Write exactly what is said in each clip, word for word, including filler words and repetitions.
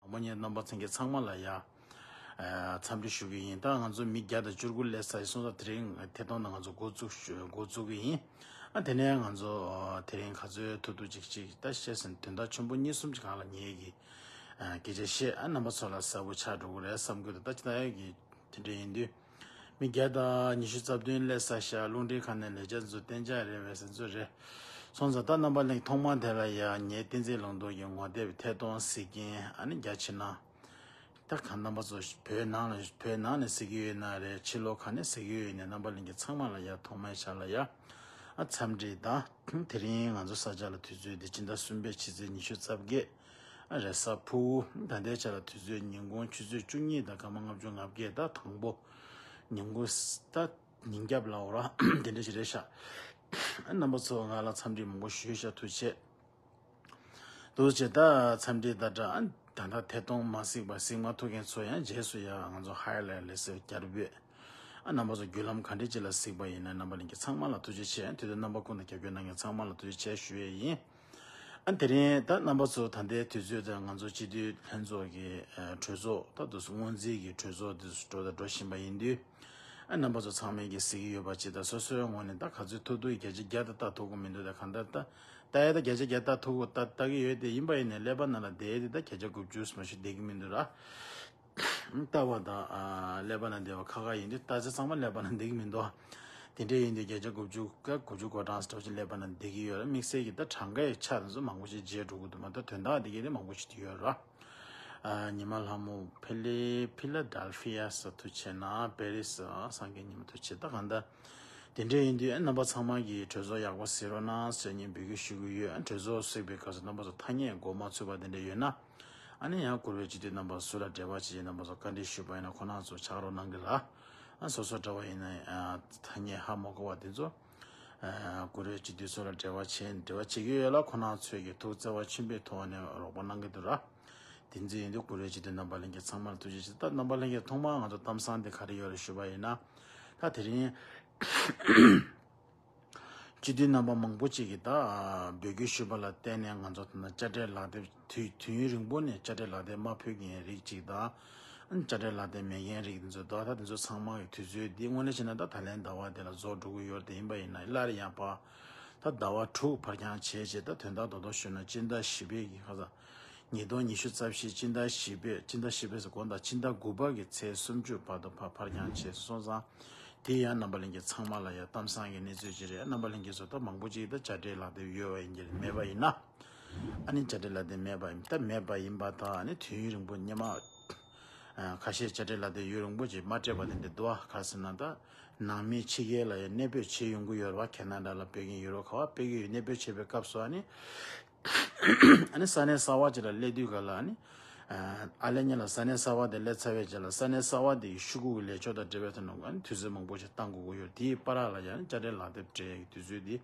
མོ་ཉེ་རྣམ་པ་ཚང་གི་ཚང་མ་ལ་ཡ། འཚམས་འདྲི་ཞུ་གི་ཡིན། ད་ང་ཚོ་མི་བརྒྱ་དང་བཅུ་དགུ་སླེབས་ཚར་སོང་ཙང་དེ་རིང་ཐད་གཏོང་ད་ང་ཚོ་འགོ་བཙུགས་ཞུ་འགོ་བཙུགས་གི་ཡིན། ཨ་དེ་ནས་ང་ཚོ་དེ་རིང་ག་ཚོད་ཐུབ་ཐུབ་ཅིག་ཅིག་ད་བཤད་ཟིན་དོན་དག་ཆེན་པོ་གཉིས་གསུམ་ཅིག་སྒང་ལ་ངེད་ཀྱི་སྐད་ཆ་བཤད། ཨ་རྣམ་པ་ཚོ་ལ་གསལ་པོ་ཆགས་འགྲོ་གི་རེད་བསམ་གི་འདུག་ད་ཅི་ད་ཡ་གི་དེ་འདྲ་ཡིན་དུས། མི་བརྒྱ་དང་ཉི་ཤུ་རྩ་བདུན་སླེབས་ས་ཤག་རླུང་འཕྲིན་ཁང་ནས་ལས་བྱེད་ཚོ་གཏན་འཇགས་རེད་བས་ཟེར་ཚོ་རེད། སོང་ཙང་ད་རྣམ་པ་གླིང་ཐོག་མ་དེ་ལ་ཡ་ངའི་བསྟན་འཛིན་ལུང་རྟོགས་ཀྱི་ངོ་དེབ་ཐད་གཏོང་གཟིགས་མཁན་ཨ་ནི་རྒྱ་ཆེ་ན། ད་གང་རྣམ་པ་ཚོ་བོད་ནང་ལ་བོད་ནང་ནས་གཟིགས་ཀྱི་ཡོད་ན་རེད། ཕྱི་ལོགས་ག་ནས་གཟིགས་ཀྱི་ཡོད་ནས་རྣམ་པ་གླིང་གི་ཚང་མ་ལ་ཡ་ཐོག་མའི་ཆ་ལ་ཡ་ཨ་འཚམས་འདྲི་དང་། དེ་རིང་ང་ཚོ་ས་ཆ་ལ་དུས་ཚོད་འདི་སྤྱི་ཟླ་གསུམ་པའི་ཕྱི་ཚེས་ཉི་ཤུ་རྩ་བརྒྱད། རེས་གཟའ་ཕུར་བུ། ད་ལྟའི་ཆ་ལ་དུས་ཚོད་ཉིན་གུང་ཆུ་ཚོད་བཅུ་གཉིས་དང་སྐར་མ་ལྔ་བཅུ་ང་བརྒྱད། ད་དང་པོ་ཉིན་གུང་ད་ཉིན་རྒྱབ་ལ་འོ་ར་དེ་འདྲ་ཞིག་རེད་ཤག་རྣམ་པ་ཚོ་ང་ལ་འཚམས་འདྲི་མང་པོ་ཞུས་ཤག་ཐུགས་རྗེ་ཆེ། ཐུགས་རྗེ་ཆེ། ད་འཚམས་འདྲི་ད་འདྲ་ད་ལྟ་ཐད་གཏོང་མ་གཟིགས་པ་གཟིགས་མ་ཐུབ་མཁན་ཚོ་ཡང་རྗེས་སུ་ཡང་ང་ཚོ་ཧའེ་ལའེ་ལེ་སེ་བསྐྱར་འབོད། ཨ་རྣམ་པ་ཚོ་བརྒྱུད་ལམ་ག་འདྲ་ཅིག་ལ་གཟིགས་པ་ཡིན་ན་རྣམ་པ་ལྷན་རྒྱས་ཚང་མ་ལ་ཐུགས་རྗེ་ཆེ། དུས་དང་རྣམ་པ་ཀུན་ཏུ་རྒྱབ་སྐྱོར་གནང་མཁན་ཚང་མ་ལ་ཐུགས་རྗེ་ཆེ་ཞུ་ཡས་ཡིན། ཨ་དེ་རིང་ད་རྣམ་པ་ཚོ་ད་ལྟའི་དུས་ཚོད་དང་ང་ཚོ་སྤྱི་འཐུས་ལྷན་ཚོགས་ཀྱི་གྲོས་ཚོགས་ད་དུ་སྔོན་རྩིས་ཀྱི་གྲོས་ཚོགས་དུ་འགྲོ་དང་འགྲོ་བཞིན་པ་ཡིན་དུས། ཨ་རྣམ་པ་ཚོ་ཚང་མས་ཀྱི་གཟིགས་ཀྱི་ཡོད་པ་ཅིག་དང་སོ་སོའི་ངོས་ནས་ད་ག་ཚོད་ཐུབ་ཐུབ་བརྒྱ་ཆ་བརྒྱ་ད་ལྟ་ཐུབ་ཀྱི་མི་འདུག་ད་གང་ལྟར་ད་ད་ཡ་ད་བརྒྱ་ཆ་བརྒྱ་ད་ཐུབ་ཀྱི་ད་ལྟ་གི་ཡོད་དེ་ཡིན་པ་ཡིན་ནའི་ཀླད་པ་ནང་ལ་བསྡད་དེ་ད་བརྒྱ་ཆ་དགུ་བཅུ་མ་ཞིག་བསྡད་ཀྱི་མི་འདུག་ར། ལྟ་བ་དང་ཀླད་པ་ནང་བསྡད་པ་ཁ་ཁ་ཡིན་དུས་ལྟ་ཚེ་ཚང་མ་ཀླད་པ་ནང་བསྡད་ཀྱི་མི་འདུག་དེ་འདྲ་ཡིན་དུས་བརྒྱ་ཆ་དགུ་བཅུ་ཀ་དགུ་བཅུ་གོ་གྲངས་སུ་འདྲ་བ་ཅིག་ཀླད་པ་ནང་བསྡད་ཀྱི་ཡོད་ར། དམིགས་བསལ་གྱི་ད་གྲངས་ཀའི་ཆ་དེ་ཚོ་མང་པོ་ཞིག་བརྗེད་འགྲོ་གི་འདུག་མ་གཏོགས་དོན་དག་དེ་གའི་དེ་མང་པོ་ཞིག་ཡོད་ར། ཉི་མ་ལྷ་མོ་ཕི་ལི་ཕི་ལ་ཌེལ་ཕི་ཡ་ས་ཐུག་ཆེ་ན་པེ་རི་སི་སངས་རྒྱས་ཉི་མ་ཐུག་ཆེ། ད་གང་ལྟར་དེ་འདྲ་ཡིན་དུས་རྣམ་པ་ཚང་མ་གིས་གྲོས་ཚོགས་ཡག་པོ་གཟིགས་རོགས་གནང་ཟེར་ངས་འབོད་སྐུལ་ཞུ་གི་ཡོད། གྲོས་ཚོགས་གཟིགས་པའི་སྐབས་སུ་རྣམ་པ་ཚོ་ཐ་སྙད་མགོ་མ་ཚོས་པ་དེ་འདྲ་ཡོད་ན། ཨ་ནི་ཡང་གུས་པའི་སྤྱི་འཐུས་རྣམ་པ་སུ་ལ་འབྲེལ་བ་བྱེད་ཀྱི་རྣམ་པ་ཚོ་བཀའ་འདྲི་ཞུས་པ་ཡིན་ན་ཁོང་རྣམ་ཚོ་ཕྱག་རོགས་གནང་གི་ལ། ཨ་སོ་སོ་འདྲ་བ་ཡིན་ན་ཐ་སྙད་ཧ་མ་གོ་བ་དེ་ཚོ་གུས་པའི་སྤྱི་འཐུས་སུ་ལ་འབྲེལ་བ་བྱེད་འབྲེལ་བ་བྱེད་ཀྱི་ཡོད་ལ་ཁོང་རྣམ་ཚོས་ཀྱི་ཐུགས་བརྩེ་བ་ཆེན་པོའི་ཐོག་ནས་རོགས་པ་གནང་གི་འདུག་ར། དེ་འཛིན་ཡིན་དུས་གུས་པའི་སྤྱི་འཐུས་རྣམ་པ་ལྷན་རྒྱས་ཚང་མ་ལ་ཐུགས་རྗེ་ཆེ། ད་རྣམ་པ་ལྷན་རྒྱས་ཐོག་མར་ང་ཚོ་གཏམ་བཟང་འདི་ག་རེ་ཡོད་རེད་ཞུས་པ་ཡིན་ན། ད་དེ་རིང་སྤྱི་འཐུས་རྣམ་པ་མང་པོ་ཅིག་གིས་ད་འབོད་སྐུལ་ཞུས་པ་ལ་བརྟེན་ནས་ང་ཚོ་ད་ལྟ་དཔྱ་ཁྲལ་ལག་དེབ་དུས་དུས་ཡུན་རིང་པོ་ནས་དཔྱ་ཁྲལ་ལག་དེབ་མ་ཕུལ་མཁན་རིགས་ཅིག་དང་། དཔྱ་ཁྲལ་ལག་དེབ་མེད་མཁན་རིགས་དེ་ཚོ་ད་ད་དེ་ཚོ་ཚང་མ་གི་དུས་ཚོད་འདི་དངོས་གནས་བྱས་ན་ད་ད་ལན་ཟླ་བ་དེ་ལ་རྫོགས་འགྲོ་གི་ཡོད་རེད། དེ་ཡིན་པ་ཡིན་ན་སླར་ཡང་ཕར་ད་ཟླ་བ་དྲུག་ཕར་འགྱངས་བྱས་རྗེས་ད་དོན་དག་རྡོག་རྡོག་ཞུས་ན་སྤྱི་ཟླ་བཞི་པའི་གི་ཁ་ས་ཉིས་སྟོང་ཉི་ཤུ་རྩ་བཞི་སྤྱི་ཟླ་བཞི་པའི་སྤྱི་ཟླ་བཞི་པའི་ས་དགོང་དག་སྤྱི་ཟླ་དགུ་པ་གི་ཚེས་སུམ་ཅུ་བར་དུ་ཕར་ཕར་འགྱངས་བྱས་སོང་ཙང་། དེ་ཡང་རྣམ་པ་ལྷན་རྒྱས་ཚང་མ་ལ་ཡང་གཏམ་བཟང་གི་གནས་ཚུལ་ཅིག་རེད། རྣམ་པ་ལྷན་རྒྱས་ཚོ་ད་མང་པོ་ཅིག་ད་དཔྱ་ཁྲལ་ལག་དེབ་ཡོད་པ་ཡིན་གྱི་རེད། མེད་པ་ཡིན་ན། ཨ་ནི་དཔྱ་ཁྲལ་ལག་དེབ་མེད་པ་ཡིན་ད་མེད་པ་ཡིན་པ་དང་ཨ་ནི་དུས་ཡུན་རིང་པོ་སྔོན་མ། ཁ་ཤས་དཔྱ་ཁྲལ་ལག་དེབ་ཡུན་རིང་པོ་ཅིག་མ་སྤྲད་པ་དེ་འདྲ་འདུག་ག་རེ་ཟེར་ན་ད། ནང་མི་ཕྱི་རྒྱལ་ལ་ཡང་གནས་སྤོས་བྱེད་ཡོང་གི་ཡོད་རེད་བ། ཁེ་ན་ཌ་ལ་སྤོས་མཁན་ཡོད་རེད། ག་བ་སྤོས་ཀྱི་ཡོད། གནས་སྤོས་བྱེད་པའི་སྐབས་སུ་ཨ་ནི། ཨ་ནི་ས་གནས་གསར་པ་ཅིག་ལ་སླེབས་དུས་ག་ལ་ཨ་ནི། ཨ་ལས་ཉིན་ལ་ས་གནས་གསར་པ་དེ་སླེབས་ཚར་བའི་རྗེས་ལ་ས་གནས་གསར་པ་དེ་ཡི་ཤོག་གུ་གི་ལས་ཕྱོགས་དང་འབྲེལ་བའི་ཐོག་ནས་ཨ་ནི་དུས་ཚོད་མང་པོ་ཞིག་བཏང་དགོས་ཀྱི་ཡོད་རེད། དེའི་བར་ལ་ཡང་དཔྱ་ཁྲལ་ལག་དེབ་སྤྲད་ཡག་གི་དུས་ཚོད་དེ།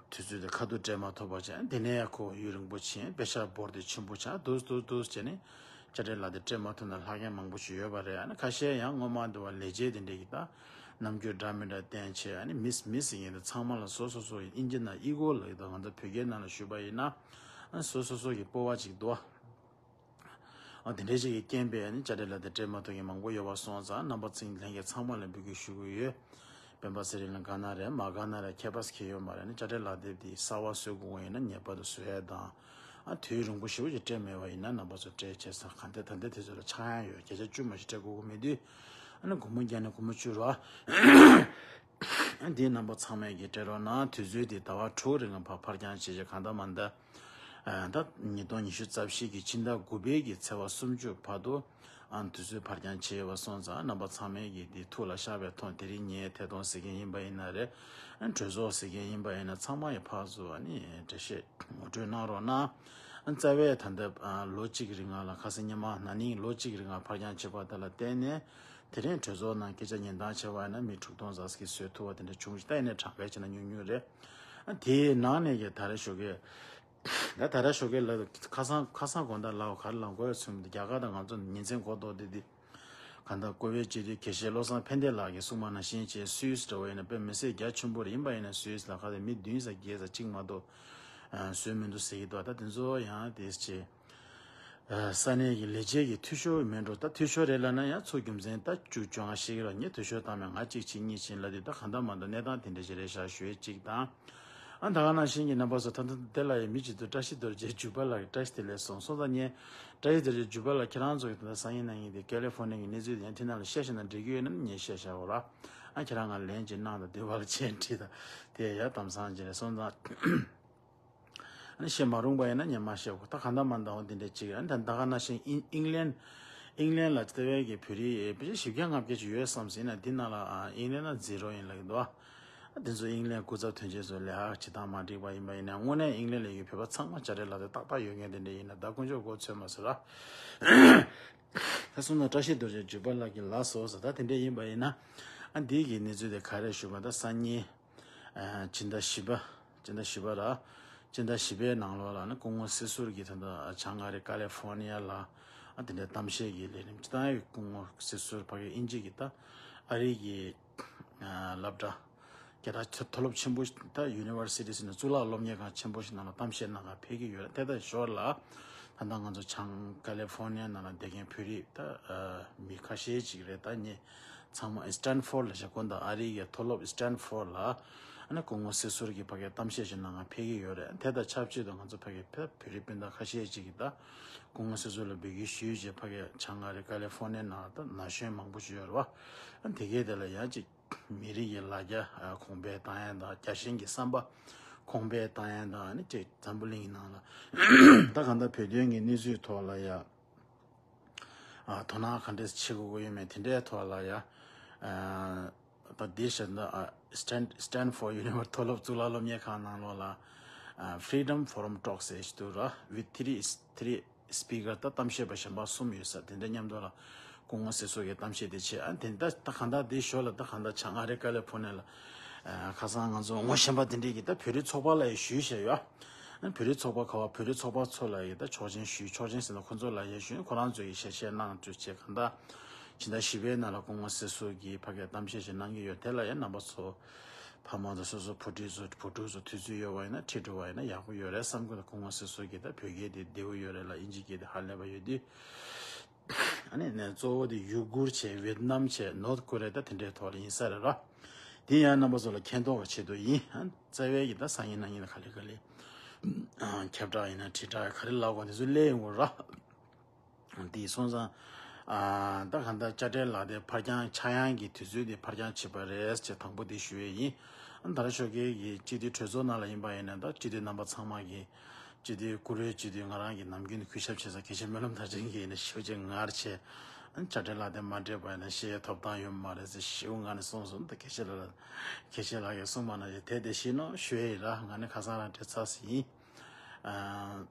དུས་ཚོད་དེ་ཁ་ཐུག་སྤྲད་མ་ཐུབ་པ་བྱས། དེ་ནས་ཡང་ཁོ་ཡུན་རིང་པོ་ཕྱིན། དཔེ་ཆ་འབོར་དེ་ཆེན་པོ་ཆགས། འདུག་འདུག་འདུག་བྱས་ནས་དཔྱ་ཁྲལ་ལག་དེབ་སྤྲད་མ་ཐུབ་ན་ལྷག་མཁན་མང་པོ་ཞིག་ཡོད་པ་རེད། ཨ་ནི་ཁ་ཤས་ཡང་སྔོན་མ་འདི་བ་ལས་བྱེད་དེ་འདྲས་ཀྱིས་ད་རྣམ་འགྱུར་འདྲ་མི་འདྲ་བསྟན་བྱས། ཨ་ནི་མིས་མིས་ཡིན་ད་ཚང་མ་ལ་སོ་སོ་སོ་ཡི་ཨིན་ཇི་ནང་ཨི་གོ་ལབ་ཡོད་ད། ང་ཚོ་བོད་སྐད་ནང་ལ་ཞུས་པ་ཡིན་ན་ཨ་ནི་སོ་སོ་སོ་གི་སྤོབས་པ་ཅིག་འདུག་ཨ། ཨ་དེ་འདྲའི་ཅིག་གི་རྐྱེན་པས་ནི་དཔྱ་ཁྲལ་ལག་དེབ་སྤྲད་མ་ཐུབ་མཁན་མང་པོ་ཡོད་པ་སོང་ཙང་རྣམ་པ་ཚོ་ལྷན་རྒྱས་ཚང་མ་ལ་འབོད་སྐུལ་ཞུ་གི་ཡོད། སྤེན་པ་ཚེ་རིང་ལ་དགའ་ན་རེད་མ་དགའ་ན་རེད་ཁྱད་པར་ཁྱད་ཡོད་མ་རེད། ནི་དཔྱ་ཁྲལ་ལག་དེབ་དེ་གསར་པ་བཟོ་དགོས་པ་ཡིན་ན་ངེས་པར་དུ་བཟོ་ཡ་དང་། ཨ་དུས་རིང་པོ་ཞེ་པོ་ཅིག་སྤྲད་མེད་པ་ཡིན་ན་རྣམ་པ་ཚོ་སྤྲད་བྱས་ས་ག་འདྲ་ད་འདྲ་དེ་ཚོ་ལ་ཆག་ཡང་ཡོད། བརྒྱ་ཆ་བཅུ་མ་ཞིག་སྤྲད་དགོས་ཀྱི་མེད་དུས། ཨ་ནི་སྒོར་མོ་བརྒྱ་ནས་སྒོར་མོ་བཅུ་རེད་བ། འདིའི་རྣམ་པ་ཚང་མས་ཀྱིས་སྤྲད་རོགས་གནང་། དུས་ཚོད་འདི་ཟླ་བ་དྲུག་རིང་ཕར་ཕར་འགྱངས་བྱས་བྱས་གང་ལྟར་མ་ལྟར། ད་ཉིས་སྟོང་ཉི་ཤུ་རྩ་བཞི་གི་ཕྱི་ཟླ་དགུ་པའི་གི་ཚེས་པ་སུམ་ཅུ་བར་དུ། ཨ་དུས་ཚོད་ཕར་འགྱངས་བྱས་པ་སོང་ཙང་རྣམ་པ་ཚང་མས་ཀྱིས་འདི་ཐུགས་ལ་བཞག་པའི་ཐོག་དེ་རིང་ངས་ཐད་གཏོང་གཟིགས་མཁན་ཡིན་པ་ཡིན་ན་རེད། གྲོས་ཚོགས་གཟིགས་མཁན་ཡིན་པ་ཡིན་ན་ཚང་མ་ཡི་ཕར་ཚུར་ཨ་ནི་འགྲེལ་བཤད་ངོ་སྤྲོད་གནང་རོགས་གནང་། རྩ་བའི་ད་ལྟ་ལོ་གཅིག་རིང་ལ་ཁ་སང་ཉི་མ་ན་ནིང་ལོ་གཅིག་རིང་ཕར་འགྱངས་བྱས་པ་དེ་ལ་བརྟེན་ནས། དེ་རིང་གྲོས་ཚོགས་ནང་སྐད་ཆ་ཉན་སྟངས་བྱས་པ་ཡིན་ན་མི་དྲུག་སྟོང་ཙམ་ཞིག་བཟོ་ཐུབ་པ་དེ་འདྲ་བྱུང་ཞིག་ད་ཡིན་ནའི་གྲངས་ཀའི་ཆ་ནས་ཉུང་ཉུང་རེད། ཨ་དེའི་ནང་ནས་ཀྱི་ད་རེས་ཞོགས་ཀས། ད་ད་རེས་ཞོགས་ཀས་ལ་ཁ་སང་ཁ་སང་དགོང་དག་ལ་ག་རེ་ལབ་དགོས་ཡོད་ཚུལ་མི་འདུག་རྒྱ་གར་དང་ང་ཚོ་ཉིན་མཚན་གོ་ལྡོག་དེ་དེ། གང་ལྟར་བཀུར་འོས་སྤྱི་འཐུས་དགེ་བཤེས་བློ་བཟང་ཕན་བདེ་ལགས་ཀྱིས་གསུངས་པ་ནང་བཞིན་བྱས་སུད་སི་འདྲ་བོ་ཡིན་ན་དཔེ་མི་སྲིད་རྒྱ་ཆེན་པོ་རེད། ཡིན་པ་ཡིན་ན་སུད་སི་ལ་ཁ་དེ་མི་བདུན་ཙམ་བརྒྱད་ཙམ་གཅིག་མ་གཏོགས་བཟོས་མི་འདུག་ཟེར་གྱི་འདུག་ད་དེ་ཚོ་ཡང་དེ་བྱས། ས་གནས་ཀྱི་ལས་བྱེད་ཀྱི་འཐུས་ཤོར་མེད་འགྲོ། ད་འཐུས་ཤོར་རེད་ལབ་ན་ཡང་ཚུར་རྒྱུ་མཚན་ད་བཅུ་བཅོ་ལྔ་ཤེས་ཀྱི་རོགས། ངས་འཐུས་ཤོར་བཏང་མེད། ང་གཅིག་བྱེད་གཉིས་བྱེད་ལབ་དུས་ད་གང་ལྟར་མ་ལྟར་གནས་སྟངས་དེ་འདྲ་ཞིག་རེད་ཤག་ཞུ་ཡས་གཅིག་དང་། ཨ་ད་ག་ནང་བཞིན་གྱི་རྣམ་པ་ཚོ་ད་ལྟ་དེ་ལ་ཡང་མི་གཅིག་ཏུ་བཀྲ་ཤིས་རྡོ་རྗེ་འཇུག་པ་ལ་བཀྲ་ཤིས་བདེ་ལེགས་སོང་སོང་ཙང་ངས་བཀྲ་ཤིས་རྡོ་རྗེ་འཇུག་པ་ལ་ཁྱེད་རང་ཚོ་གི་ད་ལྟ་སང་ཉིན་གནངས་ཉིན་དེ་ཀེ་ལི་ཧྥོ་ནི་ཡ་གི་གནས་ཚུལ་དེ་ཡང་དེ་ནང་ལ་བཤད་ཤེས་ན་འགྲིག་གི་ཡོད་ན་ངས་བཤད་བཞག་གོ་ར། ཨ་ཁྱེད་རང་ང་ལན་ཅིག་གནང་དང་། དུས་བབ་ལ་མཆན་བྲིས་དང་། དེ་ཡ་གཏམ་བཟང་ཅིག་རེད་སོང་ཙང་། ཨ་ནི་བཤད་མ་རུང་པ་ཡིན་ན་ངས་མ་བཤད་གོ། ད་གང་ལྟར་མ་ལྟར་འོ་འདི་འདྲ་ཅིག་རེད། ཨ་ནི་ད་ད་ག་ནང་བཞིན་ཨིན་ཨིང་ལན་ཨིང་ལན་ལ་ལྟ་བའི་གི་བོད་རིགས་ཕལ་ཆེར་བཞི་བརྒྱ་ལྔ་བརྒྱ་ཅིག་ཡོད་བསམ་ཟིན་ན་འདི་ནང་ལ་ཨ་ཨིང་ལན་ན་ཛི་རོ་ཡིན་ལབ་ཀྱི་འདུག་ཨ་དེ་ཚོ་ཨིང་ལན་སྐུ་ཚབ་དོན་གཅོད་ཚོ་ལས་ཀ་བྱེད་སྟངས་མ་འགྲིག་པ་ཡིན་པ་ཡིན་ན། དངོས་གནས་ཨིང་ལན་ལ་ཡོད་བོད་པ་ཚང་མ་ཅ་རེ་ལ་དེ་ཏག་ཏག་ཡོད་མཁན་དེ་འདྲ་ཡིན་ན་ད་དཀོན་མཆོག་མགོ་ཚོད་མ་ཟེར་ར། ད་སོང་ན་བཀྲ་ཤིས་རྡོ་རྗེ་འཇུག་པ་ལགས་ཀྱི་ལ་སོ་ཟེར། ད་དེ་འདྲ་ཡིན་པ་ཡིན་ན་ཨ་འདི་གི་གནས་ཚུལ་དེ་ག་རེ་ཞུ་བ། ད་སང་ཉིན་ཨ་སྤྱི་ཟླ་བཞི་པ། སྤྱི་ཟླ་བཞི་པ་ར། སྤྱི་ཟླ་བཞི་པའི་ནང་ལོགས་ལ་ནི་སྐུ་ངོ་སྲིད་ཟུར་གྱིས་ད་ལྟ་བྱང་ཨ་རི་ཀ་ལི་ཧྥོ་ནི་ཡ་ལ་ཨ་དེ་འདྲའི་གཏམ་བཤད་ཀྱི་ལས་རིམ་ཅིག་བཏང་ཡོད། སྐུ་ངོ་སྲིད་ཟུར་ཕ་གི་དབྱིན་ཇི་གི་ད་ཨ་རི་གི་ཨ་སློབ་གྲྭ་རྒྱལ་ཐ་མཐོ་སློབ་ཆེན་པོ་ད་ཡུ་ནི་ཝར་སི་ཊི་ཟེར་ན་གཙུག་ལག་སློབ་གཉེར་ཁང་ཆེན་པོ་ཞིག་ནང་ལ་གཏམ་བཤད་གནང་གར་ཕེབས་ཀྱི་ཡོད་རེད། དེ་དང་ཞོར་ལ་ད་ལྟ་ང་ཚོ་བྱང་ཀ་ལི་ཧྥོ་ནི་ཡ་ནང་ལ་བསྡད་མཁན་བོད་རིགས་ད་ཨ་མི་ཁ་ཤས་ཅིག་རེད། ད་ངས་ཚང་མ་སི་ཊན་ཧྥོར་ལ་བཞག་གོ། ད་ཨ་རི་གི་མཐོ་སློབ་སི་ཊན་ཧྥོར་ལ་ཨ་ནི་སྐུ་ངོ་སྲིད་ཟུར་གྱིས་ཕ་གིར་གཏམ་བཤད་ཞིག་གནང་གར་ཕེབས་ཀྱི་ཡོད་རེད། དེ་དང་ཆབས་ཅིག་ཏུ་ང་ཚོ་ཕ་གིར་ཕེབས་བོད་རིགས་སྤུན་ཟླ་ཁ་ཤས་ཅིག་གིས་ད་སྐུ་ངོ་སྲིད་ཟུར་ལ་འབོད་སྐུལ་ཞུས་བྱས་ཕ་གིར་བྱང་ཨ་རི་ཀ་ལི་ཧྥོ་ནི་ཡ་ནང་ལ་ད་ན་གཞོན་མང་པོ་ཞིག་ཡོད་རེད་བ། ཨ་དེ་གས་དེ་ལ་ཡང་ཅིག་མི་རིགས་ཀྱི་ལ་རྒྱ་གོང་འཕེལ་བཏང་ཡ་དང་རྒྱལ་ཞེན་གྱི་བསམ་པ་གོང་འཕེལ་བཏང་ཡ་དང་། ཨ་ནི་ཅིག་འཛམ་བུ་གླིང་གི་ནང་ལ་ད་གང་ལྟར་བོད་དོན་གྱི་གནས་ཚུལ་ཐོག་ལ་ཡ། ཨ་དོ་སྣང་ག་འདྲས་བྱེད་དགོས་ཀྱི་ཡོད་མེད་དེ་འདྲའི་ཐོག་ལ་ཡ། ཨ་ད་འདི་བཤད་ན་ཨ་Stan- Stanford University མཐོ་སློབ་གཙུག་ལག་སློབ་གཉེར་ཁང་ནང་ལོགས་ལ་ཨ་Freedom Forum Talks ཟེར་ཞིག་འདུག་ར། With three three speaker ད་གཏམ་བཤད་པ་གཞན་པ་གསུམ་ཡོད་ས་དེ་འདྲ་མཉམ་དུ་ལ་སྐུ་ངོ་སྲིད་ཟུར་གྱིས་གཏམ་བཤད་དེ་བྱས། ཨ་དེ་ད་ད་གང་ལྟར་དེའི་ཞོར་ལ་ད་གང་ལྟར་བྱང་ཨ་རི་ཀ་ལི་ཧྥོ་ནི་ཡ་ལ་ཨ་ཁ་སང་ང་ཚོ་ངོ་ཤེས་པ་དེ་འདྲས་ཀྱིས་ད་བོད་རིགས་ཚོགས་པ་ལ་ཡང་ཞུས་བཞག་ཡོད། ཨ་བོད་རིགས་ཚོགས་པ་ག་བ་བོད་རིགས་ཚོགས་པ་ཚོ་ལ་ཡང་ད་ཆོག་མཆན་ཞུས། ཆོག་མཆན་ཟེར་ན་ཁོ་ཚོ་ལ་ཡང་ཞུས། ཁོ་རང་ཚོ་ཡིས་ཞལ་བཞེས་གནང་བཅུག་བྱས། གང་ལྟར་ཕྱི་ཟླ་བཞི་པའི་ནང་ལ་སྐུ་ངོ་སྲིད་ཟུར་གྱིས་ཕ་གིར་གཏམ་བཤད་ཞིག་གནང་གི་ཡོད། དེ་ལ་ཡང་རྣམ་པ་ཚོ་ཕ་མ་དང་སོ་སོ་བུ་ཕྲུག་ཚོ་བུ་ཕྲུག་ཚོ་དུས་ཚོད་ཡོད་པ་ཡིན་ན་ཁྲིད་འགྲོ་བ་ཡིན་ན་ཡག་པོ་ཡོད་རེད་བསམ་གི་འདུག་སྐུ་ངོ་སྲིད་ཟུར་གྱིས་ད་བོད་སྐད་དེ་བདེ་པོ་ཡོད་རེད་ལ། དབྱིན་ཇི་སྐད་དེ་ཧ་ལས་པ་ཡོད་དུས། ཨ་ནི་ནས་གཙོ་བོ་དེ་ཡུ་གུར་བྱས། ཝེད་ནམ་བྱས། ནོར་ཐ་ཀོ་རི་ཡ། ད་དེ་འདྲའི་ཐོག་ལ་ཡིན་ས་རེད་ར། དེ་ཡང་རྣམ་པ་ཚོ་ལ་མཁྱེན་རྟོགས་ཀྱི་ཆེད་དུ་ཡིན། ཨ་རྩ་བའི་གི་ད་སང་ཉིན་གནངས་ཉིན་ལ་ག་ལེ་ག་ལེ་ཨ་ཁྱབ་བསྒྲགས་ཡིན་ན་དྲིལ་བསྒྲགས་ག་རེ་ལབ་དགོས་དེ་ཚོ་སླེབས་ཡོང་གི་ར། དེ་སོང་ཙང་ཨ་ད་གང་ལྟར་དཔྱ་ཁྲལ་ལག་དེབ་ཕར་འགྱངས་ཆག་ཡང་གི་དུས་ཚོད་དེ་ཕར་འགྱངས་བྱས་པ་རེད་ཅེས་དང་པོ་དེ་ཞུ་ཡས་ཡིན། ཨ་ད་ར་ཞོགས་ཀས་གི་སྤྱི་འཐུས་གྲོས་ཚོགས་ནང་ལ་ཡིན་པ་ཡིན་ན་ད་སྤྱི་འཐུས་རྣམ་པ་ཚང་མ་གི་སྤྱི་འཐུས་བཀུར་འོས་སྤྱི་འཐུས་ང་རང་གིས་ནམ་རྒྱུན་དུ་གུས་ཞབས་བྱེད་ས་དགེ་བཤེས་སྨོན་ལམ་མཐར་ཕྱིན་གྱིས་ཡིན་ན་ཞེ་པོ་ཅིག་ངར་ཆེ། ཨ་ནི་དཔྱ་ཁྲལ་ལག་དེབ་མ་སྤྲད་པ་ཡིན་ན་ཤེས་ཡས་ཐོབ་ཐང་ཡོད་མ་རེད་ཟེར་ཞེ་པོ་ངར་ནས་གསུངས་སོང་། ད་དགེ་བཤེས་ལགས་ལ་དགེ་བཤེས་ལགས་ཀྱིས་གསུངས་པ་ན་དེ་དེ་ཤེས་ནོ་ཞུ་ཡས་ཡིན་ར། ང་ནི་ཁ་སང་རང་སྤྲད་ཚར་ཟིན་ཡིན། ཨ་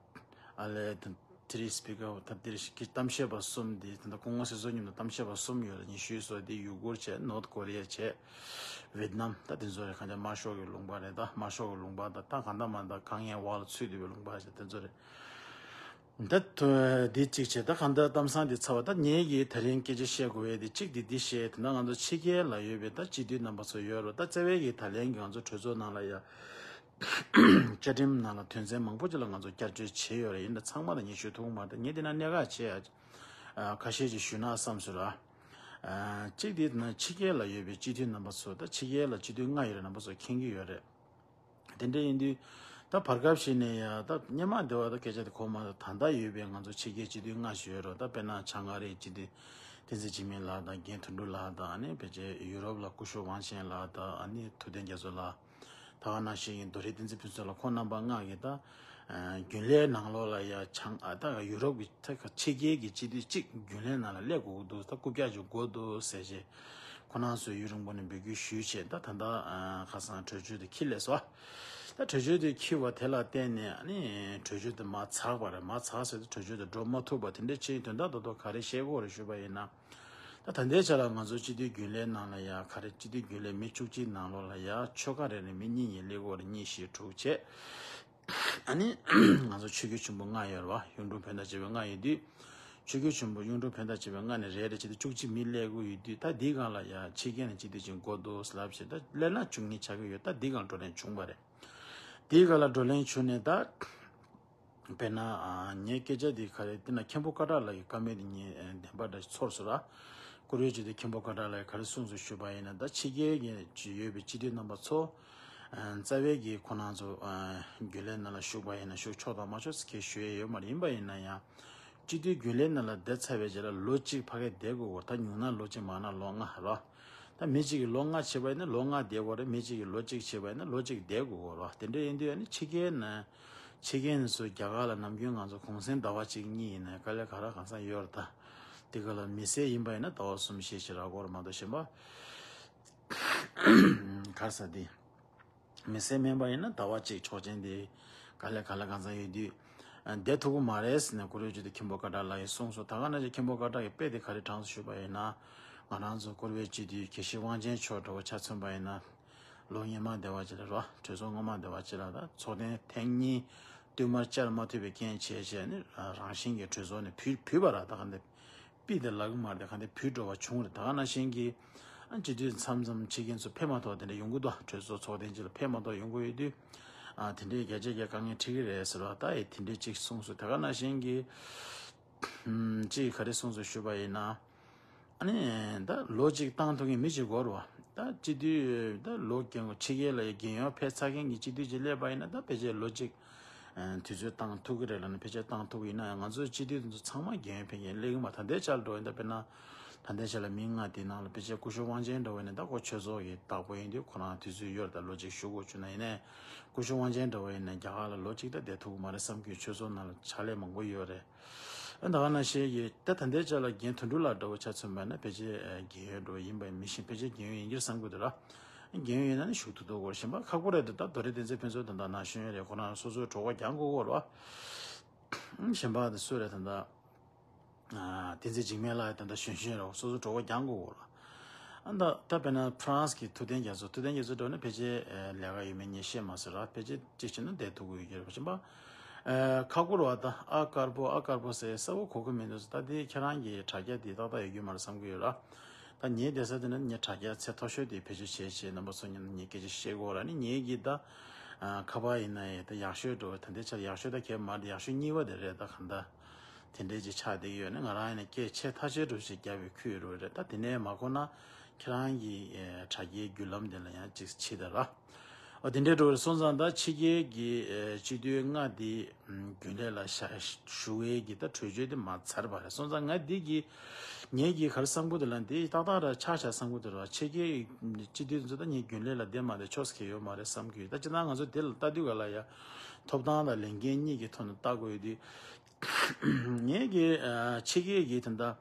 ཨ་ལས་དེ་དེ་རིང་སྤི་ཀར་ད་དེ་རིང་གི་གཏམ་བཤད་པ་གསུམ་དེ་ད་ལྟ་སྐུ་ངོ་སྲིད་ཟུར་མཉམ་དུ་གཏམ་བཤད་པ་གསུམ་ཡོད་ལ་ཉི་ཤུའི་སོ་དེ་ཡུ་གུར་བྱས། ནོར་ཐ་ཀོ་རི་ཡ་བྱས། ཝེད་ནམ། ད་དེ་ཚོ་རེད། གང་ལྟར་དམར་ཤོག་གི་ལུང་པ་རེད། ད་དམར་ཤོག་གི་ལུང་པ་ད་ད་གང་ལྟར་མ་ད་དཀའ་ངལ་འོག་ལ་ཚུད་བསྡད་པའི་ལུང་པ་རེད། དེ་ཚོ་རེད། ད་དུ་འདི་གཅིག་བྱས། ད་གང་ལྟར་གཏམ་བཟང་འདི་ཚར་བ། ད་ངེད་ཀྱིས་ད་རིང་སྐད་ཆ་བཤད་དགོས་པའི་འདི་གཅིག་འདི་འདི་བཤད། དེ་ན་ང་ཚོ་ཕྱི་རྒྱལ་ལ་ཡོད་པའི་ད་སྤྱི་འཐུས་རྣམ་པ་ཚོ་ཡོད་རོགས། ད་རྩ་བའི་གི་ད་ལན་གྱི་ང་ཚོ་གྲོས་ཚོགས་ནང་ལ་ཡ་བཅའ་ཁྲིམས་ནང་ལ་དོན་ཚན་མང་པོ་ཅིག་ལ་ང་ཚོ་བསྐྱར་བཅོས་བྱས་ཡོད་རེད། ཡིན་ད་ཚང་མ་ད་ངས་ཞུ་ཐུབ་ཀྱི་མ་རེད། ངས་འདི་ན་གནད་འགག་ཆེ་ཡ་ཁ་ཤས་ཅིག་ཞུས་ན་བསམ་སོང་ར། གཅིག་འདི་ན་ཕྱི་རྒྱལ་ལ་ཡོད་པའི་སྤྱི་འཐུས་རྣམ་པ་ཚོ། ད་ཕྱི་རྒྱལ་ལ་སྤྱི་འཐུས་ལྔ་ཡོད་རེད། རྣམ་པ་ཚོ་མཁྱེན་གྱི་ཡོད་རེད། དེ་འདྲ་ཡིན་དུས་ད་བར་སྐབས་ཤིག་ནས་ཡ་ད་སྔོན་མ་འདི་བ་ད་སྐད་ཆ་དེ་གོ་མ་ད་ད་ལྟ་ཡོད་པའི་ང་ཚོ་ཕྱི་རྒྱལ་སྤྱི་འཐུས་ལྔ་ཞིག་ཡོད་རེད། ད་དཔེར་ན་བྱང་ཨ་རིའི་སྤྱི་འཐུས་བསྟན་འཛིན་འཇིགས་མེད་ལགས་དང་རྒན་དོན་གྲུབ་ལགས་དང་། ཨ་ནི་ཕལ་ཆེར་ཡུ་རོབ་ལ་སྐུ་ཞབས་ཝང་ཆེན་ལགས་དང་། ཨ་ནི་ཐུབ་བསྟན་རྒྱ་མཚོ་ལགས། ད་ག་ནང་བཞིན་རྡོ་རྗེ་བསྟན་འཛིན་ཕུན་ཚོགས་ལགས། ཁོང་རྣམ་པ་ལྔ་གིས་ད་རྒྱུན་ལས་ནང་ལོགས་ལ་ཡ་བྱང་ཨ་ད་ཡུ་རོབ་ཀྱི་ད་ཕྱི་རྒྱལ་གྱི་སྤྱི་འཐུས་གཅིག་རྒྱུན་ལས་ནང་ལ་སླེབས་དགོས་ཀྱི་འདུག་ད་རྐུབ་བཀྱག་ཅིག་དགོས་འདུག་ཟེར་བྱས། ཁོ་རང་ཚོས་ཡུན་རིང་པོ་ནས་འབོད་སྐུལ་ཞུས་བྱས། ད་ད་ལྟ་ཨ་ཁ་སང་གྲོས་ཆོད་དེ་འཁྱེར་སླེབས་སོང་། ད་གྲོས་ཆོད་དེ་འཁྱེར་བ་དེ་ལ་བརྟེན་ནས་ཨ་ནི་གྲོས་ཆོད་དེ་མར་ཚར་བ་རེད། མར་ཚར་ཟེར་དུས་གྲོས་ཆོད་དེ་འགྲོ་མ་ཐུབ་པ་དེ་འདྲ་ཕྱིན། དོན་དག་རྡོག་རྡོག་ག་རེ་བཤད་དགོས་རེད་ཞུས་པ་ཡིན་ན། ད་ད་ལྟའི་ཆ་ལ་ང་ཚོ་སྤྱི་འཐུས་རྒྱུན་ལས་ནང་ལ་ཡ་ག་རེ་སྤྱི་འཐུས་རྒྱུན་ལས་མི་བཅུ་གཅིག་ནང་ལོགས་ལ་ཡ་ཆོལ་ཁ་རེ་རེ་མི་གཉིས་གཉིས་སླེབས་དགོས་རེད། གཉིས་བཞི་དྲུག་བྱས། ཨ་ནི་ང་ཚོ་ཆོས་བརྒྱུད་ཆེན་པོ་ལྔ་ཡོད་རེད་བ། གཡུང་དྲུང་བོན་དང་བཅས་པའི་ལྔ་ཡོད་དུས། ཆོས་བརྒྱུད་ཆེན་པོ་གཡུང་དྲུང་བོན་དང་བཅས་པའི་ལྔ་ནས་རེ་རེ་བྱས་ཏེ་བཅུ་གཅིག་མི་སླེབས་དགོས་ཡོད་དུས། ད་འདིའི་སྒང་ལ་ཡ་ཕྱི་རྒྱལ་ནས་སྤྱི་འཐུས་ཅིག་དགོས་འདུག་ལབ་བྱས། ད་སླེབས་ན་བཅུ་གཉིས་ཆགས་ཀྱི་ཡོད། ད་འདིའི་སྒང་བགྲོ་གླེང་བྱུང་བ་རེད། འདིའི་སྒང་ལ་བགྲོ་གླེང་བྱུང་ནས་ད་ དཔེར་ན་ཨ་ངའི་སྐད་ཆ་འདི་ག་རེ་དེ་ན་མཁན་པོ་ཀ་ཏྲ་ལགས་ཀྱི་བཀའ་མོལ་འདི་ངས་ཨ་བདེན་པ་འདྲ་ཚོར་སོང་ར། བཀུར་འོས་སྤྱི་འཐུས་མཁན་པོ་ཀ་ཏྲ་ལགས་ཀྱིས་ག་རེ་གསུངས་སོང་ཞུས་པ་ཡིན་ན། ད་ཕྱི་རྒྱལ་གྱི་ཡོད་པའི་སྤྱི་འཐུས་རྣམ་པ་ཚོ་ཨ་རྩ་བའི་གི་ཁོ་རང་ཚོ་ཨ་རྒྱུན་ལས་ནང་ལ་ཞུགས་པ་ཡིན་ན་ཞུགས་ཆོག་དང་མ་ཆོག་ཟེར་ཁས་ཞུ་ཡས་ཡོད་མ་རེད། ཡིན་པ་ཡིན་ན་ཡང་སྤྱི་འཐུས་རྒྱུན་ལས་ནང་ལ་བསྡད་ཚར་བའི་རྗེས་ལ་ལོ་གཅིག་ཕ་གིར་བསྡད་དགོས་གོ། ད་ཉུང་ན་ལོ་གཅིག་མང་ན་ལོ་ལྔ་ར། ད་མི་གཅིག་གིས་ལོ་ལྔ་བྱས་པ་ཡིན་ན་ལོ་ལྔ་བསྡད་དགོས་རེད། མི་གཅིག་གིས་ལོ་གཅིག་བྱས་པ་ཡིན་ན་ལོ་གཅིག་བསྡད་དགོས་གོ་ར། དེ་འདྲ་ཡིན་དུས་ཨ་ནི་ཕྱི་རྒྱལ་ནང་ཕྱི་རྒྱལ་ནས་ཚུར་རྒྱ་གར་ལ་ནམ་རྒྱུན་ང་ཚོ་གུང་སེང་ཟླ་བ་གཅིག་གཉིས་ཡིན་ན་དཀའ་ལས་ག་ར་གང་ས་ཡོད་རེད། ད་དེ་ག་ལ་མི་སེར་ཡིན་པ་ཡིན་ན་ཟླ་བ་གསུམ་བཞི་ཞིག་རག་གི་ཡོད་རེད་མ་གཏོགས་གཞན་པ་ག་རེ་ཟེར་དེ། མི་སེར་མིན་པ་ཡིན་ན་ཟླ་བ་གཅིག་ཆོག་མཆན་དེ་ག་ལེ་ག་ལེ་གང་ཚང་ཡོད་དུས། ཨ་བསྡད་ཐུབ་ཀྱི་མ་རེད་ཟེར་ནས་བཀུར་འོས་སྤྱི་འཐུས་མཁན་པོ་ཀ་ཏྲ་ལགས་ཀྱིས་གསུངས་སོང་། ད་ག་ནང་བཞིན་མཁན་པོ་ཀ་ཏྲ་གིས་དཔེ་དེ་ག་རེ་དྲངས་སོང་ཞུས་པ་ཡིན་ན། ང་རང་ཚོ་བཀུར་འོས་སྤྱི་འཐུས་དགེ་བཤེས་དབང་ཆེན་མཆོག་འདྲ་བོ་ཆ་མཚོན་པ་ཡིན་ན། ལོ་སྔོན་མ་བསྡད་པ་ཅིག་ལ་རོ། གྲོས་ཚོགས་སྔོན་མ་བསྡད་པ་ཅིག་ལ་ད་ཚོགས་ཐེངས་ཐེངས་གཉིས་བསྟུད་མར་བཅར་མ་ཐུབ་པའི་རྐྱེན་བྱས་བྱས་ནས་རང་བཞིན་གྱི་གྲོས་ཚོགས་ནས་བུད་བུད་པ་ར། ད་ག་འདི་པི་དེ་ལག་མར་དེ་ག་འདི་བུད་འགྲོ་བ་བྱུང་རེད། ད་ག་ནང་བཞིན་གྱི་ཨ་སྤྱི་འཐུས་མཚམས་མཚམས་ཕྱི་རྒྱལ་ཚོ་ཕེབས་མ་ཐུབ་དེ་འདྲ་ཡོང་གི་འདུག་གྲོས་ཚོགས་ཚོགས་ཐེངས་གཅིག་ལ་ཕེབས་མ་ཐུབ་ཡོང་གི་ཡོད་དུས། ཨ་དེ་འདྲའི་རྒྱ་ཆེ་རྒྱ་དཀའ་ངལ་འཕྲད་ཀྱི་རེད་ཟེར་བ་ད་ཨེ་དེ་འདྲའི་གཅིག་གསུངས་སོང་། ད་ག་ནང་བཞིན་གྱི་ཨམ་གཅིག་ག་རེ་གསུངས་སོང་ཞུས་པ་ཡིན་ན། ཨ་ནི་ད་ལོ་གཅིག་བཏང་ཐུབ་མཁན་མི་གཅིག་དགོས་རེད་བ། ད་སྤྱི་འཐུས་ད་ལོ་རྒྱུན་ཕྱི་རྒྱལ་ལ་ཡི་རྒྱལ་ཡོངས་ཕེབས་ཚར་མཁན་གྱི་སྤྱི་འཐུས་གཅིག་སླེབས་པ་ཡིན་ན་ད་ཕལ་ཆེར་ལོ་གཅིག་ཨ་དུས་ཚོད་བཏང་ཐུབ་ཀྱི་རེད་ལབ་ན་ཕལ་ཆེར་བཏང་ཐུབ་ཀྱི་ཡིན་ན་ཡང་ང་ཚོའི་སྤྱི་འཐུས་དེ་ཚོ་ཚང་མ་རྒྱལ་ཡོངས་ཕེབས་མཁན་སླེབས་ཀྱི་མ། ད་ལྟའི་ཆར་འགྲོ་ཡིན་ད་དཔེར་ན་ད་ལྟའི་ཆར་ལ་མི་ལྔ་དེའི་ནང་ལ་ཕལ་ཆེར་སྐུ་ཞབས་དབང་ཆེན་འདྲ་བོ་ཡིན་ན་ད་ཁོ་ཆོས་ཚོགས་ཀྱི་བདག་པོ་ཡིན་དུས་ཁོ་རང་དུས་ཚོད་ཡོད་རེད། ད་ལོ་གཅིག་བཞུགས་དགོས་བྱུང་ན་ཡིན་ནའི་སྐུ་ཞབས་དབང་ཆེན་འདྲ་བོ་ཡིན་ན་རྒྱ་གར་ལ་ལོ་གཅིག་ད་བསྡད་ཐུབ་ཀྱི་མ་རེད་བསམ་གྱི། ཆོས་ཚོགས་ནང་ལ་ཕྱག་ལས་མང་པོ་ཡོད་རེད། ཨ་ད་ག་ནང་བཞིན་གྱི་ད་ད་ལྟའི་ཆར་ལ་རྒན་དོན་གྲུབ་ལགས་འདྲ་བོ་ཆ་མཚོན་པ་ན་ཕལ་ཆེར་ཨ་རྒན་ཡོལ་འདྲ་བོ་ཡིན་པ་མི་ཤེས། ཕལ་ཆེར་རྒན་ཡོལ་ཡིན་གྱི་རེད་བསམ་གྱི་འདུག་ར། རྒན་ཡོལ་ཡིན་ན་ནི་བཞུགས་ཐུབ་ཐུབ་དགོས། གཞན་པ་ཁག་པོ་རེད་འདུག་ད་རྡོ་རིང་བསྟན་འཛིན་ཕུན་ཚོགས་དང་ད་ན་གཞོན་རེད། ཁོ་རང་སོ་སོའི་གྲོད་ཁོག་རྒྱག་དགོས་ཀྱི་ཡོད་རེད་བ། གཞན་པ་དེ་སུ་རེད་ད་ད། ཨ་བསྟན་འཛིན་འཇིགས་མེད་ལགས་ད་ལྟ་གཞོན་གཞོན་རེད། སོ་སོ་གྲོད་ཁོག་རྒྱག་དགོས་ཀྱི་ཡོད་རེད། ཨ་ད་ད་དཔེར་ན་ཕ་རན་སི་གི་ཐུབ་བསྟན་རྒྱ་མཚོ། ཐུབ་བསྟན་རྒྱ་མཚོ་འདྲ་བོ་ནི་ཕལ་ཆེར་ཨ་ལས་ཀ་ཡོད་མེད་ངས་ཤེས་མ་སོང་ར། ཕལ་ཆེར་གཅིག་བྱས་ན་བསྡད་ཐུབ་ཀྱི་ཡོད་ཀྱི་རེད་པ། གཞན་པ་ཨ་ཁག་པོ་རེད་བ། ད་ཨ་དཀར་པོ་ཨ་དཀར་པོ་ཟེར་གསལ་པོ་གོ་གི་མི་འདུག་ད་དེ་ཁྱེད་རང་གི་དྲ་རྒྱ་དེ་ཏག་ཏག་ཡོད་ཀྱི་མ་རེད་བསམ་གྱི་ཡོད་ར། ད་ངའི་བསྡད་ས་དེ་ན་ངའི་དྲ་རྒྱ་ཚད་མཐོ་ཤོས་དེ་བེད་སྤྱོད་བྱས་བྱས་རྣམ་པ་ཚོ་ངས་སྐད་ཆ་བཤད་དགོས་ར། ནི་ངའི་གི་ད་ཨ་ཁ་པར་ཡིན་ན་ཡང་ད་ཡག་ཤོས་འགྲོ་བ་ད་ལྟའི་ཆར་ཡག་ཤོས་ད་གས་མ་རེད། ཡག་ཤོས་གཉིས་པ་དེ་རེད། ད་གང་ལྟར་དེ་འདྲས་ཅིག་ཆགས་བསྡད་ཀྱི་ཡོད་ན་ང་རང་ཡིན་ན་སྐད་ཆེ་ཐག་ཆོད་འགྲོ་ཞིག་རྒྱབ་པའི་ཁུལ་རུ་རེད། ད་དེ་ནས་མ་གོ་ན་ཁྱེད་རང་གི་ཨེ་དྲ་རྒྱའི་བརྒྱུད་ལམ་དེ་ལ་ཡང་ཅིག་ཕྱིས་ད་ར། ཨོ་དེ་འདྲས་འགྲོ་རེད། སོང་ཙང་ད་ཕྱི་རྒྱལ་གྱི་ཨེ་སྤྱི་འཐུས་ལྔ་དེ་རྒྱུན་ལས་ལ་ཞུ་བའི་གི་ད་གྲོས་ཆོད་དེ་མ་ཚར་བ་རེད། སོང་ཙང་ང་འདི་གི་ངེད་ཀྱི་ག་རེ་བསམ་གི་འདུག་ལབ་ན་འདི་ཏག་ཏག་ར་ཆགས་ཆགས་བསམ་གི་འདུག་ར། ཕྱི་རྒྱལ་སྤྱི་འཐུས་ཚོ་ད་ངས་རྒྱུན་ལས་ལ་བསྡད་མ་བསྡད་ཆོག་ས་གི་ཡོད་མ་རེད་བསམ་གི་ཡོད། ད་སྤྱིར་བཏང་ང་ཚོ་དེ་ལ་ལྟ་དུས་ག་ལ་ཡ་ཐོབ་ཐང་དང་ལས་འགན་གཉིས་ཀྱི་ཐོག་ནས་ལྟ་དགོས་ཡོད་དུས། ངེད་ཀྱི་ཨ་ཕྱི་རྒྱལ་གྱི་ད་ལྟ་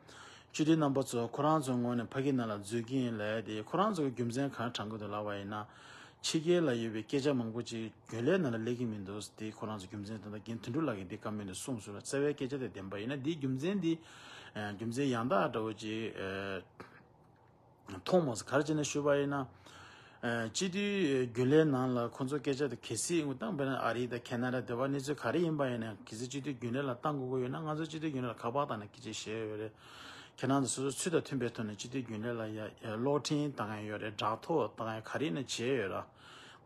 སྤྱི་འཐུས་རྣམ་པ་ཚོ་ཁོ་རང་ཚོའི་ངོས་ནས་ཕ་གི་ནང་ལ་འཛུལ་གྱི་ཡིན་ལབ་ཡ་དེ་ཁོ་རང་ཚོ་གི་རྒྱུ་མཚན་གང་དྲངས་གི་འདུག་ལབ་པ་ཡིན་ན། ཕྱི་རྒྱལ་ལ་ཡོད་པའི་སྐད་ཆ་མང་པོ་ཅིག་རྒྱུན་ལས་ནང་ལ་སླེབས་ཀྱི་མི་འདུག་དེ་ཁོ་རང་ཚོ་རྒྱུ་མཚན་ད་ལྟ་རྒན་དོན་གྲུབ་ལགས་ཀྱིས་འདི་བཀའ་མོལ་འདི་གསུངས་སོང་ལ། རྩ་བའི་སྐད་ཆ་དེ་བདེན་པ་ཡིན་ན་འདིའི་རྒྱུ་མཚན་འདི་ཨ་རྒྱུ་མཚན་ཡང་དག་འདྲ་བོ་ཅིག་ཨ་མཐོང་མ་སོང་། ག་རེ་བྱས་ནས་ཞུས་པ་ཡིན་ན། ཨ་སྤྱི་འཐུས་རྒྱུན་ལས་ནང་ལ་ཁོ་ཚོ་སྐད་ཆ་དེ་གལ་སྲིད་ངོ་བཏང་བས་ན་ཨ་རི་དང་ཁེ་ན་ཌ་དེ་བ་གནས་ཚུལ་ག་རེ་ཡིན་པ་ཡིན་ན་གལ་སྲིད་སྤྱི་འཐུས་རྒྱུན་ལས་ལ་བཏང་དགོས་ཀྱི་ཡོད་ན་ང་ཚོ་སྤྱི་འཐུས་རྒྱུན་ལས་ལ་ཁ་པར་བཏང་ནས་སྐད་ཆ་བཤད་ཡོད་རེད། ཁྱེད་རང་ཚོ་སོ་སོའི་ཚུལ་དང་མཐུན་པའི་ཐོག་ནས་སྤྱི་འཐུས་རྒྱུན་ལས་ལ་ཡ་ཡ་གློག་འཕྲིན་བཏང་ཡ་ཡོད་རེད། དྲ་ཐོག་བཏང་ཡ་ག་རེ་ཡིན་ན་བྱས་ཡོད་ར།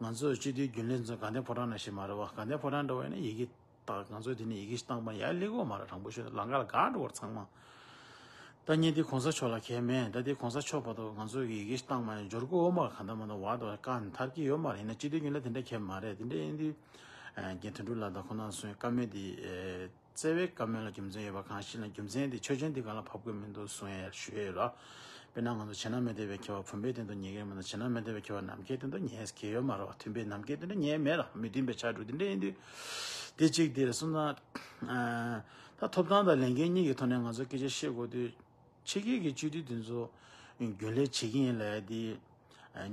ང་ཚོ་སྤྱི་འཐུས་རྒྱུན་ལས་ཚོ་དགའ་ལྡན་ཕོ་བྲང་ནང་བཞིན་མ་རེད་བ། དགའ་ལྡན་ཕོ་བྲང་འདྲ་བ་ཡིན་ན་ཡི་གེ་ད་ང་ཚོ་དེ་ནས་ཡི་གེ་ཞིག་བཏང་པ་ཡར་སླེབས་ཀྱི་ཡོད་མ་རེད། དྲང་པོ་ཤོད་ན་ལམ་ཁ་ལ་འགག་འགྲོ་བར་ཚང་མ། ད་ངས་འདི་གོང་ས་མཆོག་ལ་གལ་མེད། ད་འདི་གོང་ས་མཆོག་བར་དུ་ང་ཚོ་གི་ཡི་གེ་ཞིག་བཏང་མ་ཡང་འབྱོར་གྱི་ཡོད་མ་རེད། གང་ལྟར་མ་གཏོགས་བར་དུ་བཀག་ནས་ཐར་གྱི་ཡོད་མ་རེད། ཡིན་ན་སྤྱི་འཐུས་རྒྱུན་ལས་དེ་འདྲ་གལ་མ་རེད། དེ་འདྲ་ཡིན་དུས་རྒན་དོན་གྲུབ་ལགས་དང་ཁོང་རྣམ་ཚོས་བཀའ་མོལ་འདི་བརྩེ་བའི་བཀའ་མོལ་ལ་རྒྱུ་མཚན་ཡོད་པ་གང་ཞིག་ལ་རྒྱུ་མཚན་དེ་ཆོས་ཅན་འདི་གང་ལ་བབ་དགོས་མི་འདུག་གསུང་ཡ་ཞུ་ཡ་ཡོད་ར། དཔེར་ན་ང་ཚོ་བྱེད་ན་མི་བདེ་བའི་ཁྱད་པར་བུམ་པའི་སྟེང་དུ་ཉལ་གྱི་མི་འདུག་བྱེད་ན་མི་བདེ་བའི་ཁྱད་པར་ནམ་མཁའི་སྟེང་དུ་ཉལ་གྱི་ཡོད་མ་རེད་བ། མཐུན་པའི་ནམ་མཁའི་སྟེང་དུ་ཉལ་མེད་ར། མི་མཐུན་པའི་ཆ་འགྲོ་དེ་འདྲ་ཡིན་དུས། དེ་གཅིག་དེ་རེད། གསུམ་ན། ད་ཐོབ་ཐང་དང་ལས་འགན་གཉིས་ཀྱི་ཐོག་ནས་ང་ཚོ་སྐད་ཆ་བཤད་དགོས་དུས། ཕྱི་རྒྱལ་གྱི་སྤྱི་འཐུས་དེ་ཚོ་རྒྱུན་ལས་བྱེད་ཀྱི་ཡིན་ལབ་ཡ་དེ།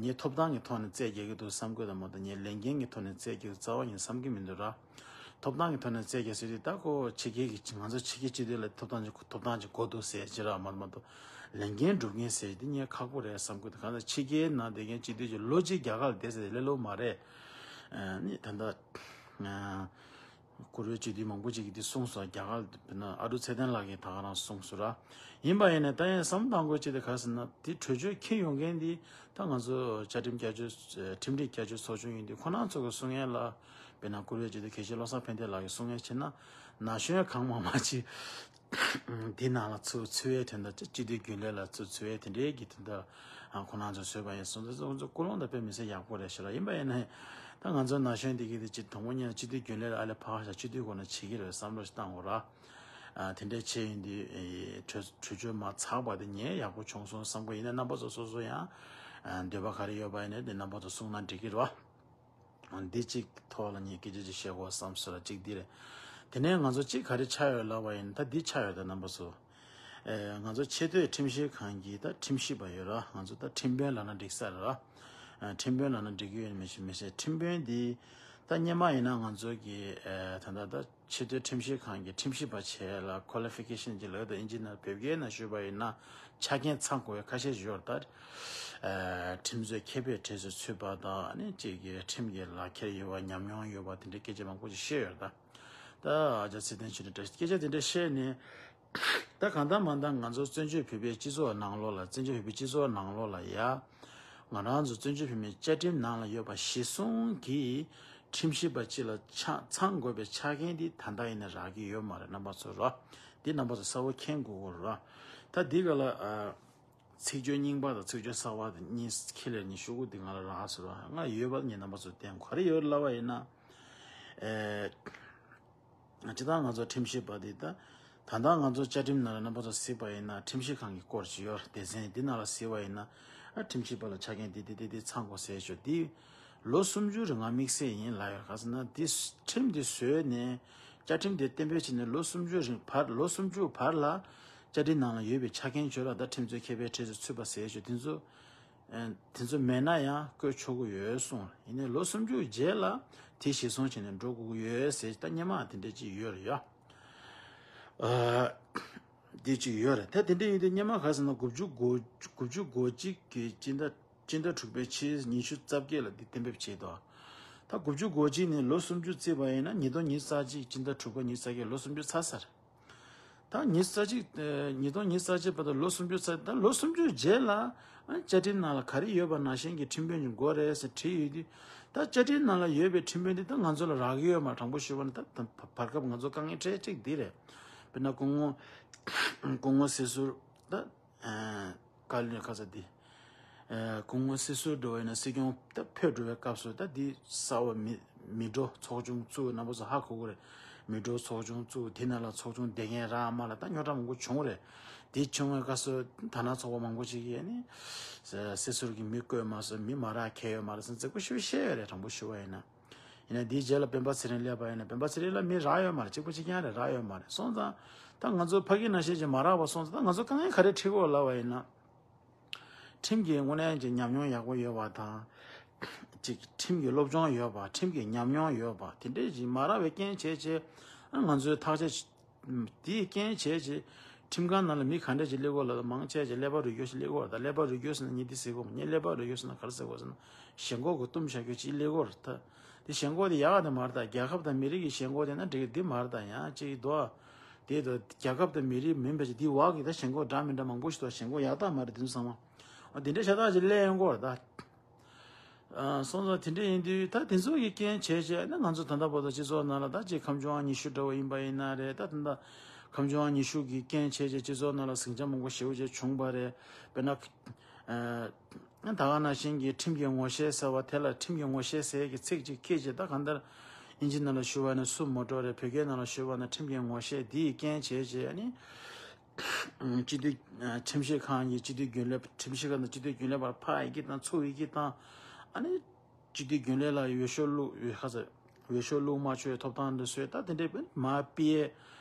ངས་ཐོབ་ཐང་གི་ཐོག་ནས་རྩོད་རྒྱག་གི་འདུག་བསམ་གྱི་ཡོད་མ་གཏོགས་ངས་ལས་འགན་གྱི་ཐོག་ནས་རྩོད་རྒྱག་རྩ་བ་ཉིད་བསམ་གྱི་མི་འདུག་ར། ཐོབ་ཐང་གི་ཐོག་ནས་རྩོད་རྒྱག་ཟེར་དུས་ད་ཁོ་ཕྱི་རྒྱལ་གྱི་ང་ཚོ་ཕྱི་རྒྱལ་སྤྱི་འཐུས་ལ་ཐོབ་ཐང་ཅིག་ཐོབ་ཐང་ཅིག་དགོས་འདུག་ཟེར་ཅི་ར་མ་མ་གཏོགས་ལས་འགན་སྒྲུབ་མཁན་ཟེར་དེ་ངས་ཁག་པོ་རེད་བསམ་གྱི་འདུག་གང་ལྟར་ཕྱི་རྒྱལ་ནང་བསྡད་མཁན་སྤྱི་འཐུས་ཀྱི་ལོ་གཅིག་རྒྱ་གར་ལ་བསྡད་ཟེར་ཏེ་སླེབས་ལོ་མ་རེད། ཨ་ནི་ད་ལྟ། བཀུར་འོས་སྤྱི་འཐུས་མང་པོ་ཅིག་གིས་འདི་གསུངས་སོང་། རྒྱ་གར་དཔེར་ན་ཨ་འབྲུག་ཚེ་བརྟན་ལགས་ཀྱིས་ད་ག་རང་གསུངས་སོང་ར། ཡིན་པ་ཡིན་ནའི་ད་ཡང་བསམ་བློ་གཏོང་དགོས་ཅིག་དེ་ག་རེ་ཟེར་ན་དེ་གྲོས་ཆོད་འཁྱེར་ཡོང་མཁན་འདི་ད་ང་ཚོ་བཅའ་ཁྲིམས་བསྐྱར་བཅོས་ཁྲིམས་སྒྲིག་བསྐྱར་བཅོས་ཚོགས་ཆུང་ཡིན་དུས་ཁོ་རང་ཚོ་གི་གསུང་ཡས་ལ་ དཔེར་ན་བཀུར་འོས་སྤྱི་འཐུས་དགེ་བཤེས་བློ་བཟང་ཕན་བདེ་ལགས་ཀྱིས་གསུང་ཡས་བྱས་ན། ན་གཞོན་གང་མང་མང་ཅིག་འདི་ནང་ལ་ཚུད་ཚུད་ཡས་དོན་དག་སྤྱི་འཐུས་རྒྱུན་ལས་ལ་ཚུད་ཚུད་ཡས་དེ་འདྲའི་གི་དོན་དག་ཨ་ཁོ་རང་ཚོས་བཟོས་པ་ཡིན་སོང་ཙང་ཁོ་ཚོ་ཀུན་སློང་དང་དཔེ་མི་སྲིད་ཡག་པོ་རེད་ཤག་ལ། ཡིན་པ་ཡིན་ན་ད་ང་ཚོ་ན་གཞོན་འདི་གི་དེ་ཅིག་དང་པོ་ཉིད་ལ་སྤྱི་འཐུས་རྒྱུན་ལས་ལ་ཨ་ལས་ཕར་བཞག་སྤྱི་འཐུས་སྒོ་ནས་བྱེད་ཀྱི་རེད་བསམ་བློ་ཞིག་བཏང་དགོས་ར། ཨ་དེ་འདྲའི་བྱས་ཡིན་དུས་ཨེ་གྲོས་གྲོས་ཆོད་མ་ཚགས་པ་དེ་ངས་ཡག་པོ་བྱུང་སོང་བསམ་གི་ཡིན་ན། རྣམ་པ་ཚོ་སོ་སོ་ཡང་ཨ་འདོད་པ་ག་རེ་ཡོད་པ་ཡིན་ན་དེ་རྣམ་པ་ཚོ་གསུངས་ན་འགྲིག་གི་རེད་བ། འདི་གཅིག་ཐོག་ལ་ངས་སྐད་ཆ་ཅིག་བཤད་དགོས་བསམ་སོང་ལ། གཅིག་འདི་རེད། དེ་ནས་ང་ཚོ་གཅིག་ག་རེ་ཆགས་ཡོད་ལབ་པ་ཡིན་ན། ད་འདི་ཆགས་ཡོད་ད་རྣམ་པ་ཚོ། ཨེ་ང་ཚོ་ཆེས་མཐོའི་ཁྲིམས་ཞིབ་ཁང་གི་ད་ཁྲིམས་ཞིབ་པ་ཡོད་ར། ང་ཚོ་ད་ཁྲིམས་དཔོན་ལབ་ན་འགྲིག་ས་རེད་ར། ཨ་ཁྲིམས་དཔོན་ལབ་ན་འགྲིག་གི་ཡོད་མི་ཤེས་མི་ཤེས། ཁྲིམས་དཔོན་འདི་ད་སྔོན་མ་ཡིན་ན་ང་ཚོ་གི་ཨེ་ད་ད་ད་ཆེས་མཐོའི་ཁྲིམས་ཞིབ་ཁང་གི་ཁྲིམས་ཞིབ་པ་བྱས་ལ་ཁོ་ལི་ཕི་ཀེ་ཤན་གྱི་ལོ་དང་ཨིན་ཇི་ནར་བོད་སྐད་ནང་ཞུས་པ་ཡིན་ན་ཆ་རྐྱེན་ཚང་དགོས་པའི་ཁ་ཤས་ཡོད་རེད་ད། ཨ་ཁྲིམས་རྩོད་མཁས་པའི་གྲས་སུ་ཚུད་པ་དང་ཨ་ནི་གཅིག་གི་ཁྲིམས་ཀྱི་ལག་ཁྱེར་ཡོད་པ་ཉམས་མྱོང་ཡོད་པ་དེ་འདྲའི་སྐད་ཆ་མང་པོ་ཞིག་བཤད་ཡོད་རེད་ད། ད་ཨ་ཅག་ཚེ་བརྟན་ཆོས་སྒྲོན་བཀྲ་ཤིས་སྐད་ཆ་དེ་འདྲ་བཤད་ནས། ད་གང་ལྟར་མ་ལྟར་ང་ཚོ་བཙན་བྱོལ་བོད་པའི་སྤྱི་ཚོགས་ནང་ལོགས་ལ་བཙན་བྱོལ་བོད་པའི་སྤྱི་ཚོགས་ནང་ལོགས་ལ་ཡ། ང་རང་ཚོ་བཙན་བྱོལ་བོད་མིའི་བཅའ་ཁྲིམས་ནང་ལ་ཡོད་པ་གཞིར་བཟུང་གིས་ཁྲིམས་ཞིབ་པ་གཅིག་ལ་ཆ་ཚང་དགོས་པའི་ཆ་རྐྱེན་འདི་ད་ལྟ་ཡིན་ན་རག་གི་ཡོད་མ་རེད་རྣམ་པ་ཚོ་རོ། འདི་རྣམ་པ་ཚོ་གསལ་པོ་མཁྱེན་དགོས་ཀྱི་རེད་རོ། ད་འདི་ག་ལ་ཨ། ཚིག་བརྗོད་རྙིང་པ་དང་ཚིག་བརྗོད་གསར་པ་དེ་གཉིས་ཁྱེད་ལ་གཉིས་ཤོག་གུ་འདི་ང་ལ་རག་སོང་རོ། ང་ཡོད་པ་ངས་རྣམ་པ་ཚོ་བསྟན་ག་རེ་ཡོད་ལབ་པ་ཡིན་ན། ཨེ། སྤྱིར་བཏང་ང་ཚོ་ཁྲིམས་ཞིབ་པ་འདི་ད། ད་ལྟ་ང་ཚོ་བཅའ་ཁྲིམས་ནང་ལ་རྣམ་པ་ཚོ་གཟིགས་པ་ཡིན་ན་ཁྲིམས་ཞིབ་ཁང་གི་སྐོར་ཅིག་ཡོད་རེད། སྡེ་ཚན་འདི་ནང་ལ་གཟིགས་པ་ཡིན་ན་ཨ་ཁྲིམས་ཞིབ་པ་ལ་ཆ་རྐྱེན་འདི་འདི་འདི་འདི་ཚང་དགོས་ཟེར་ཆོག་འདི་ལོ་སུམ་ཅུ་རིང་ང་དམིགས་བསལ་ཡིན་ལབ་ཡོད། ག་ཟེར་ན་འདི་ཁྲིམས་འདི་བཟོས་ནས་བཅའ་ཁྲིམས་འདི་གཏན་འབེབས་བྱས་ནས་ལོ་སུམ་ཅུ་རིང་བར་ལོ་སུམ་ཅུ་བར་ལ་བཅའ་ཁྲིམས་ནང་ལ་ཡོད་པའི་ཆ་རྐྱེན་བརྗོད་ལ་ད་ཁྲིམས་རྩོད་མཁས་པའི་གྲས་སུ་ཚུད་པ་ཟེར་ཆོག་འདི་ཚོ། ཨ་དེ་ཚོ་མེད་ན་ཡང་བཀོད་ཆོག་གི་ཡོད་གསུངས། ཡིན་ནའི་ལོ་སུམ་ཅུ་རྗེས་ལ་དེ་གཞིར་བཟུང་བྱས་ནས་འགྲོ་དགོས་ཀྱི་ཡོད་ཟེར་ད་སྔོན་མ་དེ་འདྲ་ཅིག་ཡོད་རེད་ཡ། ཨ་དེ་ཅིག་ཡོད་རེད། ད་དེ་འདྲ་ཡིན་དུས་སྔོན་མ་ག་ཟེར་ན་དགུ་བཅུ་གོ་དགུ་བཅུ་གོ་གཅིག་གི་སྤྱི་ཟླ་སྤྱི་ཟླ་དྲུག་པའི་ཕྱི་ཉི་ཤུ་རྩ་བརྒྱད་ལ་འདི་གཏན་འབེབས་བྱས་འདུག་ད་དགུ་བཅུ་གོ་གཅིག་ནས་ལོ་སུམ་ཅུ་བརྩིས་པ་ཡིན་ན་ཉིས་སྟོང་ཉི་ཤུ་རྩ་གཅིག་སྤྱི་ཟླ་དྲུག་པ་ཉི་ཤུ་རྩ་བརྒྱད་ལོ་སུམ་ཅུ་ཚར་ཚར། ད་ཉི་ཤུ་རྩ་གཅིག་ཨེ་ཉིས་སྟོང་ཉི་ཤུ་རྩ་གཅིག་བར་དུ་ལོ་སུམ་ཅུ་ཚར། ད་ལོ་སུམ་ཅུ་རྗེས་ལ་ཨ་བཅའ་ཁྲིམས་ནང་ལ་ག་རེ་ཡོད་པ་ནང་བཞིན་གྱི་ཁྲིམས་དཔོན་གྱི་མགོ་རེད་ཟེར་བྲིས་ཡོད་དུས། ད་བཅའ་ཁྲིམས་ནང་ལ་ཡོད་པའི་ཁྲིམས་དཔོན་འདི་ད་ང་ཚོ་ལ་རག་གི་ཡོད་མ། དྲང་པོ་ཞུས་པ་ན་ད་ད་བར་སྐབས་ང་ཚོ་དཀའ་ངལ་འཕྲད་གཅིག་འདི་རེད། དཔེར་ན་སྐུ་ངོ་སྐུ་ངོ་སྲིད་ཟུར་ད་ཨ་བཀའ་བློན་ཁ་ས་འདི། ཨ་སྐུ་ངོ་སྲིད་ཟུར་འགྲོ་བས་ན་སྲིད་སྐྱོང་ད་ཕེབས་འགྲོ་བའི་སྐབས་སུ་ད་འདི་གསར་བ་མི་མི་འགྲོ་ཚོགས་ཆུང་བཙུགས། རྣམ་པ་ཚོ་ཧ་གོ་གི་རེད། མི་འགྲོ་ཚོགས་ཆུང་བཙུགས། དེ་ནང་ལ་ཚོགས་ཆུང་བསྡད་མཁན་རག་མ་རག་ད་རྙོག་དྲ་མང་པོ་བྱུང་རེད། དེ་བྱུང་བའི་སྐབས་སུ་ད་ན་ཚོགས་པ་མང་པོ་ཅིག་གིས་ནི་སྲིད་ཟུར་གྱི་མི་བསྐོས་མ་སོང་། མི་མ་རག་གལ་ཡོད་མ་རེད་ཟེར་མཛེས་པོ་ཞེ་པོ་བཤད་ཡོད་རེད། དྲང་པོ་ཞུ་བ་ཡིན་ན། ཡིན་ན་འདིའི་རྗེས་ལ་སྤེན་པ་ཚེ་རིང་སླེབས་པ་ཡིན་ན་སྤེན་པ་ཚེ་རིང་ལ་མི་རག་ཡོད་མ་རེད། གཅིག་པོ་གཅིག་རྐྱང་རེད། རག་ཡོད་མ་རེད། སོང་ཙང་ད་ང་ཚོ་ཕ་གི་ནང་བཞིན་ཅིག་མ་རག་པ་སོང་ཙང་ད་ང་ཚོ་དཀའ་ངལ་ག་རེ་འཕྲད་ཀྱི་ཡོད་ལབ་པ་ཡིན་ན། ཁྲིམས་ཀྱི་དངོས་གནས་ཀྱི་ཉམས་མྱོང་ཡག་པོ་ཡོད་པ་དང་། ཅིག་ཁྲིམས་ཀྱི་སློབ་སྦྱོང་ཡོད་པ། ཁྲིམས་ཀྱི་ཉམས་མྱོང་ཡོད་པ་དེ་འདྲས་ཅིག་མ་རག་པའི་རྐྱེན་བྱས་བྱས་ང་ཚོས་ཐག་གཅོད་དེའི་རྐྱེན་བྱས་བྱས་ཁྲིམས་ཁང་ནང་ལ་མི་ག་འདྲས་ཅིག་སླེབས་ཀྱི་ཡོད་ལབ་ན་མང་ཆེ་བ་ཅིག་ཀླད་པ་རུལ་རྒྱུ་ཞིག་སླེབས་ཀྱི་ཡོད་རེད། ད་ཀླད་པ་རུལ་རྒྱུ་ཟེར་ན་ངས་འདི་ཟེར་གྱི་ཡོད་མ་རེད། ངས་ཀླད་པ་རུལ་རྒྱུ་ཟེར་ན་ག་རེ་ཟེར་གྱི་ཡོད་ཟེར་ན་ཞེན་ཁོག་གིས་བཏུམས་བཞག་རྒྱུ་ཅིག་སླེབས་ཀྱི་ཡོད་རེད། ད་དེ་ཞེན་ཁོག་དེ་ཡག་ག་དེ་མ་རེད། ད་རྒྱལ་ཁབ་དང་མི་རིགས་ཀྱི་ཞེན་ཁོག་དེ་ན་འགྲིག་གི་འདི་མ་རེད། ད་ཡང་ཅིག་འདུག་ཨ། དེ་དང་རྒྱལ་ཁབ་དང་མི་རིགས་མིན་པ་ཅིག་འདི་འོག་གི་ད་ཞེན་ཁོག་འདྲ་མི་འདྲ་མང་པོ་ཞིག་འདུག་ཞེན་ཁོག་ཡག་ཐག་མ་རེད་དེ་ཚོ་ཚང་མ། འོ་དེ་འདྲ་ཤ་སྟག་ཅིག་སླེབས་ཡོང་གི་ཡོད་རེད་ད། ཨ་སོང་ཙང་དེ་འདྲ་ཡིན་དུས་ད་དེ་ཚོ་གི་རྐྱེན་བྱས་བྱས་ནི་ང་ཚོ་ད་ལྟ་བར་དུ་སྤྱི་ཚོགས་ནང་ལ་ད་ཅིག་ཁམས་བྱུང་ཉི་ཤུ་འདྲ་བོ་ཡིན་པ་ཡིན་ན་རེད། ད་ད་ལྟ་ཁམས་བྱུང་ཉི་ཤུ་གི་རྐྱེན་བྱས་བྱས་སྤྱི་ཚོགས་ནང་ལ་ཟིང་ཆ་མང་པོ་ཞེ་པོ་ཅིག་བྱུང་བ་རེད། དཔེར་ན། ཨ་ད་ག་ནང་བཞིན་གྱི་ཁྲིམས་ཀྱི་ངོ་ཤེས་ཟེར་བ་དེ་ལ་ཁྲིམས་ཀྱི་ངོ་ཤེས་ཟེར་གྱི་ཚིག་ཅིག་ཁྱེད་ཀྱིས་ད་གང་ལྟར་ཨིན་ཇི་ནང་ལ་ཞུ་བ་ནི་སུ་མོ་ཊོ་རེད། བོད་སྐད་ནང་ལ་ཞུ་བ་ན་ཁྲིམས་ཀྱི་ངོ་ཤེས་འདི་ཡི་རྐྱེན་བྱས་བྱས་ནི། སྤྱི་འཐུས་ཁྲིམས་ཞིབ་ཁང་གི་སྤྱི་འཐུས་རྒྱུན་ལས་ཁྲིམས་ཞིབ་ཁང་དང་སྤྱི་འཐུས་རྒྱུན་ལས་བར་ཕར་ཡི་གེ་བཏང་ཚུར་ཡི་གེ་བཏང་། ཨ་ནི་སྤྱི་འཐུས་རྒྱུན་ལས་ལ་འོས་ཤོག་བླུག་འོས་ཁ་ཚ་འོས་ཤོག་བླུག་མ་ཆོག་ཐོབ་ཐང་འདི་བཟོས། ད་དེ་འདྲའི་མར་ཕུད།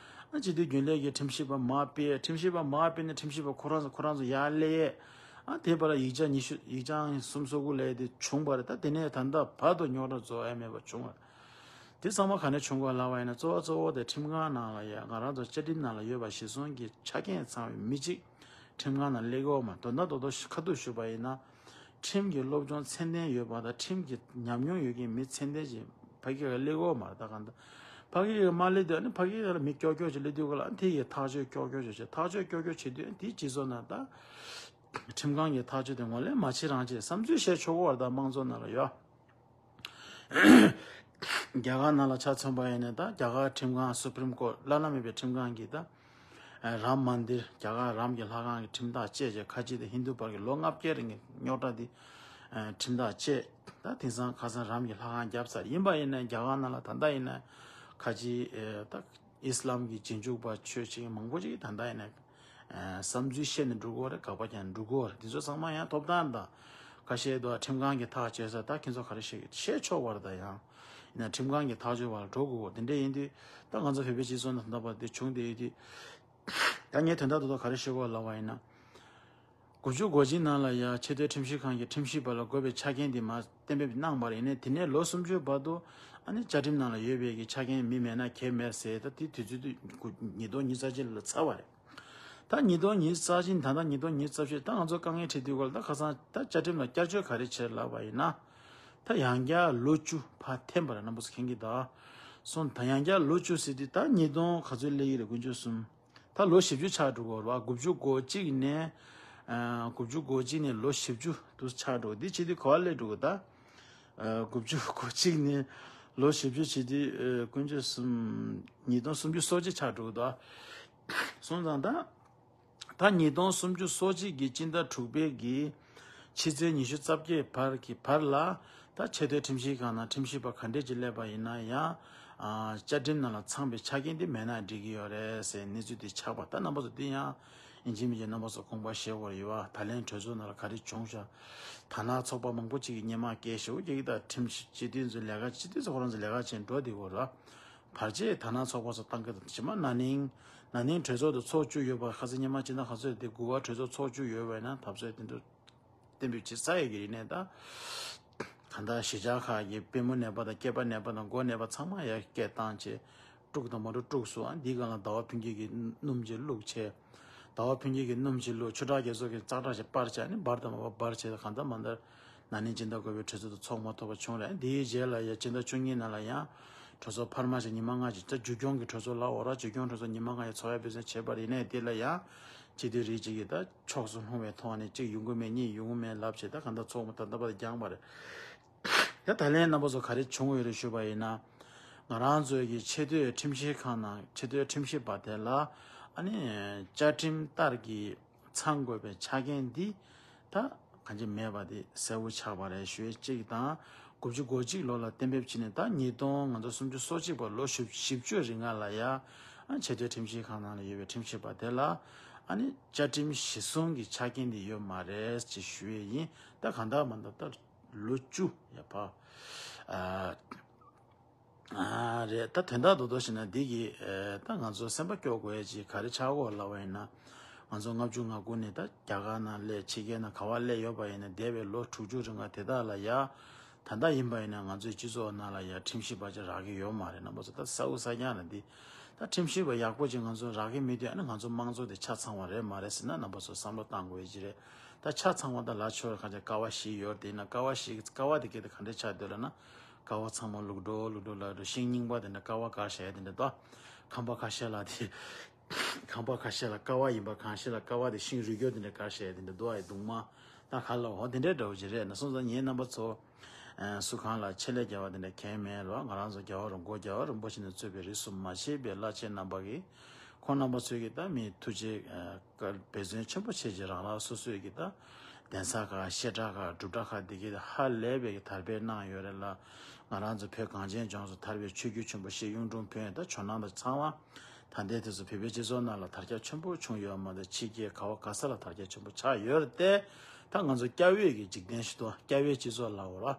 ཨ་སྤྱི་འཐུས་རྒྱུན་ལས་ཀྱི་ཁྲིམས་ཞིབ་པ་མར་ཕུད། ཁྲིམས་ཞིབ་པ་མར་ཕུད་ནས་ཁྲིམས་ཞིབ་པ་ཁོ་རང་ཚོ་ཁོ་རང་ཚོ་ཡར་སླེབས། ཨ་དེ་བར་ཡིག་ཆ་ཉི་ཤུ་ཡིག་ཆ་སུམ་སོ་དགུ་ལས་དེ་བྱུང་བ་རེད། ད་དེ་ནས་ད་ལྟ་བར་དུ་རྙོག་དྲ་རྫོགས་ཡ་མེད་པ་བྱུང་བ་རེད། དེ་ཚང་མ་ག་ནས་བྱུང་ག་ལབ་པ་ཡིན་ན་གཙོ་བོ་གཙོ་བོ་དེ་ཁྲིམས་ཁང་ནང་ལ་ཡ་ང་རང་ཚོ་བཅའ་ཁྲིམས་ནང་ལ་ཡོད་པ་གཞིར་བཟུང་གི་ཆ་རྐྱེན་ཚང་བའི་མི་གཅིག་ཁྲིམས་ཁང་ནང་སླེབས་ཀྱི་ཡོད་མ། དོན་དག་རྡོག་རྡོག་ཁ་ཐུག་ཞུས་པ་ཡིན་ན་ཁྲིམས་ཀྱི་སློབ་སྦྱོང་ཚད་ལྡན་ཡོད་པ་དང་ཁྲིམས་ཀྱི་ཉམས་མྱོང་ཡོད་མཁན་མི་ཚད་ལྡན་ཅིག་ཕ་གི་ལ་སླེབས་ཀྱི་ཡོད་མ་རེད། ད་གང་ལྟར་ཕ་གི་ལ་མ་སླེབས་དུས་ཨ་ནི་ཕ་གི་ལ་མི་ཀྱོག་ཀྱོག་ཅིག་སླེབས་དུས་ག་ལ་ཨ་ནི་དེ་ཡི་ཐག་གཅོད་ཀྱོག་ཀྱོག་ཅིག་བྱེད། ཐག་གཅོད་ཀྱོག་ཀྱོག་བྱེད་དུས་ཨ་ནི་དེའི་སྤྱི་ཚོགས་ནང་ད་ཁྲིམས་ཁང་གི་ཐག་གཅོད་དེ་ངོ་ལས་མ་བྱེད་རང་བྱེད་བསམ་ཚུལ་བཤད་ཆོག་གི་ཡོད་རེད། ད་དམངས་གཙོ་ནང་ལ་ཡོད། རྒྱ་གར་ནང་ལ་ཆ་མཚོན་པ་ཡིན་ན། ད་རྒྱ་གར་ཁྲིམས་ཁང་Supreme Court བླ་ན་མེད་པའི་ཁྲིམས་ཁང་གིས་ད་རམ་མན་དིར། རྒྱ་གར་རམ་གྱི་ལྷ་ཁང་གི་ཁྲིམས་ཐག་བཅད་རྗེས། ཁ་ཆེ་དང་ཧིན་དུ་བར་གྱི་ལོ་ལྔ་བརྒྱའི་རིང་གི་རྙོག་དྲ་འདི་ཁྲིམས་ཐག་བཅད། ད་དེང་སང་ཁ་སང་རམ་གྱི་ལྷ་ཁང་བརྒྱབ་ཚར། ཡིན་པ་ཡིན་ན་རྒྱ་གར་ནང་ལ་ད་ལྟ་ཡིན་ན་ཁ་ཆེ་ད་ཨིས་ལམ་གྱི་རྗེས་འཇུག་པ་ཆོས་བྱེད་མང་པོ་ཅིག་ད་ལྟ་ཡིན་ན་བསམ་ཚུལ་བཤད་ནས་འགྲོ་གི་ཡོད་རེད། དགག་པ་རྒྱག་ནས་འགྲོ་གི་ཡོད་རེད། དེ་ཚོ་ཚང་མ་ཡང་ཐོབ་ཐང་དང་ཁ་ཤས་དུ་ཁྲིམས་ཁང་གིས་ཐག་བཅད་ས། ད་ཁྱེད་ཚོ་ག་རེ་བཤད་ཀྱི་བཤད་ཆོག་པ་རེད། ད་ཡང་ཡིན་ན་ཁྲིམས་ཁང་གིས་ཐག་གཅོད་པ་ལ་འགྲོ་དགོས། དེ་འདྲ་ཡིན་དུས་ད་ང་ཚོ་བོད་པའི་སྤྱི་ཚོགས་ནང་ད་ལྟ་བར་དེ་བྱུང་བསྡད་ཡོད་དུས། ད་ངས་དོན་དག་ཏུ་ད་ག་རེ་ཤོད་དགོས་ལབ་པ་ཡིན་ན། དགུ་བཅུ་གོ་གཅིག་ནང་ལ་ཡ་ཆེས་མཐོའི་ཁྲིམས་ཞིབ་ཁང་གི་ཁྲིམས་ཞིབ་པ་ལ་དགོས་པའི་ཆ་རྐྱེན་འདི་མར་གཏན་འབེབས་གནང་བ་རེད། ཡིན་ནའི་དེ་ནས་ལོ་སུམ་ཅུ་བར་དུ་ཨ་ནི་བཅའ་ཁྲིམས་ནང་ལ་ཡོད་པའི་གི་ཆ་རྐྱེན་མི་མེད་ན་གལ་མེད་ཟེར། ད་དེ་དུས་ཚོད་དུ་ཉིས་སྟོང་ཉི་ཤུ་རྩ་གཅིག་ལ་ཚར་བ་རེད། ད་ཉིས་སྟོང་ཉི་ཤུ་རྩ་གཅིག་ད་ལྟ་ཉིས་སྟོང་ཉི་ཤུ་རྩ་བཞི། ད་ང་ཚོ་དཀའ་ངལ་འཕྲད་དུས་སྐོར་ལ་ད་ཁ་སང་ད་བཅའ་ཁྲིམས་ལ་བསྐྱར་བཅོས་ག་རེ་བྱས་ལབ་པ་ཡིན་ན། ད་ཡང་བསྐྱར་ལོ་བཅུ་ཕར་འཐེན་པ་རེད། རྣམ་པ་ཚོ་མཁྱེན་གྱི་ད་སོང་། ད་ཡང་བསྐྱར་ལོ་བཅུ་ཟེར་དུས་ད་ཉིས་སྟོང་ག་ཚོད་སླེབས་ཀྱི་རེད། དགུ་བཅུ་གསུམ། ད་ལོ་བཞི་བཅུ་ཆགས་འགྲོ་གི་རེད་བ། དགུ་བཅུ་གོ་གཅིག་ནས་ཨ་དགུ་བཅུ་གོ་གཅིག་ནས་ལོ་བཞི་བཅུ་དུ་ཆགས་འགྲོ། འདི་བྱེད་དུས་ག་པར་སླེབས་འགྲོ་གི། ད་ཨ་དགུ་བཅུ་གོ་གཅིག་ནས་ལོ་བཞི་བཅུ་བྱེད་དུས་ཨ་དཀོན་མཆོག་གསུམ། ཉིས་སྟོང་སུམ་ཅུ་སོ་གཅིག་ཆགས་འགྲོ་གི་འདུག། སོང་ཙང་ད་ད་ཉིས་སྟོང་སུམ་ཅུ་སོ་གཅིག་གི་སྤྱི་ཟླ་དྲུག་པའི་གི་ཕྱི་ཚེས་ཉི་ཤུ་རྩ་བརྒྱད་བར་གྱི་བར་ལ། ད་ཆེས་མཐོའི་ཁྲིམས་ཞིབ་ཁང་ནང་ཁྲིམས་ཞིབ་པ་ག་འདྲས་ཅིག་སླེབས་པ་ཡིན་ན་ཡང་ཨ་བཅའ་ཁྲིམས་ནང་ལ་ཚང་བའི་ཆ་རྐྱེན་དེ་མེད་ན་འགྲིག་གི་ཡོད་རེད་ཟེར་གནས་ཚུལ་དེ་ཆགས་པ། ད་རྣམ་པ་ཚོ་དེ་ཡང་ཡིན་གཅིག་མིན་གཅིག་རྣམ་པ་ཚོ་དགོངས་པ་བཞེས་དགོས་ཡོད་པ། ད་ལན་གྲོས་ཚོགས་ནང་ལ་ག་རེ་བྱུང་ཤག། དར་ནག་ཚོགས་པ་མང་པོ་ཅིག་གིས་སྔོན་མ་སྐད་ཞེ་པོ་རྒྱག་གི། ད་ཁྲིམས་ཞིབ་སྤྱི་འཐུས་ཚོ་ལས་ཀ། སྤྱི་འཐུས་ཚོ་ཁོ་རང་ཚོ་ལས་ཀ་བྱས་འགྲོ་བསྡད་ཡོད་རེད། བར་ཆད་དར་ནག་ཚོགས་པ་ཚོ་བཏང་གི་འདུག། ཕྱི་མ་ན་ནིང་ན་ནིང་གྲོས་ཚོགས་དེ་ཚོགས་བཅུག་ཡོད་པ། ཁ་སང་སྔོན་མ་སྤྱི་ཟླ་ག་ཚོད་དེ་དགུ་པ་གྲོས་ཚོགས་ཚོགས་བཅུག་ཡོད་པ་ཡིན་ན་ད་གཟོད་དེ་ཚོ་གཏན་འབེབས་བྱེད་ཚར་ཡོད་ཀྱི་རེད། ནས་ད་གང་ལྟར་གཞིས་ཆགས་ཁག་གི་དཔོན་པོ་ནད་པ་དང་སྐྱེས་པ་ནད་པ་དང་མགོ་ནད་པ་ཚང་མ་ཡར་སྐད་བཏང་བྱས། དཀྲུག་དང་མ་དཀྲུག་དཀྲུགས་སོང་། ཨ་འདིའི་སྒང་ལ་ཟླ་བ་ཕུན་སྐྱིད་ཀྱིས་སྣུམ་ཅིག་བླུགས་བྱས། ཟླ་བ་ཕུན་སྐྱིད་ཀྱིས་སྣུམ་ཅིག་བླུགས། ཆོས་གྲགས་རྒྱ་མཚོ་གིས་ཙག་སྒྲ་ཞིག་སྤར་བྱས། ཨ་ནི་འབར་དང་མ་འབར་འབར་བྱས། གང་ལྟར་མ་ལྟར་ན་ནིང་སྤྱི་ཟླ་དགུ་པའི་གྲོས་ཚོགས་དེ་ཚོགས་མ་ཐུབ་པ་བྱུང་རེད། དེའི་རྗེས་ལ་ཡང་སྤྱི་ཟླ་བཅུ་གཉིས་ནང་ལ་ཡང་གྲོས་ཚོགས་འཕར་མ་ཞིག་ཉི་མ་ལྔ་ཞིག། ད་བསྒྱུར་སྐྱོང་གི་གྲོས་ཚོགས་ལབ་དགོས་རེད། བསྒྱུར་སྐྱོང་གྲོས་ཚོགས་ཉི་མ་ལྔ་ཞིག་ཚོགས་ཡ་དཔེ་མཚོན་བྱས་པ་རེད། ཡིན་ནའི་དེ་ལ་ཡང་སྤྱི་འཐུས་རེ་གཅིག་གིས་ད་ཕྱོགས་སུ་ལྷུང་བའི་ཐོག་ནས་གཅིག་ཡོང་གི་མེད། གཉིས་ཡོང་གི་མེད་ལབ་བྱས། ད་གང་ལྟར་ཚོགས་མ་ཐུབ། ད་ལྟ་བར་དུ་འགྱངས་པ་རེད། ད་ད་ལན་རྣམ་པ་ཚོ་ག་རེ་བྱུང་ཡོད་རེད་ཞུས་པ་ཡིན་ན། ང་རང་ཚོའི་གི་ཆེས་མཐོའི་ཁྲིམས་ཞིབ་ཁང་ནང་ཆེས་མཐོའི་ཁྲིམས་ཞིབ་པ་དེ་ལ་ཨ་ནི་བཅའ་ཁྲིམས་ལྟར་གྱི་ཚང་དགོས་པའི་ཆ་རྐྱེན་འདི་ད་གང་ཅི་མེད་པ་དེ་གསལ་པོ་ཆགས་པ་རེད་ཞུ་ཡས་གཅིག་དང་། དགུ་བཅུ་གོ་གཅིག་ལོ་ལ་གཏན་འབེབས་བྱས་ནས་ད་ཉིས་སྟོང་ང་ཚོ་སུམ་ཅུ་སོ་གཅིག་པ་ལོ་བཞི་བཅུ་རིང་ལ་ཡ་ཨ་ཆེས་མཐོའི་ཁྲིམས་ཞིབ་ཁང་ནང་ལ་ཡོད་པའི་ཁྲིམས་ཞིབ་པ་དེ་ལ་ཨ་ནི་བཅའ་ཁྲིམས་གཞིར་བཟུང་གི་ཆ་རྐྱེན་འདི་ཡོད་མ་རེད་ཅེས་ཞུ་ཡས་ཡིན། ད་གང་ལྟར་མ་ལྟར་ད། ལོ་བཅུ་ཡ་ཕ། ཨ། ཨ་རེད། ད་དོན་དག་རྡོག་རྡོག་བཤད་ན་འདི་གི་ཨ་ད་ང་ཚོ་སེམས་པ་སྐྱོ་དགོས་ཡ་ཅིག་ག་རེ་ཆགས་ཀྱི་ཡོད་ལབ་པ་ཡིན་ན། ང་ཚོ་ལྔ་བཅུ་ང་དགུ་ནས་ད་རྒྱ་གར་ནང་སླེབས། ཕྱི་རྒྱལ་ནང་ག་པར་སླེབས་ཡོད་པ་ཡིན་ན་འདས་པའི་ལོ་དྲུག་ཅུ་རིང་ག་དེ་དག་ལ་ཡ། ད་ལྟ་ཡིན་པ་ཡིན་ན་ང་ཚོའི་སྤྱི་ཚོགས་ནང་ལ་ཡ་ཁྲིམས་ཞིབ་པ་ཅིག་རག་གི་ཡོད་མ་རེད། རྣམ་པ་ཚོ་ད་ས་འུ་ས་རྐྱང་ལ་འདི། ད་ཁྲིམས་ཞིབ་པ་ཡག་པོ་ཅིག་ང་ཚོ་རག་གི་མེད་དུས་ཨ་ནི་ང་ཚོ་དམངས་གཙོ་དེ་ཆ་ཚང་བ་རེད་མ་རེད་ཟེར་ན་རྣམ་པ་ཚོ་བསམ་བློ་བཏང་དགོས་ཡ་ཅིག་རེད། ད་ཆ་ཚང་བ་ད་ལ་ཆོས་ར་ཁ་ཆ་ཀ་བ་བཞི་ཡོད་དེ་ན། ཀ་བ་བཞི་གི་ཀ་བ་དེ་སྐད་དེ་ག་འདྲས་ཆགས་འདུག་ལབ་ན། ཀ་བ་ཚང་མ་ལུག་འགྲོ་ལུག་འགྲོ་ལ་འགྲོ། ཤིང་རྙིང་པ་དེ་འདྲ་ཀ་བ་བཀར་བཞག་ཡ་དེ་འདྲ་འདུག། ཁང་པ་ཁ་ཤས་ལ་དེ། ཁང་པ་ཁ་ཤས་ལ་ཀ་བ་ཡིན་པ་གང་ཤེས་ལ། ཀ་བ་དེ་ཤིང་རུས་རྒྱུ་དེ་འདྲ་བཀར་བཞག་ཡ་དེ་འདྲ་འདུག་ཨ། ཡ་གདུང་མ་ད་ག་ལ་འོ་དེ་འདྲས་འདྲ་བོ་ཅིག་རེད། ན་སོང་ཙང་ངས་རྣམ་པ་ཚོ་སུ་གང་ལ་ཆེད་ལས་རྒྱལ་བ་དེ་འདྲ་གང་མེད་རོགས། ང་རང་ཚོ་རྒྱལ་བ་རིན་པོ་རྒྱལ་བ་རིན་པོ་ཆེ་ནས་གཙོས་པའི་རིས་སུ་མ་ཆད་པའི་བླ་ཆེན་རྣམ་པ་གིས། ཁོང་རྣམ་པ་ཚོས་ཀྱི་ད་མི་ཐུགས་རྗེ་འབད་བརྩོན་ཆེན་པོ་བྱས་རྗེས་རང་རང་སོ་སོའི་གི་ད་གདན་ས་ཁག་བཤད་གྲྭ་ཁག་སྒྲུབ་གྲྭ་ཁག་འདི་གི་ཧ་ལས་པའི་གི་དར་སྤེལ་གནང་ཡོད་རེད་ལ། ང་རང་ཚོ་བོད་གངས་ཅན་ལྗོངས་སུ་དར་བའི་ཆོས་བརྒྱུད་ཆེན་པོ་བཞི་གཡུང་དྲུང་བོན་དང་ཇོ་ནང་དང་ཚང་མ་ད་ལྟའི་དུས་སུ་བོད་པའི་སྤྱི་ཚོགས་ནང་ལ་དར་ཁྱབ་ཆེན་པོ་བྱུང་ཡོད་མ་གཏོགས་ཕྱི་རྒྱལ་ག་བ་ག་ས་ལ་དར་ཁྱབ་ཆེན་པོ་ཆགས་ཡོད་རེད་དེ། ད་ང་ཚོ་སྐྱ་བོའི་གི་འཇིག་རྟེན་ཞིག་ཏུ་སྐྱ་བོའི་སྤྱི་ཚོགས་ལ་འོ་ར།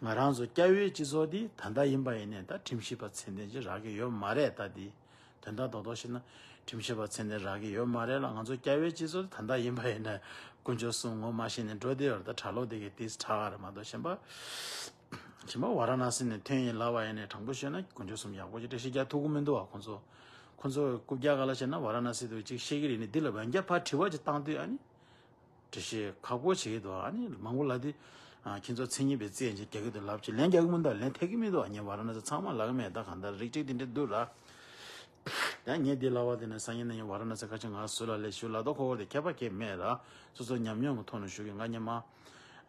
ང་རང་ཚོ་སྐྱ་བོའི་སྤྱི་ཚོགས་འདི་ད་ལྟ་ཡིན་པ་ཡིན་ནའི་ད་ཁྲིམས་ཞིབ་པ་ཚད་ལྡན་ཅིག་རག་གི་ཡོད་མ་རེད། ད་འདི་དོན་དག་རྡོག་རྡོག་བཤད་ན་ཁྲིམས་ཞིབ་པ་ཚད་ལྡན་རག་གི་ཡོད་མ་རེད་ལ། ང་ཚོ་སྐྱ་བོའི་སྤྱི་ཚོགས་འདི་ད་ལྟ་ཡིན་པ་ཡིན་ནའི་དཀོན་མཆོག་གསུམ་ངོ་མ་ཤེས་ནས་འགྲོ་བསྡད་ཡོད་རེད། ད་གྲྭ་ལོག་འདི་གི་ཏིས་ཁྲ་ག་རེད་མ་གཏོགས་གཞན་པ། གཞན་པ་ཝཱ་ར་ཎ་སི་ནས་ཐོན་ཡིན་ལབ་པ་ཡིན་ནའི་དྲང་པོ་ཤོད་ན་དཀོན་མཆོག་གསུམ་ཡག་པོ་ཅིག་བཀྲ་ཤིས་རྒྱག་ཐུབ་ཀྱི་མི་འདུག་བ། ཁོང་ཚོ་ཁོང་ཚོ་རྐུབ་བཀྱག་ག་ལ་བྱས་ན་ཝཱ་ར་ཎ་སི་དུ་ཅིག་བཤད་ཀྱི་རེད། ནི་འདི་ལ་འོན་ཀྱང་ཕར་དྲི་བ་ཅིག་བཏང་དུས་ཨ་ནི། འགྲེལ་བཤད་ཁག་པོ་བྱེད་ཀྱི་འདུག། ཨ་ནི་མང་པོ་ལ་དེ། ཨ། ཁྱེད་ཚོ་མཚན་ཉིད་པའི་རྩིས་ཡན་ཆད་རྒྱག་གི་འདུག་ལབ་ཅིག་ལན་རྒྱག་གི་མི་འདུག། ལན་ཐེབས་ཀྱི་མི་འདུག། ངས་ཝཱ་ར་ཎ་སི་ཚང་མ་ལབ་ཀྱི་མེད། ད་གང་ལྟར་རིགས་གཅིག་དེ་འདྲ་འདུག་ར། ད་ངས་འདི་ལབ་པ་དེ་ནི་སང་ཉིན་ན་ཡང་ཝཱ་ར་ཎ་སི་ཁ་ཆེ་ང་ཟུར་ལ་སླེབས་ཞུ་ལབ་དོ། ཁོ་བོ་དེ་ཁྱད་པར་གང་མེད་ར། སོ་སོ་ཉམས་མྱོང་གི་ཐོག་ནས་ཞུ་གི། ང་སྔོན་མ།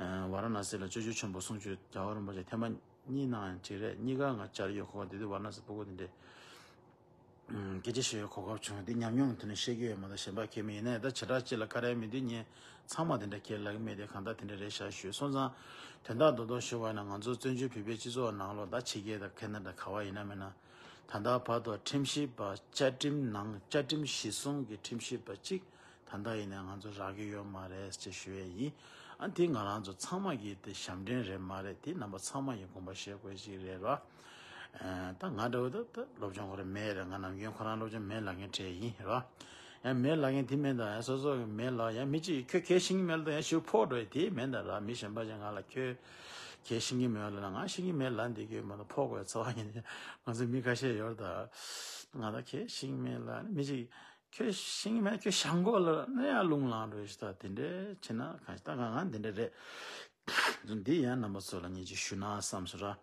ཨ། ཝཱ་ར་ཎ་སི་ལ་སྤྱོད་བརྒྱུད་ཆེན་པོ་གསུང་ཆོས་རྒྱལ་བ་རིན་པོ་ཆེ་ཐེངས་མ། གཉིས་ནང་གཅིག་རེད། གཉིས་ཀ་ང་བཅར་ཡོད། ཁོ་དེ་དུས་ཝཱ་ར་ཎ་སི་སྤུ་གུ་དེ་འདྲས་སྐད་ཆ་བཤད་ཡོད་གོ་སྐབས་བྱུང་། དེ་ཉམས་མྱོང་དེ་ནས་བཤད་ཀྱི་ཡོད་མ་གཏོགས་གཞན་པ་གལ་མེད། ཡིན་ན་ཡང་ད་བྱེ་བྲག་གཅིག་ལ་ཀ་རེ་མི་འདུག་ངས་ཚང་མ་དེ་འདྲ་ཁས་ལེན་གྱི་མེད། དེ་གང་ལྟར་དེ་འདྲ་རེད་ཤག་ཞུས་སོང་ཙང་། དོན་དག་རྡོག་རྡོག་ཞུ་བ་ན་ང་ཚོ་བཙན་བྱོལ་བོད་པའི་སྤྱི་ཚོགས་ནང་ལོགས་ད་ཕྱི་རྒྱལ་དང་ཁེ་ན་ཌ་ག་བ་ཡིན་ན་མིན་ན། ད་ལྟ་བར་དུ་ཁྲིམས་ཞིབ་པ་བཅའ་ཁྲིམས་ནང་བཅའ་ཁྲིམས་གཞི་བཟུང་གི་ཁྲིམས་ཞིབ་པ་གཅིག་ད་ལྟ་ཡིན་ན་ང་ཚོ་རག་གི་ཡོད་མ་རེད་ཅེས་ཞུ་ཡས་ཡིན། ཨ་དེ་ང་རང་ཚོ་ཚང་མ་གི་དེ་ཞབས་འདྲེན་རེད་མ་རེད། དེ་རྣམ་པ་ཚང་མ་གི་དགོངས་པ་བཞེས་དགོས་ཅིག་རེད་ར། ཨ་ད་ང་འདྲ་བོ་ད་ད་སློབ་སྦྱོང་ཁོ་རང་མེད་རེད། ང་ནམ་རྒྱུན་ཁོ་རང་སློབ་སྦྱོང་མེད་ལབ་མཁན་གྲས་ཡིན་ར། ཡང་མེད་ལབ་མཁན་དེ་མིན་ད། ཡང་སོ་སོ་གི་མེད་ལབ། ཡང་མི་གཅིག་ཁྱོད་གལ་ཤེས་ཀྱི་མེད་ལབ་ད་ཡང་ཞུ་ཕོག་འགྲོ་ཡ་དེ་མིན་ད་ར། མི་གཞན་པ་ཅིག་ང་ལ་ཁྱོད་གལ་ཤེས་ཀྱི་མེད་ལབ་ན་ང་ཤེས་ཀྱི་མེད་ལབ་འདི་གི་མ་གཏོགས་ཕོག་དགོས་ཚོར་བ་ཡིན། ང་ཚོ་མི་ཁ་ཤས་ཡོད་ད། ང་ད་ཁྱོད་ཤེས་ཀྱི་མེད་ལབ་ནི་མི་གཅིག་ཁྱོད་ཤེས་ཀྱི་མེད། ཁྱོད་ཞང་གོ་ལ་ནི་ཡང་རླུང་ལངས་འགྲོ་ཞིག་ད་དེ་འདྲས་བྱེད་ན་གང་ཞིག་ད་གང་ང་འདི་འདྲས་རེད། འདི་ཡང་རྣམ་པ་ཚོ་ལ་ངས་ཅིག་ཞུ་ན་བསམ་སོང་ར།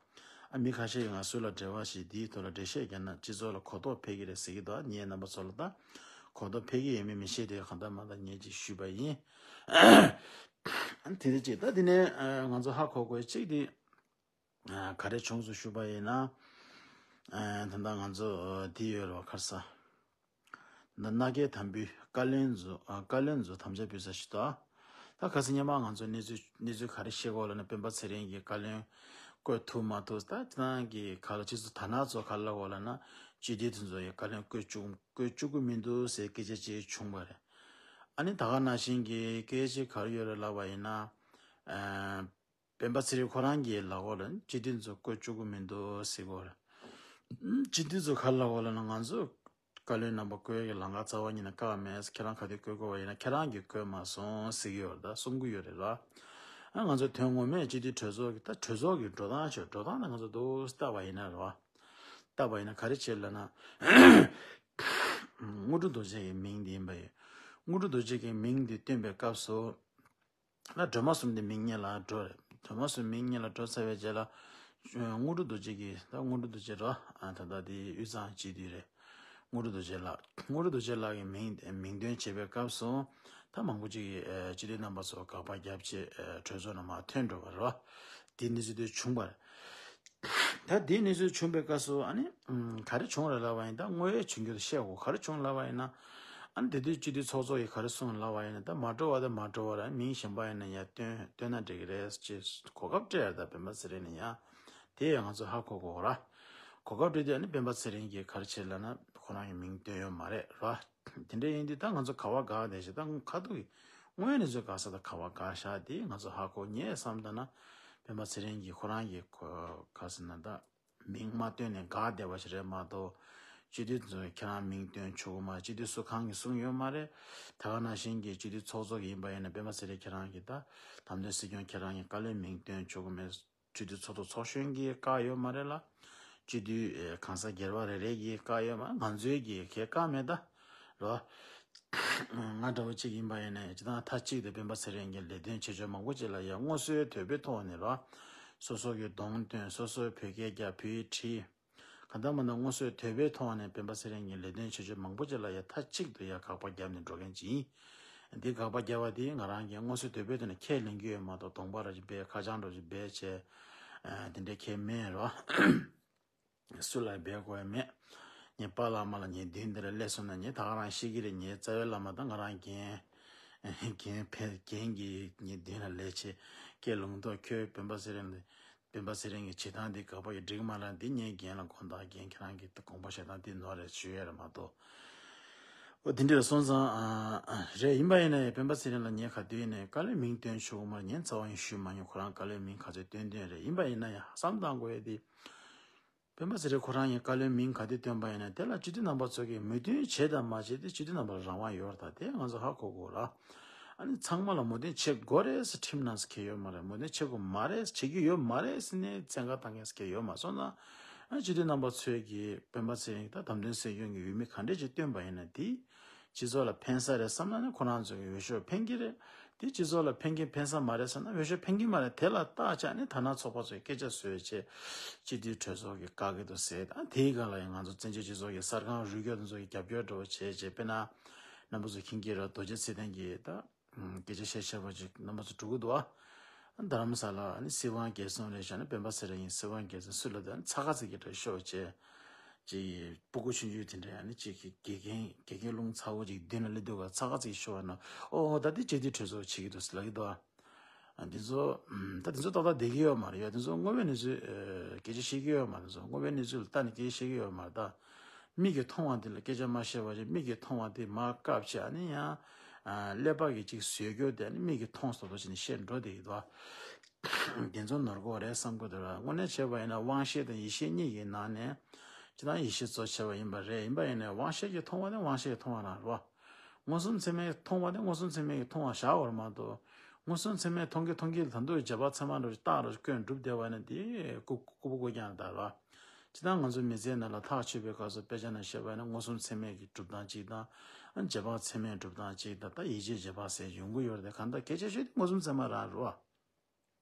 ཨ་མི་ཁ་ཤས་ཀྱིས་ང་སུ་ལ་འབྲེལ་བ་ཞིག་འདིའི་ཐོག་ལ་འགྲེལ་བཤད་བརྒྱབ་ན་སྤྱི་ཚོགས་ལ་གོ་རྟོགས་འཕེལ་གྱི་རེད་ཟེར་གྱི་འདུག་ངས་རྣམ་པ་ཚོ་ལ་ད་གོ་རྟོགས་འཕེལ་གྱི་ཡོད་མེད་མི་ཤེས་དེ་གང་ལྟར་མ་ལྟར་ངས་ཅིག་ཞུས་པ་ཡིན། ཨ་དེ་འདྲ་ཅིག་ད་དེ་ནས་ཨ་ང་ཚོ་ཧ་གོ་དགོས་ཅིག་དེ་ཨ་ག་རེ་བྱུང་སོང་ཞུས་པ་ཡིན་ན། ཨ་ད་ལྟ་ང་ཚོ་ཨ་དེ་ཡོད་རེད་བ། ཁར་ས། ད་སྣ་སྐལ་དམ་འབུལ་བཀའ་བློན་ཚོ་ཨ་བཀའ་བློན་ཚོ་དམ་བཅའ་ཕུལ་ས་ཞིག་འདུག་ད་ཁ་སང་སྔོན་མ་ང་ཚོ་གནས་ཚུལ་གནས་ཚུལ་ག་རེ་ཤེས་གོ་ལབ་ན། སྤེན་པ་ཚེ་རིང་གིས་བཀའ་བློན་བསྐོ་ཐུབ་མ་ཐུབ། ད་དེ་རང་གི་ག་ལ་སྤྱི་ཚོགས་དར་ནག་ཚོ་ག་ལ་གོ་ལབ་ན་སྤྱི་འཐུས་དེ་ཚོ་ཡི་བཀའ་བློན་བསྐོ་བཅུག་བསྐོ་བཅུག་གི་མི་འདུག་ཟེར་སྐད་ཆ་ཅིག་བྱུང་བ་རེད། ཨ་ནི་ད་ག་ནང་བཞིན་གྱི་སྐད་ཆ་ག་རེ་ཡོད་རེད་ལབ་པ་ཡིན་ན། ཨ། སྤེན་པ་ཚེ་རིང་ཁོ་རང་གིས་ལབ་ཡོད་རེད། སྤྱི་འཐུས་ཚོ་བསྐོ་བཅུག་གི་མི་འདུག་ཟེར་གོ་རེད། སྤྱི་འཐུས་ཚོ་ག་རེ་ལབ་ཡོད་ལབ་ན། ང་ཚོ་བཀའ་བློན་རྣམ་པ་བསྐོ་ཡག་གི་ལམ་ཁ་རྩ་བ་ཉིད་ནས་བཀག་མེད། ཁྱེད་རང་ག་དུས་བསྐོ་དགོས་པ་ཡིན་ན་ཁྱེད་རང་གིས་བསྐོས་མ་སོང་ཟེར་གྱི་ཡོད་རེད། ད་གསུང་གི་ཡོད་རེད་ར། ཨ་ང་ཚོ་དོན་ངོ་མས་སྤྱི་འཐུས་གྲོས་ཚོགས་ཀྱི་ད་གྲོས་ཚོགས་ཀྱི་འགྲོ་སྟངས་ཆོག་འགྲོ་སྟངས་ད་ང་ཚོ་འདུག་བལྟས་པ་ཡིན་ན་རེད་བ། བལྟས་པ་ཡིན་ན་ག་རེ་བྱེད་ལབ་ན། དངོས་གྲུབ་རྡོ་རྗེ་གི་མིང་འདི་ཡིན་པ་ཡིན། དངོས་གྲུབ་རྡོ་རྗེ་གི་མིང་འདི་བཏོན་པའི་སྐབས་སུ། ད་སྒྲོལ་མ་གསུམ་དེ་མིང་སྔོན་ལ་འགྲོ་རེད། སྒྲོལ་མ་གསུམ་མིང་སྔོན་ལ་འགྲོ་ཚར་བའི་རྗེས་ལ། དངོས་གྲུབ་རྡོ་རྗེ་གི་ད་དངོས་གྲུབ་རྡོ་རྗེ་རོ། ཨ་ད་ལྟ་དེ་དབུས་གཙང་སྤྱི་འཐུས་རེད། དངོས་གྲུབ་རྡོ་རྗེ་ལགས། དངོས་གྲུབ་རྡོ་རྗེ་ལགས་ཀྱི་མིང་མིང་འདོན་བྱེད་པའི་སྐབས་སུ། ད་མང་པོ་ཅིག་གིས་ཨ་སྤྱི་འཐུས་རྣམ་པ་ཚོ་དགག་པ་བརྒྱབ་བྱས་ཨ་གྲོས་ཚོགས་ནང་མར་ཐོན་འགྲོ་བ་རེད་བ། དེ་གནས་ཚུལ་དེ་བྱུང་བ་རེད། ད་དེ་གནས་ཚུལ་བྱུང་བའི་སྐབས་སུ་ཨ་ནི་ཨམ་ག་རེ་བྱུང་རེད་ལབ་པ་ཡིན། ད་དངོས་ཡོད་བྱུང་རྒྱུ་དེ་བཤད་དགོས། ག་རེ་བྱུང་ལབ་པ་ཡིན་ན། ཨ་ནི་དེ་དུས་སྤྱི་འཐུས་ཚོགས་གཙོ་ཡིས་ག་རེ་གསུངས་ལབ་པ་ཡིན་ན། ད་མ་འགྲོ་བ་དེ་མ་འགྲོ་བ་ར། མིང་གཞན་པ་ཡིན་ན་ཡང་བཏོན་བཏོན་ན་འགྲིག་གི་རེད་ཅེས་གོ་སྐབས་སྤྲད་ཡ་རེད། ད་སྤེན་པ་ཚེ་རིང་ནས་ཡང་དེ་ཡང་ང་ཚོ་ཧ་གོ་དགོས་ར། གོ་སྐབས་སྤྲད་དུས་ཨ་ནི་སྤེན་པ་ཚེ་རིང་གིས་ག་རེ་བྱས་ལབ་ན། ཁོ་རང་གི་མིང་བཏོན་ཡོད་མ་རེད་ར། དེ་འདྲ་ཡིན་དུས་ད་ང་ཚོ་ག་བ་དགག་བསྡད་ཤག་ད་ཁ་ཐུག་གི་དངོས་ཡོད་གནས་ཚུལ་དགག་ས་ད་ག་བ་དགག་ཤག་དེ་ང་ཚོ་ཧ་གོ། ངས་བསམ་ད་ན་སྤེན་པ་ཚེ་རིང་གིས་ཁོ་རང་གི་ཁོ་ག་ཟེར་ན་ད་མིང་མ་བཏོན་ནས་དགག་བསྡད་པ་ཞིག་རེད་མ་གཏོགས། སྤྱི་འཐུས་ཚོས་ཁྱེད་རང་མིང་བཏོན་ཆོག་གི་མ། སྤྱི་འཐུས་སུ་གང་གིས་གསུངས་ཡོད་མ་རེད། ད་ག་ནང་བཞིན་གྱི་སྤྱི་འཐུས་ཚོགས་གཙོ་ཡིན་པ་ཡིན་ན་སྤེན་པ་ཚེ་རིང་ཁྱེད་རང་གིས་ད་བདམས་ཐོན་སྲིད་སྐྱོང་ཁྱེད་རང་གི་བཀའ་བློན་མིང་བཏོན་ཆོག་གི་མེད། སྤྱི་འཐུས་ཚོགས་གཙོ་ཚོགས་གཞོན་གྱིས་བཀག་ཡོད་མ་རེད་ལ། སྤྱི་འཐུས་ཨེ་གང་ཟག་སྒེར་པ་རེ་རེ་གིས་བཀག་ཡོད་མ། ང་ཚོའི་གིས་གས་བཀག་མེད་ད། རོ། ང་འདྲ་བོ་གཅིག་ཡིན་པ་ཡིན་ནའི་སྤྱི་བཏང་མཐའ་གཅིག་ཏུ་སྤེན་པ་ཚེ་རིང་གིས་ལས་དོན་བྱེད་ཕྱོགས་མང་པོ་ཅིག་ལ་ཡང་དངོས་སུ་དོད་པོའི་ཐོག་ནས་རོ། སོ་སོ་གི་གདོང་སྟོན། སོ་སོའི་བོད་སྐད་རྒྱག་བོད་ཡིག་བྲིས། གང་ལྟར་མ་ན་དངོས་སུ་དོད་པོའི་ཐོག་ནས་སྤེན་པ་ཚེ་རིང་གི་ལས་དོན་བྱེད་ཕྱོགས་མང་པོ་ཅིག་ལ་ཡང་མཐའ་གཅིག་ཏུ་ཡང་དགག་པ་བརྒྱབ་ནས་འགྲོ་མཁན་ཅིག་ཡིན། འདི་དགག་པ་བརྒྱབ་པ་དེ་ང་རང་གིས་དངོས་སུ་དོད་པོའི་ཐོག་ནས་ཁས་ལེན་གྱི་ཡོད་མ་གཏོགས། གདོང་པ་ར་ཅིག་སྦས། ཁ་བྱང་འདྲ་ཅིག་སྦས་བྱས། ཨ་དེ་འདྲའི་ཁས་མེད་རོ། སུ་ལ་སྦས་དགོས་ཡ་མེད། ངའི་པཱ་ལགས་མ་ལགས་ངའི་མདུན་འདི་ལ་སླེབས་སོང་ན་ངས་ད་ག་རང་ཤེས་ཀྱི་རེད། ངའི་རྩ་བའི་བླ་མ་དང་ང་རང་རྒན། རྒན་ཕེ་རྒན་གྱི་ངའི་མདུན་ལ་སླེབས་བྱས་སྐད་ལུང་ཐོག་ཁྱོད་སྤེན་པ་ཚེ་རིང་ལ། སྤེན་པ་ཚེ་རིང་གི་བྱེད་སྟངས་འདི་དགག་པ་ཡི་འགྲིག་མ་རེད། འདི་ངས་རྒན་ལ་དགོངས་དག་རྒན་ཁྱེད་རང་གི་དགོངས་པ་བཞེས་སྟངས་འདི་ནོར་རེད་ཞུ་ཡས་རེད་མ་གཏོགས། འོ་འདི་འདྲ་སོང་ཙང་ཨ་ཨ་རེད། ཡིན་པ་ཡིན་ན་ཡང་སྤེན་པ་ཚེ་རིང་ལ་ངས་ག་དུས་ཡིན་ནའི་བཀའ་བློན་མིང་བཏོན་ཆོག་གི་མ་རེད། ངས་རྩ་བ་ཡང་ཞུས་མ་མྱོང་ཁོ་རང་བཀའ་བློན་མིང་ག་ཚོད་བཏོན་བཏོན་རེད། ཡིན་པ་ཡིན་ན་ཡང་བསམ་བཏང་དགོས་ཡས་འདི། སྤེན་པ་ཚེ་རིང་ཁོ་རང་གི་བཀའ་བློན་མིང་ག་དུས་བཏོན་པ་ཡིན་ན་དེ་ལ་སྤྱི་འཐུས་རྣམ་པ་ཚོ་གིས་མོས་མཐུན་བྱེད་དང་མ་བྱེད་དེ་སྤྱི་འཐུས་རྣམ་པ་ལ་རང་དབང་ཡོད་རེད། ད་དེ་ང་ཚོ་ཧ་གོ་དགོས་ར། ཨ་ནི་ཚང་མ་ལ་མོས་མཐུན་བྱེད་དགོས་རེད་ཟེར་ཁྲིམས་ནང་ཟེར་གྱི་ཡོད་མ་རེད། མོས་མཐུན་བྱེད་དགོས་མ་རེད་ཟེར། བྱེད་ཀྱི་ཡོད་མ་རེད་ཟེར་ནས་བཙན་བཀའ་བཏང་མཁན་ཟེར་གྱི་ཡོད་མ་སོང་ཙང་། ཨ་སྤྱི་འཐུས་རྣམ་པ་ཚོས་ཀྱིས་སྤེན་པ་ཚེ་རིང་ད་བདམས་ཐོན་སྲིད་སྐྱོང་གི་འོས་མི་ག་འདྲས་ཅིག་བཏོན་པ་ཡིན་ན་དེ་སྤྱི་ཚོགས་ལ་ཕན་ས་རེད་བསམ་ན་ནི་ཁོ་རང་ཚོ་གི་འོས་ཤོག་ཕན་གྱི་རེད། དེ་སྤྱི་ཚོགས་ལ་ཕན་གྱི་ཕན་ས་མ་རེད་བསམ་ན་འོས་ཤོག་ཕན་གྱི་མ་རེད། དེ་ལ་བརྟག་དཔྱད་ནས་དར་ནག་ཚོགས་པ་ཚོས་སྐད་ཆ་བཟོས་བྱས་སྤྱི་འཐུས་གྲོས་ཚོགས་ཀྱིས་བཀག་གི་འདུག་ཟེར། ད་དེའི་སྒང་ལ་ཡང་ང་ཚོ་བཙན་བྱོལ་སྤྱི་ཚོགས་ཀྱི་གསར་ཁང་རུས་སྐྱོར་དེ་ཚོ་གིས་རྒྱབ་སྐྱོར་འདྲ་བོ་བྱས་བྱས། དཔེར་ན་རྣམ་པ་ཚོ་མཁྱེན་གྱི་རེད། རྡོ་རྗེ་ཚེ་བརྟན་གྱིས་ད་སྐད་ཆ་བཤད་བཤད་པ་ཅིག་རྣམ་པ་ཚོ་འགྲོ་གི་འདུག་ཨ། རྡ་རམ་ས་ལ་ཨ་ནི་སྲིད་དབང་རྒྱལ་སྲུང་རེད་ཤག་ནི་སྤེན་པ་ཚེ་རིང་ཡིན། སྲིད་དབང་རྒྱལ་སྲུང་སུ་ལ་དང་ཚ་ཁ་ཚིག་གི་འདྲ་ཤོག་བྱས། ཅིག་སྤུ་གུ་ཆུང་ཆུང་དེ་འདྲ་ཨ་ནི་ཅིག་གི་དགེ་རྒན་དགེ་རྒན་རླུང་ཚ་བོ་ཅིག་མདུན་ལ་སླེབས་དུས་ག་ཚ་ཁ་ཚིག་ཤོར་བ་ན། ཨོ་ད་འདི་སྤྱི་འཐུས་གྲོས་ཚོགས་བྱེད་ཀྱི་འདུག་ཟེར་ལབ་ཀྱི་འདུག་ཨ། ཨ་འདི་ཚོ་ཨམ་ད་འདི་ཚོ་ཏག་ཏག་བསྡད་ཀྱི་ཡོད་མ་རེད་ཡ། འདི་ཚོ་དངོས་པོའི་གནས་ཚུལ་ཨ་སྐད་ཆ་བཤད་ཀྱི་ཡོད་མ་རེད། འདི་ཚོ་དངོས་པོའི་གནས་ཚུལ་ལ་ལྟ་ནས་སྐད་ཆ་བཤད་ཀྱི་ཡོད་མ་རེད་ད། མིག་གིས་མཐོང་བ་དེ་ལ་སྐད་ཆ་མ་བཤད་པ་བྱས། མིག་གིས་མཐོང་བ་དེ་མར་བཀབ་བྱས། ཨ་ནི་ཡང་ཨ་ཀླད་པ་གིས་ཅིག་བཟོས་རྒྱུ་དེ་ཨ་ནི་མིག་གིས་མཐོང་སོང་བ་བྱས་ནས་བཤད་འགྲོ་བསྡད་ཀྱི་འདུག་ཨ། དེ་ཚོ་ནོར་འཁོར་རེད་བསམ་གྱི་འདུག་ར། དངོས་གནས་བྱས་པ་ཡིན་ན་དབང་ཤེས་དང་ཡིད་ཤེས་གཉིས་ཀྱི་ནང་ནས་སྤྱིར་བཏང་ཡིད་ཤེས་གཙོ་ཆེ་བ་ཡིན་པ་རེད། ཡིན་པ་ཡིན་ནའི་དབང་ཤེས་ཀྱིས་མཐོང་བ་ནི་དབང་ཤེས་ཀྱིས་མཐོང་བ་རང་རེད་བ། མངོན་སུམ་ཚད་མས་མཐོང་བ་ནི་མངོན་སུམ་ཚད་མས་ཀྱིས་མཐོང་བ་བཞག་པར་མ་གཏོགས། མངོན་སུམ་ཚད་མས་མཐོང་གི་མཐོང་གི་ད་དུང་རྗེས་དཔག་ཚད་མ་འདྲ་བོ་རྟགས་རེ་བཀོད་གྲུབ་བསྡད་པ་ནི་དེ་ལྐུགས་ལྐུགས་པ་ལྐུགས་རྐྱང་རེད་ད་ར། སྤྱིར་བཏང་ང་ཚོའི་མི་ཚེའི་ནང་ལ་ཐག་ཆོད་པའི་སྐབས་སུ་དཔེ་ཆ་ནང་བཤད་པ་ཡིན་ན་མངོན་སུམ་ཚད་མས་ཀྱི་གྲུབ་སྟངས་གཅིག་དང་། རྗེས་དཔག་ཚད་མས་གྲུབ་སྟངས་གཅིག་དང་། ད་ཡིད་བྱེད་རྗེས་དཔག་ཟེར་ཡོང་གི་ཡོད་རེད། གང་ལྟར་སྐད་ཆ་ཤོད་དེ་མངོན་སུམ་ཚད་མ་རང་རེད་བ།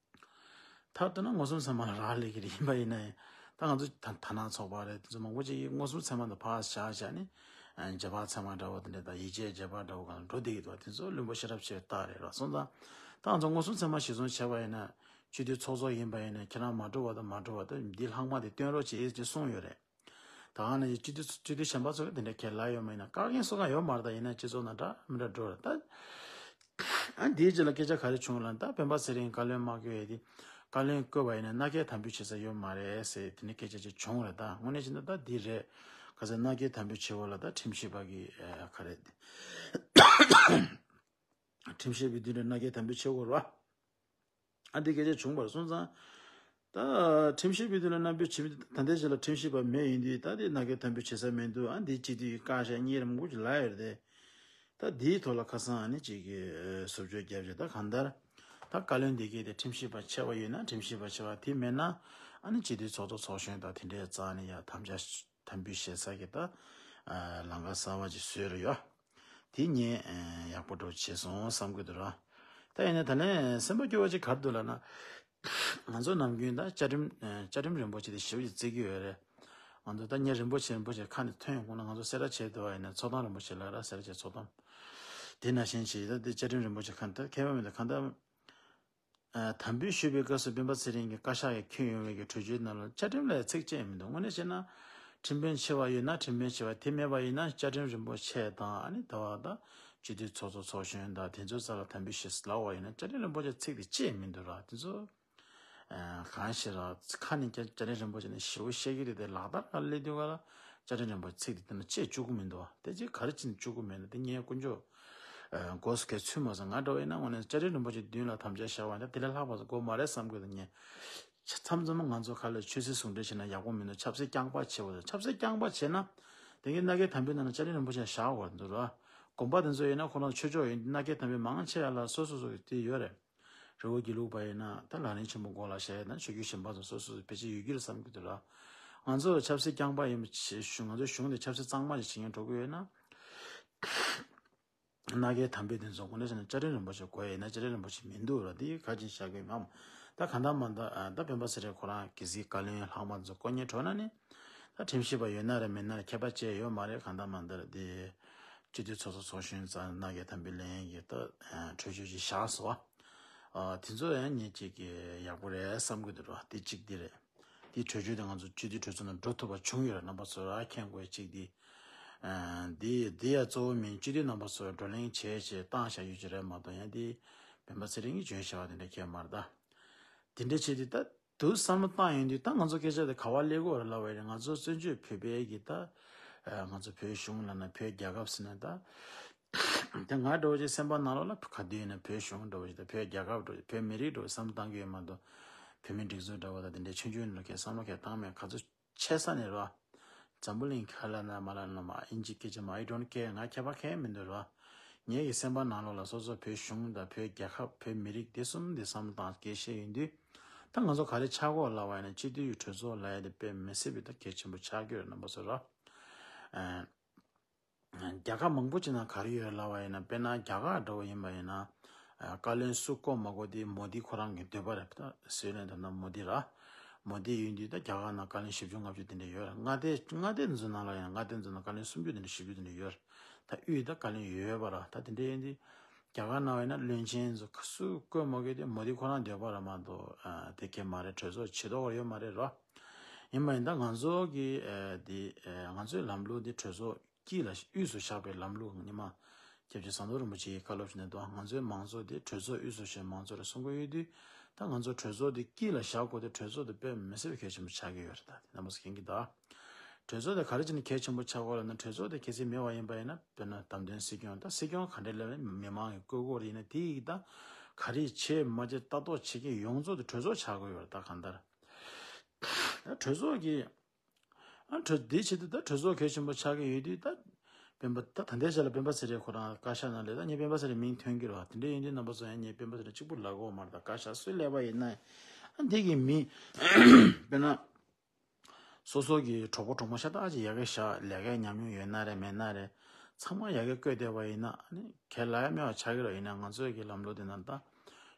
མཐར་གཏུགས་ན་མངོན་སུམ་ཚད་མ་ལ་རག་ལས་ཀྱི་རེད། ཡིན་པ་ཡིན་ན་ཡང་ད་ང་ཚོ་ད་ད་ནང་ཚོགས་པ་རེད། དེ་ཚོ་མང་པོ་ཅིག་གིས་མངོན་སུམ་ཚད་མ་དང་ཕར་བཞག་བཞག་ནས་རྗེས་དཔག་ཚད་མ་འདྲ་བོ་དེ་འདྲ་དང་ཡིད་བྱེད་རྗེས་དཔག་འདྲ་བོ་གང་འགྲོ་བསྡད་ཀྱི་འདུག་དེ་ཚོ་བླུན་པོ་ཤེས་རབ་ཆེ་བའི་རྟགས་རེད་ར། སོང་ཙང་ད་ང་ཚོ་མངོན་སུམ་ཚད་མ་གཞིར་བཟུང་བྱས་པ་ཡིན་ན་སྤྱི་འཐུས་ཚོགས་གཙོ་ཡིན་པ་ཡིན་ན་ཁྱེད་རང་མ་འགྲོ་བ་དང་མ་འགྲོ་བ་དང་འདི་ལྷག་མ་དེ་སྟོན་རོགས་བྱེད་ཅེས་གསུངས་ཡོད་རེད། ད་ག་ནང་བཞིན་སྤྱི་འཐུས་སྤྱི་འཐུས་གཞན་པ་ཚོ་གིས་དེ་འདྲ་ཁས་ལེན་ཡོད་མ་ཡིན་ན། བཀག་རྐྱེན་སོགས་གང་ཡོད་མ་རེད། ད་ཡིན་ན་སྤྱི་ཚོགས་ནང་འདྲ་མི་འདྲ་འགྲོ་རེད་ད། ཨ་འདིའི་རྗེས་ལ་སྐད་ཆ་ག་རེ་བྱུང་ལབ་ན། ད་སྤེན་པ་ཚེ་རིང་བཀའ་བློན་མ་བསྐོས་ཡས་དེ། བཀའ་བློན་བསྐོས་པ་ཡིན་ན་མནའ་སྐྱེལ་དམ་འབུལ་བྱེད་ས་ཡོད་མ་རེད་ཟེར་དེ་འདྲ་སྐད་ཆ་ཅིག་བྱུང་རེད་ད། དངོས་གནས་བྱས་ན་ད་འདི་རེད། ག་ཚོད་མནའ་སྐྱེལ་དམ་འབུལ་བྱེད་དགོས་ལབ་ད་ཁྲིམས་ཞིབ་པ་གིས་ཨ་ག་རེ། ཁྲིམས་ཞིབ་པའི་མདུན་ལ་མནའ་སྐྱེལ་དམ་འབུལ་བྱེད་དགོས་རེད་བ། ཨ་འདི་སྐད་ཆ་བྱུང་བར་སོང་ཙང་། ད་ཁྲིམས་ཞིབ་པའི་མདུན་ལ་མནའ་འབུལ་བྱེད་མི་དེ་ད་ལྟའི་ཆ་ལ་ཁྲིམས་ཞིབ་པ་མེད་ཡིན་དུས་ད་དེ་མནའ་སྐྱེལ་དམ་འབུལ་བྱེད་ས་མི་འདུག་ཨ་འདི་སྤྱི་འཐུས་ཀྱི་བཀའ་ཤག་གཉེར་མང་པོ་ཅིག་ལབ་ཡོད་རེད་དེ། ད་འདིའི་ཐོག་ལ་ཁ་སང་ཨ་ནི་ཅིག་གིས་ཟུར་བཅོས་བརྒྱབ་བྱས། ད་གང་ལྟར་ད་བཀའ་བློན་འདི་གས་དེ་ཁྲིམས་ཞིབ་པ་ཆེ་བ་ཡོད་ན་ཁྲིམས་ཞིབ་པ་ཆེ་བ། དེ་མེད་ན་ཨ་ནི་སྤྱི་འཐུས་ཚོགས་གཙོ་ཚོགས་གཞོན་དང་དེ་འདྲའི་རྩ་ནས་ཡ་དམ་བཅའ་དམ་འབུལ་བྱེད་ས་གི་ད་ཨ་ལམ་ཁ་གསར་བ་ཅིག་བཟོས་རེད་ཡོད། དེ་ངས་ཨ་ཡག་པོ་འདྲ་བྱས་སོང་བསམ་གྱི་འདུག་ར། ད་ཡིན་ན་ད་ནས་སེམས་པ་སྐྱོ་བ་ཅིག་ག་རེ་འདུག་ལབ་ན། ང་ཚོ་ནམ་རྒྱུན་ད་བཅའ་ཁྲིམས་ཨ་བཅའ་ཁྲིམས་རིན་པོ་ཆེ་དེ་ཞེ་པོ་ཅིག་བརྩི་གི་ཡོད་རེད། ང་ཚོ་ད་ངས་རིན་པོ་ཆེ་རིན་པོ་ཆེ་ཁ་ནས་ཐོན་ཡོང་གོང་ན་ང་ཚོ་གསལ་བསྒྲགས་བྱས་བསྡད་པ་ཡིན་ན་ཚོགས་གཏམ་རིན་པོ་ཆེ་ལབ་ར། གསལ་བསྒྲགས་བྱས་ཚོགས་གཏམ། དེ་ནང་བཞིན་བྱས་ད་དེ་བཅའ་ཁྲིམས་རིན་པོ་ཆེ་ཁ་ནས་ད་ཁྱད་པར་མི་འདུག་གང་ལྟར། ཨ་དམ་འབུལ་ཞུས་པའི་སྐབས་སུ་སྤེན་པ་ཚེ་རིང་གི་བཀའ་ཤག་གིས་འཁྱེར་ཡོང་བའི་གི་གྲོས་ཆོད་ནང་ལ་བཅའ་ཁྲིམས་ལ་ཚིག་གཅིག་མི་འདུག་དངོས་གནས་བྱས་ན་ཁྲིམས་དཔོན་ཆེ་བ་ཡོད་ན་ཁྲིམས་དཔོན་ཆེ་བ། དེ་མེད་པ་ཡིན་ན་བཅའ་ཁྲིམས་རིན་པོ་ཆེ་དང་ཨ་ནི་ད་བར་ད་སྤྱི་འཐུས་ཚོགས་གཙོ་ཚོགས་གཞོན་དང་དེ་ཚོའི་རྩ་ལ་དམ་འབུལ་ཞུས་ལབ་པ་ཡིན་ན་བཅའ་ཁྲིམས་རིན་པོ་ཆེ་ཚིག་དེ་གཅིག་མི་འདུག་ར། དེ་ཚོ་ཨ་གང་ཞིག་ར་ཁ་ནས་བཅའ་ཁྲིམས་རིན་པོ་ཆེ་ནས་ཞེ་པོ་བཤད་ཀྱི་རེད་དེ། ལག་བསྟར་ག་ལ་སླེབས་དུས་ག་ལ་བཅའ་ཁྲིམས་རིན་པོ་ཆེ་ཚིག་དེ་དེ་ན་བཅད་བཅུག་གི་མི་འདུག་དེ་ཅིག་ག་རེ་བྱས་ནས་བཅུག་གི་མེད་ན་དེ་ངས་དཀོན་མཆོག་ཨ་སྒོ་སུ་གས་ཚུད་མ་སོང་། ང་འདྲ་བ་ཡིན་ན་དངོས་གནས་བཅའ་ཁྲིམས་རིན་པོ་ཆེ་མདུན་ལ་དམ་བཅའ་བཞག་པ་ཡིན་ན་དེ་ལས་ལྷག་པ་ཞིག་དགོས་མ་རེད་བསམ་གྱི་འདུག་ངས། མཚམས་མཚམས་ང་ཚོ་ཁ་ལ་ཆོས་སྲིད་ཟུང་འབྲེལ་བྱས་ན་ཡག་པོ་མི་འདུག་ཆབ་སྲིད་རྐྱང་པ་བྱེད་པ་དང་། ཆབ་སྲིད་རྐྱང་པ་བྱས་ན་དེ་གའི་མནའ་སྐྱེལ་དམ་འབུལ་ནང་ན་བཅའ་ཁྲིམས་རིན་པོ་ཆེ་བཞག་དགོས་འདུག་ར། དགོན་པ་དེ་ཚོ་ཡིན་ན་ཁོ་རང་ཆོས་ཕྱོགས་ཡིན་དུས་མནའ་སྐྱེལ་དམ་འབུལ་མང་ཆེ་བ་ལ་སོ་སོ་སོ་གི་དེ་ཡོད་རེད། རི་བོ་དགེ་ལུགས་པ་ཡིན་ན་ད་ལག་ལེན་ཆེན་པོ་སྒོ་ལ་བཞག་ཡོད་ན་ཆོས་བརྒྱུད་གཞན་པ་ཚོ་སོ་སོ་སོ་ཕལ་ཆེར་ཡོད་ཀྱི་རེད་བསམ་གྱི་འདུག་ར། ང་ཚོ་ཆབ་སྲིད་རྐྱང་པ་ཡིན་པ་བྱས་ང་ཚོའི་གཞུང་དེ་ཆབ་སྲིད་གཙང་མ་ཞིག་བྱེད་མཁན་འགྲོ་གི་ཡོད་ན། མནའ་སྐྱེལ་དམ་འབུལ་དེ་ཚོ་དངོས་གནས་བྱས་ན་བཅའ་ཁྲིམས་རིན་པོ་ཆེ་དགོས་ཡིན་ན་བཅའ་ཁྲིམས་རིན་པོ་ཆེ་མི་འདུག་ར། དེ་ག་ཅིག་བཞག་གི་མམ། ད་གང་ལྟར་མ་ལྟར་ད་སྤེན་པ་ཚེ་རིང་ཁོ་རང་གལ་སྲིད་བཀའ་བློན་ལྷག་མ་ཚོ་བསྐོ་མཁན་འགྲོ་ན་ནི། ད་ཁྲིམས་ཞིབ་པ་ཡོད་ན་རེད་མེད་ན་རེད་ཁྱད་པར་ཅི་ཡོད་མ་རེད། གང་ལྟར་མ་ལྟར་དེ་སྤྱི་འཐུས་ཚོགས་གཙོ་ཚོགས་གཞོན་ཚོ་མནའ་སྐྱེལ་དམ་འབུལ་ལེན་གྱི་ད་གྲོས་ཆོད་ཅིག་བཞག་སོང་བ། དེ་ཚོ་ཡང་ཉིད་ཅིག་གི་ཡག་པོ་རེད་བསམ་གྱི་འདུག་ར། དེ་གཅིག་དེ་རེད། དེའི་གྲོས་ཆོད་དེ་ང་ཚོ་སྤྱི་འཐུས་གྲོས་ཚོགས་ནང་འགྲོ་ཐུབ་པ་བྱུང་ཡོད་རེད། རྣམ་པ་ཚོས་ར་མཁྱེན་དགོས་གཅིག་དེ། ཨ་འདི་འདི་ཡང་གཙོ་བོ་མིན་སྤྱི་འཐུས་རྣམ་པ་ཚོས་བགྲོ་གླེང་བྱས་བྱས་བཏང་བཞག་ཡོད་ཀྱི་རེད་མ་གཏོགས་ཡང་དེ་སྤེན་པ་ཚེ་རིང་གིས་བྱོན་བཞག་པ་དེ་འདྲ་ཁྱད་མ་རེད་ད། དེ་འདྲ་བྱས་དུས་ད་དུ་བསམ་བློ་བཏང་ཡོང་དུས་ད་ང་ཚོ་སྐད་ཆ་དེ་ག་བ་སླེབས་ཀྱི་ཡོད་རེད་ལབ་པ་ཡིན་ན། ང་ཚོ་བཙན་བྱོལ་བོད་པའི་གི་ད་ཨ་ང་ཚོ་བོད་གཞུང་ལབ་ན་བོད་རྒྱལ་ཁབ་ཟེར་ན་ད། དེ་ང་འདྲ་བོ་ཅིག་སེམས་པ་ནང་ལོགས་ལ་ག་དུས་ཡིན་ན་བོད་གཞུང་འདྲ་བོ་ཅིག་དང་བོད་རྒྱལ་ཁབ་འདྲ་བོ་ཅིག་བོད་མི་རིགས་འདྲ་བོ་བསམ་བློ་བཏང་གི་ཡོད་མ་གཏོགས། བོད་མི་སྒྲིག་འཛུགས་འདྲ་བོ་དང་དེ་འདྲའི་ཆུང་ཆུང་ནང་ལོགས་ཁས་བསམ་བློ་ཁས་བཏང་མེད། ག་ཚོད་ཆེ་ས་ནས་རོ། འཛམ་བུ་གླིང་ག་ལ་ན་མ་ལ་ན་མ་ཨིན་ཇི་སྐད་ཆ་མ་I don't care ང་ཁྱད་པར་གང་ཡང་མི་འདུག་རོ། ངའི་གི་སེམས་པ་ནང་ལོགས་ལ་སོ་སོ་བོད་གཞུང་དང་བོད་རྒྱལ་ཁབ་བོད་མི་རིགས་དེ་གསུམ་དེ་བསམ་བློ་བཏང་དགེ་བཤད་ཡིན་དུས། ད་ང་ཚོ་ག་རེ་ཆགས་ཀྱི་ཡོད་ལབ་པ་ཡིན་ན་སྤྱི་འཐུས་གྲོས་ཚོགས་ལབ་ཡ་དེ་དཔེ་མི་སྲིད་པའི་ད་གལ་ཆེན་པོ་ཆགས་ཀྱི་ཡོད་རེད་རྣམ་པ་ཚོ་རོ། ཨ། རྒྱལ་ཁབ་མང་པོ་ཅིག་ནང་ག་རེ་ཡོད་ལབ་པ་ཡིན་ན། དཔེར་ན་རྒྱ་གར་འདྲ་བོ་ཡིན་པ་ཡིན་ན། ཨ། བཀའ་བློན་སུ་བསྐོ་མ་བསྐོ་དེ་མོ་དི་ཁོ་རང་གི་འདོད་པ་རེད། ད་སུའི་ལན་དང་ན་མོ་དི་ར། མོ་དི་ཡིན་དུས་ད་རྒྱ་གར་ནང་བཀའ་བློན་བཞི་བཅུ་ལྔ་བཅུ་དེ་འདྲ་ཡོད་རེད། མངའ་སྡེ་མངའ་སྡེ་འདི་ཚོ་ནང་ལ་ཡང་མངའ་སྡེ་འདི་ཚོ་ནང་བཀའ་བློན་སུམ་ཅུ་དེ་འདྲ་བཞི་བཅུ་དེ་འདྲ་ཡོད་རེད། ད་དབུས་ད་བཀའ་བློན་ཡོད་པ་ར། ད་དེ་འདྲ་ཡིན་དུས། རྒྱ་གར་ནང་བས་ན་བློན་ཆེན་ཚོ་སུ་བསྐོས་མ་དགོས་དེ་མོ་དི་ཁོ་རང་འདོད་པ་ར་མ་གཏོགས་ཨ་དེ་གས་མ་རེད། གྲོས་ཚོགས་བྱེད་དོགས་ཡོད་མ་རེད་རོ། ཡིན་པ་ཡིན་ད་ང་ཚོ་གི་ཨ་དེ་ཨ་ང་ཚོའི་ལམ་ལུགས་འདི་གྲོས་ཚོགས་དཀྱིལ་ལ་དབུས་སུ་བཞག་པའི་ལམ་ལུགས་ཉི་མ་སྐྱབས་རྗེ་ཟམ་གདོང་རིན་པོ་ཆེ་ཡིས་བཀའ་སློབ་ཞུས་ནས་འདུག་ང་ཚོའི་མང་གཙོ་འདི་གྲོས་ཚོགས་དབུས་སུ་བཞག་མང་གཙོ་རེད་གསུང་གི་ཡོད་དུས། ད་ང་ཚོ་གྲོས་ཚོགས་འདི་དཀྱིལ་ལ་བཞག་དགོས་དུས་གྲོས་ཚོགས་འདི་དཔེ་མི་སྲིད་པའི་གལ་ཆེན་པོ་ཆགས་ཀྱི་ཡོད་རེད། ད་དེ་རྣམ་པ་ཚོ་མཁྱེན་གྱི་ད། གྲོས་ཚོགས་དེ་ག་རེ་བྱས་ནས་གལ་ཆེན་པོ་ཆགས་དགོས་ལབ་ན། གྲོས་ཚོགས་དེ་གལ་སྲིད་མེད་པ་ཡིན་པ་ཡིན་ན། དཔེར་ན་བདམས་ཐོན་སྲིད་སྐྱོང་། ད་སྲིད་སྐྱོང་ག་འདྲས་སླེབས་མི་མང་གིས་བསྐོ་དགོས་རེད། ཡིན་ན་དེ་ཡིས་ད་ག་རེ་བྱེད་མ་བྱེད་ལྟ་རྟོག་བྱེད་མཁན་ཡོངས་རྫོགས་དེ་གྲོས་ཚོགས་ཆགས་དགོས་ཡོད་རེད། ད་གང་ལྟར་ད་གྲོས་ཚོགས་ཀྱི་ཨ་གྲོས་དེའི་ཆེད་དུ་ད་གྲོས་ཚོགས་གལ་ཆེན་པོ་ཆགས་ཀྱི་ཡོད་དུས། ད་སྤེན་པ་ད་ད་ལྟའི་ཆ་ལ་སྤེན་པ་ཚེ་རིང་ཁོ་རང་བཀའ་ཤག་ནང་སླེབས། ད་ངས་སྤེན་པ་ཚེ་རིང་མིང་ཐོན་གྱི་རེད་བ། དེ་འདྲ་ཡིན་དུས་རྣམ་པ་ཚོ་ཡང་ངས་སྤེན་པ་ཚེ་རིང་གཅིག་པུ་ལབ་དགོས་མ་རེད། ད་བཀའ་ཤག་སུ་སླེབས་པ་ཡིན་ན་ཨ་འདི་གི་མི་དཔེར་ན། སོ་སོ་གི་གྲོགས་པོ་གྲོགས་མོ་ཤ་སྟག་ཅིག་ཡ་གི་ཤ་ལས་ཀའི་ཉམས་མྱོང་ཡོད་ན་རེད་མེད་ན་རེད། ཚང་མ་ཡ་གི་བསྐོས་བསྡད་པ་ཡིན་ན་ཨ་ནི་ཁས་ལ་ཡ་མེད་པ་ཆགས་ཀྱི་རེད། ཡིན་ན་ང་ཚོའི་གི་ལམ་ལུགས་དེ་ནང་ད་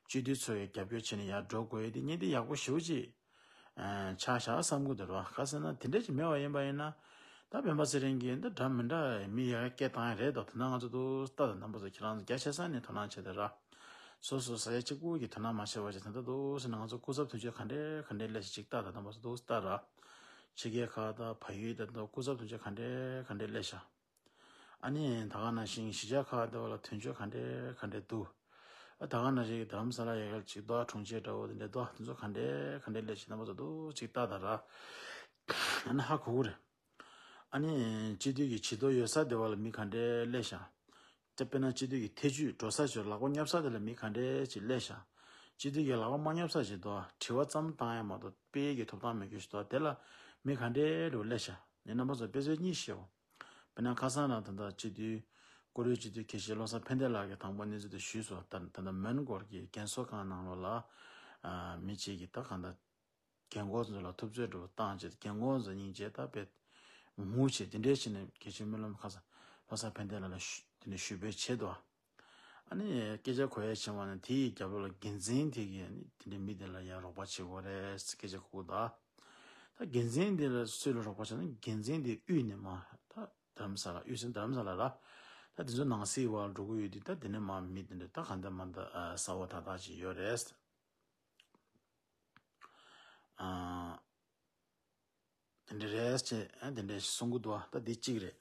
སྤྱི་འཐུས་ཚོ་ཡི་རྒྱབ་སྐྱོར་བྱས་ནས་ཡར་འགྲོ་དགོས་ཡས་དེ་ངས་དེ་ཡག་པོ་ཞེ་པོ་ཅིག་ཨ་ཆགས་བཞག་བསམ་གི་འདུག་ར། ག་ཟེར་ན་དེ་འདྲ་ཅིག་མེད་པ་ཡིན་པ་ཡིན་ན། ད་སྤེན་པ་ཚེ་རིང་གིས་འདི་འདྲ་མི་འདྲ་མི་ཡ་གི་སྐད་བཏང་ཡ་རེད་དོ། དེ་ན་ང་ཚོ་འདུག་ལྟ་དང་རྣམ་པ་ཚོ་ཁྱེད་རང་ཚོ་རྒྱ་ཆེ་ས་ནས་དོ་སྣང་བྱེད་དེ་ར། སོ་སོ་ས་ཡ་གཅིག་པུ་གིས་དོ་སྣང་མ་བྱས་པ་ཅིག་ད་ལྟ་འདུག་ཟེར་ན་ང་ཚོ་སྐུ་ཚབ་དོན་གཅོད་ག་འདྲས་ག་འདྲས་སླེབས་ཤག་ཅིག་ལྟ་དང་རྣམ་པ་ཚོ་འདུག་ལྟ་ར། ཕྱི་རྒྱལ་ཁག་དང་བལ་ཡུལ་དང་འདུག་སྐུ་ཚབ་དོན་གཅོད་ག་འདྲས་ག་འདྲས་སླེབས་ཤག་ཨ་ནི་ད་ག་ནང་བཞིན་གཞིས་ཆགས་ཁག་དེ་བ་ལ་དོན་གཅོད་ག་འདྲས་ག་འདྲས་འདུག་ཨ་ད་ག་ནང་བཞིན་རྡ་རམ་ས་ལ་ཡ་གལ་ཅིག་འདུག་ཨ་གྲོང་ཁྱེར་འདྲ་བོ་དེ་འདྲས་འདུག་ཨ་དེ་ཚོ་ག་འདྲས་ག་འདྲས་སླེབས་ཤག་རྣམ་པ་ཚོ་འདུག་ཅིག་ལྟ་དང་ར། ཨ་ནི་ཧ་གོ་གི་རེད། ཨ་ནི་སྤྱི་འཐུས་ཀྱི་བྱེད་ཐོ་ཡོད་ས་དེ་བ་ལ་མི་ག་འདྲས་སླེབས་ཤག་དཔེར་ན་སྤྱི་འཐུས་ཀྱི་ཐེ་ཇུས་འགྲོ་ས་ཞིག་ལག་པ་སྙོབ་ས་དེ་ལ་མི་ག་འདྲས་ཅིག་སླེབས་ཤག་སྤྱི་འཐུས་ཀྱི་ལག་པ་མ་སྙོབ་ས་ཞིག་འདུག་ཨ། དྲི་བ་ཙམ་བཏང་ཡ་མ་གཏོགས་སྤེལ་ཡས་ཀྱི་ཐོབ་ཐང་མེད་རྒྱུ་ཞིག་འདུག་ཨ། དེ་ལ་མི་ག་འདྲས་འགྲོ་སླེབས་ཤག་ངས་རྣམ་པ་ཚོ་དཔེ་མཚོན་གཉིས་བཤད་འོ། དཔེར་ན་ཁ་སང་རང་ད་ལྟ་སྤྱི་འཐུས་བཀུར་འོས་སྤྱི་འཐུས་ཁྱེད་ཤེས་བློ་བཟང་ཕན་བདེ་ལགས་ཀྱིས་དང་པོ་གནས་ཚུལ་དེ་ཞུས་སོང་། ད་ད་ལྟ་མོན་གྷོ་གི་རྒན་གསོ་ཁང་ནང་ལོགས་ལ་ཨ་མི་གཅིག་གིས་ད་གང་ལྟར་རྒན་གོག་ཚོ་ལ་ཐུབ་ཚོད་འགྲོ་བཏང་བྱས། རྒན་གོག་ཚོ་སྙིང་རྗེ་ད་དཔེ་ངུ་བྱས། དེ་འདྲས་བྱས་ནས་སྐད་ཆ་སྨོན་ལམ་ཁ་སང་བློ་བཟང་ཕན་བདེ་ལགས་ལ་ཞུ་དེ་འདྲས་ཞུ་འབོད་བྱས་འདུག་ཨ་ནི་སྐད་ཆ་གོ་ཡ་བྱུང་བ་ནི་དེ་ཡི་རྒྱབ་ལོགས་ལ་འགན་འཛིན་དེ་གིས་ཨ་ནི་དེ་འདྲས་མི་དེ་ལ་ཡ་རོགས་པ་བྱེད་དགོས་རེད་ཟེར་སྐད་ཆ་གོ་གི་འདུག་ད་འགན་འཛིན་དེ་ལ་སུ་ལ་རོགས་པ་བྱས་ན། འགན་འཛིན་དེ་དབུས་ནས་མར་ད་རྡ་རམ་ས་ལ། དབུས་སུ་རྡ་རམ་ས་ལ་ར། ད་དེ་ཚོ་ནང་སྲིད་བར་འགྲོ་གི་ཡོད་དུས། ད་དེ་ནས་མར་མི་དེ་འདྲས་ད་གང་ལྟར་མ་ད་ས་འོག་ཐག་ཐག་ཅིག་ཡོད་རེད། ཨ། དེ་འདྲ་རེད་ཅེས་ཨ་དེ་འདྲ་ཞིག་གསུང་གི་འདུག་ད་འདི་གཅིག་རེད།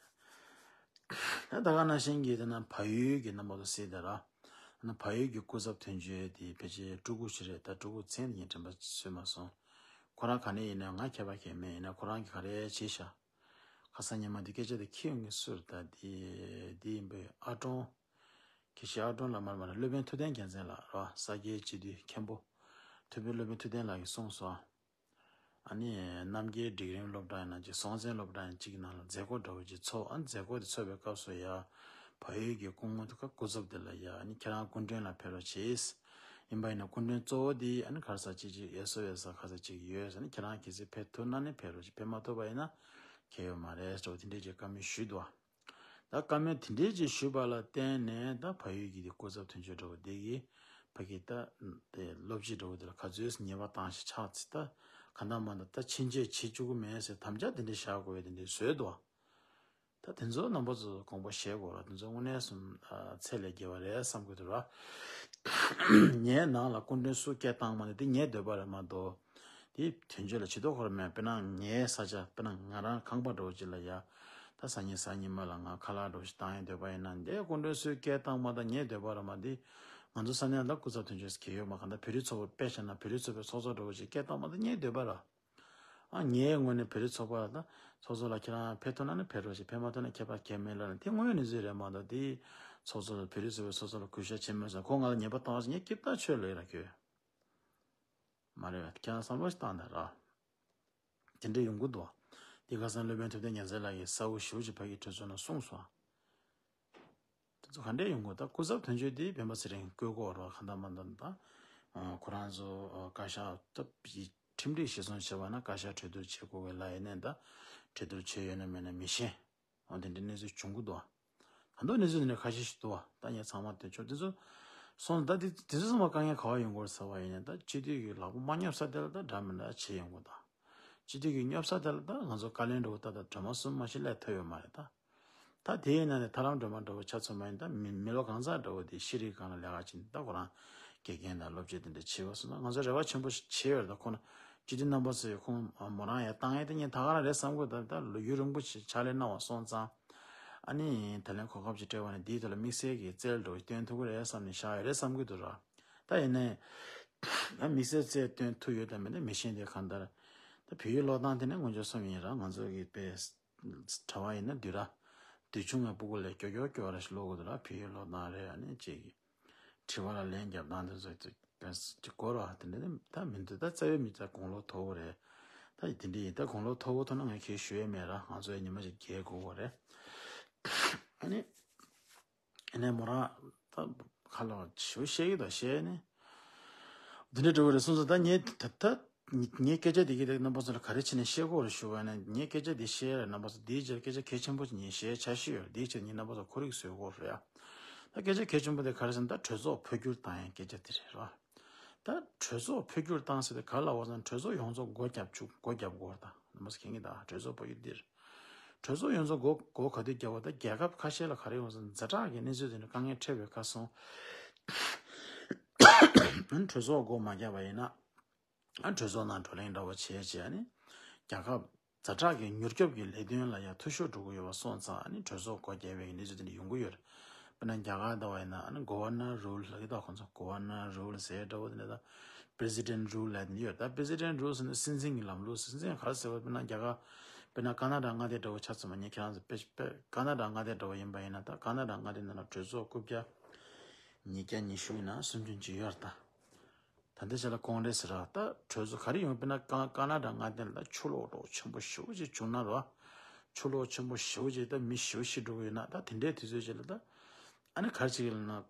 ད་ད་ག་ནང་བཞིན་གྱི་དེ་ན་བལ་ཡུལ་གྱི་རྣམ་པ་ཚོ་གཟིགས་དང་ར། ན་བལ་ཡུལ་གྱི་སྐུ་ཚབ་དོན་གཅོད་དེ་ཕལ་ཆེར་སྤྲུལ་སྐུ་ཞིག་རེད། ད་སྤྲུལ་སྐུ་མཚན་དེ་ངས་དྲན་པ་གསོས་མ་སོང་། ཁོ་རང་ག་ནས་ཡིན་ན་ང་ཁྱད་པར་གང་ཡང་མེད། ཡིན་ན་ཁོ་རང་གིས་ག་རེ་བྱས་ཤག་ཁ་སང་ཉི་མ་འདི་སྐད་ཆ་དེ་འཁྱེར་ཡོང་མཁན་སུ་རེད། ད་འདི་འདི་ཡིན་པས། ཨ་ཀྲོང་། ཁྱེད་ཤེས་ཨ་ཀྲོང་ལགས་མ་རེད་མ་རེད། སློབ་དཔོན་ཐུབ་བསྟན་རྒྱལ་མཚན་ལགས་རེད་བ། ས་སྐྱའི་སྤྱི་འཐུས་མཁན་པོ། ཐུབ་པའི་སློབ་དཔོན་ཐུབ་བསྟན་ལགས་ཀྱིས་གསུངས་སོང་། ཨ་ནི་རྣམ་རྒྱལ་སྒྲིག་རིམ་སློབ་གྲྭ་ཡིན་ན་ཅིག་སྲོང་བཙན་སློབ་གྲྭ་ཡིན་ཅིག་ནང་ལ་མཛད་སྒོ་འདྲ་བོ་ཅིག་ཚོགས། ཨ་ནི་མཛད་སྒོ་དེ་ཚོགས་པའི་སྐབས་སུ་ཡ་བལ་ཡུལ་གྱི་སྐུ་ངོ་དེ་ག་སྐུ་ཚབ་དེ་ལ་ཡ་ཨ་ནི་ཁྱེད་རང་སྐུ་མགྲོན་ལ་ཕེབས་རོགས་བྱེད། ཡིན་པ་ཡིན་ན་སྐུ་མགྲོན་གཙོ་བོ་དེ་ཨ་ནི་ག་རེ་ཟེར་ཅིག་ཅིག་ཨེ་སོ་ཨེ་ས་ག་ས་ཅིག་ཡོད་ཟེར་ནས། ཁྱེད་རང་གལ་སྲིད་ཕེབས་ཐུབ་ན་ནི་ཕེབས་རོགས་བྱེད། ཕེབས་མ་ཐུབ་པ་ཡིན་ན་ཁྱད་ཡོད་མ་རེད་ཟེར་བ་དེ་འདྲས་ཀྱི་བཀའ་མོལ་ཞུས་འདུག་ད་བཀའ་མོལ་དེ་འདྲས་ཅིག་ཞུས་པ་ལ་བརྟེན་ནས་ད་བལ་ཡུལ་གྱི་སྐུ་ཚབ་དོན་གཅོད་འདྲ་བོ་དེ་གིས་ཕ་གི་ད་དེ་སློབ་སྤྱི་འདྲ་བོ་དེ་ལ་ག་ཚོད་ཉེས་པ་བཏང་ཞིག་ཆགས་ཚེ། ད་གང་ལྟར་མ་ད་ད་ཕྱིན་ཆད་བྱེད་བཅུག་གི་མེད་ཟེར་དམ་བཅའ་དེ་འདྲས་བཞག་དགོས་པའི་དེ་འདྲས་བཟོས་འདུག་ད་དེ་ཚོ་རྣམ་པ་ཚོ་དགོངས་པ་བཞེས་དགོས་ར། དེ་ཚོ་དངོས་གནས་སུ་ཚད་ལས་བརྒལ་བ་རེད་བསམ་གྱི་འདུག་ར། ངའི་ནང་ལ་སྐུ་མགྲོན་སུ་སྐད་བཏང་མ་ནས་དེ་ངའི་འདོད་པ་རེད་མ་གཏོགས། དེ་དོན་གཅོད་ལ་བྱེད་དོ་ཁོ་ར་མེད། དཔེར་ན་ངའི་ས་ཆ་དཔེར་ན་ང་རང་ཁང་པ་འདྲ་བོ་ཅིག་ལ་ཡ། ད་སང་ཉིན་གཟའ་ཉི་མ་ལ་ང་ཁ་ལག་འདྲ་བོ་ཞིག་བཏང་ཡའི་འདོད་པ་ཡིན་ན་འདི་སྐུ་མགྲོན་སུས་སྐད་བཏང་མ་ད་ངའི་འདོད་པ་ར་མ་འདི། ང་ཚོ་ས་གནས་ལ་སྐུ་ཚབ་དོན་གཅོད་ཟེར་མཁན་ཡོད་མ། གང་ལྟར་བོད་རིགས་ཚོགས་པ་དཔེ་བཞག་ན་བོད་རིགས་ཚོགས་པའི་ཚོགས་གཙོ་འདྲ་བོ་ཞིག་སྐད་བཏང་མ་ད་ངའི་འདོད་པ་ར། ཨ་ངའི་ངོས་ནས་བོད་རིགས་ཚོགས་པ་ལ་ད་ཚོགས་གཙོ་ལ་ཁྱེད་རང་ཕེབས་ཐུབ་ན་ནི་ཕེབས་རོགས་ཞེས། ཕེབས་མ་ཐུབ་ན་ཁྱད་པར་གང་ཡང་མེད་ལབ་ན་དེ་དངོས་ཡོད་གནས་ཚུལ་རེད་མ་གཏོགས། དེ་ཚོགས་གཙོ་ལ་བོད་རིགས་ཚོགས་པའི་ཚོགས་གཙོ་ལ་གུས་ཞབས་བྱེད་མི་སོང་། ཁོ་ང་ལ་ཉེས་པ་བཏང་བ་ཞིག་ངས་སྐྱིད་པོ་ཆོས་ལ་ཡིན་ར་ཁྱོད། མ་རེད་བས། ཁྱེད་རང་བསམ་བློ་ཞིག་བཏང་དང་ར། དེ་འདྲ་ཡོང་གི་འདུག་དེ་ཁ་སང་སློབ་དཔོན་ཐུབ་བསྟན་རྒྱལ་མཚན་ལགས་ཀྱིས་གསལ་བོ་ཞེ་པོ་ཅིག་ཕ་གི་གྲོས་ཚོགས་ནང་གསུངས་སོང་། དེ་ཚོ་ག་འདྲས་ཡོང་གི། ད་སྐུ་ཚབ་དོན་གཅོད་དེ་སྤེན་པ་ཚེ་རིང་བསྐོས་དགོས་རེད་བ། གང་ལྟར་མ་ལྟར་ད་ཁོ་རང་ཚོ་བཀའ་ཤག་ད་ཁྲིམས་སྒྲིག་གཞིར་བཟུང་བྱས་པ་ན་བཀའ་ཤག་གྲོས་བསྡུར་བྱེད་དགོས་པའི་ལ་ཡིན་ནའི་ད་གྲོས་བསྡུར་བྱས་ཡོད་ན་མེད་ན་མི་ཤེས། འོ་དེ་འདྲའི་གནས་ཚུལ་བྱུང་གི་འདུག་ད་དུང་གནས་ཚུལ་དེ་འདྲ་ཁ་ཤས་ཤིག་འདུག་ད་ངས་ཚང་མ་དེ་ཆོ་དེ་ཚོ་སོང་། ད་དེ་དེ་ཚོ་ཚང་མ་དཀའ་ངལ་ག་བ་ཡོང་གི་རེད་ཟེར་བ་ཡིན་ན། ད་སྤྱི་འཐུས་ཀྱི་ལག་པ་མ་སྙོབ་ས་དེ་ལ་ད་འདྲ་མི་འདྲ་བྱེད་ཡོང་གི་འདུག་སྤྱི་འཐུས་ཀྱི་སྙོབ་ས་དེ་ལ་ད་ང་ཚོ་བཀའ་བློན་འདྲ་བོ་ད་ད་སྒྲོལ་མ་གསུམ་མ་ཞིག་སླེབས་ཐུབ་ཡོད་མ་རེད་ད། ད་དེའི་ནང་ནས་ཐར་ལམ་སྒྲོལ་མ་འདྲ་བོ་ཆ་མཚོན་པ་ཡིན། ད་མི་མི་ལོ་གང་ཚང་འདྲ་བོ་དེ་ཤེས་རིག་སྒང་ལ་ལས་ཀ་བྱེད། ད་ཁོ་རང་དགེ་རྒན་དང་སློབ་སྤྱི་དེ་འདྲ་བྱེད་པ་སོང་ན། ང་ཚོ་རེ་བ་ཆེན་པོ་ཞིག་བྱེད་ཡོད་རེད། ད་ཁོ་ན་སྤྱི་འཐུས་རྣམ་པ་ཚོས་ཁོང་མོ་རང་ཡར་བཏང་ཡས་དེ་ངས་ད་ག་རང་རེད་བསམ་གི་འདུག་ད་ད་ལོ་རྒྱུས་རིང་པོ་ཞིག་ཕྱག་ལས་གནང་བ་སོང་ཙང་། ཨ་ནི་ད་ལན་གོ་སྐབས་ཅིག་སྤྲད་པ་ནི་འདིའི་ཐོག་ལ་དམིགས་བསལ་གྱི་རྩལ་འགྲོ་སྟོན་ཐུབ་ཀྱི་རེད་བསམ་ནས་བཞག་ཡོད་རེད་བསམ་གྱི་འདུག་ར། ད་ཡིན་ནའི་ད་དམིགས་བསལ་རྩལ་སྟོན་ཐུབ་ཡོད་དམ་མེད་ན་མི་ཤེས། འདི་གང་ལྟར་ད་བོད་ཡིག་ཀློག་སྟངས་དེ་ནི་དངོས་འབྱོར་གསུམ་ཡིན་ར། ང་ཚོ་གི་དཔེ་གྲྭ་པ་ཡིན་ན་བསྡུས་ར། བསྡུས་ཆུང་ངའི་སྤུ་གུ་ལས་སྐྱོ་སྐྱོ་སྐྱོ་ར་ཞིག་ཀློག་དགོས་འདུག་ར། བོད་ཡིག་ཀློག་སྟངས་རེད། ཨ་ནི་ཅིག་གི་དྲི་བ་ལ་ལན་རྒྱབ་སྟངས་དེ་ཚོ་དེ་གོ་ར། དེ་འདྲ་ནི་ད་མི་འདུག་ད་རྩ་བའི་མི་ཚ་དགུང་ལོ་མཐོ་བོ་རེད། ད་དེ་འདྲ་ཡིན། ད་དགུང་ལོ་མཐོ་བོ་ཐོག་ན་ངས་གལ་ཞུ་ཡས་མེད་ར། ང་ཚོ་ཡང་ཉི་མ་ཞིག་རྒས་དགོས་པ་རེད། ཨ་ནི། ཨ་ནི་མོ་རང་ད་ཁ་ལོ་ཞུ་བཤད་ཀྱི་དང་བཤད་ནི། འདི་འདྲ་འགྲོ་གི་རེད་སོང་ཙང་ད་ངས་ད་ད་ངས་སྐད་ཆ་འདི་གི་རྣམ་པ་ཚོ་ལ་ག་རེ་བྱས་ནས་བཤད་དགོས་རེད་ཞུ་བ་ནི། ངས་སྐད་ཆ་འདི་བཤད་རེད་རྣམ་པ་ཚོ། འདིའི་རྗེས་སྐད་ཆ་གལ་ཆེན་པོ་ཞིག་ངས་བཤད་འཆར་གཞི་ཡོད་རེད། འདིའི་རྗེས་ངས་རྣམ་པ་ཚོ་ཁོར་ཡུག་བཟོས་དགོས་རེད་ཡ། ད་སྐད་ཆ་གལ་ཆེན་པོ་དེ་ག་རེ་ཟེར་ན། ད་གྲོས་ཚོགས་འཕོ་འགྱུར་བཏང་ཡ་སྐད་ཆ་དེ་རེད་ར། ད་གྲོས་ཚོགས་འཕོ་འགྱུར་བཏང་ཟེར་དེ་ག་ལ་བ་ཟེར་ན། གྲོས་ཚོགས་ཡོངས་རྫོགས་སྒོ་བརྒྱབ་བཅུག་སྒོ་བརྒྱབ་དགོས་རེད། ད་རྣམ་པ་ཚོ་མཁྱེན་གྱི་ད། གྲོས་ཚོགས་འཕོ་འགྱུར་འདིར། གྲོས་ཚོགས་ཡོངས་རྫོགས་སྒོ་སྒོ་ག་དུས་བརྒྱབ་པ། ད་རྒྱལ་ཁབ་ཁ་ཤས་ལ་ག་རེ་ཡོང་ཟེར་ན། ཛ་དྲག་གི་གནས་ཚུལ་དེ་འདྲ་དཀའ་ངལ་འཕྲད་པའི་ཁ་སང་། གྲོས་ཚོགས་སྒོ་མ་བརྒྱབ་པ་ཡིན་ན། ཨ་གྲོས་ཚོགས་ནང་བགྲོ་གླེང་འདྲ་བོ་བྱས་བྱས། ཨ་ནི་རྒྱལ་ཁབ་ཛ་དྲག་གི་མྱུར་སྐྱོབ་ཀྱི་ལས་དོན་ལ་ཡང་འཐུས་ཤོར་འགྲོ་གི་ཡོད་པ་སོང་ཙང་། ཨ་ནི་གྲོས་ཚོགས་སྒོ་བརྒྱབ་པའི་གནས་ཚུལ་དེ་འདྲ་ཡོང་གི་ཡོད་རེད། དཔེར་ན་རྒྱ་གར་ལྟ་བ་ཡིན་ན། ཨ་ནི་Governor Rule ལབ་ཀྱི་འདུག་ཁོང་ཚོ་Governor Rule ཟེར་འདྲ་བོ་དེ་འདྲ་དང་། President Rule ལབ་དེ་འདྲ་ཡོད་རེད། ད་President Rule ཟེར་ན་སྲིད་འཛིན་གྱི་ལམ་ལུགས། སྲིད་འཛིན་ག་རེ་ཟེར་བ། དཔེར་ན་རྒྱ་གར། དཔེར་ན་ཀ་ན་ཌ་མངའ་སྡེ་འདྲ་བོ་ཆ་མཚོན་པ། ངས་ཁྱེད་རང་ཚོ་དཔེ་དཔེ་ཀ་ན་ཌ་མངའ་སྡེ་འདྲ་བོ་ཡིན་པ་ཡིན་ན། ད་ཀ་ན་ཌ་མངའ་སྡེ་ནང་ལ་གྲོས་ཚོགས་རྐུབ་བཀྱག་ཉིས་བརྒྱ་ཉི་ཤུ་ཡིན་ན་སུམ་ཅུ་ཅིག་ཡོད་རེད་ད། ད་ལྟའི་ཆ་ལ་ཀོང་རེ་སི་ར། ད་གྲོས་ཚོགས་ག་རེ་ཡོང་། དཔེར་ན་ཀ་ཀ་ན་ཌ་མངའ་སྡེ་ལ་ཆུ་ལོག་འདྲ་བོ་ཆེན་པོ་ཞེ་པོ་ཅིག་བྱུང་ན་ར། ཆུ་ལོག་ཆེན་པོ་ཞེ་པོ་ཅིག་ད་མི་ཞེ་པོ་ཤི་འགྲོ་གི་ཡོད་ན། ད་དེ་འདྲའི་དུས་ཚོད་ཅིག་ལ་ད། ཨ་ནི་ག་རེ་བྱེད་ཀྱི་ལབ་ན།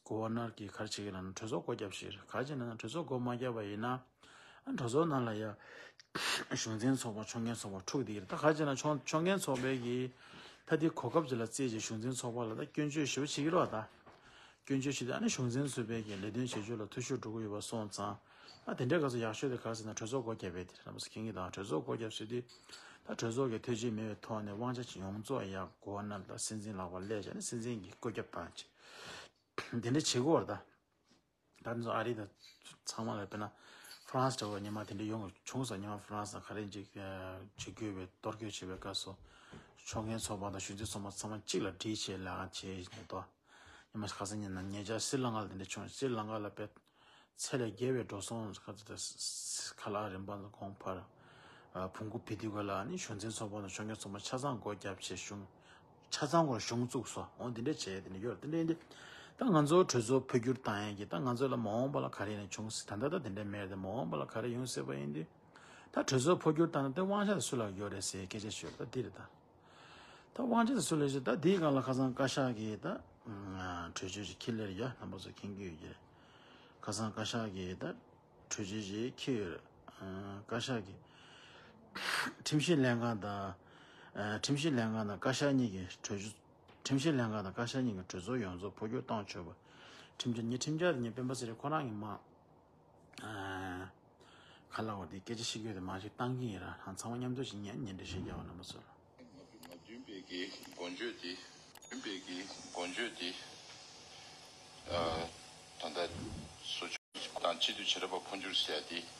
གོ་བ་ནར་གྱིས་ག་རེ་བྱེད་ཀྱི་ལབ་ན། གྲོས་ཚོགས་སྒོ་བརྒྱབ་ཤིག་རེད། ག་རེ་བྱེད་ན་ན། གྲོས་ཚོགས་སྒོ་མ་བརྒྱབ་པ་ཡིན་ན། ཨ་གྲོས་ཚོགས་ནང་ལ་ཡ་གཞུང་འཛིན་ཚོགས་པ་ཕྱོགས་འགན་ཚོགས་པ་འཁྲུག་བསྡད་ཀྱི་རེད། ད་ག་རེ་བྱེད་ན། ཕྱོགས་ཕྱོགས་འགན་ཚོགས་པའི་གི་ད་དེ་གོ་སྐབས་ཅིག་ལ་བརྩིས་བྱས་གཞུང་འཛིན་ཚོགས་པ་ལ་ད་སྐྱོན་བརྗོད་ཞེ་པོ་བྱེད་ཀྱི་རེད་བ། ད་སྐྱོན་བརྗོད་བྱེད་དུས། ཨ་ནི་གཞུང་འཛིན་ཚོགས་པའི་གི་ལས་དོན་བྱེད་ཕྱོགས་ལ་འཐུས་ཤོར་འགྲོ་གི་ཡོད་པ་སོང་ཙང་། ཨ་དེ་འདྲའི་སྐབས་སུ་ཡག་ཤོས་དེ་ག་རེ་ཟེར་ན། གྲོས་ཚོགས་སྒོ་བརྒྱབ་པའི་དེ་རེད། རྣམ་པ་ཚོ་མཁྱེན་གྱི་ད། གྲོས་ཚོགས་སྒོ་བརྒྱབ་ཟེར་དུས་ད་གྲོས་ཚོགས་ཀྱི་ཐེ་བྱུས་མེད་པའི་ཐོག་ནས་དབང་ཆ་ཡོངས་རྫོགས་ཡ་གོ་བ་ནར་དང་སྲིད་འཛིན་ལག་པར་སླེབས་བྱས་ནས་སྲིད་འཛིན་གྱིས་བཀོད་ཁྱབ་བཏང་བྱས། དེ་འདྲ་བྱེད་དགོས་རེད་ད། ད་ང་ཚོ་ཨ་རི་དང་ཚང་མ་ལ། དཔེར་ན་ཧྥ་རན་སི་འདྲ་བོ་ཉི་མ་དེ་འདྲ་ཡོང་བྱུང་སོང་། ཉི་མ་ཧྥ་རན་སི་ནང་ག་རེ་འཇིགས་འཇིགས་སྐུལ་བའི་གཏོར་སྐྱོན་བྱེད་པའི་སྐབས་སུ། ཕྱོགས་འགན་ཚོགས་པ་དང་གཞུང་འཛིན་ཚོགས་པ་ཚང་མ་གཅིག་ལ་སྒྲིལ་བྱས་ལས་ཀ་བྱས་ནས་ཏོ། ཉི་མ་ཁ་སང་ཉིན་ན་ཉེ་ཆར་སྲི་ལང་ཀ་ལ་དེ་འདྲ་བྱུང་། སྲི་ལང་ཀ་ལ་དཔེ་ཚད་ལས་བརྒལ་བའི་འགྲོ་སོང་ཁ་ཚ་ཁ་ལག་རིན་པ་གོང་འཕར། ཨ་བོང་གུ་བི་དུས་ག་ལ་ནི་གཞུང་འཛིན་ཚོགས་པ་དང་ཕྱོགས་འགན་ཚོགས་པ་ཆ་ཚང་སྒོ་བརྒྱབ་བྱས། གཞུང་ཆ་ཚང་སྒོར་གཞུང་བཙུགས་སོ། འོ་འདི་འདྲ་བྱས་དེ་འདྲ་ཡོད་རེད། དེ་འདྲ་ཡིན་དུས་ད་ང་ཚོ་གྲོས་ཚོགས་འཕོ་འགྱུར་བཏང་ཡས་ཀྱི་ད་ང་ཚོ་ལ་མ་འོངས་པ་ལ་ག་རེ་ཡིན་ན་བྱུང་སྲིད། ད་ལྟ་ད་དེ་འདྲ་མེད་རེད། མ་འོངས་པ་ལ་ག་རེ་ཡོང་སྲིད་པ་ཡིན་དུས། ད་གྲོས་ཚོགས་འཕོ་འགྱུར་བཏང་ན་དེ་དབང་ཆ་དེ་སུ་ལ་ཡོད་རེད་ཟེར་སྐད་ཆ་ཤོད་ད་འདི་རེད་ད། ད་དབང་ཆ་དེ་སུ་ལ་ཡོད་ཟེར། ད་འདིའི་སྒང་ལ་ཁ་སང་བཀའ་ཤག་གིས་ད་གྲོས་ཆོད་ཅིག་འཁྱེར་སླེབས་ཡོད། རྣམ་པ་ཚོ་མཁྱེན་གྱི་ཡོད་ཀྱི་རེད། ཁ་སང་བཀའ་ཤག་གིས་ད་གྲོས་ཆོད་ཅིག་འཁྱེར་ཡོད་རེད། བཀའ་ཤག་གིས་ཁྲིམས་ཞིབ་ལྷན་ཁང་དང་། ཁྲིམས་ཞིབ་ལྷན་ཁང་དང་བཀའ་ཤག་གཉིས་ཀྱིས་གྲོས་ཆོད། ཁྲིམས་ཞིབ་ལྷན་ཁང་དང་བཀའ་ཤག་གཉིས་ཀྱིས་གྲོས་ཚོགས་ཡོངས་རྫོགས་འཕོ་འགྱུར་གཏོང་ཆོག་པ། ཁྲིམས་འཆར་ཉིན། ཁྲིམས་འཆར་དེ་ཉིན་སྤེན་པ་ཚེ་རིང་ཁོ་རང་གིས་མ། ཁ་ལག་བ་དེ་སྐད་ཆ་བཤད་རྒྱུ་དེ་མ་ཞིག་བཏང་གི་ཡིན་ར། ཧང་། ཚང་མ་མཉམ་དུ་ཞིག་ཉན། ཉན་འདྲི་ཞིག་རྒྱག་པ། རྣམ་པ་ཚོ་ལ། མ་བསྡུན་པའི་གི་འགོ་བརྗོད་དེ། བསྡུན་པའི་གི་འགོ་བརྗོད་དེ། ཨ། ད་ལྟ་བཟོ་བཅོས་དང་སྤྱི་འཐུས་བྱེ་བྲག་པ་འཕོ་འགྱུར་ཟེར་ཡ་དེ། ཨ།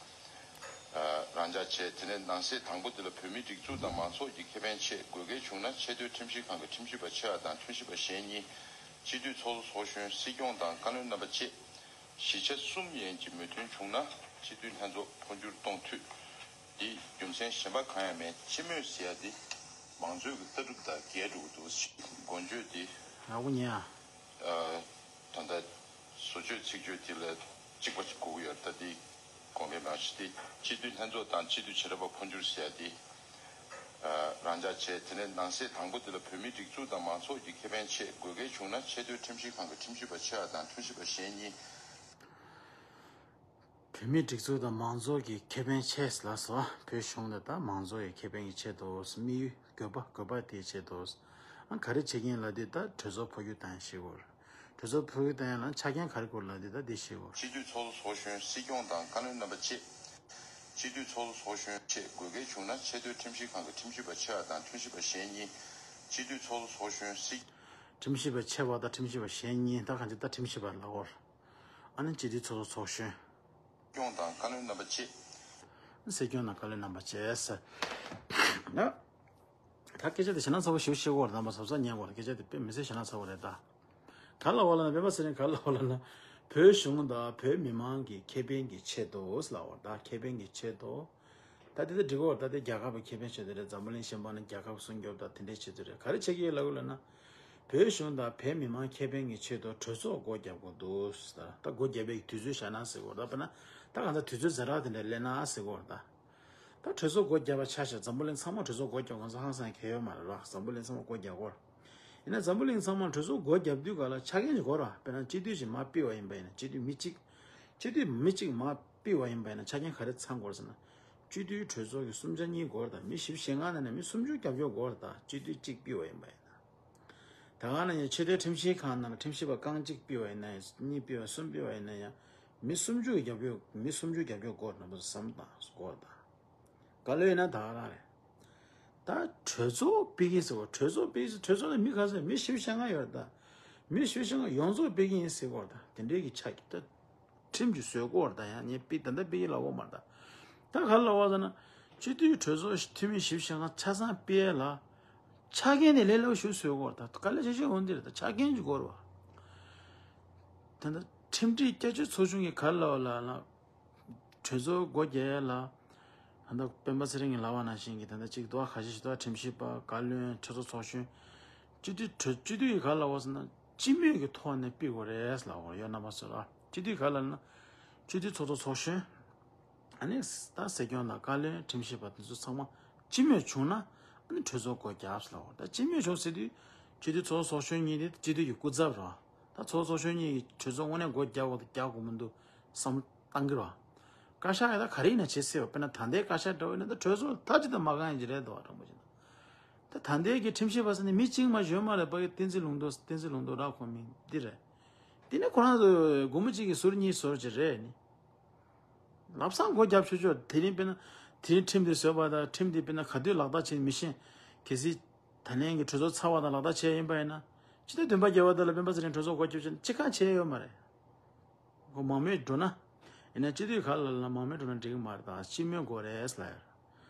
རང་འཇགས་བྱས། དེ་ནས་ནང་གསེས་དང་པོ་དེ་ལ་བོད་མིའི་སྒྲིག་འཛུགས་དང་མང་ཚོགས་ཀྱི་ཁེ་ཕན་ཆེད་དགོས་གལ་བྱུང་ན་ཆེས་མཐོའི་ཁྲིམས་ཞིབ་ཁང་གི་ཁྲིམས་ཞིབ་པ་ཆེ་བ་དང་ཁྲིམས་ཞིབ་པ་གཞན་གཉིས། སྤྱི་འཐུས་ཚོགས་གཙོ་ཚོགས་གཞོན། སྲིད་སྐྱོང་དང་བཀའ་བློན་རྣམ་པ་བཅས། བཞི་ཆ་གསུམ་ཡན་གྱི་མོས་མཐུན་བྱུང་ན་སྤྱི་འཐུས་ལྷན་ཚོགས་འཕོ་འགྱུར་གཏོང་འཐུས། འདི་རྒྱུ་མཚན་གཞན་པ་གང་ཡང་མེད། སྤྱི་མོས་ཟེར་ཡ་འདི་མང་གཙོའི་གི་ལྟ་གྲུབ་དང་འགལ་འགྲོ་གི་འདུག་འགོ་བརྗོད་འདི། ཡག་པོ་ཉན་ཨ། ཨ། ད་ལྟ་བཟོ་བཅོས་ཚིག་བརྗོད་འདི་ལ་གཅིག་པ་གཅིག་དགོས་ཀྱི་ཡོད། ད་འདི་དགོངས་འགལ་མེད་པ་ཞིག་སྟེ། སྤྱི་འཐུས་ལྷན་ཚོགས་དང་སྤྱི་འཐུས་བྱེ་བྲག་པ་འཕོ་འགྱུར་ཟེར་ཡ་འདི། ཨ། རང་འཇགས་བྱས། དེ་ནས་ནང་གསེས་དང་པོ་འདི་ལ་བོད་མིའི་སྒྲིག་འཛུགས་དང་མང་ཚོགས་ཀྱི་ཁེ་ཕན་ཆེད་དགོས་གལ་བྱུང་ན་ཆེས་མཐོའི་ཁྲིམས་ཞིབ་ཁང་གི་ཁྲིམས་ཞིབ་པ་ཆེ་བ་དང་ཁྲིམས་ཞིབ་པ་གཞན་གཉིས། བོད་མིའི་སྒྲིག་འཛུགས་དང་མང་ཚོགས་ཀྱི་ཁེ་ཕན་ཆེད་ལ་སོགས། བོད་གཞུང་ལ་ད་མང་ཚོགས་ཀྱི་ཁེ་ཕན་གྱི་ཆེད་དུ། དམིགས་ཡུལ་དགོས་པ། དགོས་པ་དེའི་ཆེད་དུ། ཨ། ག་རེ་བྱེད་ཀྱིན་ལབ་དུས་ད་གྲོས་ཚོགས་འཕོ་འགྱུར་བཏང་ཡ་ཤེས་དགོས། གྲོས་ཚོགས་འཕོ་འགྱུར་བཏང་ཡ་ལ་ཆ་རྐྱེན་ག་རེ་དགོས་ལབ་དུས་ད་འདི་ཤེས་དགོས། སྤྱི་འཐུས་ཚོགས་གཙོ་ཚོགས་གཞོན། སྲིད་སྐྱོང་དང་བཀའ་བློན་རྣམ་པ་བཅས། སྤྱི་འཐུས་ཚོགས་གཙོ་ཚོགས་གཞོན་བཅས་དགོས་གལ་བྱུང་ན་ཆེས་མཐོའི་ཁྲིམས་ཞིབ་ཁང་གི་ཁྲིམས་ཞིབ་པ་ཆེ་བ་དང་ཁྲིམས་ཞིབ་པ་གཞན་གཉིས། སྤྱི་འཐུས་ཚོགས་གཙོ་ཚོགས་གཞོན་སྲིད། ཁྲིམས་ཞིབ་པ་ཆེ་བ་དང་ཁྲིམས་ཞིབ་པ་གཞན་གཉིས། ད་གང་ཅི་ད་ཁྲིམས་ཞིབ་པ་ལ་འོར། ཨ་ནི་སྤྱི་འཐུས་ཚོགས་གཙོ་ཚོགས་གཞོན། སྐྱོང་དང་བཀའ་བློན་རྣམ་པ་བཅས། སྲིད་སྐྱོང་དང་བཀའ་བློན་རྣམ་པ་བཅས། ཡ། ད་སྐད་ཆ་དེ་ཞེ་ན་ཚ་བོ་ཞིག་བཤད་དགོས་རེད། རྣམ་པ་ཟབ་ཟབ་ཉན་དགོས་རེད། སྐད་ཆ་དེ་དཔེ་མི་སྲིད་ཞེ་ན་ཚ་བོ་རེད་ད། ག་ལ་བ་ལ་ན་སྤེན་པ་ཚེ་རིང་ག་ལ་བ་ལ་ན། བོད་གཞུང་དང་བོད་མི་མང་གི་ཁེ་ཕན་གྱི་ཆེད་དུ་ལ་བ་ད་ཁེ་ཕན་གྱི་ཆེད་དུ། ད་དེ་ད་འགྲིག་གོ་ད་དེ་རྒྱལ་ཁབ་ཀྱི་ཁེ་ཕན་ཆེད་དུ་རེད། འཛམ་བུ་གླིང་གཞན་པ་ནི་རྒྱལ་ཁབ་སྲུང་སྐྱོབ་དང་དེ་འདྲའི་ཆེད་དུ་རེད། ག་རེ་བྱེད་ཀྱི་ཡོད་ལབ་གི་ལབ་ན། བོད་གཞུང་དང་བོད་མི་མང་ཁེ་ཕན་གྱི་ཆེད་དུ་གྲོས་ཚོགས་སྒོ་རྒྱབ་དགོས་འདུག་ད་ད་སྒོ་རྒྱབ་པའི་དུས་ཚོད་བཞག་ན་ཟེར་གོ་ད་དཔེར་ན་ད་གང་ལྟར་དུས་ཚོད་ཛ་དྲག་དེ་འདྲ་སླེབས་ན་ཟེར་གོ་ད། ད་གྲོས་ཚོགས་སྒོ་རྒྱབ་པ་ཆ་བཞག་འཛམ་བུ་གླིང་ཚང་མ་གྲོས་ཚོགས་སྒོ་རྒྱབ་གང་ས་ཧང་སང་གལ་ཡོད་མ་རེད་ར། འཛམ་བུ་གླིང་ཚང་མ་སྒོ་རྒྱབ་དགོས་ར། ཡིན་ན་འཛམ་བུ་གླིང་ཚང་མ་གྲོས་ཚོགས་སྒོ་རྒྱབ་དུས་ག་ལ་ཆ་རྐྱེན་ཅིག་དགོས་ར། དཔེར་ན་སྤྱི་འཐུས་ཅིག་མར་ཕུད་པ་ཡིན་པ་ཡིན་ན་སྤྱི་འཐུས་མི་གཅིག་སྤྱི་འཐུས་མི་གཅིག་མར་ཕུད་པ་ཡིན་པ་ཡིན་ན་ཆ་རྐྱེན་ག་རེ་ཚང་དགོས་རེད་ཟེར་ན། སྤྱི་འཐུས་གྲོས་ཚོགས་ཀྱི་གསུམ་ཆ་གཉིས་དགོས་རེད་ད། མི་བཞི་བཅུ་ཞེ་ལྔ་ནང་ནས་མི་སུམ་ཅུ་རྒྱབ་སྐྱོར་དགོས་རེད་ད། སྤྱི་འཐུས་གཅིག་ཕུད་པ་ཡིན་པ་ཡིན་ན། ད་ག་ནང་བཞིན་ཆེས་མཐོའི་ཁྲིམས་ཞིབ་ཁང་ནང་ལ་ཁྲིམས་ཞིབ་པ་རྐང་གཅིག་ཕུད་པ་ཡིན་ན་ཡང་གཉིས་ཕུད་པ་གསུམ་ཕུད་པ་ཡིན་ན་ཡང་མི་སུམ་ཅུ་རྒྱབ་སྐྱོར་མི་སུམ་ཅུ་རྒྱབ་སྐྱོར་དགོས་རེད་ན་བསམ་སྟངས་དགོས་རེད་ད། ག་ལོས་ཡིན་ན་ད་ག་རང་རེད། ད་གྲོས་ཚོགས་སྤེལ་གྱིན་ཟེར་བ་གྲོས་ཚོགས་སྤེལ་གྱིན་གྲོས་ཚོགས་ནས་མི་ག་ཚོད་མི་བཞི་བཅུ་ཞེ་ལྔ་ཡོད་རེད་ད། མི་བཞི་བཅུ་ཞེ་ལྔ་ཡོངས་རྫོགས་སྤེལ་གྱིན་ཡིན་ཟེར་བ་རེད་ད། དེ་འདྲའི་གི་ཆ་གི་ད། ཁྲིམས་ཀྱི་བཟོས་སྐོར་དང་ཡང་ཉེ་པི་ད་ལྟ་པི་ཡི་ལ་འོ་མར་ད། ད་ག་ལ་བ་ཟེར་ན། སྤྱི་འཐུས་གྲོས་ཚོགས་འཐུས་མི་བཞི་བཅུ་ཞེ་ལྔ་ཆ་ཚང་པི་ཡ་ལ། ཆ་རྐྱེན་ནི་ལས་སླ་པོ་ཞིག་བཟོས་སྐོར་ད་དཀའ་ལས་ཆེ་ཤོས་འོན་ཏེ་རེད་ད་ཆ་རྐྱེན་གྱི་སྐོར་བ། ད་ལྟ་ཁྲིམས་སྒྲིག་བསྐྱར་བཅོས་ཚོགས་ཆུང་གི་ག་ལ་བ་ལ་ལ། གྲོས་ཚོགས་སྒོ་རྒྱག་ཡ་ལ། ད་ལྟ་སྤེན་པ་ཚེ་རིང་གི་ལབ་པ་ནང་བཞིན་གྱི་ད་ལྟ་གཅིག་དོ་ཁ་ཤས་ཤིག་དོ་ཁྲིམས་ཞིབ་པ་བཀའ་བློན་གྲོས་ཚོགས་ཚོགས་གཞོན། སྤྱི་འཐུས་གྲོས་སྤྱི་འཐུས་ཀྱི་ག་ལ་བ་ཟེར་ན་སྤྱི་མོས་ཀྱི་ཐོག་ནས་ཕུད་དགོས་རེད་ལབ་དགོས་ཡོད་རྣམ་པ་ཚོ་ལ། སྤྱི་འཐུས་ག་ལ་ན། སྤྱི་འཐུས་ཚོགས་གཙོ་ཚོགས་གཞོན། ཨ་ནི་ད་སྲིད་སྐྱོང་དང་བཀའ་བློན་ཁྲིམས་ཞིབ་པ་དེ་ཚོ་ཚང་མ་སྤྱི་མོས་བྱུང་ན་ཨ་ནི་གྲོས་ཚོགས་སྒོ་རྒྱབ་ལབ་དགོས་ད་སྤྱི་མོས་བྱུང་ཟེར་དུས། སྤྱི་འཐུས་ཚོགས་གཙོ་ཚོགས་གཞོན་གཉིས་དེ་སྤྱི་འཐུས་ཀྱི་སྐུ་ཚབ་རེད་བ། ད་ཚོགས་གཙོ་ཚོགས་གཞོན་གཉིས་ཀྱི་གྲོས་ཚོགས་དངོས་གནས་སྒོ་རྒྱག་དགོས་དང་རྒྱག་དགོས་མི་འདུག་བསམ་བློ་བཏང་གི་རེད་བ། བཀའ་ཤག་ཡ་ད་ག་རེ་ཡིན་ན་བྱེད་སྲིད་བ། དཔེར་ན་ད་ལྟའི་བཀའ་ཤག་འདྲ་བོ་ཡིན་ན་ད་གྲོས་ཚོགས་མཐའ་གཅིག་ཏུ་མ་གང་ཡིན་གྱི་རེད་དོ་བ་དྲང་པོ་བྱས་ན། ད་ད་ལྟའི་གི་ཁྲིམས་ཞིབ་པ་ཟེར་ནས་མི་གཅིག་མ་གཞོན་མ་རེད་པ་གི་བསྟན་འཛིན་ལུང་རྟོགས་བསྟན་འཛིན་ལུང་རྟོགས་ར་ཁོ་མིང་འདི་རེད། དེ་ནས་ཁོ་རང་ཚོ་སྒོར་མོ་གཅིག་གི་ཟུར་གཉིས་ཟུར་གཅིག་རེད་ནི། ལབ་སང་སྒོ་རྒྱབ་ཆོག་ཆོག་དེ་རིང་དཔེར་ན། དེ་རིང་ཁྲིམས་དེ་བཟོས་པ་དང་ཁྲིམས་དེ་དཔེར་ན་ག་དུས་ལག་བསྟར་བྱེད་མི་ཤེས། གལ་སྲིད། ད་ལན་གྱི་གྲོས་ཚོགས་ཚར་བ་དང་ལག་བསྟར་བྱས་ཡིན་པ་ཡིན་ན། སྤྱི་ཟླ་བདུན་པ་བརྒྱད་པ་དེ་ལ་སྤེན་པ་ཚེ་རིང་གྲོས་ཚོགས་སྒོ་རྒྱབ་བྱས་ན་ཅི་གང་བྱས་ཡོད་མ་རེད། ཁོ་མང་མོས་འགྲོ་ན། ཡིན་ན་སྤྱི་འཐུས་ག་ལ་ལ་མང་མོས་འགྲོ་ན་འགྲིག་གི་མ་རེད་ད་སྤྱི་མོས་དགོས་རེད་ལ་ཡ།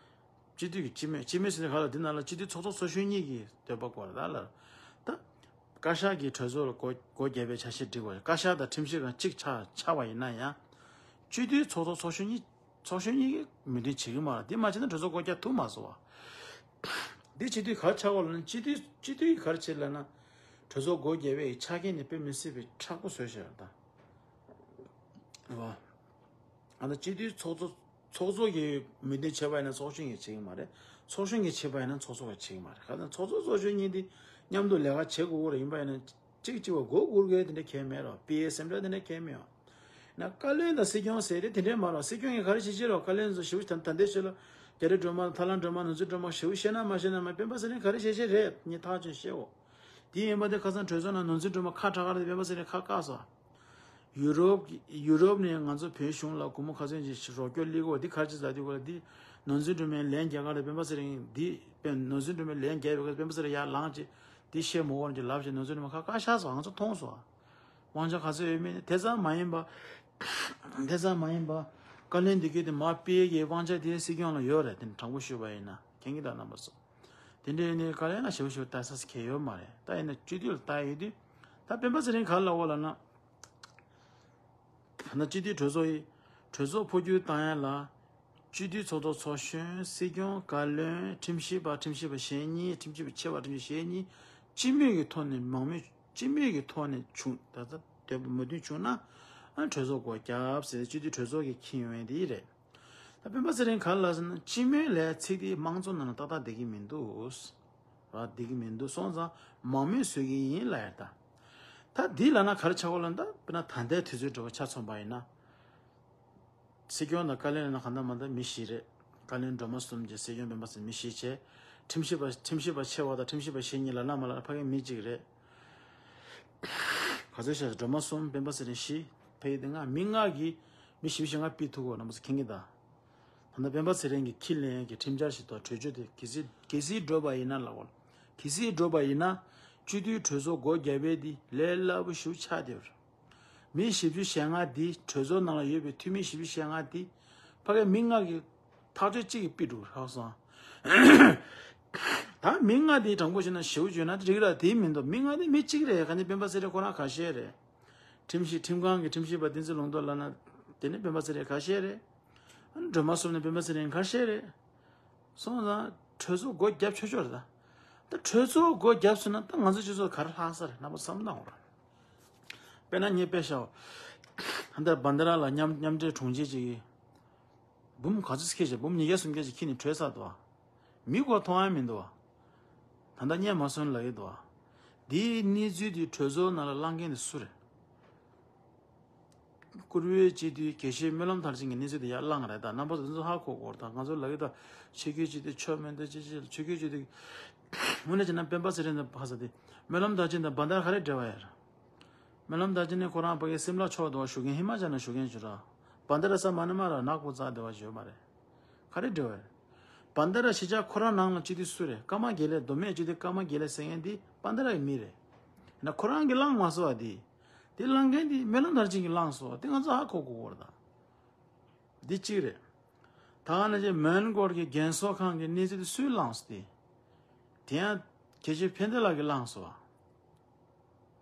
སྤྱི་འཐུས་ཀྱི་སྤྱི་མོས་སྤྱི་མོས་ཟེར་ནས་ག་ལ་འདི་ནང་ལ་སྤྱི་འཐུས་ཚོགས་གཙོ་ཚོགས་གཞོན་གཉིས་ཀྱི་འདོད་པ་སྐོར་ད་ལ། ད། བཀའ་ཤག་གིས་གྲོས་ཚོགས་ལ་སྒོ་སྒོ་བརྒྱབ་པའི་ཆ་ཤས་བསྒྲིགས་པ་རེད། བཀའ་ཤག་དང་ཁྲིམས་ཞིབ་ཁང་གཅིག་ཆགས་ཆགས་པ་ཡིན་ན་ཡང་། སྤྱི་འཐུས་ཚོགས་གཙོ་ཚོགས་གཞོན་གཉིས་ཚོགས་གཞོན་གཉིས་ཀྱིས་མོས་མཐུན་བྱེད་ཀྱི་མ་རེད། འདི་མ་བྱས་ན་གྲོས་ཚོགས་སྒོ་རྒྱག་ཐུབ་མ་སོང་བ། འདི་སྤྱི་འཐུས་ག་རེ་ཆགས་དགོས་ལབ་ན་སྤྱི་འཐུས་སྤྱི་འཐུས་ཀྱིས་ག་རེ་བྱེད་ལབ་ན། གྲོས་ཚོགས་སྒོ་བརྒྱབ་པའི་ཆ་རྐྱེན་ནི་དཔེ་མི་སྲིད་པའི་མཁྲེགས་པོ་བཟོས་བཞག་ད། རེད་བ། ཨ་ནི་སྤྱི་འཐུས་ཚོགས་གཙོ་ཚོགས་གཙོ་གིས་མོས་མཐུན་བྱས་པ་ཡིན་ན་ཚོགས་གཞོན་གྱིས་བྱེད་ཀྱི་མ་རེད། ཚོགས་གཞོན་གྱིས་བྱས་པ་ཡིན་ན་ཚོགས་གཙོ་གིས་བྱེད་ཀྱི་མ་རེད། ག་ཚོད་ཚོགས་གཙོ་ཚོགས་གཞོན་གཉིས་དེ་མཉམ་དུ་ལས་ཀ་བྱེད་དགོས་ཀྱི་རེད། ཡིན་པ་ཡིན་ན་གཅིག་གཅིག་པ་མགོ་སྒུར་དགོས་དེ་འདྲ་གང་ཡང་མེད་རོ། པི་ཨེ་སེམས་ཁྲལ་དེ་འདྲ་གང་ཡང་མེད་རོ། ན་བཀའ་བློན་དང་སྲིད་སྐྱོང་ཟེར་དེ་དེ་འདྲ་མ་རོ། སྲིད་སྐྱོང་གིས་ག་རེ་བྱེད་ཀྱི་རོ། བཀའ་བློན་ཚོ་ཞེ་པོ་ད་ད་ལྟའི་ཆོས་ལ་རྒྱ་རི་སྒྲོལ་མ་ཐར་ལམ་སྒྲོལ་མ་ནོར་འཛིན་སྒྲོལ་མ་ཞེ་པོ་བཤད་ན་མ་བཤད་ན་མ་སྤེན་པ་ཚེ་རིང་ག་རེ་བྱེད་ཀྱི་རེད། ངས་ཐག་ཆོད་བཤད་འོ། དེ་ཡིན་པ་དེ་ཁ་སང་གྲོས་ཚོགས་ནང་ནོར་འཛིན་སྒྲོལ་མ་ཁ་གྲག་ག་རེ་སྤེན་པ་ཚེ་རིང་ཁ་བཀག་སོང་། ཡུ་རོབ་ཀྱི་ཡུ་རོབ་ནས་ང་ཚོ་བོད་གཞུང་ལ་སྒོར་མོ་ག་ཚོད་ཅིག་རོགས་སྐྱོར་སླེབས་ཀྱི་ཡོད་འདི་ག་རེ་བྱས་ཟེར་དུས་གོ་ལ་འདི་ནོར་འཛིན་སྒྲོལ་མས་ལན་རྒྱག་ག་རེ་སྤེན་པ་ཚེ་རིང་འདི་སྤེན་ནོར་འཛིན་སྒྲོལ་མས་ལན་རྒྱག་པའི་སྐབས་སྤེན་པ་ཚེ་རིང་ཡར་ལངས་ཅིག་འདི་བཤད་མ་དགོས་ཅིག་ལབ་ཅིག་ནོར་འཛིན་སྒྲོལ་མ་ཁ་བཀག་ཤག་སོང་། ང་ཚོ་མཐོང་སོང་། དབང་ཆ་ག་ཚོད་ཡོད་མེད་ནི་དེ་ཙམ་མ་ཡིན་པ། དེ་ཙམ་མ་ཡིན་པ། བཀའ་བློན་འདི་གས་དེ་མ་སྤེལ་གྱི་དབང་ཆ་དེ་སྲིད་སྐྱོང་ལ་ཡོད་རེད། དེ་ནི་དྲང་པོ་ཞུས་པ་ཡིན་ན་མཁྱེན་གྱི་འདུག་རྣམ་པ་ཚོ། དེ་འདྲའི་ནི་བཀའ་བློན་ལ་ཞེ་པོ་ཞེ་པོ་ལྟ་ས་གལ་ཡོད་མ་རེད། ད་ཡིན་ན་སྤྱི་འཐུས་ལ་ལྟ་ཡོད་དུས། ད་སྤེན་པ་ཚེ་རིང་ག་རེ་ལབ་ཡོད་ལབ་ན། ད་སྤྱི་འཐུས་གྲོས་ཚོགས་ཡིན། གྲོས་ཚོགས་འཕོ་འགྱུར་བཏང་ཡ་ལ། སྤྱི་འཐུས་ཚོགས་གཙོ་ཚོགས་གཞོན་སྲིད་སྐྱོང་བཀའ་བློན་ཁྲིམས་ཞིབ་པ་ཁྲིམས་ཞིབ་པ་གཞན་གཉིས་ཁྲིམས་ཞིབ་པ་ཆེ་བ་ཁྲིམས་ཞིབ་གཞན་གཉིས་སྤྱི་མོས་ཀྱི་ཐོག་ནས་མང་མོས་སྤྱི་མོས་ཀྱི་ཐོག་ནས་བྱུང་ད་ལྟ་འདོད་པ་མོས་མཐུན་བྱུང་ན། ཨ་གྲོས་ཚོགས་སྒོ་རྒྱབ་ཟེར་སྤྱི་འཐུས་གྲོས་ཚོགས་ཀྱིས་འཁྱེར་ཡོང་ཡ་དེ་རེད། ད་སྤེན་པ་ཚེ་རིང་ག་རེ་ལབ་ཟེར་ན་སྤྱི་མོས་ལབ་ཚིག་དེ་དམངས་གཙོ་ནང་ལ་ཏག་ཏག་བསྡད་ཀྱི་མི་འདུག་ར། བསྡད་ཀྱི་མི་འདུག་སོང་ཙང་མང་མོས་བཟོ་གི་ཡིན་ལབ་ཡ་ད། ད་འདི་ལབ་ན་ག་རེ་ཆགས་ཀྱི་ཡོད་ལབ་ན་ད་དཔེར་ན་ད་ལྟའི་དུས་ཚོད་འདྲ་བོ་ཆ་མཚོན་པ་ཡིན་ན། སྲིད་སྐྱོང་དང་བཀའ་བློན་ལབ་ན་གང་ལྟར་མ་ལྟར་མི་བཞི་རེད། བཀའ་བློན་སྒྲོལ་མ་གསུམ་བྱས་སྲིད་སྐྱོང་སྤེན་པ་ཚེ་མི་བཞི་བྱས། ཁྲིམས་ཞིབ་པ་ཁྲིམས་ཞིབ་པ་ཆེ་བ་དང་ཁྲིམས་ཞིབ་པ་གཞན་གཉིས་ལབ་ན་མ་ལབ་ན་ཕ་གི་མི་གཅིག་རེད། ག་ཚོད་བཤད་སྒྲོལ་མ་གསུམ་སྤེན་པ་ཚེ་རིང་བཞི། ཕ་གི་དེ་ལྔ་མི་ལྔ་གིས་མི་བཞི་བཅུ་ཞེ་ལྔ་ཕུད་ཐུབ་ཀྱི་ཡོད་རྣམ་པ་ཚོ་མཁྱེན་གྱི་གདའ། ད་ལྟ་སྤེན་པ་ཚེ་རིང་གིས་ཁས་ལེན་གྱི་ཁྲིམས་འཆར་ཞིག་དང་གྲོས་ཆོད་དེ་གལ་སྲིད་གལ་སྲིད་འགྲོ་བ་ཡིན་ན་ལབ་པ། གལ་སྲིད་འགྲོ་བ་ཡིན་ན། སྤྱི་འཐུས་གྲོས་ཚོགས་སྒོ་བརྒྱབ་པའི་འདི་ལས་སླ་པོ་ཞིག་ཆགས་བསྡད་པ་རེད། མི་བཞི་བཅུ་ཞེ་ལྔ་འདི་གྲོས་ཚོགས་ནང་ལ་ཡོད་པའི་འཐུས་མི་བཞི་བཅུ་ཞེ་ལྔ་འདི་ཕ་གི་མི་ལྔ་གི་ཐག་གཅོད་གཅིག་གིས་ཕུད་འགྲོ་ཧ་སོང་། ད་མི་ལྔ་འདི་དྲང་པོ་བཤད་ན་ཞེ་པོ་བརྗོད་ན་འགྲིག་ར། དེ་མིན་འདུག་མི་ལྔ་འདི་མི་གཅིག་རེད། ག་ནི་སྤེན་པ་ཚེ་རིང་ཁོ་རང་ཁ་ཤས་རེད། ཁྲིམས་ཞིབ་ཁྲིམས་ཁང་གི་ཁྲིམས་ཞིབ་པ་བསྟན་འཛིན་ལུང་རྟོགས་ལབ་ན་དེ་ནི་སྤེན་པ་ཚེ་རིང་ཁ་ཤས་རེད། སྒྲོལ་མ་བསོད་ནི་སྤེན་པ་ཚེ་རིང་ཁ་ཤས་རེད། སོང་ཙང་གྲོས་ཚོགས་སྒོ་བརྒྱབ་ཆོག་ཆོག་རེད་ད། ད་གྲོས་ཚོགས་སྒོ་བརྒྱབ་སོང་ན་ད་ང་ཚོ་སྤྱི་ཚོགས་ག་རེ་ལྷག་ས་རེད། རྣམ་པ་བསམ་བློ་བཏང་དགོས་རེད། དཔེར་ན་ངས་དཔེ་བཞག་ད་ལྟ་བན་དེ་ར་ལ་མཉམ་མཉམ་འབྲེལ་དྲུང་ཆེ་ཅིག་གིས་འབུམ་ག་ཚོད་ཁྱེར་བྱས། འབུམ་ཉིས་བརྒྱ་སུམ་བརྒྱ་ཅིག་ཁྱེར་ནས་བྲོས་ཚར་འདུག་མི་སྐོར་མཐོང་ཡ་མི་འདུག་ད་ལྟ་རྙེད་མ་སོང་ལབ་ཀྱི་འདུག་འདིའི་གནས་ཚུལ་འདི་གྲོས་ཚོགས་ནང་ལ་བླང་མཁན་དེ་སུ་རེད། བཀུར་འོས་སྤྱི་འཐུས་དགེ་བཤེས་སྨོན་ལམ་མཐར་ཕྱིན་གྱི་གནས་ཚུལ་དེ་ཡར་བླངས་རེད། ད་རྣམ་པ་ཚོ་འདི་ཚོ་ཧ་གོ་དགོས་རེད། ད་ང་ཚོ་ལབ་ཀྱི་ད་ཆོས་བརྒྱུད་སྤྱི་འཐུས་ཆོས་མི་འདུག་ཅི་ཅི་ཆོས་བརྒྱུད་སྤྱི་འཐུས་དངོས་གནས་བྱས་ན་སྤེན་པ་ཚེ་རིང་དང་ཕ་ས་དེ་སྨོན་ལམ་མཐར་ཕྱིན་དང་བན་དེ་ར་ག་རེ་འབྲེལ་བ་ཡོད་རེད། སྨོན་ལམ་མཐར་ཕྱིན་ནི་ཁོ་རང་ཕ་གི་སིམ་ལ་ཕྱོགས་དུ་བཞུགས་མཁན་ཧི་མ་ཅལ་ནང་བཞུགས་མཁན་ཅིག་རེད། བན་དེ་ར་ས་མ་ནི་མ་ར་ནག་པོ་རྩ་དེ་བ་བརྗོད་མ་རེད། ག་རེ་འབྲེལ་བ་རེད། བན་དེ་ར་གཞིས་ཆགས་ཁོ་རང་ནང་ལ་སྤྱི་འཐུས་སུ་རེད། ཀརྨ་དགེ་ལེགས། མདོ་སྨད་སྤྱི་འཐུས་ཀརྨ་དགེ་ལེགས་ཟེར་མཁན་འདི་བན་དེ་ར་གི་མི་རེད། ཡིན་ན་ཁོ་རང་གིས་བླངས་མ་སོང་བ་འདི། དེ་བླངས་མཁན་དེ་སྨོན་ལམ་མཐར་ཕྱིན་གྱིས་བླངས་སོང་བ་དེ་ང་ཚོ་ཧ་གོ་དགོས་ཀྱི་རེད་ད། འདི་གཅིག་རེད། ད་ག་ནང་བཞིན་མོན་གྷོ་གི་རྒན་གསོ་ཁང་གི་གནས་ཚུལ་དེ་སུས་བླངས་སོང་དེ། དེ་ཡང་དགེ་བཤེས་ཕན་བདེ་ལགས་ཀྱིས་བླངས་སོང་བ།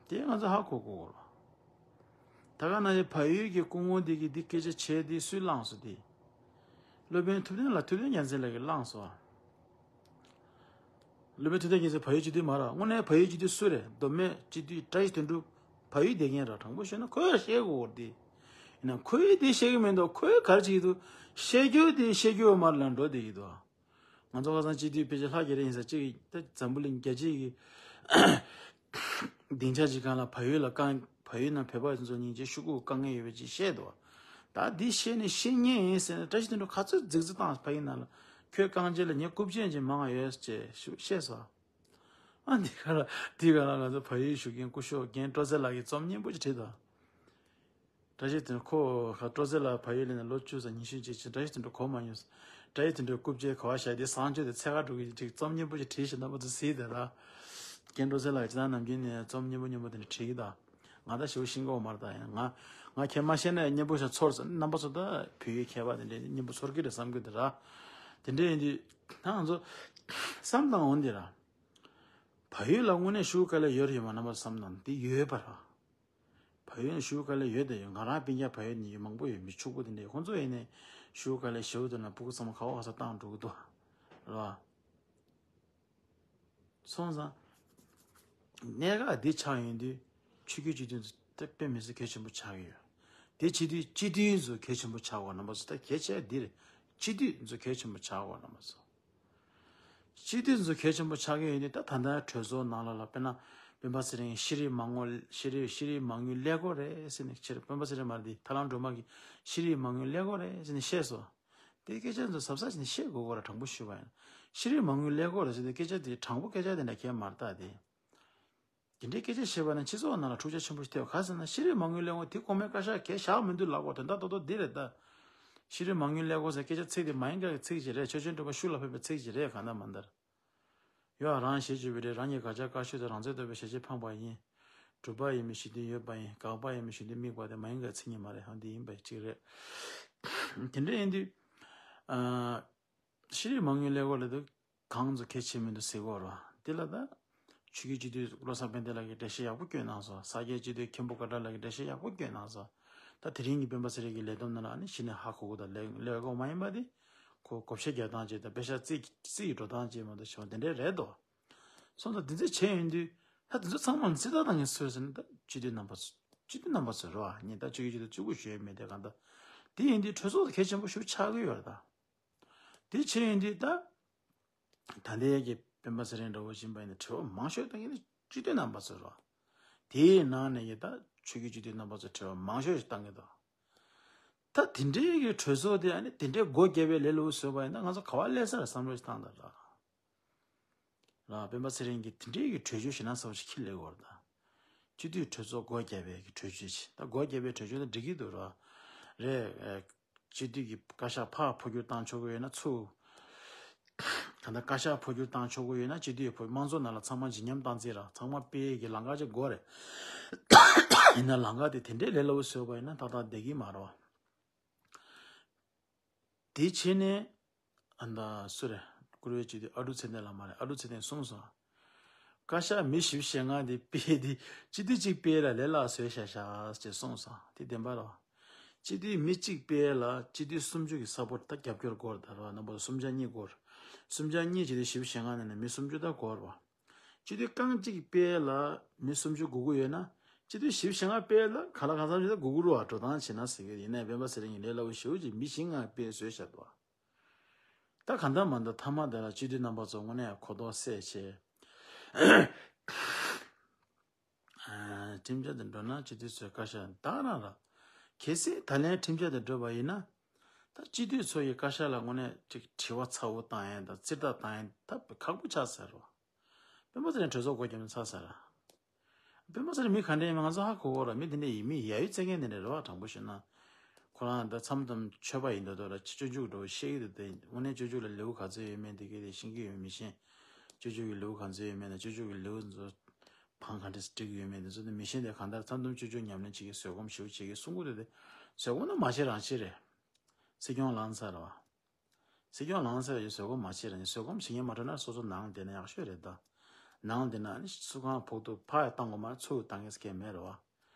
དེ་ང་ཚོ་ཧ་གོ་དགོས་ཀྱི་རེད། ད་ག་ནང་བཞིན་བལ་ཡུལ་གྱི་སྐུ་ངོ་འདི་གིས་འདི་སྐད་ཆ་བྱས་དེ་སུས་བླངས་སོང་དེ། སློབ་དཔོན་ཐུབ་བསྟན་ལགས། ཐུབ་བསྟན་རྒྱལ་མཚན་ལགས་ཀྱིས་བླངས་སོང་བ། སློབ་དཔོན་ཐུབ་བསྟན་རྒྱལ་མཚན་བལ་ཡུལ་སྤྱི་འཐུས་མ་རེད། དངོས་གནས་བལ་ཡུལ་སྤྱི་འཐུས་སུ་རེད། མདོ་སྨད་སྤྱི་འཐུས་བཀྲ་ཤིས་དོན་གྲུབ་བལ་ཡུལ་བསྡད་མཁན་རེད། དྲང་པོ་ཤོད་ན་ཁོས་བཤད་དགོས་རེད་དེ། ཡིན་ན་ཁོས་དེ་བཤད་ཀྱི་མི་འདུག་ཁོས་ག་རེ་བྱེད་ཀྱི་འདུག་བཤད་རྒྱུ་དེ་བཤད་རྒྱུ་མར་ལ་འགྲོ་བསྡད་ཀྱི་འདུག་ང་ཚོ་ཁ་སང་སྤྱི་འཐུས་ཕལ་ཆེར་ལྷག་གི་རེད། ཡིན་ས་གཅིག་ད་འཛམ་བུ་གླིང་རྒྱལ་སྤྱི་གི་སྡིངས་ཆ་ཅིག་སྒང་ལ་བལ་ཡུལ་ལ་བཀག་བལ་ཡུལ་ནང་བོད་པ་ཚོ་སྙིང་རྗེ་ཤོག་ཁུག་བཀག་མཁན་ཡོད་པ་ཅིག་བཤད་འདུག་ད་འདི་བཤད་ནས་བཤད་ཉན་ཡིན་ཟེར་ནས་བཀྲ་ཤིས་དོན་གྲུབ་ག་ཚོད་རྫིག་རྫིག་བཏང་། ཕ་གི་ནང་ལ་ཁྱོད་རྐང་རྗེས་ལ་ངས་རྐུབ་ཆེན་ཅིག་མང་བ་ཡོད་ཅེས་བཤད་སོང་། ཨ་འདི་ག་ལ་འདི་ག་ལ་ང་ཚོ་བལ་ཡུལ་བཞུགས་མཁན་སྐུ་ཞབས་རྒན་སྤྲོ་ཚེ་ལགས་ཀྱིས་རྩོམ་སྙན་པོ་ཅིག་བྲིས་འདུག་བཀྲ་ཤིས་དོན་གྲུབ་ཁོ་ཁ་སྤྲོ་ཚེ་ལགས་བལ་ཡུལ་ལ་ནས་ལོ་བཅུ་ཙམ་ཉི་ཤུ་ཅིག་ཕྱིན། བཀྲ་ཤིས་དོན་གྲུབ་གོ་མ་མྱོང་། བཀྲ་ཤིས་དོན་གྲུབ་རྐུབ་ཀྱི་ག་བ་བཞག་དེ་བཟང་སྤྱོད་དེ་འཚོལ་ག་འགྲོ་གི་ཅིག་རྩོམ་སྙན་པོ་ཅིག་བྲིས་ཤིག་རྣམ་པ་ཚོ་གཟིགས་དེ་ལ། རྒན་སྤྲོ་ཚེ་ལགས་ཅི་ད་ནམ་རྒྱུན་ནས་རྩོམ་སྙན་པོ་སྙན་པོ་དེ་འདྲ་བྲིས་གི་ད། ང་ད་ཞེ་པོ་ཤེས་ཀྱི་ཡོད་མ་རེད་ད། ཡང་ང་ང་ཁྱེད་མ་ཤེས་ན་སྙན་པོ་ཞིག་ཚོར་ཟེར། རྣམ་པ་ཚོ་ད་བོད་ཡིག་མཁས་པ་དེ་འདྲ་སྙན་པོ་ཚོར་གི་རེད་བསམ་གི་འདུག་ར། དེ་འདྲ་ཡིན་དུས་ད་ང་ཚོ་བསམ་བཏང་འོང་དེ་ར། བལ་ཡུལ་ལ་དངོས་གནས་ཤོག་ཁུག་དཀའ་ལས་ཡོད་རེད་ཡོད་མ་རེད། རྣམ་པ་ཚོ་བསམ་བཏང་དེ་ཡོད་པ་ར། བལ་ཡུལ་ནས་ཤོག་ཁུག་དཀའ་ལས་ཡོད་དེ་ཡོད། ང་རང་སྤུན་ཀྱག་བལ་ཡུལ་ནས་ཡོད་མང་པོ་ཡོད། མི་ཕྱུག་པོ་དེ་འདྲ་ཡོད། ཁོང་ཚོ་ཡིན་ནས་ཤོག་ཁུག་དཀའ་ལས་ཞེ་པོ་དེ་ན་ཕྲུ་གུ་ཚང་མ་ག་བ་ག་ས་བཏང་འགྲོ་གི་འདུག་ར། སོང་ཙང་། གནད་འགག་འདི་ཆགས་ཡོང་དུས་ཆོས་བརྒྱུད་སྤྱི་འཐུས་ཚོ་དཔེ་མི་སྲིད་གལ་ཆེན་པོ་ཆགས་ཀྱི་ཡོད། དེ་བྱེད་དུས་སྤྱི་འཐུས་ཚོ་གལ་ཆེན་པོ་ཆགས་དགོས། རྣམ་པ་ཚོ་ད་གལ་ཆེ་འདི་རེད། སྤྱི་འཐུས་ཚོ་གལ་ཆེན་པོ་ཆགས་དགོས། རྣམ་པ་ཚོ། སྤྱི་འཐུས་ཚོ་གལ་ཆེན་པོ་ཆགས་ཀྱི་ཡོད་དུས་ད་ད་ལྟ་གྲོས་ཚོགས་ནང་ལ་ལ་དཔེར་ན་སྤེན་པ་ཚེ་རིང་ཤེས་རིག་མང་ངོ་ཤེས་རིག་ཤེས་རིག་མང་ཉུང་ཀླད་ཀོར་རེད་ཟེར་ནས། ཕྱིར་སྤེན་པ་ཚེ་རིང་མ་རེད་དེ་ཐར་ལམ་སྒྲོལ་མ་གིས་ཤེས་རིག་མང་ཉུང་ཀླད་ཀོར་རེད་ཟེར་ནས་བཤད་སོང་། དེ་སྐད་ཆ་ཚོ་གཟབ་གཟབ་བྱས་ནས་བཤད་དགོས་ཀྱི་རེད། དྲང་པོ་ཞུས་པ་ཡིན་ན། ཤེས་རིག་མང་ཉུང་ཀླད་ཀོར་རེད་ཟེར་དུས་སྐད་ཆ་དེ་དྲང་པོ་སྐད་ཆ་དེ་འདྲ་གང་ཡང་མ་རེད་ད་དེ། དེ་འདྲའི་སྐད་ཆ་བཤད་པ་ན་སྤྱི་ཚོགས་ནང་ལ་འཁྲུག་ཆ་ཆེན་པོ་ཞིག་ཐེབས། ག་ཟེར་ན་ཤེས་རིག་མང་ཉུང་ཀླད་ཀོར་དེ་གོང་མའི་བཀའ་ཤག་གས་བཞག་མི་འདུག་ལབ་དགོས་དོན་དག་ཏོག་ཏོག་འདི་རེད་ད། ཤེས་རིག་མང་ཉུང་ཀླད་ཀོར་ཟེར་སྐད་ཆ་ཚིག་དེ་མ་ཡིན་དགག་གི་ཚིག་ཅིག་རེད། ཆོས་ཅན་གྲུབ་པ་ཤུགས་ལ་ཕེབས་པའི་ཚིག་ཅིག་རེད། གང་ལྟར་མ་ལྟར། ཡོད་རང་བཞེད་སྤྱོད་པའི་རེད། རང་ཉིད་དགག་བྱ་བཀག་ཤོས་དང་རང་རྩོད་རྟོག་པའི་བྱེད་བྱེད་ཕངས་པ་ཡིན། གྲུབ་པ་ཡིན་མིན་གཞི་མཐུན་ཡོད་པ་ཡིན། དགག་པ་ཡིན་མིན་གཞི་མཐུན་དམིགས་པ་དེ་མ་ཡིན་དགག་མཚན་ཉིད་མ་རེད། ཧང་འདི་ཡིན་པ་གཅིག་རེད། དེ་འདྲ་ཡིན་དུས། ཨ། ཤེས་རིག་མང་ཉུང་ཀླད་ཀོར་ལབ་དུས་གང་ཚོ་གལ་ཆེ་མི་འདུག་ཟེར་གོ་ར། དེ་ལ་ད། ཆོས་བརྒྱུད་སྤྱི་འཐུས་བློ་བཟང་ཕན་བདེ་ལགས་ཀྱིས་འགྲེལ་བཤད་ཡག་པོ་བསྐྱོན་གནང་སོང་། ས་སྐྱའི་སྤྱི་འཐུས་མཁན་པོ་དགའ་གྲགས་ལགས་ཀྱིས་འགྲེལ་བཤད་ཡག་པོ་བསྐྱོན་གནང་སོང་། ད་དེ་རིང་གི་སྤེན་པ་ཚེ་རིང་གི་ལས་བསྡོམས་ནང་ལ་ཨ་ནི་གཞི་ནས་ཧ་གོ་གི་ད་ཀླད་ཀོར་མ་ཡིན་པ་དེ། ཁོ་བགོ་བཤའ་རྒྱག་སྟངས་བྱས་དང་པེ་ཤག་རྩིས་རྩིས་ཀྱི་འགྲོ་སྟངས་བྱས་མ་གཏོགས་བྱས་པ་དེ་འདྲས་རེད་དོ། སོང་ཙང་དེ་ཚོ་བྱས་ཡོང་དུས་ད་དེ་ཚོ་ཚང་མ་རྩིས་རྟགས་བཏང་མཁན་སུ་རེད་ཟེར་ན་ད་སྤྱི་འཐུས་རྣམ་པ་ཚོ། སྤྱི་འཐུས་རྣམ་པ་ཚོ་རེད་བ། ངས་ད་ཆོས་བརྒྱུད་སྤྱི་འཐུས་གཅིག་པུ་ཞུ་ཡས་མེད་དེ་གང་ལྟར། དེ་ཡིན་དུས་གྲོས་ཚོགས་གལ་ཆེན་པོ་ཞིག་ཆགས་ཀྱི་ཡོད་རེད་ད། དེ་བྱས་ཡོང་དུས་ད། ད་ལྟའི་གི་སྤེན་པ་ཚེ་རིང་འདྲ་བོ་ཡིན་པ་ཡིན་ན་དྲི་བ་མང་ཤོས་བཏང་གི་ནི་སྤྱི་འཐུས་རྣམ་པ་ཚོ་རེད། དེའི་ནང་ནས་ཡི་ད་ཆོས་བརྒྱུད་སྤྱི་འཐུས་རྣམ་པ་ཚོ་དྲི་བ་མང་ཤོས་ཤིག་བཏང་གི་འདུག་ད་དེ་འདྲའི་གི་གྲོས་ཚོགས་དེ་ཨ་ནི་དེ་འདྲའི་སྒོ་བརྒྱབ་པའི་ལས་སླ་པོ་བཟོས་པ་ཡིན་ན་ང་ཚོ་ག་བ་སླེབས་ས་རེད་བསམ་བློ་ཞིག་བཏང་དང་ར། ར་སྤེན་པ་ཚེ་རིང་གིས་དེ་འདྲའི་གི་གྲོས་ཆོད་ཞེ་དྲག་ཚ་པོ་ཞིག་འཁྱེར་སླེབས་ཡོད་རེད་ད། སྤྱི་འཐུས་གྲོས་ཚོགས་སྒོ་བརྒྱབ་པའི་གི་གྲོས་ཆོད་ཅིག་ད་སྒོ་བརྒྱབ་པའི་གྲོས་ཆོད་ད་འགྲིག་གི་འདུག་ར། རེད། སྤྱི་འཐུས་ཀྱི་བཀའ་ཤག་ཕར་འཕོ་འགྱུར་བཏང་ཆོག་གི་ཡོད་ན་ཚུར་ ད་ལྟ་བཀའ་ཤག་འཕོ་འགྱུར་བཏང་ཆོག་གི་ཡོད་ན་སྤྱི་འཐུས་འཕོ་དམངས་གཙོ་ནང་ལ་ཚང་མ་ཇི་སྙམ་བཏང་རྩིས་ར་ཚང་མ་སྤེལ་ཡས་ཀྱི་ལམ་ཁ་ཅིག་དགོས་རེད། ཡིན་ན་ལམ་ཁ་དེ་དེ་འདྲའི་ལས་སླ་པོ་བཟོས་པ་ཡིན་ན་ཏག་ཏག་བསྡད་ཀྱི་མ་རེད་བ། དེ་བྱས་ནས་ཨ་ད་སུ་རེད། བཀུར་འོས་སྤྱི་འཐུས་ཨ་ཀྲུག་ཚེ་བརྟན་ལགས་མ་རེད། ཨ་ཀྲུག་ཚེ་བརྟན་གསུངས་སོང་། བཀའ་ཤག་མི་བཞི་བཅུ་ཞེ་ལྔ་དེ་སྤེལ་དེ་སྤྱི་འཐུས་གཅིག་སྤེལ་ལ་ལས་སླ་བཟོས་བཞག་བཞག་ཅེས་གསུངས་སོང་། དེ་བདེན་པ་རེད་བ། སྤྱི་འཐུས་མི་གཅིག་སྤེལ་ལ་སྤྱི་འཐུས་སུམ་ཅུ་གི་ས་པོར་ཊི་ད་རྒྱབ་སྐྱོར་དགོས་རེད་ད་རེད་བ། རྣམ་པ་ཚོ་སུམ་ཆ་གཉིས་དགོས་རེད། སུམ་ཆ་གཉིས་བྱས་ཏེ་བཞི་བཅུ་ཞེ་ལྔ་ནང་ནས་མི་སུམ་ཅུ་ད་དགོས་རེད་བ། སྤྱི་འཐུས་རྐང་གཅིག་སྤེལ་ལ་མི་སུམ་ཅུ་དགོས་ཀྱི་ཡོད་ན། སྤྱི་འཐུས་བཞི་བཅུ་ཞེ་ལྔ་སྤེལ་ལ་ག་ལ་གང་འཚམ་ཞིག་ད་དགོས་ཀྱི་རེད་བ། འགྲོ་སྟངས་བྱས་ན་ཟེར་གྱི་ཡིན་ནའི་སྤེན་པ་ཚེ་རིང་གིས་ལས་སླ་པོ་ཞེ་པོ་ཅིག་མི་བཞི་ལྔ་སྤེལ་བཟོས་བཞག་འདུག་བ། ད་གང་ལྟར་མ་ལྟར་མཐའ་མ་དེ་ལ་སྤྱི་འཐུས་རྣམ་པ་ཚོ་དངོས་གནས་གོ་རྟོགས་སད་བྱས། ཨ་ཁྲིམས་འཆར་དེ་འགྲོ་ན་སྤྱི་འཐུས་ཚོའི་བཀའ་ཤག་ད་རང་ར། གལ་སྲིད་ད་ལན་ཁྲིམས་འཆར་དེ་འགྲོ་བ་ཡིན་ན། ད་སྤྱི་འཐུས་ཚོ་ཡི་བཀའ་ཤག་ལ་དངོས་གནས་ཅིག་དྲི་བ་ཚ་བོ་བཏང་ཡས་དང་རྩིས་རྟགས་བཏང་ཡས་ད་ཁག་པོ་ཆགས་ཚར་རོ། སྤེན་པ་ཚེ་རིང་གྲོས་ཚོགས་སྒོ་རྒྱབ་ནས་ཚར་ཚར་ར། སྤེན་པ་ཚེ་རིང་མི་ག་འདྲ་ཡིན་མིན་ང་ཚོ་ཧ་གོ་གོ་ར། མི་དེ་འདྲ་ཡིན་མིན་ཡ་ཡུལ་བཙན་མཁན་དེ་འདྲ་རེད་བ། དྲང་པོ་ཞུས་ན། ཁོ་རང་ད་མཚམས་མཚམས་ཆོས་པ་ཡིན་མདོག་མདོག་ར་སྤྱོད་འཇུག་འགྲོ་བཤད་ཀྱི་འདུག་དེ་དངོས་གནས་སྤྱོད་འཇུག་ལ་ལེའུ་ག་ཚོད་ཡོད་མེད་དེ་གས་དེ་ཤེས་ཀྱི་ཡོད་མི་ཤེས། སྤྱོད་འཇུག་གི་ལེའུ་ག་ཚོད་ཡོད་མེད་དང་སྤྱོད་འཇུག་གི་ལེའུ་ཚོ་བང་ག་འདྲས་སྒྲིག་གི་ཡོད་མེད་དེ་ཚོ་དེ་མི་ཤེས། དེ་གང་ལྟར་མཚམས་མཚམས་སྤྱོད་འཇུག་ཉམས་ལེན་བྱེད་ཀྱི་བཟོད་སྒོམ་ཞེ་པོ་བྱེད་ཀྱི་གསུང་གི་འདུག་དེ་བཟོད་སྒོམ་ནི་མ་བྱེད་རང་བྱེད་རེད། སྲིད་སྐྱོང་ལངས་ཚར་བ། སྲིད་སྐྱོང་ལངས་ཚར་བའི་བཟོད་སྒོམ་མ་བྱེད་ར། བཟོད་སྒོམ་བྱེད་མཁན་མ་འགྲོ་ན་སོ་སོ་ནང་བསྡད་ན་ཡག་ཤོས་རེད་ད། ནང་བསྡད་ན་ཨ་ནི་སུ་གང་ཕོག་ཐུག་ཕར་ཡང་བཏང་དགོས་མ་རེད། ཚུར་བཏང་མཁན་སྐད་མེད་རེད་བ།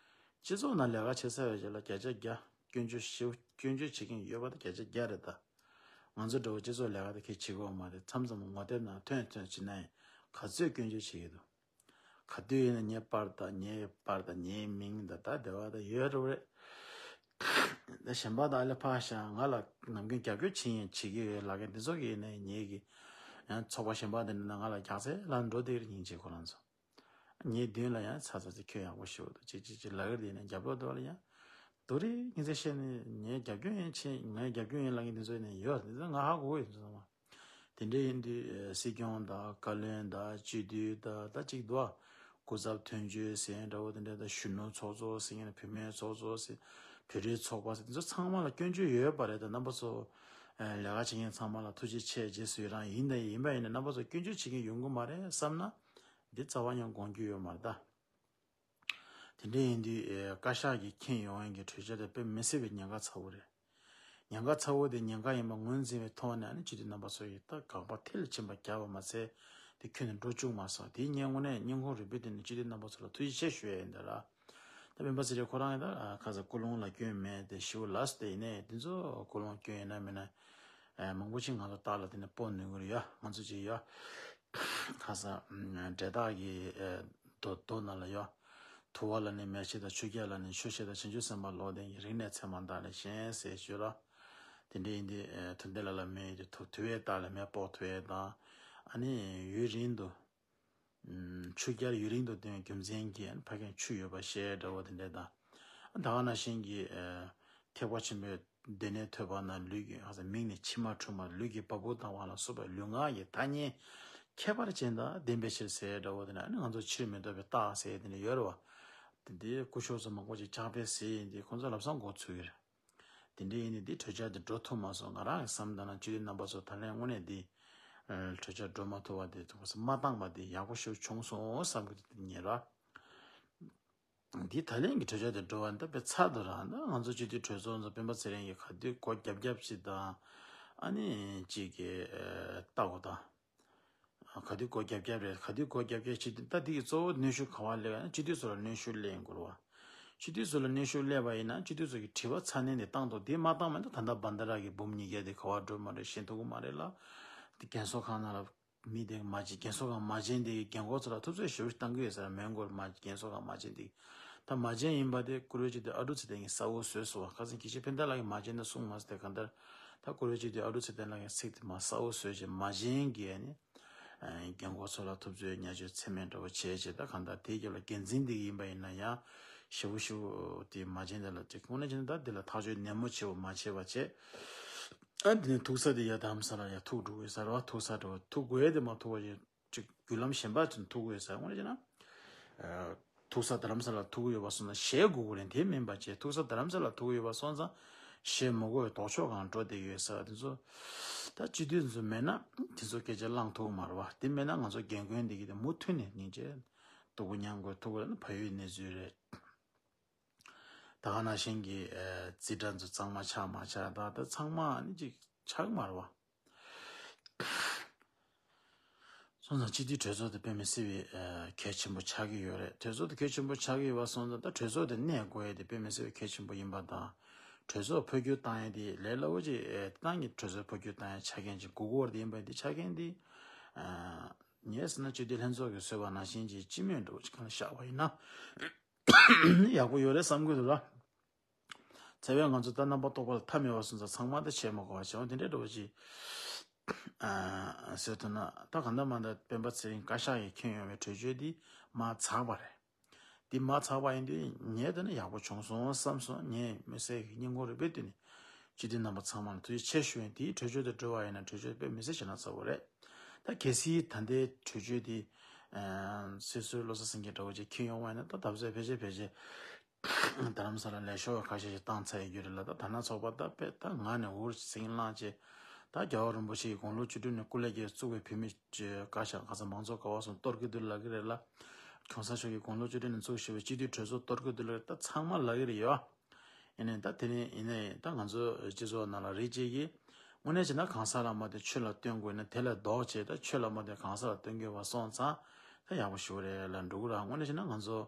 སྤྱི་ཚོགས་ནང་ལས་ཀ་བྱེད་ཚར་བའི་རྗེས་ལ་བརྒྱ་ཆ་བརྒྱ་སྐྱོན་བརྗོད་ཞེ་པོ་སྐྱོན་བརྗོད་བྱེད་མཁན་ཡོད་པ་ད་བརྒྱ་ཆ་བརྒྱ་རེད་ད། ང་ཚོ་འདྲ་བོ་སྤྱི་ཚོགས་ལས་ཀ་དེ་གས་བྱེད་དགོས་མ་རེད། མཚམས་མཚམས་ངོ་དེབ་ནང་ཐོན་ཐོན་བྱེད་ན་ཡང་ག་ཚོད་སྐྱོན་བརྗོད་བྱེད་ཀྱི་འདུག་ག་དུས་ཡིན་ན་ངའི་པར་དང་ངའི་པར་དང་ངའི་མིང་དང་ད་སྡེ་བ་དང་ཡོད་རེད་བ་རེད། ད་གཞན་པ་དང་ཨ་ལས་ཕར་བཞག་ང་ལ་ནམ་རྒྱུན་རྒྱབ་སྐྱོར་བྱེད་ཡིན་བྱེད་ཀྱི་ཡོད་ལབ་མཁན་འདི་ཚོ་གིས་ཡིན་ན་ངེད་ཀྱི་ཡང་ཚོགས་པ་གཞན་པ་དེ་འདྲ་ན་ང་ལ་རྒྱག་རྩལ་ལ་འགྲོ་དེ་རེད་སྙིང་རྗེ་ཁོ་རང་ཚོ། ངའི་མདུན་ལ་ཡང་ཚ་ཚ་ཚ་ཁྱོད་ཡག་པོ་ཞེ་པོ་འདུག་ཅིག་ཅིག་ཅིག་ལབ་ཀྱི་རེད། ཡིན་ན་རྒྱབ་ལོགས་དེ་བ་ལ་ཡང་དུ་རེ་ངེད་ཚོས་བཤད་ནས་ངའི་རྒྱབ་སྐྱོར་ཡིན་ཆེ་ངའི་རྒྱབ་སྐྱོར་ཡིན་ལབ་མཁན་འདི་ཚོ་ཡིན་ན་ཡོད་འདི་ཚོ་ང་ཧ་གོ་གི་ཡོད་འདི་ཚོ་ཚང་མ། དེ་འདྲ་ཡིན་དུས་ཨ་སྲིད་སྐྱོང་དང་བཀའ་བློན་དང་སྤྱི་འཐུས་དང་ད་ཅིག་འདུག་ཨ། སྐུ་ཚབ་དོན་གཅོད་ཟེར་འདྲ་བོ་དེ་འདྲ་དང་གཞོན་ནུ་ཚོགས་གཙོ་ཟེར་མཁན་བུད་མེད་ཚོགས་གཙོ་ཟེར་བོད་རིགས་ཚོགས་པ་ཟེར་དེ་ཚོ་ཚང་མ་ལ་སྐྱོན་བརྗོད་ཡོད་པ་རེད། ད་རྣམ་པ་ཚོ་ཨ་ལས་ཀ་བྱེད་མཁན་ཚང་མ་ལ་ཐུགས་རྗེ་ཆེ་རྗེས་སུ་ཡི་རང་ཡིན་དང་ཡིན་པ་ཡིན་ན་རྣམ་པ་ཚོ་སྐྱོན་བརྗོད་བྱེད་མཁན་ཡོང་གི་མ་རེད་བསམ་ན་འདི་རྩ་བ་ཡང་དགོངས་རྒྱུ་ཡོད་མ་རེད་ད། དེ་འདྲ་ཡིན་དུས་ཨེ་བཀའ་ཤག་གིས་འཁྱེར་ཡོང་མཁན་གྱི་གྲོས་འཆར་དེ་དཔེ་མི་སྲིད་པའི་ཉེན་ཁ་ཚ་བོ་རེད། ཉེན་ཁ་ཚ་བོ་དེ་ཉེན་ཁ་ཡིན་པ་ངོས་འཛིན་པའི་ཐོག་ནས་ཨ་ནི་སྤྱི་འཐུས་རྣམ་པ་ཚོ་ཡིས་ད་དགག་པ་མཐིལ་ཕྱིན་པ་བརྒྱབ་པ་མ་ཚད་དེ་ཁྱོན་ནས་འགྲོ་བཅུག་མ་སོང་། དེའི་ངས་དངོས་གནས་སྙིང་ཁོང་རུས་པའི་གཏིང་ནས་སྤྱི་འཐུས་རྣམ་པ་ཚོ་ལ་ཐུགས་རྗེ་ཆེ་ཞུ་ཡ་ཡིན་ད་ར། ད་སྤེན་པ་ཚེ་རིང་ཁོ་རང་ཡིན་ད་ཁ་ས་ཀུན་སློང་ལ་སྐྱོན་མེད་དེ་ཞི་བོ་ལགས་སུ་དེ་ཡིན་ནས་དེ་ཚོ་ཀུན་སློང་སྐྱོན་ཡིན་ན་མིན་ན་མང་པོ་ཅིག་ང་ཚོ་ལྟག་ལ་དེ་ནས་སྤོ་ནུས་ཀྱི་རེད་ཡ། ང་ཚོ་ཅིག་ཡ། ཁ་ས་འབྲས་རྟགས་ཀྱི་རྡོ་རྡོ་ནང་ལ་ཡོད། དུ་བ་ལ་ནི་མེ་ལྕེ་དང་ཆུ་རྐྱལ་ལ་ནི་ཆུ་ཤེལ་དང་བྱང་ཆུབ་སེམས་དཔའ་ལོག་ལྡན་གྱི་རིག་གནས་ཚད་མ་དག་ལས་གཞན་ཟེར་ཞུས་ལ། དེ་འདྲའི་ཡིན་དུས་དུ་ལྡན་ལ་ལ་མེ་ཡོད་དུ་དུ་བའི་རྟགས་ལ་མེ་སྤོག་ཐུབ་ཡས་དང་། ཨ་ནི་ཡུན་རིང་དུ་ཆུ་རྐྱལ་ཡུན་རིང་དུ་འདོན་རྒྱུ་མཚན་གྱིས་ཕ་རྒན་ཆུ་ཡོད་པ་ཞེས་འདྲ་བོ་དེ་འདྲ་དང་། ད་ག་ནང་བཞིན་གྱི་ཐེག་པ་ཆེན་པོའི་སྡེ་སྣོད་ཐོས་པ་ན་ལུས་ཀྱི་ཧ་ས་མིག་ནི་མཆི་མ་འཁྲུ་མ་ལུས་ཀྱི་བ་སྤུ་ལྡང་བ་ལ་སོགས་པའི་ལུས་ངག་གི་ཐ་སྙད་ཁྱད་པར་ཅན་དང་ལྡན་པའི་ཕྱིར་ཟེར་འདྲ་བོ་དེ་ནས་ང་ཚོ་ཕྱིར་མི་ལྡོག་པའི་རྟགས་ཟེར་དེ་འདྲ་ཡོད་རེད་བ། དེ་འདི་སྐུ་ཞབས་ཚོ་མང་པོ་ཅིག་ཕྱག་དཔེ་ཟེར་ཡིན་དེ་ཁོང་ཚོ་ལབ་སང་མགོ་ཚོས་ཀྱི་རེད། དེ་འདྲ་ཡིན་དེ་འདི་གྲོས་འཆར་དེ་འགྲོ་ཐུབ་མ་སོང་། ང་རང་གི་བསམ་ད་ན་སྤྱི་འཐུས་རྣམ་པ་ཚོ་ད་ལན་དངོས་གནས་འདི་གྲོས་འཆར་འགྲོ་མ་ཐུབ་པ་དེ་ཐུགས་མ་བཏང་པ་དེ་ཡག་པོ་ཞིག་བྱུང་སོང་བསམ་གི་འདུག་ཉེ་ར། འདི་ད་ལན་གྱི་གྲོས་འཆར་དེ་འགྲོ་བ་འདི་དཔེ་ཚར་དུ་ར་འདི་ང་ཚོ་སྤྱི་འཐུས་གྲོས་ཚོགས་ཚོ་སྤེན་པ་ཚེ་རིང་གི་ག་དུས་སྒོ་རྒྱབ་རྒྱབ་ཅིག་དང་། ཨ་ནི་གཅིག་གི་ལྟ་བ་དང་། ག་དུས་སྒོ་རྒྱབ་རྒྱབ་རེད། ག་དུས་སྒོ་རྒྱབ་རྒྱབ་བྱེད་དུས་ད་འདི་གི་གཙོ་བོ་གནོན་ཤུགས་ག་བ་སླེབས་ཡ་ན་སྤྱི་འཐུས་ཚོ་ལ་གནོན་ཤུགས་སླེབས་ཡོང་གི་རེད་བ། སྤྱི་འཐུས་ཚོ་ལ་གནོན་ཤུགས་སླེབས་པ་ཡིན་ན་སྤྱི་འཐུས་ཚོ་གི་དྲི་བ་ཚ་ནན་དེ་བཏང་ཐུབ། དེ་མ་བཏང་མ་ད་ད་ལྟ་བན་ད་ར་གི་འབུམ་ཉིས་བརྒྱ་དེ་ག་བ་འགྲོ་མ་རེད་ཤེས་ཐུབ་ཀྱི་མ་རེད་ལ། དེ་རྒན་གསོ་ཁང་ནང་ལ་མི་དེ་མ་བྱེད་རྒན་གསོ་ཁང་མ་བྱེད་དེ་གི་རྒན་འཁོགས་ཚོ་ལ་ཐུབ་ཚོད་ཞེ་པོ་ཞིག་བཏང་གི་ཡོད་ས་རེད། མོན་གྷོར་མ་རྒན་གསོ་ཁང་མ་བྱེད་དེ་ད་མ་བྱེད་ཡིན་པ་དེ་བཀུར་འོས་སྤྱི་འཐུས་ཨ་ཀྲུག་ཚེ་བརྟན་གྱི་གསལ་བོ་བཟོས་སོང་བ། ཁ་སང་དགེ་བཤེས་ཕན་བདེ་ལགས་ཀྱིས་མ་བྱེད་ན་གསུངས་མ་སོང་། དེ་གང་ལྟར་ད་བཀུར་འོས་སྤྱི་འཐུས་ཨ་ཀྲུག་ཚེ་བརྟན་ལགས་ཀྱི་ཚིག་དེ་མ་གསལ་བོ་བཟོས་བྱས་མ་བྱེད་ཀྱི་ནི། རྒན་འཁོགས་ཚོ་ལ་ཐུབ་ཚོད་བརྙས་བཅོས་ཚད་མེད་འདྲ་བོ་བྱས་བྱས་ད་གང་ལྟར་དེའི་རྒྱབ་ལ་འགན་འཛིན་འདི་ཡིན་པ་ཡིན་ན་ཡང་ཞེ་པོ་ཞེ་པོ་དེ་མ་བྱེད་འདི་ལ་དེ་དངོས་གནས་བྱས་ན་ད་འདི་ལ་ཐག་གཅོད་ནན་མོ་བྱེད་པ་མ་བྱས་པ་བྱས། ཨ་འདི་ནས་ཐུག་ས་དེ་ཡ་དམ་ས་ལ་ཡ་ཐུག་འགྲོ་དགོས་ས་རེད་བ། ཐུག་ས་འདྲ་བོ་ཐུག་དགོས་ཡ་དེ་མ་ཐུག་པ་ཡིན་ཅིག་བརྒྱུད་ལམ་གཞན་པ་ཅིག་ཐུག་དགོས་ས་དངོས་གནས་བྱས་ན། ཐུག་ས་རྡ་རམ་ས་ལ་ཐུག་གི་ཡོད་པ་སོང་ཙང་ཞེད་དགོས་ཀྱི་རེད། དེ་མིན་པ་བྱས་ཐུག་ས་རྡ་རམ་ས་ལ་ཐུག་གི་ཡོད་པ་སོང་ཙང་ བཤད་མི་དགོས་ལྡོག་ཕྱོགས་སྒང་འགྲོ་བསྡད་ཡོད་ས་དེ་ཚོ། ད་སྤྱི་འཐུས་ཚོ་མེད་ན་དེ་ཚོ་སྐད་ཆ་བླང་ཐུབ་མ་རེད་བ། དེ་མེད་ན་ང་ཚོ་རྒན་རྒོན་འདི་གི་དེ་མུ་མཐུད་ནས་སྙིང་རྗེ་སྡུག་པོ་མྱང་དགོས་ཐུག་པ་ལ་ནི་བལ་ཡུལ་གནས་ཚུལ་རེད། ད་ག་ནང་བཞིན་གྱི་ཨ་རྩིས་ཁྲ་ཚོ་གཙང་མ་ཆགས་མ་ཆགས་ད་ད་ཚང་མ་ནི་ཅིག་ཆགས་མ་རེད་བ། སོང་ཙང་སྤྱི་འཐུས་གྲོས་ཚོགས་དེ་དཔེ་མི་སྲིད་པའི་ཨ་གལ་ཆེན་པོ་ཆགས་ཀྱི་ཡོད་རེད། གྲོས་ཚོགས་དེ་གལ་ཆེན་པོ་ཆགས་ཀྱི་ཡོད་པ་སོང་ཙང་ད་གྲོས་ཚོགས་དེ་གནས་དགོས་ཡས་དེ་དཔེ་མི་སྲིད་པའི་གལ་ཆེན་པོ་ཡིན་པ་དང་། གྲོས་ཚོགས་འཕོ་འགྱུར་བཏང་ཡས་དེ་ལས་སླ་པོ་ཅིག་ཨ་ཏང་གི་གྲོས་ཚོགས་འཕོ་འགྱུར་བཏང་ཡས་ཆ་རྐྱེན་ཅིག་དགོས་ཀྱི་ཡོད་རེད། དེ་ཡིན་པ་དེ་ཆ་རྐྱེན་དེ་ཨ་ངས་ཟེར་ན་སྤྱི་འཐུས་ལྷན་ཚོགས་ཀྱིས་བཟོས་པ་ནང་བཞིན་གྱི་སྤྱི་མོས་འདྲ་བོ་ཅིག་གང་ལ་བཞག་པ་ཡིན་ན། ཡག་པོ་ཡོད་རེད་བསམ་གྱི་འདུག་ལ། ཚེ་བའི་ང་ཚོ་ད་རྣམ་པ་རྟོག་པ་ལ་མཐའ་མེད་པ་སོང་ཙང་ཚང་མ་ད་བྱེད་མ་དགོས་པ་བྱེད་འོང་དེ་འདྲའི་འདྲ་བོ་ཅིག་ཨ་ཟེར་ཐུབ་ན། ད་གང་ལྟར་མ་ད་སྤེན་པ་ཚེ་རིང་བཀའ་ཤག་གིས་འཁྱེར་ཡོང་བའི་གྲོས་ཆོད་འདི་མར་ཚར་བ་རེད། འདི་མར་ཚར་བ་ཡིན་དུས་ངས་ད་ནི་ཡག་པོ་བྱུང་སོང་བསམ་སོང་། ངས་མི་སེར་གྱི་སྙིང་ཁོང་རུས་པའི་དོན་ནས་སྤྱི་འཐུས་རྣམ་པ་ཚང་མ་ལ་ཐུགས་རྗེ་ཆེ་ཞུ་ཡིན། དེའི་གྲོས་ཆོད་དེ་འགྲོ་བ་ཡིན་ན་གྲོས་ཆོད་དཔེ་མི་སྲིད་བྱས་ན་ཚ་བོ་རེད། ད་གལ་སྲིད་ད་ལྟའི་གྲོས་ཆོད་དེ་སྲིད་ཟུར་བློ་བཟང་སེང་གེ་འདྲ་བོ་ཅིག་འཁྱེར་ཡོང་བ་ཡིན་ན་ད་ད་གཟོད་ཕལ་ཆེར་ཕལ་ཆེར་རྡ་རམ་ས་ལ་ལས་ཤོག་ཁ་ཤས་ཤིག་བཏང་ཚར་ཡོད་རྒྱུ་རེད་ལ། ད་དར་ནག་ཚོགས་པ་ད་དཔེ་ད་ང་ནས་འུར་ཟིང་ལངས་བྱས། ད་རྒྱལ་བ་རིན་པོ་ཆེ་ཡི་དགུང་ལོ་བཅུ་དྲུག་ནས་སྐུ་ལས་བསྐྱེལ་བཙུགས་པའི་བོད་མི་བཀའ་ཤག་ཁ་སང་མང་གཙོ་ཀ་བ་གསུམ་གཏོར་གི་འདུག་ལབ་ཀྱི་རེད་ལ། གོང་ས་མཆོག་གིས་དགུང་ལོ་བཅུ་དྲུག་ནས་བཙུགས་བཞག་པའི་སྤྱི་འཐུས་གྲོས་ཚོགས་གཏོར་གི་འདུག་ལབ་ད་ཚང་མ་ལབ་ཀྱི་རེད་ཡོད། ཡིན་ནའི་ད་དེ་རིང་ཡིན་ནའི་ད་ང་ཚོ་སྤྱི་ཚོགས་ནང་ལ་རིགས་གཅིག་གིས་དངོས་གནས་བྱས་ན་གང་ཟག་ལ་མ་ལྟོས་ཆོས་ལ་བརྟེན་དགོས་ན་དེ་ལས་ལྡོག་བྱས་ད་ཆོས་ལ་མ་ལྟོས་གང་ཟག་ལ་བརྟེན་དགོས་པ་སོང་ཙང་ད་ཡག་པོ་ཞུ་རེད་ལ་འགྲོ་གི་ར། དངོས་གནས་བྱས་ན་ང་ཚོ་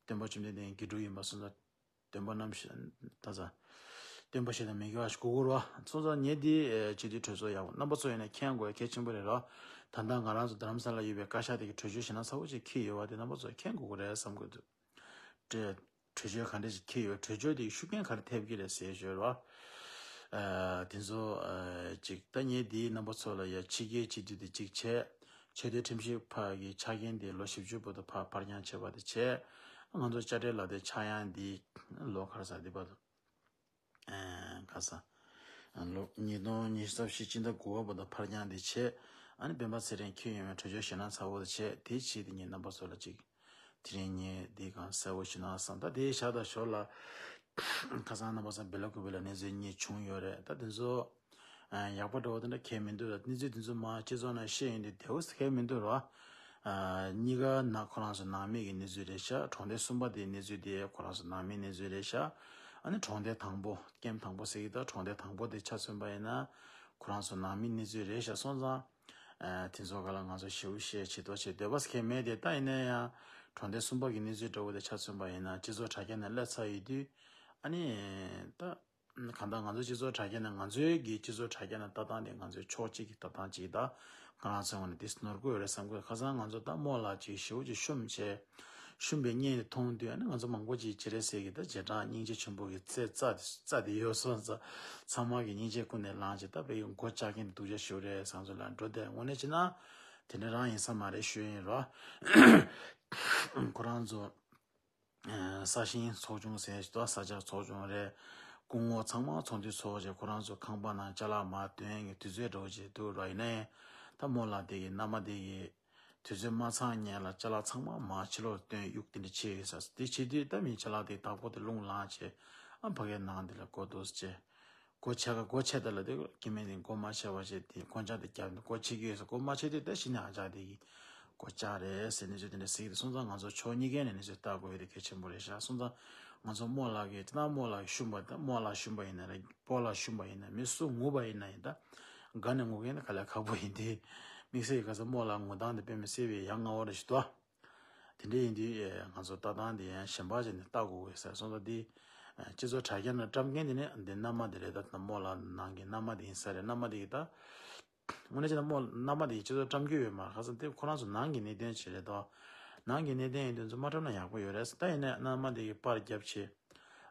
སྟོན་པ་བཅོམ་ལྡན་འདས་དགེ་ཕྲུག་ཡིན་པ་སོང་ཙང་སྟོན་པ་རྣམ་ཤེས་ད་ས་སྟོན་པ་ཞེས་དང་མི་དགེ་བ་ཞིག་གོ་གོ་ར་སོང་ཙང་ངས་འདི་སྤྱི་འཐུས་གྲོས་ཚོགས་ཡག་པོ་རྣམ་པ་ཚོ་ཡིན་ན་མཁྱེན་དགོས་གལ་ཆེན་པོ་རེད་ར། ད་ལྟ་ང་རང་ཚོ་རྡ་རམ་ས་ལ་ཡོད་པའི་བཀའ་ཤག་དེ་གི་གྲོས་ཆོད་ཞེ་དྲག་ཚ་བོ་ཅིག་འཁྱེར་ཡོད་པ་དེ་རྣམ་པ་ཚོ་མཁྱེན་དགོས་ཀྱི་རེད་བསམ་གྱི་འདུག་གྲོས་གྲོས་ཆོད་ག་འདྲ་ཞིག་འཁྱེར་ཡོད། གྲོས་ཆོད་དེ་ཤུགས་རྐྱེན་ག་རེ་ཐེབས་ཀྱི་རེད་ཟེར་ཞོར་བ། ཨ་དེ་ཚོ་ཨ་ཅིག་ད་ངས་དེའི་རྣམ་པ་ཚོ་ལ་ཡ་ཕྱི་རྒྱལ་སྤྱི་འཐུས་དེ་གཅིག་བྱས། ཆེས་མཐོའི་ཁྲིམས་ཞིབ་ཁག་གི་ཆ་རྐྱེན་དེ་ལོ་བཞི་བཅུ་བར་དུ་ཕར་ཕར་འགྱངས་བྱས་པ་དེ་བྱས། ང་ཚོ་དཔྱ་ཁྲལ་ལག་དེབ་ཆག་ཡང་དེ་ལོ་ཁ་སང་དེ་བར་དུ། ཨ་ག་ས། ལོ་ཉིས་སྟོང་ཉི་ཤུ་རྩ་བཞི་སྤྱི་ཟླ་དགུ་པ་བར་དུ་ཕར་འགྱངས་དེ་བྱས། ཨ་ནི་སྤེན་པ་ཚེ་རིང་འཁྱེར་ཡོང་བའི་གྲོས་ཆོད་ཞེ་དྲག་ཚ་བོ་དེ་བྱས། དེ་བྱས་དེ་ངས་རྣམ་པ་ཚོ་ལ་ཅིག་དེ་རིང་ངས་འདི་གང་གསལ་བོ་ཞུ་ན་བསམ། ད་དེའི་ཞག་དང་ཞོར་ལ་ཁ་སང་རྣམ་པ་ཚོ་བེ་ལ་ཀུ་བེ་ལ་གནས་ཚུལ་གཉིས་བྱུང་ཡོད་རེད། ད་དེ་ཚོ་ཡག་པོ་འདྲ་བོ་དེ་འདྲ་གང་ཡང་མི་འདུག་ལ། གནས་ཚུལ་དེ་ཚོ་མ་སྤྱི་ཚོགས་ནང་བཤད་ཡོང་དུས་དེ་འོ་གང་ཡང་མི་འདུག་ར། གཉིས་ཀ་ནང་ཁོ་རང་ཚོ་ནང་མི་གི་གནས་ཚུལ་རེད་ཤག་གྲོང་སྡེ་གསུམ་པ་དེའི་གནས་ཚུལ་དེ་ཁོ་རང་ཚོ་ནང་མི་གནས་ཚུལ་རེད་ཤག་ཨ་ནི་གྲོང་སྡེ་དང་པོ་ཀེམ་དང་པོ་ཟེར་གི་ད་གྲོང་སྡེ་དང་པོ་དེ་ཆ་མཚོན་པ་ཡིན་ན་ཁོ་རང་ཚོ་ནང་མི་གནས་ཚུལ་རེད་ཤག་སོང་ཙང་། ཨ་དེ་ཚོ་ག་ལ་ང་ཚོ་ཞེ་པོ་བཤད་བྱེད་དོ་བྱེད་འདོད་པ་གང་ཡང་མེད་དེ། ད་ཡིན་ན་ཡང་གྲོང་སྡེ་གསུམ་པ་གི་གནས་ཚུལ་འདྲ་བོ་དེ་ཆ་མཚོན་པ་ཡིན་ན་སྤྱི་ཚོགས་དྲ་རྒྱ་ནས་སླེབས་ཚར་ཡོད་དུས་ཨ་ནི་ད་གང་ལྟར་ང་ཚོ་སྤྱི་ཚོགས་དྲ་རྒྱ་ནས་ང་ཚོའི་གི་སྤྱི་ཚོགས་དྲ་རྒྱ་ནས་ལྟ་སྟངས་དེ་ང་ཚོའི་ཕྱོགས་གཅིག་གི་ལྟ་སྟངས་གཅིག་ད་ང་རང་ཚོའི་ངོས་ནས་དེ་ནོར་འཁྲུལ་ཡོད་རེད་བསམ་གི། ཁ་སང་ང་ཚོ་ད་རྨོ་ལགས་ཅིག་ཞེ་པོ་ཅིག་བཤུམས་བྱས། བཤུམས་པའི་བརྙན་དེ་མཐོང་དུས་ཨ་ནི་ང་ཚོ་མང་པོ་ཅིག་ཅི་རེད་ཟེར་གི་ད་རྗེས་འབྲང་སྙིང་རྗེ་ཆེན་པོ་གི་རྩེ་རྩ་དེ་རྩ་དེ་ཡོད་སོང་ཙང་ཚང་མ་གི་སྙིང་རྗེ་ཀུན་ནས་བླངས་བྱས་ད་དཔེ་མགོ་བཅག་མཁན་དེ་སྡུག་ཅག་ཞེ་པོ་རེད་བསམ་ཚུལ་ལ་འགྲོ་དེ་དངོས་གནས་བྱས་ན་དེ་འདྲ་རང་ཡིན་ས་མ་རེད་ཞུ་ཡིན་རོ། ཁོ་རང་ཚོ་ས་ཞིང་ཚོགས་ཆུང་ཟེར་ཞིག་ད་ས་ཆ་ཚོགས་ཆུང་རེད། སྐུ་ངོ་ཚང་མ་ཚོགས་འདུ་ཚོགས་བྱས་ཁོ་རང་ཚོ་ཁང་པ་ནང་ཅ་ལག་མར་འདོན་གི་དུས་ཚོད་འདྲ་བོ་ཅིག་འདུག་རོ། ཡིན་ནའི་ད་རྨོ་ལགས་དེ་གི་མནའ་མ་དེ་གི་དུས་ཚོད་མ་ཚང་སྔོན་ལ་ཅ་ལག་ཚང་མ་མར་ཕྱི་ལོགས་བཏོན་གཡུག་དེ་འདྲ་བྱས་ཡོད་ས། དེ་བྱེད་དུས་ད་མི་ཅ་ལག་དེ་བདག་པོ་དེ་རླུང་ལངས་བྱས་ཨ་ཕ་གའི་ནང་དེ་ལ་སྒོ་རྡོག་བྱས། སྒོ་ཕྱེ་ག་སྒོ་ཕྱེ་ད་ལ་དེ་སྐྱེ་དམན་དེ་སྒོ་མ་ཕྱེ་བ་བྱས་དེ་སྒོ་ལྕགས་དེ་བརྒྱབ་ནས་སྒོ་ཕྱེ་གི་ཡོད་ས། སྒོ་མ་ཕྱེ་དུས་ད་གཞི་ནས་ཨ་ཅག་དེ་གི་སྒོ་ལྕགས་རེད་ཟེར་གནས་ཚུལ་དེ་འདྲ་ཟེར་གི་འདུག་སོང་ཙང་ང་ཚོ་ཕྱོགས་གཉིས་ཀའི་ནས་གནས་ཚུལ་ལྟ་དགོས་ཡོད་དེ་གལ་ཆེན་པོ་རེད་ཤག་སོང་ཙང་ང་ཚོ་རྨོ་ལགས་ཀྱིས་དེ་ན་རྨོ་ལགས་བཤུམས་པ་ད་རྨོ་ལགས་བཤུམས་པ་ཡིན་ན་རེད། སྤོ་ལགས་བཤུམས་པ་ཡིན་ན་མི་སུ་ངུ་བ་ཡིན་ན་ཡིན་ད། དགའ་ནས་ངུ་མཁན་ད་ག་ལས་ཁག་པོ་ཡིན་དེ། དམིགས་བསལ་གྱི་ག་ས་རྨོ་ལགས་ངུ་སྟངས་དེ་དཔེ་མི་སྲིད་པའི་ཡ་ང་བ་རེ་ཞིག་འདུག་དེ་འདྲ་ཡིན་དུས་ང་ཚོ་ལྟ་སྟངས་དེ་ཡང་ཞེན་པ་བྱས་ནས་ལྟ་དགོས་ཀྱི་ཟེར་སོང་ཙང་དེ། སྤྱི་ཚོགས་དྲ་རྒྱ་ནང་བཀྲམ་མཁན་དེ་ནི་འདི་མནའ་མ་དེ་རེད། ད་རྨོ་ལགས་ནང་གི་མནའ་མ་དེ་ཡིན་ས་རེད། མནའ་མ་དེ་གི་ད། དངོས་གནས་བྱས་ན་རྨོ་མནའ་མ་དེ་གི་སྤྱི་ཚོགས་བཀྲམ་རྒྱུ་ཡོད་མ་རེད། ཁ་སང་དེ་ཁོ་རང་ཚོ་ནང་གི་གནད་དོན་ཅིག་རེད་དོ། ནང་གི་གནད་དོན་ཡིན་དུས་ཚོ་མ་བཀྲམ་ན་ཡག་པོ་ཡོད་རེད། ད་ཡིན་ནའི་མནའ་མ་དེ་གི་པར་རྒྱབ་བྱས།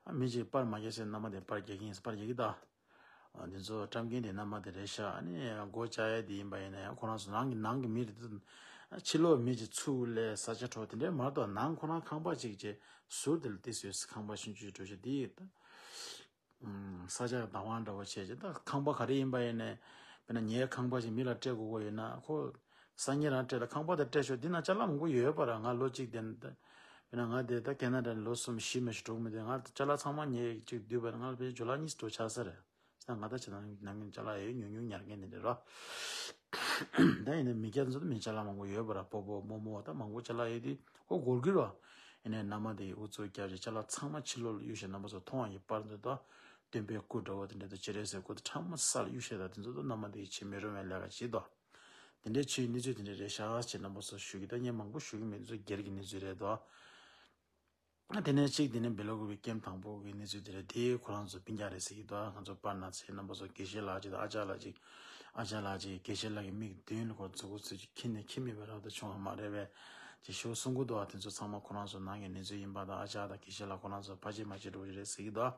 ཨ་མི་གཅིག་པར་མ་རྒྱག་ཟེར་མནའ་མ་དེ་པར་རྒྱག་གི་ཡིན་ཟེར་པར་རྒྱག་གི་ད། ཨ་འདི་ཚོ་བཀྲམ་མཁན་དེ་མནའ་མ་དེ་རེད་ཤག་ཨ་ནི་སྒོ་ལྕགས་ཡ་དེ་ཡིན་པ་ཡིན་ན་ཡང་ཁོ་རང་ཚོ་ནང་གི་ནང་གི་མི་རེད་དེ། ཕྱི་ལོགས་མི་གཅིག་ཚུར་སླེབས་ས་ཆ་འཕྲོག་དེ་འདྲའི་མ་གཏོགས་ནང་ཁོ་རང་ཁང་པ་གཅིག་བྱས་ཟུར་དེ་ལ་ཏི་སི་ཡོད་ས། ཁང་པ་ཆུང་ཆུང་གྲོས་ཆོད་དེ་ཡིན་ད། ས་ཆ་བདག་དབང་འདྲ་བོ་བྱས་བྱས་ད་ཁང་པ་ག་རེ་ཡིན་པ་ཡིན་ནའི་དཔེར་ན་ངའི་ཁང་པ་ཞིག་མི་ལ་སྤྲད་དགོས་ཀྱི་ཡོད་ན་ཁོ་སང་ཉིན་རང་སྤྲད་ལ་ཁང་པ་དེ་སྤྲད་ཤོག་འདི་ན་ཅ་ལག་མང་པོ་ཡོད་པ་ར། ང་ལོ་གཅིག་དེ་ནས་ དཔེར་ན་ང་དེ་ད་ཁེ་ན་ཌ་ལ་ལོ་གསུམ་བཞི་མ་ཞིག་འགྲོ་གི་མི་འདུག་ང་ཅ་ལག་ཚང་མ་ངས་ཅིག་བསྡུས་པ་ན་ང་ལ་ཕལ་ཆེར་ཇོ་ལགས་གཉིས་འགྲོ་ཆགས་ས་རེད། ད་ང་ད་ཅི་ད་ནང་ནང་ཅ་ལག་ཡོད་ཉུང་ཉུང་ཉར་མཁན་དེ་འདྲ་རོ། ད་ཡིན་ན་མི་སྐྱ་ཚོ་ད་མི་ཅ་ལག་མང་པོ་ཡོད་པ་ར། སྤོ་བོ་རྨོ་མོ་ད་མང་པོ་ཅ་ལག་ཡོད་དུས་ཁོ་སྒོར་གི་རོ། ཡིན་ནའི་མནའ་མ་དེ་ཨུ་ཚུགས་རྒྱབ་ཅིག་ཅ་ལག་ཚང་མ་ཕྱི་ལོགས་ལ་གཡུག་བཞག་རྣམ་པ་ཚོ་མཐོང་བ་ཡི་པར་འདི་ད་སྟོན་པའི་སྐུ་འདྲ་བོ་དེ་འདྲ་དང་སྤྱན་རས་གཟིགས་སྐུ་དང་ཁྲ་མོ་ས་ལ་གཡུག་བཞག་ད་དེ་ཚོ་ད་མནའ་མ་དེ་ཡིས་བྱེད་མི་རུང་བའི་ལས་ཀ་བྱེད་དོ། དེ་འདྲའི་ཆོས་གནས་ཚུལ་དེ་འདྲ་རེད་ཤག་ཅེས་རྣམ་པ་ཚོ་ཞུ་གི། ད་ངས་མང་པོ་ཞུ་གི་མེད། འདི་ཚོ་སྒེར་གྱི་གནས་ཚུལ་རེད་དོ། དེ་ནས་གཅིག་དེ་ནས་བེ་ལ་ཀུ་པི་ཀེམ་དང་པོ་གི་གནས་ཚུལ་དེ་རེད། དེ་ཁོ་རང་ཚོ་སྤུན་ཀྱག་རེད་ཟེར་གྱི་འདུག་ང་ཚོ་པར་ན་ཚེ་རྣམ་པ་ཚོ་དགེ་བཤེས་ལགས་གཅིག་དང་ཨ་ཅག་ལགས་གཅིག་ཨ་ཅག་ལགས་གཅིག་དགེ་བཤེས་ལགས་ཀྱི་མིག་མདུན་ལ་ཁོ་མཛུབ་གུ་ཚུད་ཀྱི་ཁྱི་ནས་ཁྱི་མེད་པའི་རབ་ཏུ་བྱུང་བ་མ་རེད་པས་ཅེས་ཞུ་གསུང་གི་འདུག་དེ་ཚོ་ཚང་མ་ཁོ་རང་ཚོ་ནང་གི་གནས་ཚུལ་ཡིན་པ་དང་། ཨ་ཅག་དང་དགེ་བཤེས་ལགས་ཁོ་རང་ཚོ་ཕ་ཆེ་མ་ཆེ་འགྲོ་གི་རེད་ཟེར་གྱི་འདུག་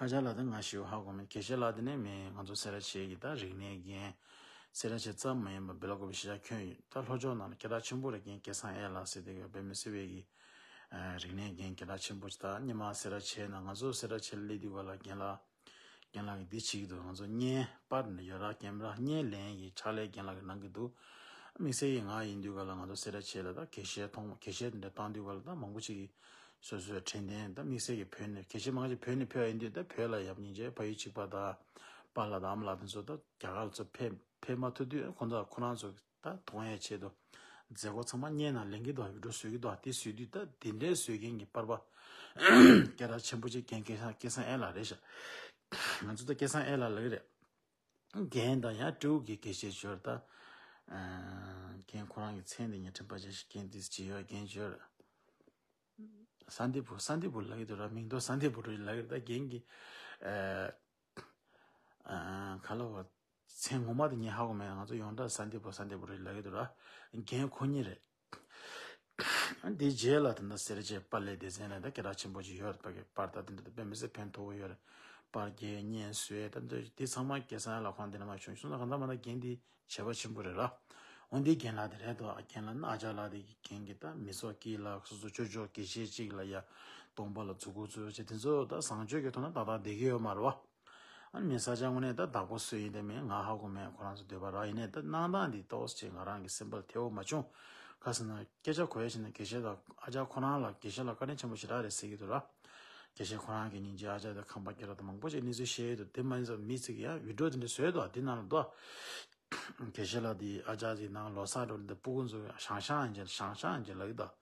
ཨ་ཅག་ལགས་དེ་ང་ཞེ་པོ་ཧ་གོ་མེད། དགེ་བཤེས་ལགས་དེ་ནས་མི་ང་ཚོ་སེ་ར་བྱེས་ཀྱི་ད་རིག་གནས་རྒན། སེ་ར་བྱེས་ཙམ་མ་ཡིན་པར་བེ་ལ་ཀུ་པི་གཞིས་ཆགས་ཁྱོན་ཡོད་ད་ལྷོ་ཕྱོགས་ནང་ལ་སྐད་གྲགས་ཆེན་པོ་རེད། རྒན་སྐལ་བཟང་ཨེ་ལགས་ཟེར་དེ་གི་བོད་མི་སེར་བའི་གི་རིག་གནས་རྒན་སྐད་གྲགས་ཆེན་པོ་ཞིག་ད་སྔོན་མ་སེ་ར་བྱེས་ན་ང་ཚོ་སེ་ར་བྱེས་ལ་སླེབས་དུས་ག་ལ་རྒན་ལགས་རྒན་ལགས་ཀྱིས་འདི་བྱེད་ཀྱི་འདུག་ང་ཚོ་བརྙན་པར་འདི་ཡོད་ར། ཀེམ་ར་བརྙན་ལེན་གྱི་ཕྱག་ལས་རྒན་ལགས་ཀྱིས་གནང་གི་འདུག་དམིགས་བསལ་གྱིས་ང་ཡིན་དུས་ག་ལ་ང་ཚོ་སེ་ར་བྱེས་ལ་ད་དགེ་བཤེས་མཐོང་དགེ་བཤེས་འདི་འདྲ་བཏང་དུས་ག་ལ་ད་མང་པོ་ཅིག་གིས་སོ་སོའི་དྲན་རྟེན་ད་དམིགས་བསལ་གྱི་བོད་ནས་དགེ་བཤེས་མང་ཆེ་བོད་ནས་ཕེབས་ཡིན་དུས་ད་བོད་ལ་ཡབ་སྙིང་རྗེ་ཕ་ཡུལ་གཅིག་པ་དང་པཱ་ལགས་དང་ཨ་མ་ལགས་དེ་ཚོ་ད་རྒྱ་གར་ལ་ཚུར་ཕེབས་ཕེབས་མ་ཐུབ་དུས་ཁོང་ཚོ་ཁོ་རང་ཚོ་ད་མཐོང་ཡའི་ཆེད་དུ་མཛད་སྒོ་ཚང་མ་བརྙན་ནང་ལེན་གྱི་འདུག་བི་ཌིའོ་བཟོ་གི་འདུག་དེ་བཟོས་དུས་ད་དེ་འདྲའི་བཟོ་མཁན་གྱི་པར་པ་སྐད་གྲགས་ཆེན་པོ་ཅིག་རྒན་སྐལ་བཟང་སྐལ་བཟང་ཨེ་ལགས་རེད་ཤག་ང་ཚོ་ད་སྐལ་བཟང་ཨེ་ལགས་ལབ་ཀྱི་རེད། རྒན་དང་ཡང་སྤྲེའུ་གི་དགེ་བཤེས་ཅིག་ཡོད་རེད་ད། རྒན་ཁོ་རང་གི་མཚན་དེ་ངས་དྲན་པ་བརྗེད་ཤག་རྒན་དེ་ཅི་ཡོད་རྒན་ཅིག་ཡོད་རེད། ས་འདི་བུ་ས་འདི་བུ་ལབ་ཀྱི་འདུག་ར། མིང་ཐོ་ས་འདི་བུ་རེད་ལབ་ཀྱི་རེད་ད། རྒན་གྱི་ཨ་ཨ་ག་ལ་བ་མཚན་ངོ་མ་དེ་ངས་ཧ་གོ་མེད། ང་ཚོ་ཡོངས་གྲགས་ས་འདི་བུ་ས་འདི་བུ་རེད་ལབ་ཀྱི་འདུག་ར། རྒན་ཁོ་གཉིས་རེད། ཨ་འདི་རྗེས་ལ་ད་ལྟ་སེར་བྱེས་པཱ་ལགས་སྡེ་ཚན་ལ་ད་སྐད་གྲགས་ཆེན་པོ་ཅིག་ཡོད་རེད། ད་གི་པར་ད་དེ་འདྲ་ད་དཔེ་མི་སྲིད་ཕན་ཐོགས་པོ་ཡོད་རེད། པར་རྒྱག་བརྙན་བཟོས་ད་འདི་འདི་ཚང་མ་སྐལ་བཟང་ལགས་ཁོང་འདི་ན་མ་བྱུང་སོང་ན་གང་ལྟར་མ་ལྟར་རྒན་འདི་བྱས་པ་ཆེན་པོ་རེད་ར། འོ་འདི་རྒན་ལགས་དེ་རེད་དོ། རྒན་ལགས་ན་ཨ་ཅག་ལགས་དེ་གི་རྒན་གྱི་ད་མི་ཚོགས་ཀྱི་ལ་སོ་སོ་ཅོ་ཅོ་དགེ་བཤེས་གཅིག་ལ་ཡ་སྟོང་པ་ལ་མཛུབ་གུ་བཙུགས་བྱས་དེ་ཚོ་ད་བཟང་སྤྱོད་ཀྱི་ཐོག་ན་ཏག་ཏག་བསྡད་ཀྱི་ཡོད་མ་རེད་བ། ཨ་ནི་མི་ས་ཆ་དངོས་གནས་ད་བདག་པོ་སུ་ཡིན་དེ་མིན་ང་ཧ་གོ་མེད། ཁོ་རང་ཚོ་འདོད་པ་རག་ཡིན་ནའི་ད་གནང་སྟངས་འདི་ཏོག་ཙམ་ང་རང་གི་སེམས་པར་ཐེ་བོ་མ་བྱུང་། ཁ་སང་ན་སྐད་ཆ་གོ་ཡ་ཕྱིན་ན་དགེ་བཤེས་དང་ཨ་ཅག་ཁོ་རང་ལ་དགེ་བཤེས་ལ་བཀའ་དྲིན་ཆེན་པོ་ཞེ་དྲག་རེད་ཟེར་གྱི་འདུག་ར། དགེ་བཤེས་ཁོ་རང་གི་སྙིང་རྗེ་ཨ་ཅག་དང་ཁམས་པ་སྐྱེ་རབས་དང་མང་པོ་ཞིག་གནས་ཚུལ་བཤད་ཡོད་འདུག་དེ་མ་ཡིན་ཙང་མི་ཚིག་ཡ་བི་ཌིའོ་དེ་འདྲ་བཟོས་འདུག་དེ་ནང་ལ་འདུག་དགེ་བཤེས་ལགས་དེ་ཨ་ཅག་ཅིག་ནང་ལོ་གསར་འགྲོ་ལ་འདི་སྤུ་གུ་ཚོ་ཞང་ཞང་ཡིན་གྱི་ཞང་ཞང་ཡིན་གྱི་ལབ་ཀྱི་འདུག་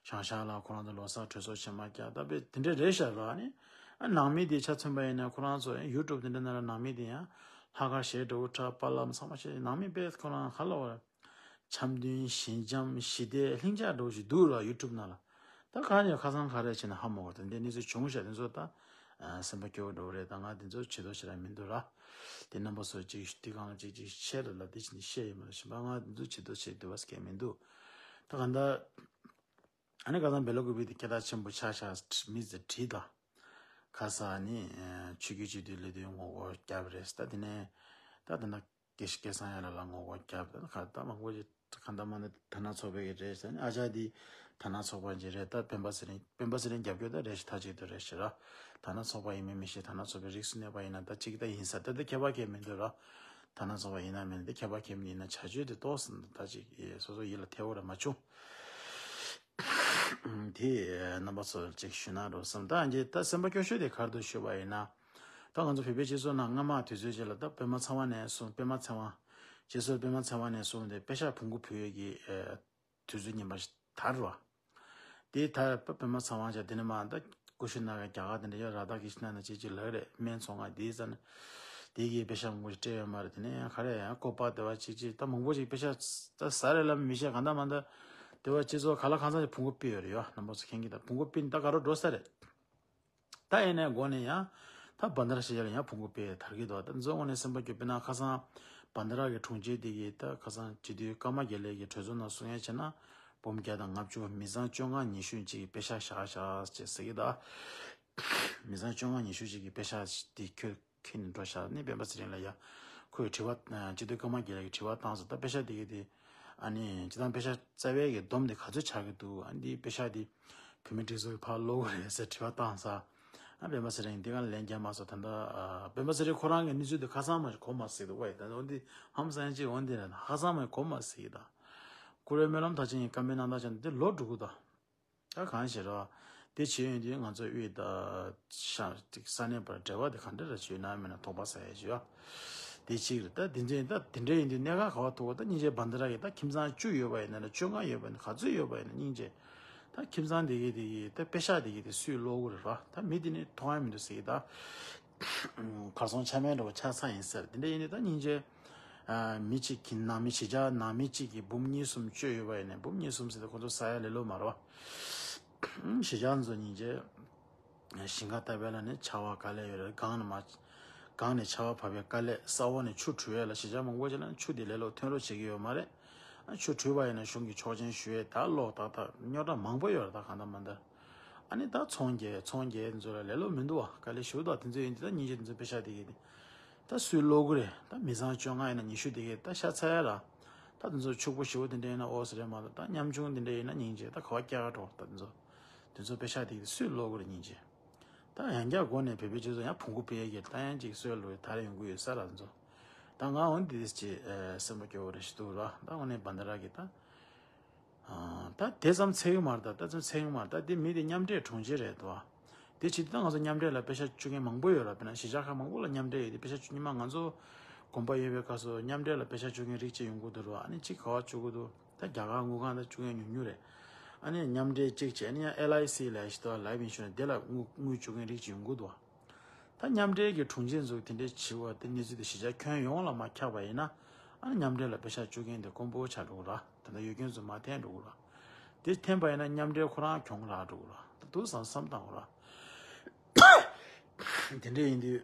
ཞང་ཞང་ལ་ཁོ་རང་ཚོ་ལོ་གསར་གྲོས་ཚོགས་ཆེན་མོ་བསྐྱངས་ད་དཔེ་དེ་འདྲ་རེད་ཤག་ར། ཨ་ནི་ཨ་ནང་མི་དེ་ཆ་མཚོན་པ་ཡིན་ན་ཁོ་རང་ཚོ་ཡུ་ཊུབ་དེ་འདྲ་ནང་ལ་ནང་མི་དེ་ཡང་ལྷག་དཀར་ཞལ་དྲུག་ཁྲ་པ་ལམ་ཚང་མ་བཤད་ནང་མི་དཔེ་ཁོ་རང་ཧ་ལ་བ་འཆམ་མཐུན་ཞི་འཇམ་ཞི་བདེ་ལྷིང་འཇགས་འགྲོ་ཞིག་འདུག་ར་ཡུ་ཊུབ་ནང་ལ། ད་གང་ཡང་ཁ་སང་ག་རེ་བྱས་ན་ཧ་མ་གོ་ད་འདི་གནས་ཚུལ་བྱུང་ཤག་དེ་ཚོ་ད་སེམས་པ་སྐྱོ་བོ་འགྲོ་བ་རེད། ད་ང་དེ་ཚོ་བྱེད་དོ་ཞེ་དྲག་མི་འདུག་ར། དེ་རྣམ་པ་ཚོ་གཅིག་དེ་གང་ལ་གཅིག་གཅིག་ཆེད་ལ་ལ་དེ་བྱས་ནས་བཤད་ཡོད་མ་རེད། གཞན་པ་ང་དེ་ཚོ་བྱེད་དོ་བྱེད་འདུག་བ་སྐད་མི་འདུག་ད་གང་ལྟར། ཨ་ནི་ཁ་སང་བེ་ལ་ཀུ་པི་དེ་སྐད་གྲགས་ཆེན་པོ་ཆགས་ཤག་མི་ཚོས་བྲིས་དང་། ཁ་སང་ནི་ཆོས་བརྒྱུད་སྤྱི་འཐུས་སླེབས་དུས་ངོ་རྒོལ་བརྒྱབ་རེད། ད་དེ་ནས་ད་དེ་ན་དགེ་བཤེས་སྐལ་བཟང་ཡ་ལ་ལ་ངོ་རྒོལ་བརྒྱབ། ད་ཁ་ད་མང་པོ་ཞིག་གང་ལྟར་མ་ནི་དར་ནག་ཚོགས་པའི་གི་རེད་ཟེར་ནས་ཨ་ཅག་འདི་དར་ནག་ཚོགས་པ་ཅིག་རེད། ད་སྤེན་པ་ཚེ་རིང་སྤེན་པ་ཚེ་རིང་རྒྱབ་སྐྱོར་ད་རེད་ཤི་ཐག་ཆོད་དུ་རེད་ཤི་ར། དར་ནག་ཚོགས་པ་ཡིན་མིན་མི་ཤེས། དར་ནག་ཚོགས་པའི་རིགས་སུ་གནས་པ་ཡིན་ན་ད་ཅིག་ད་ཡིན་ས་ད་ད་ཁྱད་པར་གང་ཡང་མི་འདུག་ར། དར་ནག་ཚོགས་པ་ཡིན་ན་མིན་ད་ཁྱད་པར་གང་ཡང་མི་འདུག་ཡིན་ན་བྱ་སྤྱོད་དེ་ཏོག་ཙམ་ད་ཅིག་སོ་སོ་ཡིད་ལ་ཐེ་བོ་ར་མ་བྱུང་། དེ་རྣམ་པ་ཚོར་ཅིག་ཞུ་ན་འགྲོ་བསམ། ད་ཨ་ནི་ད་སེམས་པ་སྐྱོ་ཤོས་དེ་ག་རེ་འདུག་ཞུས་པ་ཡིན་ན། ད་ང་ཚོ་བོད་པའི་སྤྱི་ཚོགས་ནང་སྔ་མ་དུས་ཚོད་ཅིག་ལ་ད་པད་མ་ཚེ་དབང་ནས་བཟུང་པད་མ་ཚེ་དབང་། རྗེས་སོར་པད་མ་ཚེ་དབང་ནས་བཟུང་སྟེ་པད་ཤག་བོང་གུ་ཕུལ་ཡས་ཀྱི་ཨེ་དུས་ཚོད་ངན་པ་ཞིག་དར་བ། དེ་དར་པ་པད་མ་ཚེ་དབང་ཅག་དེ་ནས་མ་ད་ཀུ་ཤུ་ནང་གི་རྒྱ་གར་དེ་འདྲ་ཡོད་ར། ད་ཀི་ཤི་ན་ན་ཅིག་ཅིག་ལབ་རེད། སྨན་ཚོང་ང་དེའི་རྩ་ནས་དེ་གི་པད་ཤག་བོང་གུ་ཞིག་སྤྲད་ཡོད་མ་རེད། དེ་ནས་ཡང་ག་རེ་ཡང་ཀོ་པ་དེ་བ་ཅིག་ཅིག་ད་མང་པོ་ཅིག་པད་ཤག་ད་ཟ་རེད་ལབ་མི་ཤེས། གང་ལྟར་མ་ད་དེ་བ་སྤྱི་ཚོགས་ག་ལ་གང་འཚམ་ཅིག་བོང་གུ་ཕུལ་ཡོད་རེད། ཡོད་རྣམ་པ་ཚོ་མཁྱེན་གྱི་ད་བོང་གུ་ཕུལ་ད་ག་རུ་འགྲོ་ས་རེད། ད་ཡིན་ནའི་འགོ་ནས་ཡང་ད་བན་ད་ར་ཤི་ཡ་ལ་ཡང་བོང་གུ་ཕུལ་དར་གྱི་འདུག་ད་འཛོ་དངོས་གནས་སེམས་པ་སྐྱོ། དཔེར་ན་ཁ་སང་བན་ད་ར་གི་དྲུང་ཆེ་དེ་གིས་ད་ཁ་སང་སྤྱི་འཐུས་ཀརྨ་དགེ་ལེགས་ཀྱི་གྲོས་ཚོགས་ནང་གསུང་ཡ་བྱས་ན་འབུམ་བརྒྱ་དང་ལྔ་བཅུ་མི་ཚང་བཅོ་ལྔ་ཉི་ཤུ་ཅིག་གི་པད་ཤག་བཞག་བཞག་ཅེས་ཟེར་གྱི་འདུག་མི་ཚང་བཅོ་ལྔ་ཉི་ཤུ་ཅིག་གི་པད་ཤག་དེ་ཁྱོད་ཁྱེར་ནས་འགྲོ་བཞག་ནས་སྤེན་པ་ཚེ་རིང་ལ་ཡ་ཁོས་དྲི་བ་སྤྱི་འཐུས་ཀརྨ་དགེ་ལེགས་ཀྱིས་དྲི་བ་བཏང་སོང་། ད་པད་ཤག་དེ་གི་དེ་ཨ་ནི་སྤྱི་བཏང་པད་ཤག་རྩ་བའི་གི་སྡོམ་དེ་ག་ཚོད་ཆགས་ཀྱི་འདུག་ཨ་ནི་འདི་པད་ཤག་དེ་བོད་མི་སྒྲིག་འཛུགས་ཀྱི་ཕར་སློག་གི་རེད་ཟེར་དྲི་བ་བཏང་ས། ཨ་སྤེན་པ་ཚེ་རིང་འདི་གར་ལན་རྒྱག་མ་སོང་། ད་ལྟ་ཨ་སྤེན་པ་ཚེ་རིང་ཁོ་རང་གི་གནས་ཚུལ་དེ་ཁ་སང་མ་གོ་མ་སྲིད་འདུག་བས། ད་འོན་ཏེ་ཧམ་སང་ཅིག་འོན་ཏེ་ན་ཁ་སང་མ་གོ་མ་སྲིད་ད། བཀུར་འོས་སྨོན་ལམ་མཐར་ཕྱིན་གྱི་བཀའ་མོལ་གནང་སྟངས་ཅན་དེ་ལོ་དྲུག་གི་ད། ད་གང་ཞིག་རེད་བ། དེ་བྱེད་ཡོང་དུས་ང་ཚོ་དབུས་དང་ཤ་ས་གནས་བར་འབྲེལ་བ་དེ་ག་འདྲ་ར་བྱུང་ན་མེད་ན་དོགས་པ་ཟ་ཡ་བྱུང་ཡ། དེ་གཅིག་རེད། ད་དེ་འདྲ་ཡིན་ད་དེ་འདྲ་ཡིན་དུས་གནད་འགག་ག་བ་ཐུག་གོ། ད་སྙིང་རྗེ་བན་དྷ་ར་གི་ད་ཁྱིམ་ཚང་བཅུ་ཡོད་པ་ཡིན་ན་ན་བཅོ་ལྔ་ཡོད་པ་ཡིན་ན་ག་ཚོད་ཡོད་པ་ཡིན་ན་སྙིང་རྗེ། ད་ཁྱིམ་ཚང་དེ་གི་དེ་གི་ད་པེ་ཤག་དེ་གི་དེ་སུས་སློག་གི་རེད་ར། ད་མི་དེ་ནི་མཐོང་ཡ་མི་འདུག་ཟེར་གི་ད། གར་སོང་ཆ་མེད་འགྲོ་བ་ཆགས་ཚར་ཡིན་ཟེར། དེ་འདྲ་ཡིན་དུས་ད་སྙིང་རྗེ། ཨ། མི་གཅིག་གི་ནང་མི་གཞིས་ཆགས་ནང་མི་གཅིག་གི་འབུམ་གཉིས་གསུམ་བཅོས་ཡོད་པ་ཡིན་ན་འབུམ་གཉིས་གསུམ་ཟེར་ཏེ་ཁོ་ཚོ་ཟ་ཡ་ལེ་ལོ་མ་རེད་བ། གཞིས་ཆགས་ཚོ་སྙིང་རྗེ། ཞིང་ཁ་བཏབ་པའི་ལ་ནི་ཆར་པ་དཀའ་ལས་ཡོད་རེད། སྒང་ནས་མ། སྒང་ནས་ཆར་པ་བབས་པའི་དཀའ་ལས། ས་འོག་ནས་ཆུ་བྲུས་ཡ་ལ་གཞིས་ཆགས་མང་པོ་ཅིག་ལ་ནི་ཆུ་དེ་ལེ་ལོ་ཐོན་རོགས་བྱེད་ཀྱི་ཡོད་མ་རེད། ཨ། ཆུ་བྲུས་པ་ཡིན་ན་གཞུང་གི་ཆོག་མཆན་ཞུ་ཡས་ད་གློག་ད་ད་རྙོག་དྲ་མང་པོ་ཡོད་རེད། ད་གང་ལྟར་མ་ལྟར། ཨ་ནི་ད་ཚོང་རྒྱག་ཚོང་རྒྱག་ཚོ་ལ་ལེ་ལོ་མི་འདུག་བ། དཀའ་ལས་ཞེ་པོ་འདུག་དེ་ཚོ་ཡིན་དུས་ད་སྙིང་རྗེ། དེ་ཚོ་པེ་ཤག་དེ་གི་དེ་ད་སུས་སློག་གི་རེད། ད་མི་ཚང་བཅོ་ལྔ་ཡིན་ན་ཉི་ཤུ་དེ་གི་ད་ཤ་ཚ་ཡ་ལ། ད་དེ་ཚོ་ཕྱུག་པོ་ཞེ་པོ་དེ་འདྲ་ཡིན་ན་ཨོ་ཙི་རེད་མ་གཏོགས། ད་ཉམ་ཆུང་དེ་འདྲ་ཡིན་ན་སྙིང་རྗེ་ད་ག་བ་སྐྱག་འགྲོ། ད་དེ་ཚོ་དེ་ཚོ་པེ་ཤག་དེ་གི་དེ་སུས་སློག་གི་རེད་སྙིང་རྗེ། ད་ཡང་བསྐྱར་སྒོ་ནས་བོད་པའི་སྤྱི་ཚོགས་ཡང་བོང་གུ་སྤེལ་གྱི་ད་ཡང་ཅིག་སྲོལ་ལུགས་དར་ཡོང་གི་ཡོད་ས་ར་ཚོ། ད་ང་འོན་ཏེ་དེ་ཅིག་སེམས་པ་སྐྱོ་བོ་རེ་ཞིག་འདུག་ར། ད་འོ་ནས་བན་དྷ་ར་གི་ད། ཨ། ད་དེ་ཙམ་ཚད་ཡོད་མ་རེད། ད་ད་ཙམ་ཚད་ཡོད་མ་རེད། ད་དེ་མི་དེ་མཉམ་འབྲེལ་དྲུང་ཆེ་རེད་དོ། དེ་བྱེད་དུས་ད་ང་ཚོ་མཉམ་འབྲེལ་ལ་པེ་ཤག་བཅུག་མཁན་མང་པོ་ཡོད་ར། དཔེར་ན་གཞིས་ཆགས་ཁག་མང་པོ་ལ་མཉམ་འབྲེལ་ཡོད་དེ་པེ་ཤག་བཅུག་མཁན་མ། ང་ཚོ་དགོན་པ་ཡོད་པའི་སྐབས་སུ་མཉམ་འབྲེལ་ལ་པེ་ཤག་བཅུག་མཁན་རིགས་གཅིག་ཡོང་གི་འདུག་ར། ཨ་ནི་གཅིག་ག་བ་བཅུག་གི་འདུག་ད་རྒྱ་གར་དངུལ་ཁང་ད་བཅུག་མཁན་ཉུང་ཉུང་རེད། ཨ་ནི་མཉམ་འབྲེལ་གཅིག་བྱས་ནས་ཡང་ཨེལ་ཨའི་སི་ལབ་ཡ་ཞིག་འདུག་ལའིབ་ཨིན་ཤུ་རན་སི་དེ་ལ་དངུལ་དངུལ་བཅུག་མཁན་རིགས་གཅིག་ཡོང་གི་འདུག་ད་མཉམ་འབྲེལ་གྱི་དྲུང་ཆེ་ཚོ་དེ་འདྲའི་བྱེད་པ་དེ་གནས་ཚུལ་དེ་གཞིས་ཆགས་ཁྱོན་ཡོངས་ལ་མར་ཁྱབ་པ་ཡིན་ན། ཨ་ནི་མཉམ་འབྲེལ་ལ་པེ་ཤག་བཅུག་མཁན་དེ་དཀོན་པོ་ཆགས་འགྲོ་གི་ར། ད་ལྟ་ཡོད་མཁན་ཚོ་མར་འཐེན་འགྲོ་གི་ར། དེ་འཐེན་པ་ཡིན་ན་མཉམ་འབྲེལ་ཁོ་རང་གྱོང་རག་འགྲོ་གི་ར། ད་དུང་བསམ་བསམ་བཏང་གི་ར། དེ་འདྲ་ཡིན་དུས།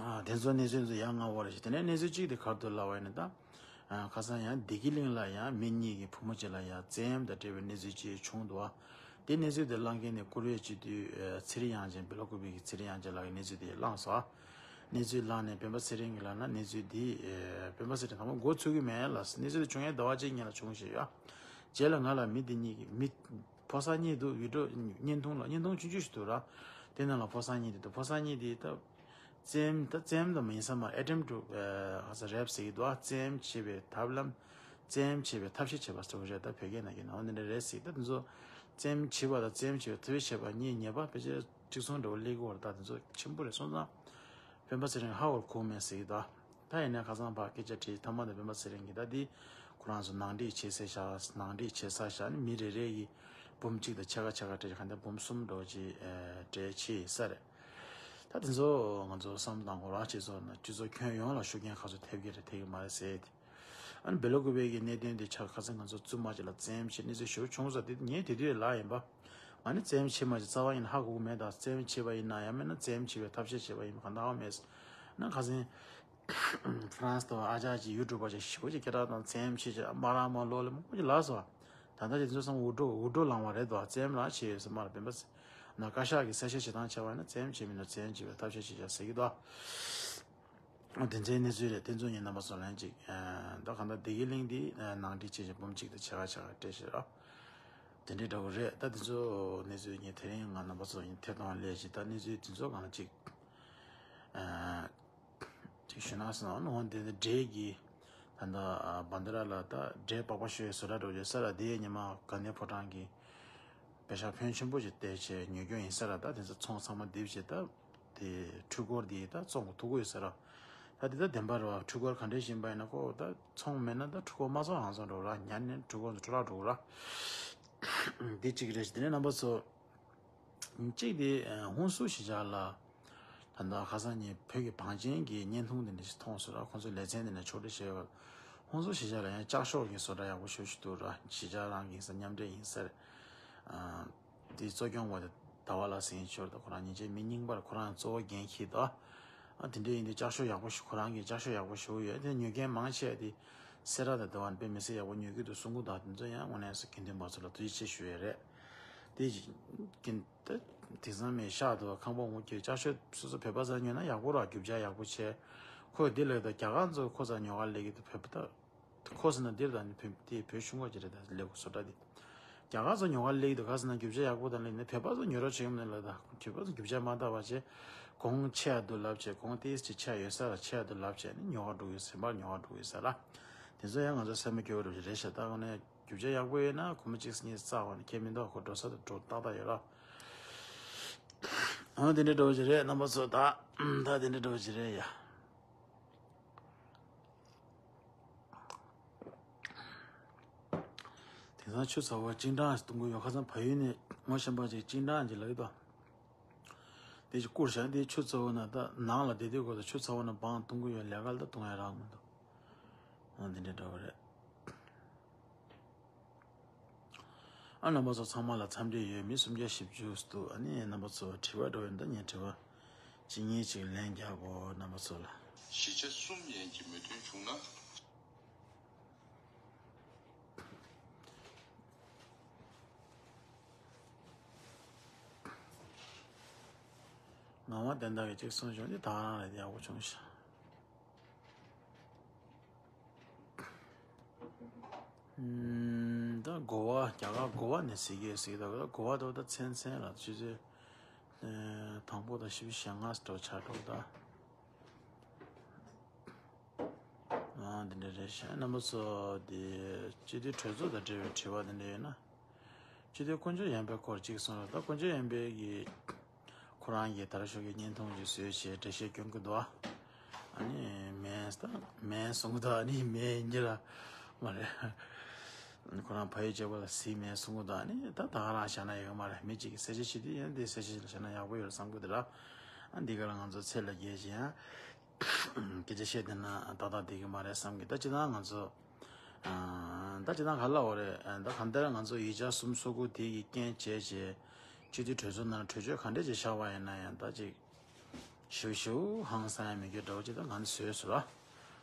ཨ། དེ་ཚོ་གནས་ཚུལ་ཚོ་ཡང་སྔ་བོ་རེད་ཤག་དེ་ནས་གནས་ཚུལ་གཅིག་དེ་ག་རེ་འདུག་ལབ་པ་ཡིན་ན་ད། ཨ། ཁ་སང་ཡང་བདེ་སྐྱིད་གླིང་ལ་ཡང་མི་གཉིས་ཀྱི་བུ་མོ་གཅིག་ལ་ཡང་བཙན་གཡེམ་དང་འབྲེལ་བའི་གནས་ཚུལ་གཅིག་བྱུང་འདུག་དེ་གནས་ཚུལ་དེ་བླངས་མཁན་ནི་བཀུར་འོས་སྤྱི་འཐུས་ཚེ་རིང་དབྱངས་ཅན། སྦེལ་ཀོབ་ཀྱི་ཚེ་རིང་དབྱངས་ཅན་ལགས་ཀྱིས་གནས་ཚུལ་དེ་བླངས་སོང་། གནས་ཚུལ་བླངས་ནས་སྤེན་པ་ཚེ་རིང་གིས་ལབ་ན་གནས་ཚུལ་འདི། སྤེན་པ་ཚེ་རིང་དང་པོ་མགོ་ཚོད་ཀྱི་མེད་ལ། གནས་ཚུལ་དེ་བྱུང་ཡས་ཟླ་བ་གཅིག་སྔོན་ལ་བྱུང་ཞེས་ཡ། རྗེས་ལ་ང་ལ་མི་འདི་གཉིས་ཀྱིས་མི། ཕོ་གསར་གཉིས་འདུག་བི་ཌི་ཡོ་བརྙན་ཐུང་ལ་བརྙན་ཐུང་ཆུང་ཆུང་ཞིག་འདུག་ར། དེ་ནང་ལ་ཕོ་གསར་གཉིས་དེ་འདུག་ཕོ་གསར་གཉིས་དེ་ད། བཙན་ད་བཙན་ད་མ་ཡིན་ས་མ། attempt to ཨ་ཧ་ས་rape ཟེར་གྱི་འདུག་ཨ། བཙན་བྱེད་པའི་ཐབས་ལམ། བཙན་བྱེད་པའི་ཐབས་ཤེས་བྱེད་པ་ཟེར་བ་རེད། ད་བོད་སྐད་ནང་གི་ནང་འདི་འདྲ་རེད་ཟེར། ད་དེ་ཚོ་བཙན་བྱེད་པ་དང་བཙན་བྱེད་པའི་ཐབས་ཤེས་བྱེད་པ་གཉིས་ཉེས་པ་ཕལ་ཆེར་གཅིག་མཚུངས་འདྲ་བོ་སླེབས་ཀྱི་ཡོད་རེད། ད་དེ་ཚོ་ཆེན་པོ་རེད། སོང་ཙང་སྤེན་པ་ཚེ་རིང་ཧ་གོ་གི་མེད་ཟེར་གྱི་འདུག་ད་ཡིན་ནའི་ཁ་སང་ཕར་སྐད་ཆ་དྲིས་ཐ་མ་དེ་སྤེན་པ་ཚེ་རིང་གིས་ད་འདི་ཁོ་རང་ཚོ་ནང་འདྲེན་བྱེད་ས་བཞག་ནང་འདྲེན་བྱེད་ས་བཞག་ནི་མི་རེ་རེ་ཡིས་འབུམ་གཅིག་དང་ཕྱེད་ཀ་ཕྱེད་ཀ་སྤྲད་ཀྱི་ག་འདྲ་འབུམ་གསུམ་འགྲོ་ཅིག་སྤྲད་ཆེ་ཡིན་ས་རེད། ད་དེ་ཚོ་ང་ཚོ་བསམ་བློ་བཏང་དགོས་ར། སྤྱི་ཚོགས་ནང་སྤྱི་ཚོགས་ཁྱོན་ཡོངས་ལ་ཤུགས་རྐྱེན་ག་ཚོད་ཐེབས་ཀྱི་རེད་ཐེབས་ཀྱི་མ་རེད་ཟེར་ཏེ། ཨ་ནི་སྦེལ་ཀོབ་ཀྱི་གནད་དོན་དེ་ཆ་ཁ་སང་ང་ཚོ་བཙུན་མ་ཅིག་ལ་བཙན་བྱས་གནས་ཚུལ་ཞེ་པོ་བྱུང་སོང་། དེ་ངས་དེ་དུས་ལབ་ཡིན་པ། ང་ནི་བཙན་བྱས་མ་བྱས་རྩ་བ་ཡིན་ན་ཧ་གོ་གི་མེད། ད་བཙན་བྱས་པ་ཡིན་ན་ཡང་མིན་ན་བཙན་བྱས་པའི་ཐབས་ཤེས་བྱས་པ་ཡིན་པ་གང་ལྟར་ཧ་གོ་མེད། ན་ཁ་སང་ཧྥ་རན་སི་དང་ཨ་ཅག་ཅིག་ཡུ་ཊུབ་པ་ཅིག་ཞེ་པོ་ཅིག་སྐད་གྲགས་དང་བཙན་བྱས་ཅིག་མ་རང་མ་ལོ་ལེ་མང་པོ་ཅིག་ལབ་སོང་། ད་ལྟ་ཅིག་དེ་ཚོ་ཚང་མ་འུར་སྒྲོག་འུར་སྒྲོག་ལངས་པ་རེད་དོ། བཙན་ལ་བྱས་ཡོད་ཟེར་མ་ལ་སྤེན་པ་ན་བཀའ་ཤག་གིས་གསལ་བཤད་བྱེད་སྟངས་བྱས་པ་ཡིན་ན་བཙན་བྱས་མིན་ན་བཙན་བྱས་པའི་ཐབས་ཤེས་བྱས་ཅིག་ཟེར་གྱི་འདུག་དེ་ཚོའི་གནས་ཚུལ་རེད། དེ་ཚོ་ངས་རྣམ་པ་ཚོ་ལན་ཅིག་ཨ། ད་གང་ལྟར་བདེ་སྐྱིད་གླིང་འདི་ཨ། ནང་འདྲེན་བྱས་བྱས་འབུམ་གཅིག་དང་ཕྱེད་ཀ་ཕྱེད་ཀ་སྤྲད་བྱས་ར། དེ་འདྲའི་འདྲ་བོ་རེད། ད་དེ་ཚོ་གནས་ཚུལ་ངས་དེ་རིང་ང་རྣམ་པ་ཚོ་ཡིན་ཐད་གཏོང་ལས་ཅིག་ད་གནས་ཚུལ་དེ་ཚོ་གང་ཅིག་ཨ། ཅིག་ཞུ་ན་སོང་ནོ་དེ་འདྲའི་གི་ད་ལྟ་ཨ། བན་དྷ་ར་ལ་ད་འབྲས་སྤག་པ་ཤོར་བའི་བཟོ་གྲྭ་འདྲ་བོ་ཅིག་ས་ར། དེའི་ཉི་མ་དགའ་ལྡན་ཕོ་བྲང་གི་པེ་ཤག་ཕོན་ཆེན་པོ་ཅིག་བལྟས་བྱས་ཉོས་རྒྱུ་ཡིན་ས་ར། ད་དེ་ཚོ་ཚོང་ཚང་མ་རྡིབ་བྱས་ད། དེ་འཕྲུལ་འཁོར་འདི་ད་བཙོང་གི་ཐུག་གི་ཡོད་ས་ར། ད་དེ་ད་བདེན་པ་རེད་བ། འཕྲུལ་འཁོར་ག་འདྲས་ཤིག་ཡིན་པ་ཡིན་ན་ཁོ་ད་ཚོང་མེད་ན་ད་འཕྲུལ་འཁོར་མ་བཙོང་ཨང་བཙོང་འགྲོ་ར། ཉར་ནས་འཕྲུལ་འཁོར་ཚོ་འཕྲོ་བརླག་འགྲོ་གི་ར། འདི་གཅིག་རེད་ཤག་དེ་ནས་རྣམ་པ་ཚོ། གཅིག་དེ་ཧུན་སུར་གཞིས་ཆགས་ལ་ད་ལྟ་ཁ་སང་ཉིན་བོད་ཀྱི་བང་ཆེན་གྱི་བརྙན་ཐུང་དེ་འདྲ་ཞིག་མཐོང་སོང་ར། ཁོང་ཚོའི་ལེ་ཚན་དེ་ནས་ཕྱོགས་སྒྲིག་བྱས་ཡོད། ཧུན་སུར་གཞིས་ཆགས་ལ་ཡང་ལྕགས་ཤོག་གི་བཟོ་གྲྭ་ཡག་པོ་ཞེ་པོ་ཞིག་འདུག་ར། གཞིས་ཆགས་རང་གི་ཡིན་ས་མཉམ་འབྲེལ་ཡིན་ས་རེད། དེའི་གཙོ་སྐྱོང་བ་དེ་ཟླ་བ་ལགས་ཟེར་མཁན་ཅིག་ཡོད་རེད། ད་ཁོ་རང་ཉིན་བྱེད་མི་རྙིང་པ་རེད། ཁོ་རང་གཙོ་བོ་འགན་འཁྱེར་འདུག་ཨ། དེ་འདྲ་ཡིན་དུས་ལྕགས་ཤོག་ཡག་པོ་ཞིག་ཁོ་རང་གིས་ལྕགས་ཤོག་ཡག་པོ་ཞིག་ཡོད། དེ་ཉོ་མཁན་མང་ཆེ་བ་དེ་སེ་ར་དང་དེ་བ་ནས་དཔེ་མི་སྲིད་ཡག་པོ་ཉོ་གི་འདུག་གསུང་གི་འདུག་དེ་ཚོ་ཡང་དངོས་གནས་སུ་དགེ་འདུན་པ་ཚོ་ལ་ཐུགས་རྗེ་ཆེ་ཞུ་ཡས་རེད། དེ་གིན་ད་དེང་སང་མི་ཤག་ཏུ་ཁང་པ་ངོ་སྐྱེ་ལྕགས་ཤོག་སོ་སོ་བོད་པ་ཚོ་ཉོས་ན་ཡག་པོ་ར། རྒྱུ་ཆ་ཡག་པོ་བྱས། ཁོས་འདི་ལས་ད་རྒྱ་གར་ཚོ་ཁོ་ཚོ་ཉོ་ག་སླེབས་ཀྱི་འདུག་བོད་པ་ད། ཁོ་ཟེར་ན་འདིར་དང་ནི་བོད་དེ་བོད་ཆུང་བ་ཅིག་རེད། ད་ལེགས་བཟོ་གྲྭ་འདི་རྒྱ་གར་ཚོ་ཉོ་ག་སླེབས་འདུག་ག་ཟེར་ན་རྒྱུ་ཆ་ཡག་པོ་དང་ལེགས་ནི་བོད་པ་ཚོ་ཉོ་རོགས་བྱེད་ཀྱི་མིན་ལ། ད་བོད་པ་ཚོ་རྒྱུ་ཆ་མ་འདང་བ་བྱས། གོང་ཆེ་ཡ་འདུག་ལབ་བྱས། གོང་ཏིས་ཅིག་ཆེ་ཡ་ཡོད་ས་ལ་ཆེ་ཡ་འདུག་ལབ་བྱས་ནི་ཉོ་ག་འགྲོ་གི་ཡོད། སེམས་པར་ཉོ་ག་འགྲོ་གི་ཡོད་ས་ལ། དེ་ཚོ་ཡང་ང་ཚོ་སེམས་པ་སྐྱོ་བོ་རེད་ཤག་ད་ག་ནས་ རྒྱུ་ཆ་ཡག་པོ་ཡོད་ན་ཁོ་མོ་གཅིག་གཉིས་བཙལ་བ་ནི་ཁྱད་མི་འདུག་ཁོ་འགྲོ་ས་དང་འགྲོ་ཏག་ཏག་ཡོད་ར། འོ་དེ་འདྲའི་འདྲ་བོ་ཞིག་རེད། རྣམ་པ་ཚོ་ད་ད་དེ་འདྲའི་འདྲ་བོ་ཞིག་རེད་ཡ། དེང་སང་ཆུ་ཚ་བོ་ཅིན་ཀྲང་གཏོང་གི་ཡོད། ཁ་སང་ཕ་ཡུལ་ནས་ངོ་ཤེས་པ་ཅིག་ཅིན་ཀྲང་ཅིག་ལབ་ཀྱི་འདུག་དེ་ཅིག་བསྐུར་བཞག་དེ་ཆུ་ཚ་བོ་ན་ད་ནང་ལ་བསྡད་དུས་གོ་ད་ཆུ་ཚ་བོ་ན་བང་གཏོང་གི་ཡོད། ལས་ཀ་ལ་ད་གཏོང་ཡ་རག་མི་འདུག་འོ་དེ་འདྲའི་འདྲ་བོ་རེད། ཨ་རྣམ་པ་ཚོ་ཚང་མ་ལ་འཚམས་འདྲི་ཡོད། མི་སུམ་བརྒྱ་བཞི་བཅུ་འདུག་ཨ་ནི་རྣམ་པ་ཚོ་དྲི་བ་འགྲོ་ཡོད་ན་ད་ངས་དྲི་བ་གཅིག་གཉིས་ཅིག་ལན་རྒྱག་གོ་རྣམ་པ་ཚོ་ལ། བཞི་ཆ་གསུམ་ཡན་གྱི་མོས་མཐུན་བྱུང་ན། ངག་དབང་བསྟན་དར་གྱིས་གཅིག་གསུངས་བྱུང་སྟེ་ད་རང་རེད། ཡག་པོ་བྱུང་ཤག་ད་གོ་བ། རྒྱ་གར་གོ་བ་ནས་གཟིགས་ཀྱི་གཟིགས་ད་གོ་བ་དོ་ད་ཚན་ཚན་ལ་ཆུ་ཚོད་དང་པོ་དང་བཞི་བཅུ་ཞེ་ལྔ་འགྲོ་ཆགས་འགྲོ་ད། འདི་འདྲ་རེད་ཤག་རྣམ་པ་ཚོ་འདི་སྤྱི་འཐུས་གྲོས་ཚོགས་དང་འབྲེལ་བའི་དྲི་བ་འདི་འདྲ་ཡོད་ན། སྤྱི་འཐུས་དཀོན་མཆོག་ཡན་པའི་སྐོར་གཅིག་གསུངས་རོགས། ད་དཀོན་མཆོག་ཡན་པའི་གི་ཁོ་རང་གི་དར་ཤོག་གི་བརྙན་ཐུང་ཅིག་བཟོས་བྱས་འགྲེལ་བཤད་སྐྱོན་གི་འདུག་ཨ་ནི་མེན་ད་མེན་གསུང་གི་འདུག་ཨ་ནི་མེན་ཡིན་གྱི་ར་མ་རེད། ཁོ་རང་ཕ་ཡུལ་གཅིག་པ་ལ་གཟིགས་མེད་གསུང་གི་འདུག་ཨ་ནི་ད་ད་ག་རང་བཞག་ན་ཡོད་མ་རེད། མི་གཅིག་གིས་གསལ་བཤད་བྱེད་དུས་ཡང་འདི་གསལ་བཤད་བྱས་ན་ཡག་པོ་ཡོད་བསམ་གི་འདུག་ར། ཨ་འདི་ག་ལ་ང་ཚོ་ཚེ་ལ་རྒྱལ་ཞིང་ཡང་སྐད་ཆ་བཤད་བསྡད་ན་ཏག་ཏག་བསྡད་ཀྱི་མ་རེད་བསམ་གི། ད་སྤྱིར་བཏང་ང་ཚོ་ཨ་ད་སྤྱིར་བཏང་ག་ལ་འོ་རེད། ད་གང་ལྟར་ང་ཚོ་ཡིག་ཆ་གསུམ་སོ་དགུ་དེ་གི་རྐྱེན་བྱས་བྱས་སྤྱི་འཐུས་གྲོས་ཚོགས་ནང་གྲོས་ཆོད་ག་འདྲས་ཅིག་བཞག་པ་ཡིན་ན་ཡང་ད་ཅིག་ཞུ་ཞུ་ཧང་སང་ཡ་མི་དགོས་འདྲ་བོ་ཅིག་ད་ང་ཚོ་བཟོས་སོང་ར།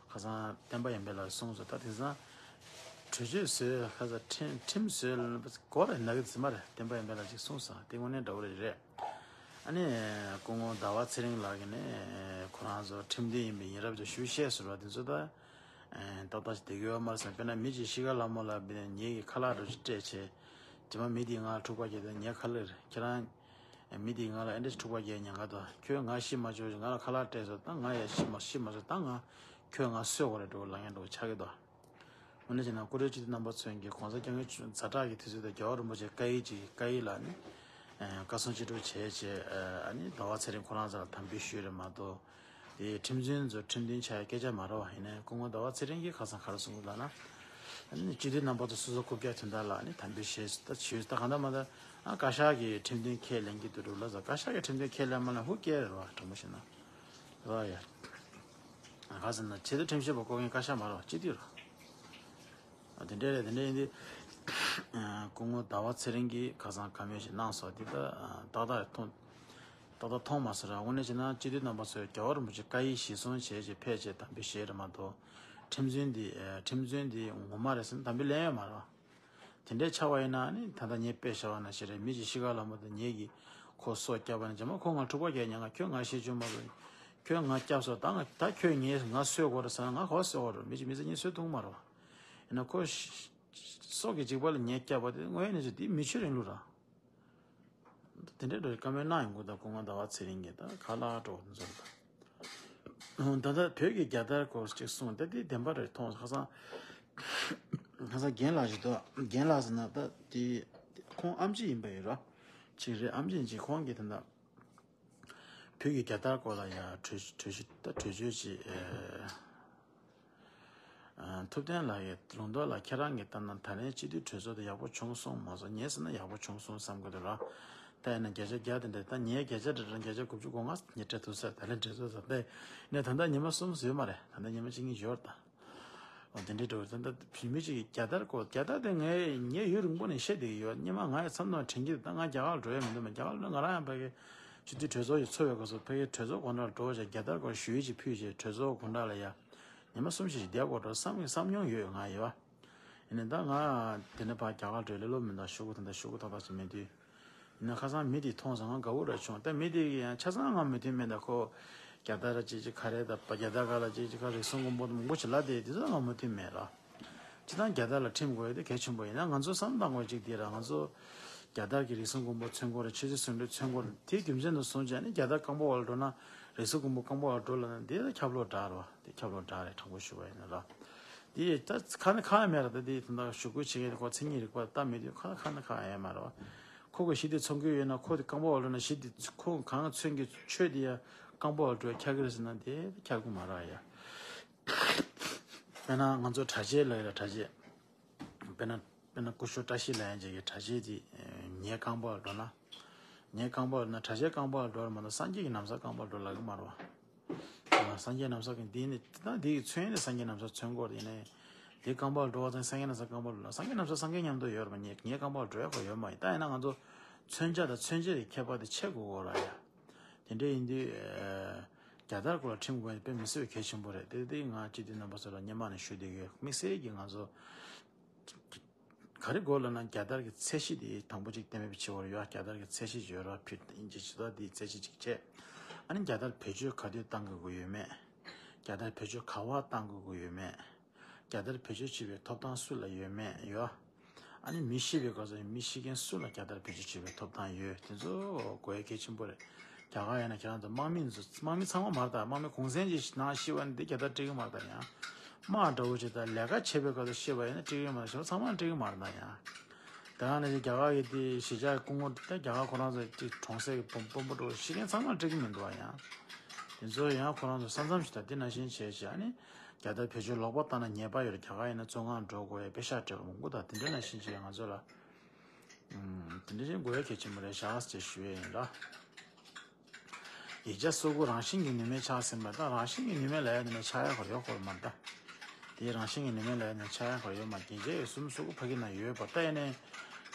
ཁ་སང་བསྟན་པ་ཡན་པའི་ལགས་གསུངས་སོང་། ད་དེང་སང་གྲོས་ཆོད་བཟོས། ཁ་སང་ཁྲིམས་ཁྲིམས་བཟོས་ལ་གོ་རེ་ན་གི་ཚི་མ་རེད། བསྟན་པ་ཡན་པའི་ལགས་ཅིག་གསུངས་སོང་། དེ་དངོས་གནས་འདྲ་བོ་རེད་རེད། ཨ་ནི་སྐུ་ངོ་ཟླ་བ་ཚེ་རིང་ལགས་ཀྱིས་ནི་ཁོ་རང་ཚོ་ཁྲིམས་མཐུན་ཡིན་པའི་ཡིན་རབས་ཅིག་ཞུ་ཤེས་སོང་ར། དེ་ཚོ་ད་ཏག་ཏག་ཅིག་བསྡད་ཀྱི་ཡོད་མ་རེད་བསམ། དཔེར་ན་མི་གཅིག་ཤི་ཁ་ལ་མོ་ལ་བས་ངེད་ཀྱི་ཁ་ལག་འདྲ་ཅིག་སྤྲད་བྱས་རྗེས་མ་མི་དེའི་ངག་ལ་འཁྲུག་པ་སྐྱེས་ཏེ་ངའི་ཁ་ལག་རེད། ཁྱེད་རང་མི་དེའི་ང་ལ་ཨེ་འདྲ་ཞིག་འཁྲུག་པ་རྒྱག་ཉེན་ཁ་དང་། ཁྱོད་ང་ཤི་མ་བཅུག་ང་ལ་ཁ་ལག་སྤྲད་སོང་། ད་ང་ཡང་ཤི་མ་ཤི་མ་བཅུག་ད་ང་ཁྱོད་ང་གསོད་དགོས་རེད་འགྲོ་ལབ་མཁན་འདྲ་བོ་ཆགས་ཀྱི་འདུག་དངོས་གནས་བྱས་ན་སྐུ་མགྲོན་སྤྱི་འཐུས་རྣམ་པ་ཚོས་ཀྱི་གོང་ས་སྐྱབས་མགོན་ཛ་དྲག་གི་དུས་ཚོད་དུ་རྒྱལ་བ་རིན་པོ་ཆེ་བཀའ་ཡིག་ཅིག་བཀའ་ཡིག་ལ་ནི་བཀའ་གསུང་ཅི་སྒྲུབ་བྱས་བྱས་ཨ་ནི་ཟླ་བ་ཚེ་རིང་ཁོ་རང་ཚོ་ལ་དམ་འབུལ་ཞུས་རེད་མ་གཏོགས། དེ་ཁྲིམས་འཛིན་ཚོ་ཁྲིམས་མཐུན་ཆགས་ཡ་སྐད་ཆ་མ་རེད་བ། ཡིན་ནའི་སྐུ་ངོ་ཟླ་བ་ཚེ་རིང་གིས་ཁ་སང་ག་རེ་གསུངས་འདུག་ལབ་ན། ཨ་ནི་སྤྱི་འཐུས་རྣམ་པ་ཚོ་སོ་སོ་རྐུབ་བཀྱག་དོན་དག་ལ་ཨ་ནི་དམ་འབུལ་བྱས་ད་བྱས་ད་གང་ལྟར་མ་ད་ཨ་བཀའ་ཤག་གིས་ཁྲིམས་མཐུན་ཁས་ལེན་གྱི་འདུག་འགྲོ་ལ་ཟེར། བཀའ་ཤག་གིས་ཁྲིམས་མཐུན་ཁས་ལེན་མ་ལེན་ཧུ་ཀེ་རེད་བ། དྲང་པོ་བཤད་ན་རེད་བ་ཡ། ག་ཟེར་ན་ཆེས་མཐོའི་ཁྲིམས་ཞིབ་པ་བསྐོ་མཁན་བཀའ་ཤག་མ་རེད་བ། སྤྱི་འཐུས་རེད། ཨ་དེ་འདྲ་རེད། དེ་འདྲ་ཡིན་དུས་སྐུ་ངོ་ཟླ་བ་ཚེ་རིང་གིས་ཁ་སང་བཀའ་མོལ་ཞིག་གནང་སོང་། འདི་ད་ཏག་ཏག་མཐོང་ཏག་ཏག་མཐོང་མ་སོང་ར། དངོས་གནས་བྱས་ན་སྤྱི་འཐུས་རྣམ་པ་ཚོས་རྒྱལ་བ་རིན་པོ་ཆེ་བཀའ་ཡིག་གཞིར་བཟུང་བྱས་བྱས་ཕེབས་བྱས་དམ་འབུལ་བཞེས་རེད་མ་གཏོགས། ཁྲིམས་རྩོད་འདི་ཁྲིམས་རྩོད་འདི་ངོ་མ་རེད་ཟེར་ན་དམ་འབུལ་ལེན་ཡོད་མ་རེད་བ། དེ་འདྲའི་ཆགས་པ་ཡིན་ན་ནི་ད་ལྟ་ངས་དཔེ་བཞག་པ་ནང་བཞིན་རེད། མི་གཅིག་ཤི་ཁ་ལ་མོ་དང་ངེད་ཀྱིས་ཁོ་སྲོག་བསྐྱབས་པ་ནི་རྗེས་མ་ཁོ་ང་འཁྲུག་པ་རྒྱག་ཉེན་ཁ། ཁྱོད་ང་ཤི་བཅུག་མ་དགོས། ཁྱོད་ང་བསྐྱབས་སོང་། ད་ང་ད་ཁྱོད་ངས་ང་གསོད་དགོས་རེད་ཟེར་ན་ང་ག་པར་གསོད་དགོས་རེད། མི་གཅིག་མི་ཚེ་གཉིས་གསོད་ཐུབ་མ་རེད་བ། ཡིན་ན་ཁོ་སྲོག་གི་འཇིགས་པ་ལ་ངས་བསྐྱབས་པ་དེ་དངོས་ཡོད་གནས་ཚུལ་དེ་མི་ཆོས་རིང་ལུགས་ར། དེ་འདྲའི་འགྲོ་བཀའ་མོལ་གནང་ཡོང་གི་འདུག་སྐུ་ངོ་ཟླ་བ་ཚེ་རིང་གིས་ད་ག་ལ་འགྲོ་འཛོམས་དང་། ད་ལྟ་བོད་ཀྱི་རྒྱལ་དར་སྐོར་ཅིག་གསུངས་ད་དེ་བདེན་པ་རེད་མཐོང་། ཁ་སང་ཁ་སང་རྒན་ལགས་ཞིག་འདུག་རྒན་ལགས་ཟེར་ན་ད་དེ་ཁོང་ཨེམ་ཆི་ཡིན་པ་ཡོད་ར། ཅིག་རེད། ཨེམ་ཆི་ཡིན་ཅིག་ཁོང་གིས་ད་ལྟ་བོད་ཀྱི་རྒྱལ་དར་སྐོར་ལ་ཡ་གྲོས་གྲོས་གཞི་ད་གྲོས་ཆོད་ཅིག་ཨ། ཐུབ་བསྟན་ལགས་ཀྱི་ལུང་རྟོགས་ལ་ཁྱེད་རང་གིས་ལྟ་ན་ད་ལན་སྤྱི་འཐུས་གྲོས་ཚོགས་དེ་ཡག་པོ་བྱུང་སོང་མ་སོང་། ངས་ཟེར་ན་ཡག་པོ་བྱུང་སོང་བསམ་གི་འདུག་ར། ད་ཡིན་ན་བརྒྱ་ཆ་བརྒྱ་དེ་འདྲ་ད་ངས་བརྒྱ་ཆ་འདྲ་འདྲ་བརྒྱ་ཆ་དགུ་བཅུ་གོ་ལྔ་ངས་སྤྲད་ཐུབ་ས་ད་ལན་གྲོས་ཚོགས་ད་ལྟ་ནས་ད་ལྟ་ཉི་མ་གསུམ་ཟིན་མ་རེད། ད་ལྟ་ཉི་མ་གཅིག་གཉིས་ཡོད་ད། འོ་དེ་འདྲའི་འགྲོ་ད་ལྟ་བོད་མི་གཅིག་གིས་རྒྱལ་དར་སྐོར་རྒྱལ་དར་དེ་ངས་ངས་ཡུན་རིང་པོ་ནས་བཤད་བསྡད་ཀྱི་ཡོད། སྔོན་མ་ང་ཡི་མཚམས་དང་དྲན་གྱི་འདུག་ད་ང་རྒྱ་གར་ལ་འགྲོ་ཡ་མི་འདུག་མ་རྒྱ་གར་ལ་ང་རང་ཡང་ཕ་གི་སྤྱི་འཐུས་གྲོས་ཚོགས་ཀྱི་ཚོགས་པའི་སྐབས་སུ་ཕ་གི་གྲོས་ཚོགས་སྒོ་འགྲམ་ལ་འགྲོ་བྱས་རྒྱལ་དར་སྐོར་ཞུ་ཡིག་ཅིག་ཕུལ་བྱས་གྲོས་ཚོགས་སྒོ་འགྲམ་ལ་ཡ། ཉི་མ་གསུམ་བཞི་ཞིག་བསྡད་དགོས་འགྲོ་བསམ་བསམ་མྱོང་ཡོད་ང་ཡོད། ཡིན་ནའི་ད་ང་དེ་ནས་ཕར་རྒྱ་གར་འགྲོ་ལེ་ལོ་མི་འདུག་ཤོག་གུ་ད་ལྟ་ཤོག་གུ་ཏག་ཏག་ཅིག་མེད་དུས། ཡིན་ན་ཁ་སང་མི་དེ་མཐོང་སོང་ང་དགའ་བོ་ར་བྱུང་། ད་མི་དེ་ཡང་ཆ་ཚང་ང་མོས་མཐུན་མེད། ད་ཁོ་རྒྱ་དར་ར་ཅིག་ཅིག་ག་རེ་ད་པ་རྒྱ་དར་ག་ལ་ཅིག་ཅིག་ག་རེ་རིགས་གསུམ་མགོན་པོ་མང་པོ་ཅིག་ལབ་དེ་དེ་ཚོ་ང་མོས་མཐུན་མེད་ར། སྤྱིར་བཏང་རྒྱ་དར་ལ་ཁྲིམས་དགོས་ཡ་དེ་གལ་ཆེན་པོ་ཡིན་ན་ང་ཚོ་བསམ་བཏང་དགོས་ཅིག་དེ་ར། ང་ཚོ་རྒྱ་དར་གྱི་རིགས་གསུམ་མགོན་པོ་མཚོན་དགོས་རེད། ཆོས་སྲིད་ཟུང་འབྲེལ་མཚོན་དགོས་རེད། དེའི་རྒྱུ་མཚན་དུ་བཟུང་བྱས་ནས་རྒྱ་དར་རྐང་པ་འོག་ལ་འགྲོ་ན་རིགས་གསུམ་མགོན་པོ་རྐང་པ་འོག་ལ་འགྲོ་ལབ་ན་དེ་ད་ཁྱབ་ལོག་འདྲ་རེད་བ། དེ་ཁྱབ་ལོག་འདྲ་རེད། དྲང་པོ་ཞུ་བ་ཡིན་ན་ར། དེ་ད་ཁ་ན་ཁ་ཡ་མེད་ར། ད་དེ་ད་ལྟ་ཞུ་སྐུལ་བྱེད་མཁན་དེ་ཁོ་མཚན་ཉིད་རིག་པ་ལྟ་མེད་དུས་ཁ་ན་ཁ་ན་ཁ་ཡ་མ་ར་བ། ཁོ་གི་གཞི་དེ་ཚོང་གི་ཡོད་ན་ཁོ་དེ་རྐང་པ་བ་ལོ་ན་གཞི་དེ་ཁོ་གང་མཚོན་གྱི་ཆོས་དེ་ཡ་རྐང་པ་བ་འགྲོ་ཁྱག་གི་རེད་ཟེར་ན་དེ་ཁྱག་གི་མ་ར་ཡ། དཔེར་ན་ང་ཚོ་གྲྭ་ཆས་ལ་ཡ་གྲྭ་ཆས། དཔེར་ན་དཔེར་ན་སྐུ་ཞབས་བཀྲ་ཤིས་ལབ་ཡ་ཅིག་གི་གྲྭ་ཆས་དེ་ངའི་རྐང་པ་བ་འགྲོ་ན། ངའི་རྐང་པ་བ་ལོ་ན་གྲྭ་ཆས་རྐང་པ་བ་འགྲོ་བ་མ་གཏོགས་སངས་རྒྱས་ཀྱི་ན་བཟའ་རྐང་པ་བ་འགྲོ་ལབ་གི་མ་ར་བ། སངས་རྒྱས་ན་བཟའ་གི་འདི་ནི་ད་འདི་གི་མཚོན་ནི་སངས་རྒྱས་ན་བཟའ་མཚོན་གོ་ཡིན་ནའི། འདི་རྐང་པ་འགྲོ་བ་དང་སངས་རྒྱས་ན་བཟའ་རྐང་པ་འགྲོ་ན་སངས་རྒྱས་ན་བཟའ་སངས་རྒྱས་མཉམ་དུ་ཡོད་རེད་མ། ངའི་ངའི་རྐང་པ་འགྲོ་ཡ་གོ་ཡོད་མ་ཡིན། ད་ཡིན་ན་ང་ཚོ་མཚོན་བྱ་དང་མཚོན་བྱེད་ཀྱི་ཁྱད་པར་དེ་ཕྱེ་དགོས་གོ་ར་ཡ། དེ་འདྲ་ཡིན་དུས་རྒྱལ་དར་སྐོར་ལ་ཁྲིམས་དགོས་དཔེ་མི་སྲིད་པའི་གལ་ཆེན་པོ་རེད། དེ་དེ་ང་སྤྱི་འཐུས་རྣམ་པ་ཚོ་ལ་སྙན་མ་ནས་ཞུ་བསྡད་ཡོད། དམིགས་བསལ་གྱིས་ང་ཚོ་ག་རེ་དགོས་ལབ་ན་རྒྱལ་དར་གྱི་ཚད་གཞི་དེ་དང་པོ་གཅིག་གཏན་འབེབས་བྱེད་དགོས་རེད་ཡ། རྒྱལ་དར་གྱི་ཚད་གཞི་ཡོད་ར་ཕིཊ་ཨིན་ཅི་ཇི་ལྟར་དེའི་ཚད་གཞི་གཅིག་བྱས། ཨ་ནི་རྒྱལ་དར་བེད་སྤྱོད་ག་དུས་བཏང་དགོས་ཀྱི་ཡོད་མེད། རྒྱལ་དར་བེད་སྤྱོད་ག་བ་བཏང་དགོས་ཀྱི་ཡོད་མེད། རྒྱལ་དར་བེད་སྤྱོད་བྱེད་པའི་ཐོབ་ཐང་སུ་ལ་ཡོད་མེད་ཡོད། ཨ་ནི་མི་ཤི་བའི་སྐབས་སུ་མི་ཤི་མཁན་སུ་ལ་རྒྱལ་དར་བེད་སྤྱོད་བྱེད་པའི་ཐོབ་ཐང་ཡོད། དེ་ཚོ་དགོས་ཡ་གལ་ཆེན་པོ་རེད། རྒྱ་གར་ཡིན་ན་ཁྱེད་རང་ཚོ་དམག་མི་ཚོ་དམག་མི་ཚང་མ་མ་རེད་ད། དམག་མི་གུང་སེང་ཅིག་ནང་ཤི་བ་ནི་འདི་རྒྱལ་དར་སྤྲད་ཀྱི་མ་རེད་ད་ཡང་། དམག་འདྲ་བོ་ཅིག་ད་ལས་ཀ་བྱེད་པའི་སྐབས་སུ་ཤི་བ་ཡིན་ན་སྤྲད་ཀྱི་མ་རེད། ཚང་མ་སྤྲད་ཀྱི་མ་རེད་ད་ཡང་། དེ་ཡང་ནི་རྒྱ་གར་གྱི་དེ་གཞིས་ཆགས་སྐུ་ངོ་ད་རྒྱ་གར་ཁོ་རང་ཚོ་དེ་གྲོང་གསེབ་ཀྱི་དཔོན་དཔོན་པོ་འདྲ་བོ་ཤི་མཁན་ཚང་མ་སྤྲད་ཀྱི་མི་འདུག་བ་ཡང་། དེ་ཚོ་ཡང་ཁོ་རང་ཚོ་ས་མཚམས་ཤིག་ད་དེ་ནང་བཞིན་བྱས་བྱས་ཨ་ནི། རྒྱལ་དར་བེད་སྤྱོད་ལོག་པ་བཏང་ན་ཉེས་པ་ཡོད་རེད། རྒྱ་གར་ཡིན་ན་བཙོན་ཁང་འགྲོ་དགོས་ཡ་པེ་ཤག་སྤྲད་པ་མང་པོ་དང་དེ་འདྲ་ནང་བཞིན་བྱས་ང་ཚོ་ལ། ཨུམ། དེ་འདྲ་བཞིན་དགོས་ཡ་གལ་ཆེན་པོ་རེད་ཤག་ཅེས་ཞུ་ཡས་ཡིན་ལ། ཡིག་ཆ་སོ་དགུ་རང་བཞིན་གྱིས་ནུས་མེད་ཆགས་ཟིན་པ་དང་རང་བཞིན་གྱིས་ནུས་མེད་ལབ་ཡ་དེ་ནས་ཆགས་ཡ་ཁོ་ཡོད་ཁོ་མ་རེད་ད། དེ་རང་བཞིན་གྱིས་ནུས་མེད་ལབ་ཡ་དེ་ནས་ཆགས་ཡ་ཁོ་ཡོད་མ་རེད། རྒྱན་ཆ་ཡོད་གསུམ་སོ་དགུ་ཕ་གི་ན་ཡོད་པ་ལྟ་ཡ་ནས།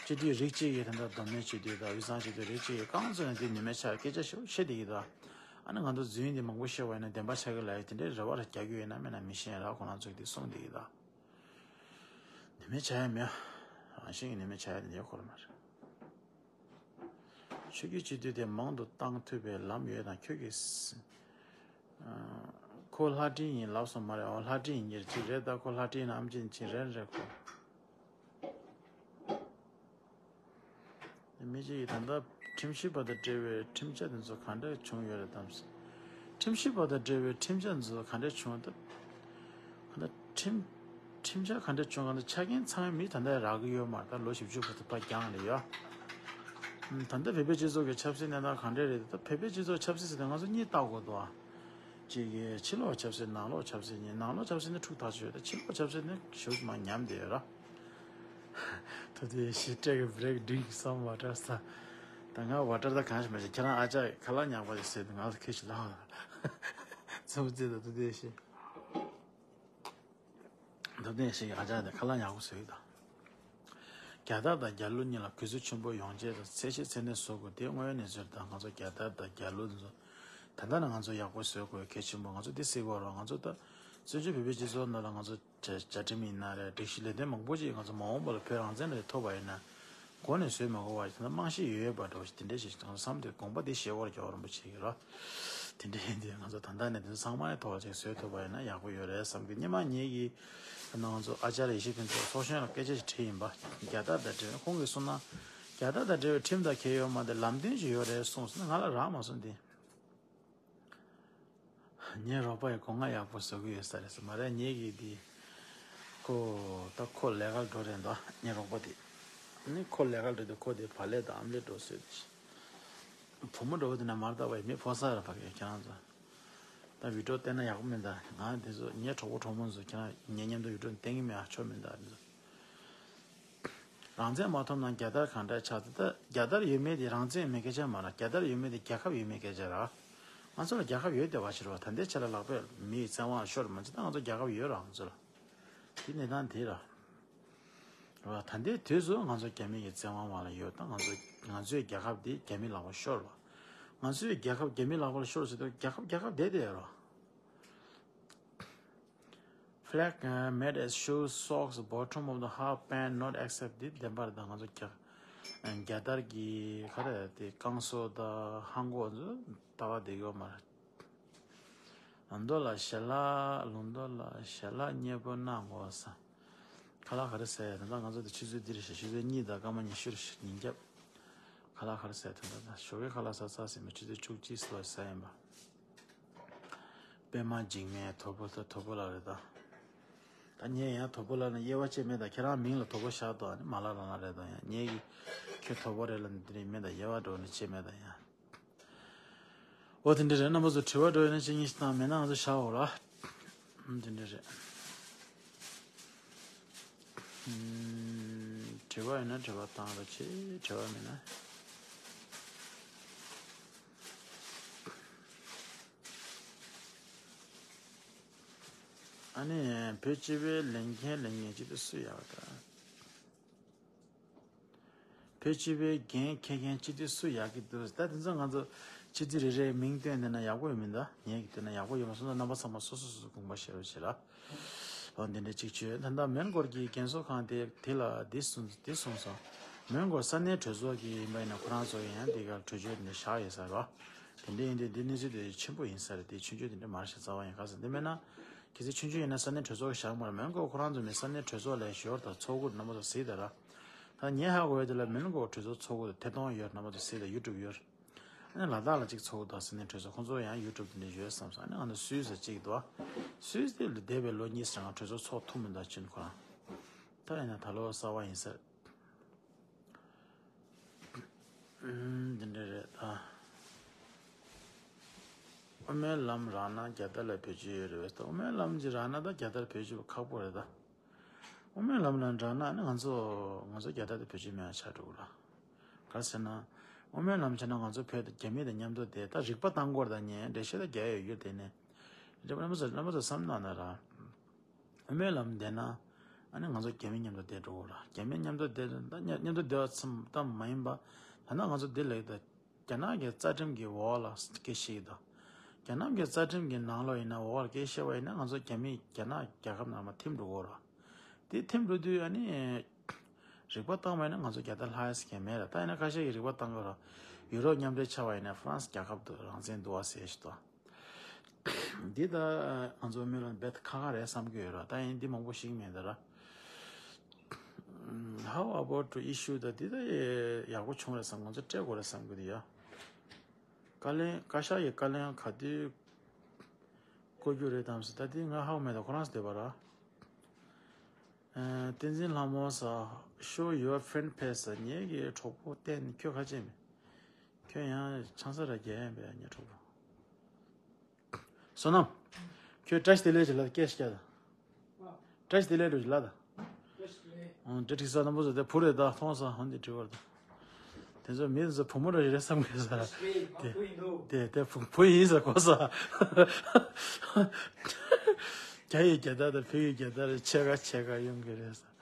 སྤྱི་འཐུས་རིགས་གཅིག་གིས་ད་ལྟ་མདོ་སྨད་སྤྱི་འཐུས་དང་དབུས་གཙང་སྤྱི་འཐུས་རིགས་གཅིག་གིས་རྐང་བཙུགས་ནས་དེ་ནུས་མེད་ཆགས་སྐད་ཆ་ཞེ་པོ་བཤད་བསྡད་ཀྱི་འདུག་ཨ་ནི་ང་ཚོ་རྫུན་འདི་མང་པོ་བཤད་པ་ཡིན་ན་བདེན་པ་ཆགས་ཀྱི་ལ་ཡོད་དེ་འདྲའི་རེ་བ་ར་རྒྱག་རྒྱུ་ཡོད་ན་མེད་ན་མི་ཤེས་ར་ཁོ་རང་ཚོས་དེ་གསུངས་བསྡད་ཀྱི་འདུག་ནུས་མེད་ཆགས་ཡ་མེད། རང་བཞིན་གྱི་ནུས་མེད་ཆགས་ཡ་དེ་འདྲའི་ཁོ་ར་མ་རེད། ཆོས་བརྒྱུད་སྤྱི་འཐུས་དེ་མང་དུ་བཏང་ཐུབ་པའི་ལམ་ཡོད་དང་ཁྱོད་ཀྱིས། ཁོ་ལྷ་སྒྲིན་ཡིན་ལབ་སོང་མ་རེད། འོ་ལྷ་སྒྲིན་ཡིན་གྱི་རེད་ཅིག་རེད་ད། ཁོ་ལྷ་སྒྲིན་ནམ་ཅིན་ཅིན་རེད་རེད་ཁོ། མི་གཅིག་གིས་ད་ལྟ་ཁྲིམས་ཞིབ་པ་དང་འབྲེལ་བའི་ཁྲིམས་ཆད་དེ་ཚོ་ག་འདྲ་བྱུང་ཡོད་རེད་དམ། ཁྲིམས་ཞིབ་པ་དང་འབྲེལ་བའི་ཁྲིམས་ཆད་དེ་ཚོ་ག་འདྲ་བྱུང་ད། ད་ཁྲིམས་ཁྲིམས་ཆད་ག་འདྲ་བྱུང་ག་འདྲ་ཆ་རྐྱེན་ཚང་མ་མི་ད་ལྟ་རག་གི་ཡོད་མ་རེད། ད་ལོ་བཞི་བཅུ་བར་དུ་ཕར་འགྱངས་རེད་ཡ། ད་ལྟ་བོད་པའི་སྤྱི་ཚོགས་ཀྱི་ཆབ་སྲིད་གནས་སྟངས་ག་འདྲ་རེད། ད་བོད་པའི་སྤྱི་ཚོགས་ཆབ་སྲིད་ཟེར་ཏེ་ང་ཚོ་གཉིས་བལྟ་དགོས་འདུག་ཨ། གཅིག་གིས་ཕྱི་ལོགས་ཆབ་སྲིད་ནང་ལོགས་ཆབ་སྲིད་གཉིས། ནང་ལོགས་ཆབ་སྲིད་ནི་འཁྲུག་ཐག་ཆོད་ཡོད། ད་ཕྱི་ལོགས་ཆབ་སྲིད་ནི་ཞེ་པོ་ཅིག་མར་ཉམས་བསྡད་ཡོད་ར། ཐུབ་བསྟན་ཡེ་ཤེས། Take a break, drink some water ས། ད་ང་ཝ་ཊར་ད་གང་ཞིག་མ་ཤེས། ཁྱེད་རང་ཨ་ཅག་ཁ་ལག་ཉག་པ་ཞིག་ཟོས་ཏེ་ང་ལ་ཁྱེར་ཞིག་ལབ། ཚོམ་བུ་རྩེ་དང་ཐུབ་བསྟན་ཡེ་ཤེས། ཐུབ་བསྟན་ཡེ་ཤེས་ཀྱི་ཨ་ཅག་དེ་ཁ་ལག་ཉག་པོ་ཟོས་ཡོད་ད། རྒྱལ་དར་དང་རྒྱལ་གླུ་གཉིས་ལ་གུས་བསུ་ཆེན་པོ་ཡོང་ཆེད་དུ་ཚད་གཞི་ཚད་ལྡན་བཟོ་དགོས། དེ་དངོས་ཡོད་གནས་ཚུལ་དང་ང་ཚོ་རྒྱལ་དར་དང་རྒྱལ་གླུ་འདི་ཚོ། ད་ལྟ་ནས་ང་ཚོ་ཡག་པོ་བཟོ་དགོས་གལ་ཆེན་པོ། ང་ཚོ་འདི་སྲིད་སྐོར་ང་ཚོ་ད་བཙན་བྱོལ་བོད་པའི་སྤྱི་ཚོགས་ནང་ལ་ང་ཚོ་བཅའ་བཅའ་ཁྲིམས་ཡིན་ན་རེད། སྒྲིག་གཞི་ལས་དོན་མང་པོ་ཅིག་ང་ཚོ་མ་འོངས་པ་ལ་བོད་རང་བཙན་རེ་ཐོབ་པ་ཡིན་ན་འགོ་ནས་བཟོས་མ་དགོས་པ་ཡིན་ན་རྨང་གཞི་ཡོད་ཡོད་པ་འདྲ་བོ་ཞིག་དེ་འདྲ་ཞིག་ང་ཚོ་བསམ་དུས་དགོངས་པ་འདི་བཞེས་སྐོར་རྒྱལ་བ་རིན་པོ་ཆེ་གི་ར། དེ་འདྲ་ཡིན་དུས་ང་ཚོ་ད་ལྟ་ནས་དེ་ཚོ་ཚང་མ་ཐོག་ཅིག་བཟོས་ཐུབ་པ་ཡིན་ན་ཡག་པོ་ཡོད་རེད་བསམ་གི། སྔོན་མ་ངེད་ཀྱི་ང་ཚོ་ཨ་ཅར་ཡེ་ཤེས་ཕུན་ཚོགས་ཚོགས་གཞོན་ལ་སྐད་ཆ་ཞིག་དྲིས་ཡིན་པ། རྒྱལ་དར་དང་འབྲེལ་བའི་ཁོང་གིས་གསུངས་ན། རྒྱལ་དར་དང་འབྲེལ་བའི་ཁྲིམས་དང་འགལ་ཡོད་མ་རེད། ལམ་སྟོན་ཅིག་ཡོད་རེད་གསུངས་སོང་ན་ང་ལ་རག་མ་སོང་དེ། ངའི་རོགས་པ་ཡི་སྒོ་ང་ཡག་པོ་བཟོ་གི་ཡོད་ས་རེད་ཟེར་མ་རེད། ངེད་ཀྱི་དེ་ཁོ་ད་ཁོ་ལས་ཀར་འགྲོ་རན་འདུག་ངའི་རོགས་པ་དེ་ནི་ཁོ་ལས་ཀར་འགྲོ་དུས་ཁོ་དེ་བག་ལེབ་དང་ཨམ་ལེབ་འགྲོ་བཟོས་ཏེ། བུ་མོ་འགྲོ་བ་དེ་ན་མར་ལྟ་བ་ཡི་མི་ཕོ་ས་ར་ཕ་གི་ཁྱེད་རང་ཚོ། ད་བི་ཌིའོ་བལྟས་ན་ཡག་པོ་མིན་ད། ང་དེ་ཚོ་ངའི་གྲོགས་པོ་གྲོགས་མོ་ཚོ་ཁྱེད་རང་ངའི་མཉམ་དུ་བི་ཌིའོ་བལྟས་ཀྱི་མེད་ཨ། ཆོ་མིན་ད་དེ་ཚོ། རང་བཙན་མ་ཐོབ་ན་རྒྱལ་དར་གང་འདྲ་ཆགས་ཚེ། ད་རྒྱལ་དར་ཡོད་མེད་དེ་རང་བཙན་ཡོད་མེད་སྐད་ཆ་མ་རེད། རྒྱལ་དར་ཡོད་མེད་དེ་རྒྱལ་ཁབ་ཡོད་མེད་སྐད་ཆ་རེད། ང་ཚོ་ལ་རྒྱལ་ཁབ་ཡོད་བསྡད་པ་ཞིག་རེད་བ། ད་ལྟའི་ཆ་ལ་ལག་པས་མི་ཡི་བཙན་དབང་ཤོར་མ་ཚད་ད་ང་ཚོ་རྒྱལ་ཁབ་ཡོད་རེད་ང་ཚོ་ལ། དེ་གནས་སྟངས་དེ་རེད་བ། ད་ལྟའི་དུས་སུ་ང་ཚོ་རྒྱ་མི་ཡི་བཙན་དབང་འོག་ལ་ཡོད། ད་ང་ཚོ་ང་ཚོའི་རྒྱལ་ཁབ་དེ་རྒྱ་མི་ལག་པ་ཤོར་བ། ང་ཚོའི་རྒྱལ་ཁབ་རྒྱ་མི་ལག་པ་ལ་ཤོར་ཟེར་དུས་རྒྱལ་ཁབ་རྒྱལ་ཁབ་བསྡད་བསྡད་ཡོད་རེད་བ། Flag uh, made as shoes, socks, bottom of the half pant not accept འདི་བདེན་པ་རེད། ད་ང་ཚོ་རྒྱ་རྒྱལ་དར་གྱི་ག་རེ་དེ་བསྐང་གསོ་དང་ཧང་གོ་ཚོ་ལྟ་བ་བསྡད་ཡོད་མ་རེད། ལུང་མདོ་ལ་ཞལ་ལག་ལུང་མདོ་ལ་ཞལ་ལག་མཉེས་པོ་གནང་དགོས་ས། ཁ་ལག་ག་རེ་ཟ་ཡ་ད་ལྟ་ང་ཚོ་དེ་ཆུ་ཚོད་འདི་རེད་ཤག་ཆུ་ཚོད་གཉིས་དང་སྐར་མ་ཉི་ཤུ་རེད་ཤག་ཉིན་རྒྱབ། ཁ་ལག་ག་རེ་ཟ་ཡ་ད་ལྟ་ད་ཞོགས་ཀའི་ཁ་ལག་ཟ་ཚར་ཟིན་པ་ཆུ་ཚོད་བཅུ་གཅིག་ཙམ་ལ་ཟ་ཡིན་པ། པད་མ་འཇིགས་མེད་དོལ་པོ་ད་དོལ་པོ་ལགས་རེད་ད། ད་ངས་ཡང་དོ་པོ་ལབ་ན་དབྱེ་བ་བྱས་མེད་ད། ཁྱེད་རང་མིང་ལ་དོ་པོ་བཞག་དོ། ཨ་ནི་མ་ལ་ལ་ལ་རེད་དོ། ཡང་ངས་ཀྱི་ཁྱོད་དོ་པོ་རེད་ལབ་ནི་དེ་རིང་མེད་ད། དབྱེ་བ་འགྲོ་ནི་བྱས་མེད་ད་ཡང་། འོ་དེ་འདྲ་རེད། རྣམ་པ་ཚོ་དྲི་བ་འགྲོ་ཡོད་ན་ཅི་ཉིས་ཤིག་བཏང་མེད་ན་ང་ཚོ་བཞག་འོ་ལ། ཨམ་དེ་འདྲ་རེད། ཨམ་དྲི་བ་ཡོད་ན་དྲི་བ་བཏང་རོགས་བྱེད། དྲི་བ་མེད་ན། ཨ་ནི་བོད་སྤྱི་པའི་ལས་འགན་ལས་འགན་ཅི་ཏུ་སུ་ཡག་ད། བོད་སྤྱི་པའི་འགན་འཁྱེར་མཁན་སྤྱི་འཐུས་སུ་ཡག་གི་འདུག་ད་དེ་ཚོ་ང་ཚོ་སྤྱི་འཐུས་རེ་རེའི་མིང་བཏོན་བསྡད་ན་ཡག་པོ་ཡོད་མིན་ད། ངས་ཀྱི་བཏོན་ན་ཡག་པོ་ཡོད་མ་སོང་ཙང་རྣམ་པ་ཚང་མ་སོ་སོ་སོ་སོ་དགོངས་པ་བཞེས་རོགས་བྱེད་ར། འོ་འདི་འདྲ་གཅིག་བྱོས། ད་ལྟ་མོན་གོར་གྱི་རྒན་གསོ་ཁང་དེ་དེ་ལ་འདི་གསུངས་འདི་གསུངས་སོང་། མོན་གོར་ས་གནས་གྲོས་ཚོགས་ཀྱི་ཡིན་པ་ཡིན་ན་ཁོ་རང་ཚོ་ཡང་འདི་གར་གྲོས་ཆོད་འདི་བཞག་ཡོད་ས་རེད་བ། དེ་འདྲ་ཡིན་དུས་འདི་གནས་ཚུལ་དེ་ཆེན་པོ་ཡིན་ས་རེད། དེ་ཆུང་ཆུང་དེ་འདྲ་མ་རེད་ཤག་རྩ་བ་ཡིན། ག་ས་འདི་མེད་ན། གལ་སྲིད་ཆུང་ཆུང་ཡིན་ན་ས་གནས་གྲོས་ཚོགས་བཞག་མ་རེད། མོན་གོ་ཁོ་རང་ཚོ་མི་ས་གནས་གྲོས་ཚོགས་ལ་ཞོར་དང་ཚོགས་གུར་རྣམ་པ་ཚོ་གཟིགས་དང་ར། ད་ངས་ཧ་གོ་ཡ་དེ་ལ་མོན་གོ་གྲོས་ཚོགས་ཚོགས་གུར་ཐད་གཏོང་ཡོད། རྣམ་པ་ཚོ་གཟིགས་དང་ཡུ་ཊུབ་ཡོད། ཨ་ནི་ལ་དྭགས་ལ་གཅིག་ཚོགས་གུར་དང་ས་གནས་གྲོས་ཚོགས་ཁོང་ཚོ་ཡང་ཡུ་ཊུབ་དེ་འདྲ་ཡོད་བསམ་སོང་། ཨ་ནི་ང་ཚོ་སུད་སི་གཅིག་འདུག་སུད་སི་དེ་ལ་འདས་པའི་ལོ་གཉིས་རིང་གྲོས་ཚོགས་ཚོགས་ཐུབ་མི་འདུག་ཅུན་ཁོ་རང་། ད་ཡིན་ན་ད་ལོ་གསར་བ་ཡིན་ས་རེད། ཨུམ། འདི་འདྲ་རེད་ད། དབུ་མའི་ལམ་རག་ན་རྒྱ་དར་ལ་བེད་སྤྱོད་ཡོད་རེད་པས། ད་དབུ་མའི་ལམ་གྱི་རག་ན་ད་རྒྱ་དར་བེད་སྤྱོད་ཁག་པོ་རེད་ད། དབུ་མའི་ལམ་ལ་རག་ན་ནི་ང་ཚོ་ང་ཚོ་རྒྱ་དར་དེ་བེད་སྤྱོད་མེད་པ་ཆགས་འགྲོ་གི་རེད། ག་རེ་ཟེར་ན། དབུ་མའི་ལམ་བྱས་ན་ང་ཚོ་བོད་དང་རྒྱ་མི་དང་མཉམ་དུ་བསྡད། ད་རིག་པ་བཏང་དགོས་རེད་ད། ངས་འགྲེལ་བཤད་ད་རྒྱག་ཡོད་ཡོད་དེ་ནས། རྣམ་པ་ཚོ་རྣམ་པ་ཚོ་བསམ་གནང་ན་ར། དབུ་མའི་ལམ་བསྡད་ན། ཨ་ནི་ང་ཚོ་རྒྱ་མི་མཉམ་དུ་བསྡད་འགྲོ་གི་རེད། རྒྱ་མི་མཉམ་དུ་བསྡད་ད་མཉམ་དུ་བསྡད་པ་ཙམ་ཙམ་མ་ཡིན་པ། ད་ལྟ་ང་ཚོ་འདི་ལ་ཡོད་ད། རྒྱ་ནག་གི་རྩ་ཁྲིམས་ཀྱི་འོག་ལ་སྐད་བཤད་ཀྱི་འདུག་རྒྱ་ནག་གི་རྩ་ཁྲིམས་ཀྱི་ནང་ལོགས་ཡིན་ན་འོག་ལ་སྐད་བཤད་པ་ཡིན་ན་ང་ཚོ་རྒྱ་མི་རྒྱ་ནག་རྒྱལ་ཁབ་ནང་མར་ཐིམ་འགྲོ་གི་རེད། དེ་ཐིམ་འགྲོ་དུས་ཨ་ནི་རིག་པ་བཏང་བ་ཡིན་ན་ང་ཚོ་རྒྱ་དར་ལྷག་ཡས་མཁན་མེད་ར། ད་ཡིན་ན་ཁ་ཤས་ཀྱིས་རིག་པ་བཏང་གི་ར། ཡུ་རོབ་མཉམ་འབྲེལ་ཆགས་པ་ཡིན་ན་ཧྥ་རན་སི་རྒྱལ་ཁབ་ཏུ་རང་བཙན་འདུག་བ་ཟེར་ཞིག་འདུག་འདི་ད་ང་ཚོ་མི་ལ་རྦད་ཁག་ཁག་རེད་བསམ་གྱི་ཡོད་ར། ད་ཡིན་འདི་མང་པོ་ཞིག་མེད་ད་ར། How about to issue the འདི་ད་ཡག་པོ་བྱུང་རེད་བསམ། ང་ཚོ་སྤྲད་དགོས་རེད་བསམ་གྱི་འདུག་ཡ། བཀའ་བློན་བཀའ་ཤག་གི་བཀའ་བློན་ག་དུས་བསྐོ་རྒྱུ་རེད་དམ་ཟེར། ད་འདི་ང་ཧ་གོ་མེད་ད། ཁོ་རང་ཚོ་བསྡད་པ་ར། ཨ། བསྟན་འཛིན་ལྷ་མོ་ཟེར། Show your friend page ཟེར། ངེད་ཀྱི་གྲོགས་པོ་བསྟན། ཁྱོད་ཁ་ཆེ་མེད། ཁྱོད་ཡང་ཆང་ས་ར་རྒྱག་ཡིན་པས་ངའི་གྲོགས་པོ། བསོད་ནམས། ཁྱོད་བཀྲ་ཤིས་བདེ་ལེགས་ཅིག་ལབ་དང་། སྐད་ཤིག་རྒྱག་དང་། བཀྲ་ཤིས་བདེ་ལེགས་འགྲོ་ཅིག་ལབ་དང་། བཀྲ་ཤིས་བདེ་ལེགས། ཨང་། འདྲེ་ཁྲིག་ས་རྣམ་པ་ཚོ་དེ་བུ་རེད་ད། མཐོང་ས་ཧོན་དེ་བྲིས་བར་དང་། དེ་ཚོ་མི་ཚོ་བུ་མོ་རེ་རེད་བསམ་གི་ས། བཀྲ་ཤིས་བདེ་ལེགས། དེ་དེ་བུ་བུ་ཡིན་ས་གོ་ས། རྒྱ་ཡི་རྒྱ་དར་དང་བོད་ཡི་རྒྱ་དར་ཕྱེད་ཀ་ཕྱེད་ཀ་ཡོང་གི་རེད་ས།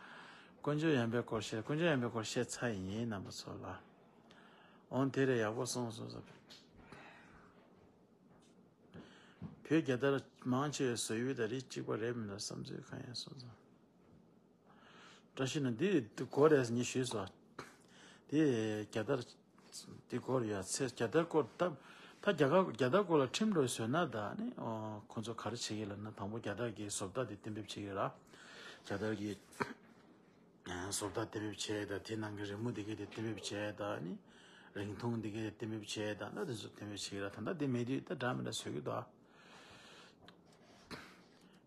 དཀོན་མཆོག་ཡང་པའི་སྐོར་བཤད། དཀོན་མཆོག་ཡང་པའི་སྐོར་བཤད་ཚར་ཡིན་རྣམ་པ་ཚོ་ལ། འོང་དེ་རེད། ཡག་པོ་གསུངས་སོང་ས། བོད་རྒྱ་དར་མང་ཆེ་བའི་བཟོ་ཡུལ་དང་རིགས་གཅིག་པ་རེད་མི་འདུག་བསམ་ཚུལ་གང་ཡང་གསུངས་སོང་། བཀྲ་ཤིས་ན་འདི་གོ་རེད་ངས་ཞུས་སོ། འདི་རྒྱ་དར་འདི་གོ་རེད་ཡ། ཚེ་རྒྱ་དར་སྐོར་ད་ད་རྒྱ་གར་རྒྱ་དར་སྐོར་ལ་ཁྲིམས་སྒྲིག་བཟོས་ན་ད་ནི་ཨོ་ཁོ་ཚོ་ག་རེ་བྱེད་ཀྱི་ལབ་ན། དང་པོ་རྒྱ་དར་གྱི་བཟོ་ལྟ་དེ་གཏན་འབེབས་བྱེད་ཀྱི་ར། རྒྱ་དར་གྱི་བཟོ་ལྟ་གཏན་འབེབས་བྱས་དང་། དེ་ནང་གི་རི་མོ་དེ་གས་དེ་གཏན་འབེབས་བྱས་དང་། ནི་རིང་ཐུང་དེ་གས་དེ་གཏན་འབེབས་བྱས་དང་། ད་དེ་ཚོ་གཏན་འབེབས་བྱེད་ཀྱི་ར། ད་ལྟ་དེ་མེད་དུས་ད་འདྲ་མི་འདྲ་བཟོ་གི་འདུག་ཨ།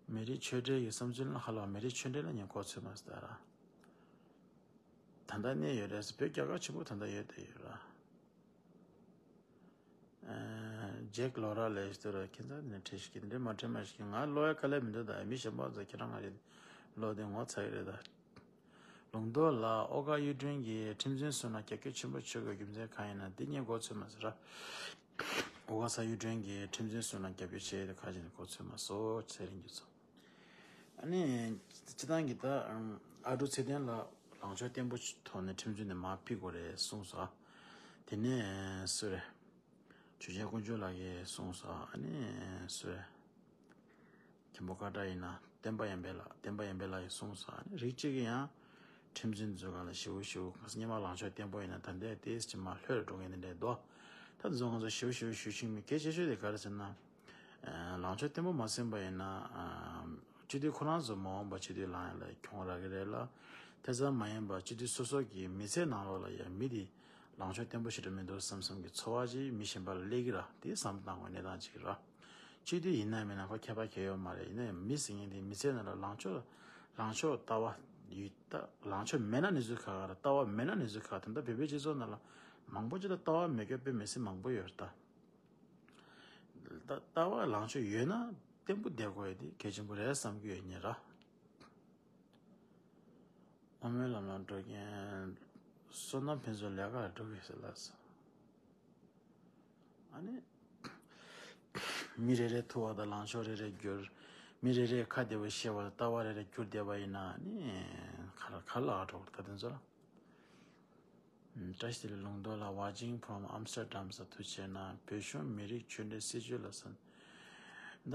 མི་རིགས་ཆོས་འབྲེལ་གྱི་བསམ་ཚུལ་ལ་ཧ་ལ་བ། མི་རིགས་ཆོས་འབྲེལ་ལ་ངས་གོ་ཚོད་མ་སོང་ད་ར། ད་ལྟ་གནས་ཡོད་རེད་ཟེར། བོད་རྒྱ་གར་ཆེན་པོ་ད་ལྟ་ཡོད་དེ་ཡོད་ར། ཨ། ཇེག་ལོ་ར་ལས་ཤི་ཏུ་ར། ཁྱེད་ཚོ་ནས་བྲིས་ཤིག་འདྲེ་མ་བྲིས་མ་ཤིག་ང་ཀློག་ཡ་དཀའ་ལས་མི་འདུག་ད་མི་གཞན་པ་ཚོ་ཁྱེད་རང་ང་རེད་ཀློག་དེ་ངོ་ཚ་གི་རེད་ད། ལུང་རྟོགས་ལགས། ཨོ་ག་གཡུ་སྒྲོན་གྱིས་ཁྲིམས་འཛིན་ཟུར་ནང་རྒྱབ་སྐྱོར་ཆེན་པོ་བྱེད་དགོས་རྒྱུ་མཚན་གང་ཡིན་ན། འདི་ངས་གོ་ཚོད་མ་ཟེར་ར། ཨོ་ག་ས་གཡུ་སྒྲོན་གྱིས་ཁྲིམས་འཛིན་ཟུར་ནང་རྒྱབ་སྐྱོར་བྱེད་ཡ་དེ་ཁ་ཅིག་ནས་གོ་ཚོད་མ་སོང་། ཚེ་རིང་རྒྱུ་ཚོ། ཨ་ནི་སྤྱི་བཏང་གི་ད་ཨ་ཀྲུག་ཚེ་བརྟན་ལ་ལངས་ཕྱོགས་བརྟན་པོ་ཐོག་ནས་ཁྲིམས་འཛིན་ནས་མར་ཕུད་དགོས་རེད་གསུངས་སོང་། དེ་ནས་སུ་རེད། ཆོས་རྒྱལ་དཀོན་མཆོག་ལགས་ཀྱིས་གསུངས་སོང་། ཨ་ནི་སུ་རེད། མཁན་པོ་ཀ་ཏྲ་ཡིན་ན་བསྟན་པ་ཡར་འཕེལ་ལགས། བསྟན་པ་ཡར་འཕེལ་ལགས་ཀྱིས་གསུངས་སོང་། ཨ་ནི་རིགས་གཅིག་གིས་ཡང་ཁྲིམས་འཛིན་ཚོའི་སྒང་ལ་ཞེ་པོ་ཞེ་པོ་སྔོན་མ་ལངས་ཕྱོགས་བརྟན་པོ་ཡིན་ན་ད་ལྟའི་ཏོག་ཙམ་མར་ལྷོད་འགྲོ་མཁན་དེ་འདྲ་འདུག་ད་དེ་ཚོ་ང་ཚོ་ཞེ་པོ་ཞེ་པོ་ཞུ་ཤེས་མེད། གལ་ཆེ་ཤོས་དེ་ག་རེ་ཟེར་ན། ཨ། ལངས་ཕྱོགས་བརྟན་པོ་མ་ཟིན་པ་ཡིན་ན། ཨ། སྤྱི་འཐུས་ཁོ་རང་ཚོ་མ་འོངས་པ་སྤྱི་འཐུས་ལངས་ཡ་ལ་གྱོང་རག་གི་རེད་ལ། དེ་ཙམ་མ་ཡིན་པར་སྤྱི་འཐུས་སོ་སོ་གི་མི་ཚེ་ནང་ལོགས་ལ་ཡང་མི་དེ་ལངས་ཕྱོགས་བརྟན་པོ་ཞེ་དྲག་མི་འདུག་བསམ་བསམ་གྱི་ཚོར་བ་ཅིག་མི་གཞན་པ་ལ་སླེབས་ཀྱི་ར། དེ་བསམ་བློ་བཏང་དགོས་གནས་སྟངས་ཅིག་ར། སྤྱི་འཐུས་ཡིན་ན་མིན་ན་ཁོ་ཁྱད་པར་གང་ཡང་ཡོད་མ་རེད། ཡིན་ན་ཡང་མི་ཟེར་མཁན་དེ་མི་ཚེ་ནང་ལ་ལངས་ཕྱོགས་ ལངས་ཕྱོགས་ལྟ་བ་ཡོད་ད། ལངས་ཕྱོགས་མེད་ན་གནས་ཚུལ་ཁག་ཁག་རེད། ལྟ་བ་མེད་ན་གནས་ཚུལ་ཁག་ཁག་དེ་འདྲ་བོད་པའི་སྤྱི་ཚོགས་ནང་ལ་མང་པོ་ཅིག་ལ་ལྟ་བ་མེད་མཁན་དཔེ་མི་སྲིད་མང་པོ་ཡོད་རེད་ད། ལྟ་ལྟ་བ་ལངས་ཕྱོགས་ཡོད་ན་བརྟན་པོ་བསྡད་དགོས་ཡ་དེ་གལ་ཆེན་པོ་རེད་བསམ་གྱི་ཡོད་ཉེ་ར། ཨ་མའི་ལམ་ལ་འགྲོ་མཁན་བསོད་ནམས་ཕུན་ཚོགས་ལས་ཀར་འགྲོ་གི་ཟེར་ལབ་སོང་། ཨ་ནི། མི་རེ་རེ་ཐུ་བ་དང་ལངས་ཕྱོགས་རེ་རེ་བསྒྱུར། མི་རེ་རེ་ཁ་བདེ་བོ་བཤད་པ་དང་ལྟ་བ་རེ་རེ་བསྒྱུར་བསྡད་པ་ཡིན་ན་ཨ་ནི། ག་ལ་ག་ལ་ཨ་འགྲོ་ད་དེ་ཚོ་ལ། བཀྲ་ཤིས་བདེ་ལེགས་ལུང་རྟོགས་ལགས། Watching from Amsterdam ཟེར། ཐུགས་རྗེ་གནང་། བོད་གཞུང་མི་རིགས་ཆོས་འབྲེལ་སྲིད་བྱུས་ལ་ཟེར། ད་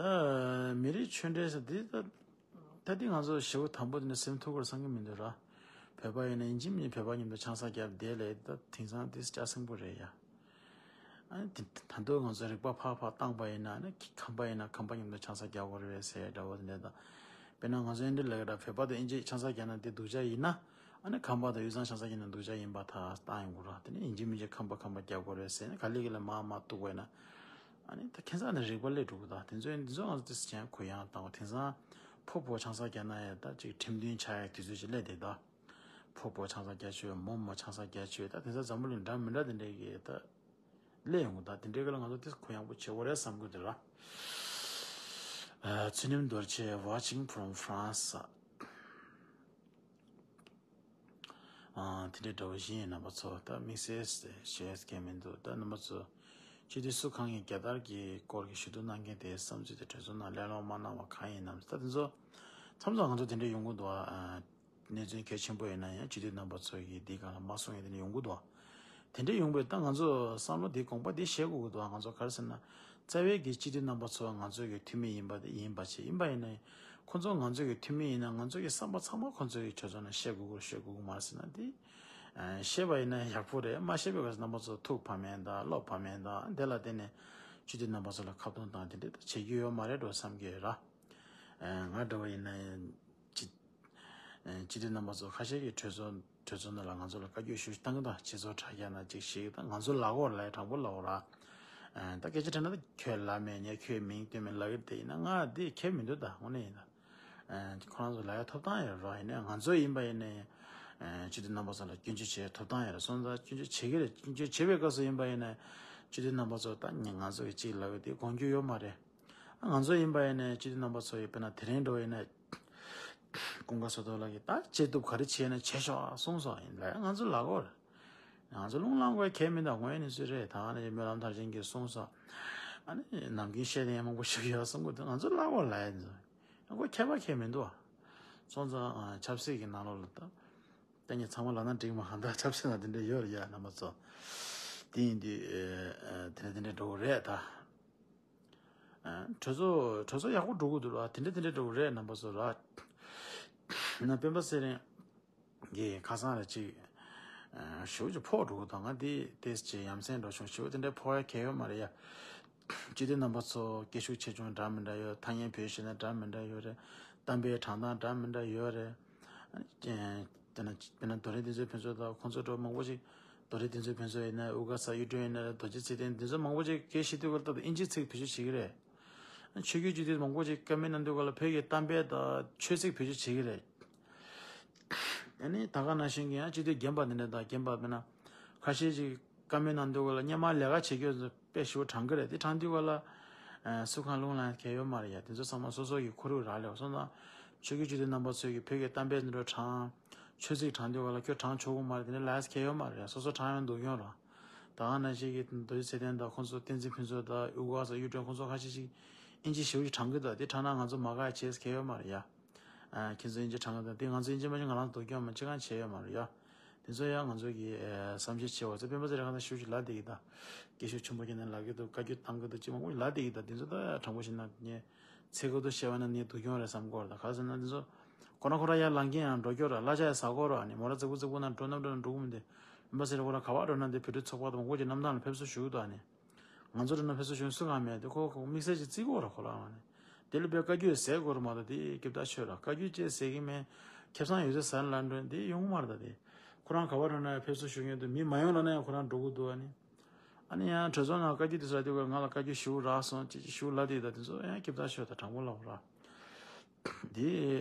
མི་རིགས་ཆོས་འབྲེལ་ཟེར་འདི་ད་ད་འདི་ང་ཚོ་ཞེ་པོ་དམ་པོ་འདི་ནས་སེམས་ཐུགས་ཁུར་བསམ་གྱི་མི་འདུག་ར། བོད་པ་ཡིན་ན་ཡིན་གཅིག་མིན་གཅིག་བོད་པ་མཉམ་དུ་ཆང་ས་བརྒྱབ་བསྡད་ལས་ད་དེང་སང་འདི་ལྕགས་སྲིན་པོ་རེད་ཡ། ཨ་ནི་དེ་ད་དུང་ང་ཚོ་རིག་པ་ཕར་ཕར་བཏང་པ་ཡིན་ན་ཨ་ནི་ཁམས་པ་ཡིན་ན་ཁམས་པ་མཉམ་དུ་ཆང་ས་རྒྱག་དགོས་རེད་ཟེར་འདྲ་བོ་དེ་འདྲ་དང་། དཔེར་ན་ང་ཚོ་ཨིན་ཌི་ལ་ཡོད་འདྲ། བོད་པ་དང་ཨིན་ཇི་ཆང་ས་རྒྱག་ན་དེ་སྡུག་ཅག་ཡིན་ན། ཨ་ནི་ཁམས་པ་དང་དབུས་གཙང་ཆང་ས་རྒྱག་ན་སྡུག་ཅག་ཡིན་པ་ད་བཏང་ཡོང་གི་རེད། དེ་ནི་ཡིན་གཅིག་མིན་གཅིག་ཁམས་པ་ཁམས་པ་རྒྱག་དགོས་རེད་ཟེར་ནས་ག་ལེ་ག་ལེ་མར་མར་གཏུག་པ་ཡིན་ན། ཨ་ནི་ད་ཁྱེད་ཚང་ནས་རིག་པ་སླེབས་འགྲོ་གི། ད་དེ་ཚོ་དེ་ཚོ་ང་ཚོ་དེ་ཚོ་གུ་ཡངས་བཏང་བ། དེང་སང་ཕོ་བོ་ཆང་ས་རྒྱག་ན་ཡང་ད་ཅིག་ཁྲིམས་མཐུན་ཆགས་ཡ་དུས་ཚོད་ཅིག་སླེབས་བསྡད་ད། ཕོ་བོ་ཆང་ས་རྒྱག་ཆོག་མོ་མོ་ཆང་ས་རྒྱག་ཆོག་ད་དེང་སང་འཛམ་བུ་གླིང་འདྲ་མི་འདྲ་དེ་འདྲའི་གི་ད་སླེབས་ཡོང་གི། ད་དེ་འདྲའི་གི་ལ་ང་ཚོ་དེ་གུ་ཡངས་པོ་བྱེད་དགོས་རེད་བསམ་གི་འདུག་ར། ཨ། ཚུལ་ཁྲིམས་རྡོ་རྗེ། Watching from France། ཨ། དེ་འདྲའི་འདྲ་བོ་ཞིག་ཡིན། རྣམ་པ་ཚོ་ད་དམིགས་བསལ་ཞེས་མཁན་མི་འདུག་ད་རྣམ་པ་ཚོ་སྤྱི་འཐུས་སུ་གང་གིས་རྒྱལ་དར་གྱི་སྐོར་གྱི་ཞུ་གཏུག་གནང་མཁན་དེའི་བསམ་ཚུལ་དེ་གྲོས་ཚོགས་ནང་གླེང་སློང་མ་གནང་བ་གང་ཡིན་ནམ། ད་དེ་ཚོ་མཚམས་མཚམས་ང་ཚོ་དེ་འདྲ་ཡོང་གི་འདུག་ཨ། གནས་ཚུལ་གལ་ཆེན་པོ་ཡིན་ན་ཡང་སྤྱི་འཐུས་རྣམ་པ་ཚོ་གིས་འདི་སྒང་ལ་མ་གསུང་ཡ་དེ་འདྲ་ཡོང་གི་འདུག་དེ་འདྲ་ཡོང་བས་ད་ང་ཚོ་བསམ་བློ་འདི་དགོངས་པ་འདི་བཞེས་དགོས་ཀྱི་འདུག་ང་ཚོ་ག་རེ་ཟེར་ན། རྩ་བའི་གི་སྤྱི་འཐུས་རྣམ་པ་ཚོ་ང་ཚོ་གི་འཐུས་མི་ཡིན་པ་དེ་ཡིན་པ་བྱས། ཡིན་པ་ཡིན་ན་ཁོང་ཚོ་ང་ཚོ་གི་འཐུས་མི་ཡིན་ན་ང་ཚོ་གི་བསམ་པ་ཚང་མ་ཁོང་ཚོ་གི་གྲོས་ཚོགས་ནང་བཤད་དགོས་ཀྱི་རེད། བཤད་དགོས་ཀྱི་མ་རེད་ཟེར་ན་དེ། ཨ། བཤད་པ་ཡིན་ན་ཡག་པོ་རེད། མ་བཤད་པའི་སྐབས་སུ་རྣམ་པ་ཚོ་ཐུགས་ཕམ་ཡས་དང་བློ་ཕམ་ཡས་དང་དེ་ལ་བརྟེན་ནས་སྤྱི་འཐུས་རྣམ་པ་ཚོ་ལ་ཁ་རྡུང་བཏང་དེ་འདྲ་ད་བྱེད་རྒྱུ་ཡོད་མ་རེད་འགྲོ་བསམ་གྱི་ཡོད་ར། ཨ། ང་འདྲ་བ་ཡིན་ན་སྤྱི་སྤྱི་འཐུས་རྣམ་པ་ཚོ་ཁ་ཤས་ཀྱིས་གྲོས་ཚོགས་གྲོས་ཚོགས་ནང་ལ་ང་ཚོ་ལ་བཀའ་བཀྱོན་ཞེ་པོ་བཏང་གི་འདུག་སྤྱི་ཚོགས་དྲ་རྒྱ་ནང་ཅིག་ཞིག་ད་ང་ཚོ་ལབ་དགོས་རེད། ལབ་ཡ་དྲང་པོ་ལབ་དགོས་རེད། ཨ། ད་སྐད་ཆ་དྲིས་ན་ད་ཁྱོད་ལབ་མེད་ཉེ་ཁྱོད་མིང་བཏོན་མེད་ལབ་ཀྱི་རེད། དེ་ཡིན་ན་ང་འདི་ཁྱད་མི་འདུག་ད་དངོས་གནས་ཡིན་ད། ཨ། ཁོ་རང་ཚོ་ལབ་ཡ་ཐོབ་ཐང་ཡོད་རེད། ཡིན་ན་ང་ཚོ་ཡིན་པ་ཡིན་ན་ཡང་། ཨ། སྤྱི་འཐུས་རྣམ་པ་ཚོ་ལ་སྐྱོན་བརྗོད་བྱེད་ཐོབ་ཐང་ཡོད་རེད། སོང་ཙང་སྐྱོན་བརྗོད་བྱེད་ཀྱི་རེད། སྐྱོན་བརྗོད་བྱེད་པའི་སྐབས་སུ་ཡིན་པ་ཡིན་ན་སྤྱི་འཐུས་རྣམ་པ་ཚོ་ད་ང་ཚོ་གིས་ཅིག་ལབ་ཀྱི་དེ་དགོངས་རྒྱུ་ཡོད་མ་རེད། ང་ཚོ་ཡིན་པ་ཡིན་ནའི་སྤྱི་འཐུས་རྣམ་པ་ཚོ་ཡིས་དཔེར་ན་དེ་རིང་འགྲོ་ཡིན་ན། ཀུན་དགའ་བསོད་རྡོར་ལགས་ཀྱིས་ད་བྱེད་ཐུབ་ག་རེ་བྱས་ན་བྱེད་ཤོག་གསུངས་སོང་ཡིན་ལ་ང་ཚོ་ལབ་དགོས་རེད། ང་ཚོ་རླུང་ལངས་དགོས་ཁྱད་མི་འདུག་དངོས་ཡོད་གནས་ཚུལ་རེད། ད་ང་ནི་སྨོན་ལམ་མཐར་ཕྱིན་གྱིས་གསུངས་སོང་། ཨ་ནི་ནམ་རྒྱུན་བཤད་དེ་མང་པོ་ཞིག་ཡོད་གསུང་གི་འདུག་ང་ཚོ་ལབ་དགོས་ལབ་ཡིན་ཚོ། ཡང་ཁོ་ཁྱད་པར་ཁྱད་མི་འདུག་སོང་ཙང་ཆབ་སྲིད་ཀྱི་ནང་ལོགས་ལ་ད། ད་ངས་ཚང་མ་ལབ་ན་འགྲིག་མ་ཧ་ད་ཆབ་སྲིད་ནང་དེ་འདྲ་ཡོད་རེད་ཡ་རྣམ་པ་ཚོ། དེ་ཡིན་དུས་དེ་འདྲ་དེ་འདྲ་འགྲོ་གི་རེད་ད། ཨ། གྲོས་ཚོགས་གྲོས་ཚོགས་ཡག་པོ་འགྲོ་གི་འདུག་ལ་དེ་འདྲ་དེ་འདྲ་འགྲོ་གི་རེད་རྣམ་པ་ཚོ་ར། ན་སྤེན་པ་ཚེ་རིང་གི་ཁ་སང་ལ་ཅིག་ཨ། ཞེ་པོ་ཅིག་ཕོག་འགྲོ་གི་འདུག་ང་འདི་ཏེས་ཅིག་ཡ་མཚན་འགྲོ་བྱུང་། ཞེ་པོ་དེ་འདྲ་ཕོག་ཡ་གང་ཡང་ཡོད་མ་རེད་ཡ། སྤྱི་འཐུས་རྣམ་པ་ཚོ་སྐད་ཤུགས་ཆེ་ཆུང་འདྲ་མི་འདྲ་ཡོད། ཐ་སྙད་བེད་སྤྱོད་ན་འདྲ་མི་འདྲ་ཡོད་རེད། གཏམ་དཔེ་དྲངས་སྟངས་འདྲ་མི་འདྲ་ཡོད་རེད། ཨ་ནི་དེ་ན་དཔེར་ན་རྡོ་རིང་དེ་ཚོའི་ཕན་ཚུན་དང་ཁོང་ཚོ་འདྲ་མང་པོ་ཞིག་རྡོ་རིང་དེ་ཚོའི་ཕན་ཚུན་ཡིན་ན་དབུ་དཀར་ཚ་གཡུ་སྒྲོན་ཡིན་ན་རྡོ་རྗེ་ཚེ་བརྟན་དེ་ཚོ་མང་པོ་ཞིག་སྐད་བཤད་དུས་སྐབས་ལ་ད་ལྟ་ཨིན་ཇི་ཚིག་བེད་སྤྱོད་བྱེད་ཀྱི་རེད། ཆོས་བརྒྱུད་སྤྱི་འཐུས་མང་པོ་ཞིག་བཀའ་མོལ་གནང་དུས་སྐབས་ལ་བོད་ཀྱི་གཏམ་དཔེ་དང་ཆོས་ཚིག་བེད་སྤྱོད་བྱེད་ཀྱི་རེད། ཨ་ནི་ད་ག་ནང་བཞིན་གྱི་ཡང་སྤྱི་འཐུས་རྒན་པ་དེ་འདྲ་དང་རྒན་པ་དཔེར་ན་ཁ་ཤས་ཅིག་བཀའ་མོལ་གནང་དུས་སྐབས་ལ་སྔོན་མ་ལས་ཀ་བྱེད་རྒྱུ་དཔེ་ཞེ་པོ་དྲང་གི་རེད། དེ་དྲང་དུས་སྐབས་ལ་སུ་གང་རླུང་ལངས་མཁན་ཡོད་མ་རེད་ཡ། དེ་ཚོ་ཚང་མ་སོ་སོ་གི་ཁོར་ཡུག་རག་ལས་པ་སོང་ཙང་ཆོས་བརྒྱུད་སྤྱི་འཐུས་རྣམ་པ་ཚོས་ཀྱི་བོད་ཀྱི་གཏམ་དཔེ་འདི་འདྲ་དྲང་ཆོས་ཚིག་དྲང་དུས་སྐབས་ལ་ཁྱོད་དྲང་ཆོག་གི་མ་རེད། དེ་འདྲ་ལབ་མཁན་ཡོད་མ་རེད་ཡ། སོ་སོ་དྲང་ཡོང་སྡུག་གྱོང་རེད། ད་ག་ནང་བཞིན་གྱི་རྡོ་རྗེ་ཚེ་བརྟན་དང་ཁོང་ཚོ་བསྟན་འཛིན་ཕུན་ཚོགས་དང་དབུ་དཀར་ཚ་གཡུ་སྒྲོན་ཁོང་ཚོ་ཁ་ཤས་ཤིག་ཨིན་ཇི་ཞེ་པོ་ཅིག་དྲང་གི་འདུག་དེ་དྲང་ན་ང་ཚོ་མ་དགའ་བྱེད་མཁན་ཡོད་མ་རེད་ཡ། ཨ། ཁྱེད་ཚོ་ཨིན་ཇི་དྲང་གི་འདུག་དེ་ང་ཚོ་ཨིན་ཇི་མ་ཤེས་ང་རང་ཚོ་སྡུག་གྱོང་མ་ཅི་གང་བྱས་ཡོད་མ་རེད་ཡ། དེ་ཚོ་ཡང་ང་ཚོ་གི་ཨ། བསམ་ཤེས་བྱེད་པ་ཚོ་སྤེན་པ་ཚེ་རིང་ཁ་ན་ཞེ་པོ་ཅིག་ལབ་བསྡད་ཀྱི་ད། སྐད་ཤུགས་ཆེན་པོ་བྱས་ནས་ལབ་ཀྱི་འདུག་བཀའ་བཀྱོན་བཏང་གི་འདུག་ཅི་མང་པོ་ལབ་བསྡད་ཀྱི་ད། དེ་ཚོ་ད་དྲང་པོ་བཤད་ན་ངས་ཚེ་སྐབས་དུ་བཤད་པ་ན་ངས་སྡུག་གྱོང་རེད་བསམ་གྱི་ཡོད་རེད་ད། ག་རེ་ཟེར་ན་དེ་ཚོ་ཁོ་རང་ཁོ་རང་ཡར་ལངས་མཁན་ཡང་འགྲོ་སྐྱོར་ར་གླ་ཆ་ཡང་ཟ་དགོས་ར་ནི་མོ་ར་རྫིག་པོ་རྫིག་པོ་ན་འགྲོ་ནམ་འགྲོ་ན་འགྲོ་གི་མི་འདུག་སྤེན་པ་ཚེ་རིང་ཁོ་རང་ག་པར་འགྲོ་ན་འདི་བོད་ཕྲུག་ཚོགས་པ་དང་མང་པོ་ཅིག་གནམ་ཐང་ལ་ཕེབས་བསུ་ཞུ་གི་འདུག་ཨ་ནི། ང་ཚོ་འགྲོ་ན་ཕེབས་བསུ་ཞུ་མཁན་སུ་གང་མེད་དེ་ཁོ་ཁོ་དམིགས་བསལ་ཅིག་བརྩི་དགོས་ར་ཁོ་རང་ཨ་ནི། དེ་ལ་དཔེ་བཀའ་བཀྱོན་ཟེར་དགོས་ར་མ་གཏོགས་དེ་སྐྱིད་པོ་ཞོར་ར་བཀའ་བཀྱོན་ཅིག་ཟེར་གི་མེད། ཁེ་བཟང་ཡོད་ཚད་ཟ་ལ་འགྲོ་དེ་ཡོང་གི་མ་རེད་ད་དེ། ཁོ་རང་ག་པར་འགྲོ་ན་ཕེབས་བསུ་ཞུ་མཁན་དུ་མི་མ་ཡོང་ལབ་ན་ཡང་ཁོ་རང་འགྲོ་གི་འདུག་ཨ་ནི། ཨ་ནི་ཡང་གྲོས་ཚོགས་ནང་བཀའ་བཀྱོན་དེ་ཚོ་ལབ་དུས་ང་ལ་བཀའ་བཀྱོན་ཞེ་པོ་རག་སོང་ཅིག་ཅིག་ཞེ་པོ་ལབ་དེ་ད་དེ་ཚོ་ཡང་སྐྱིད་པོ་ཞོར་ད་དྲང་པོ་ལབ་ར། འདི་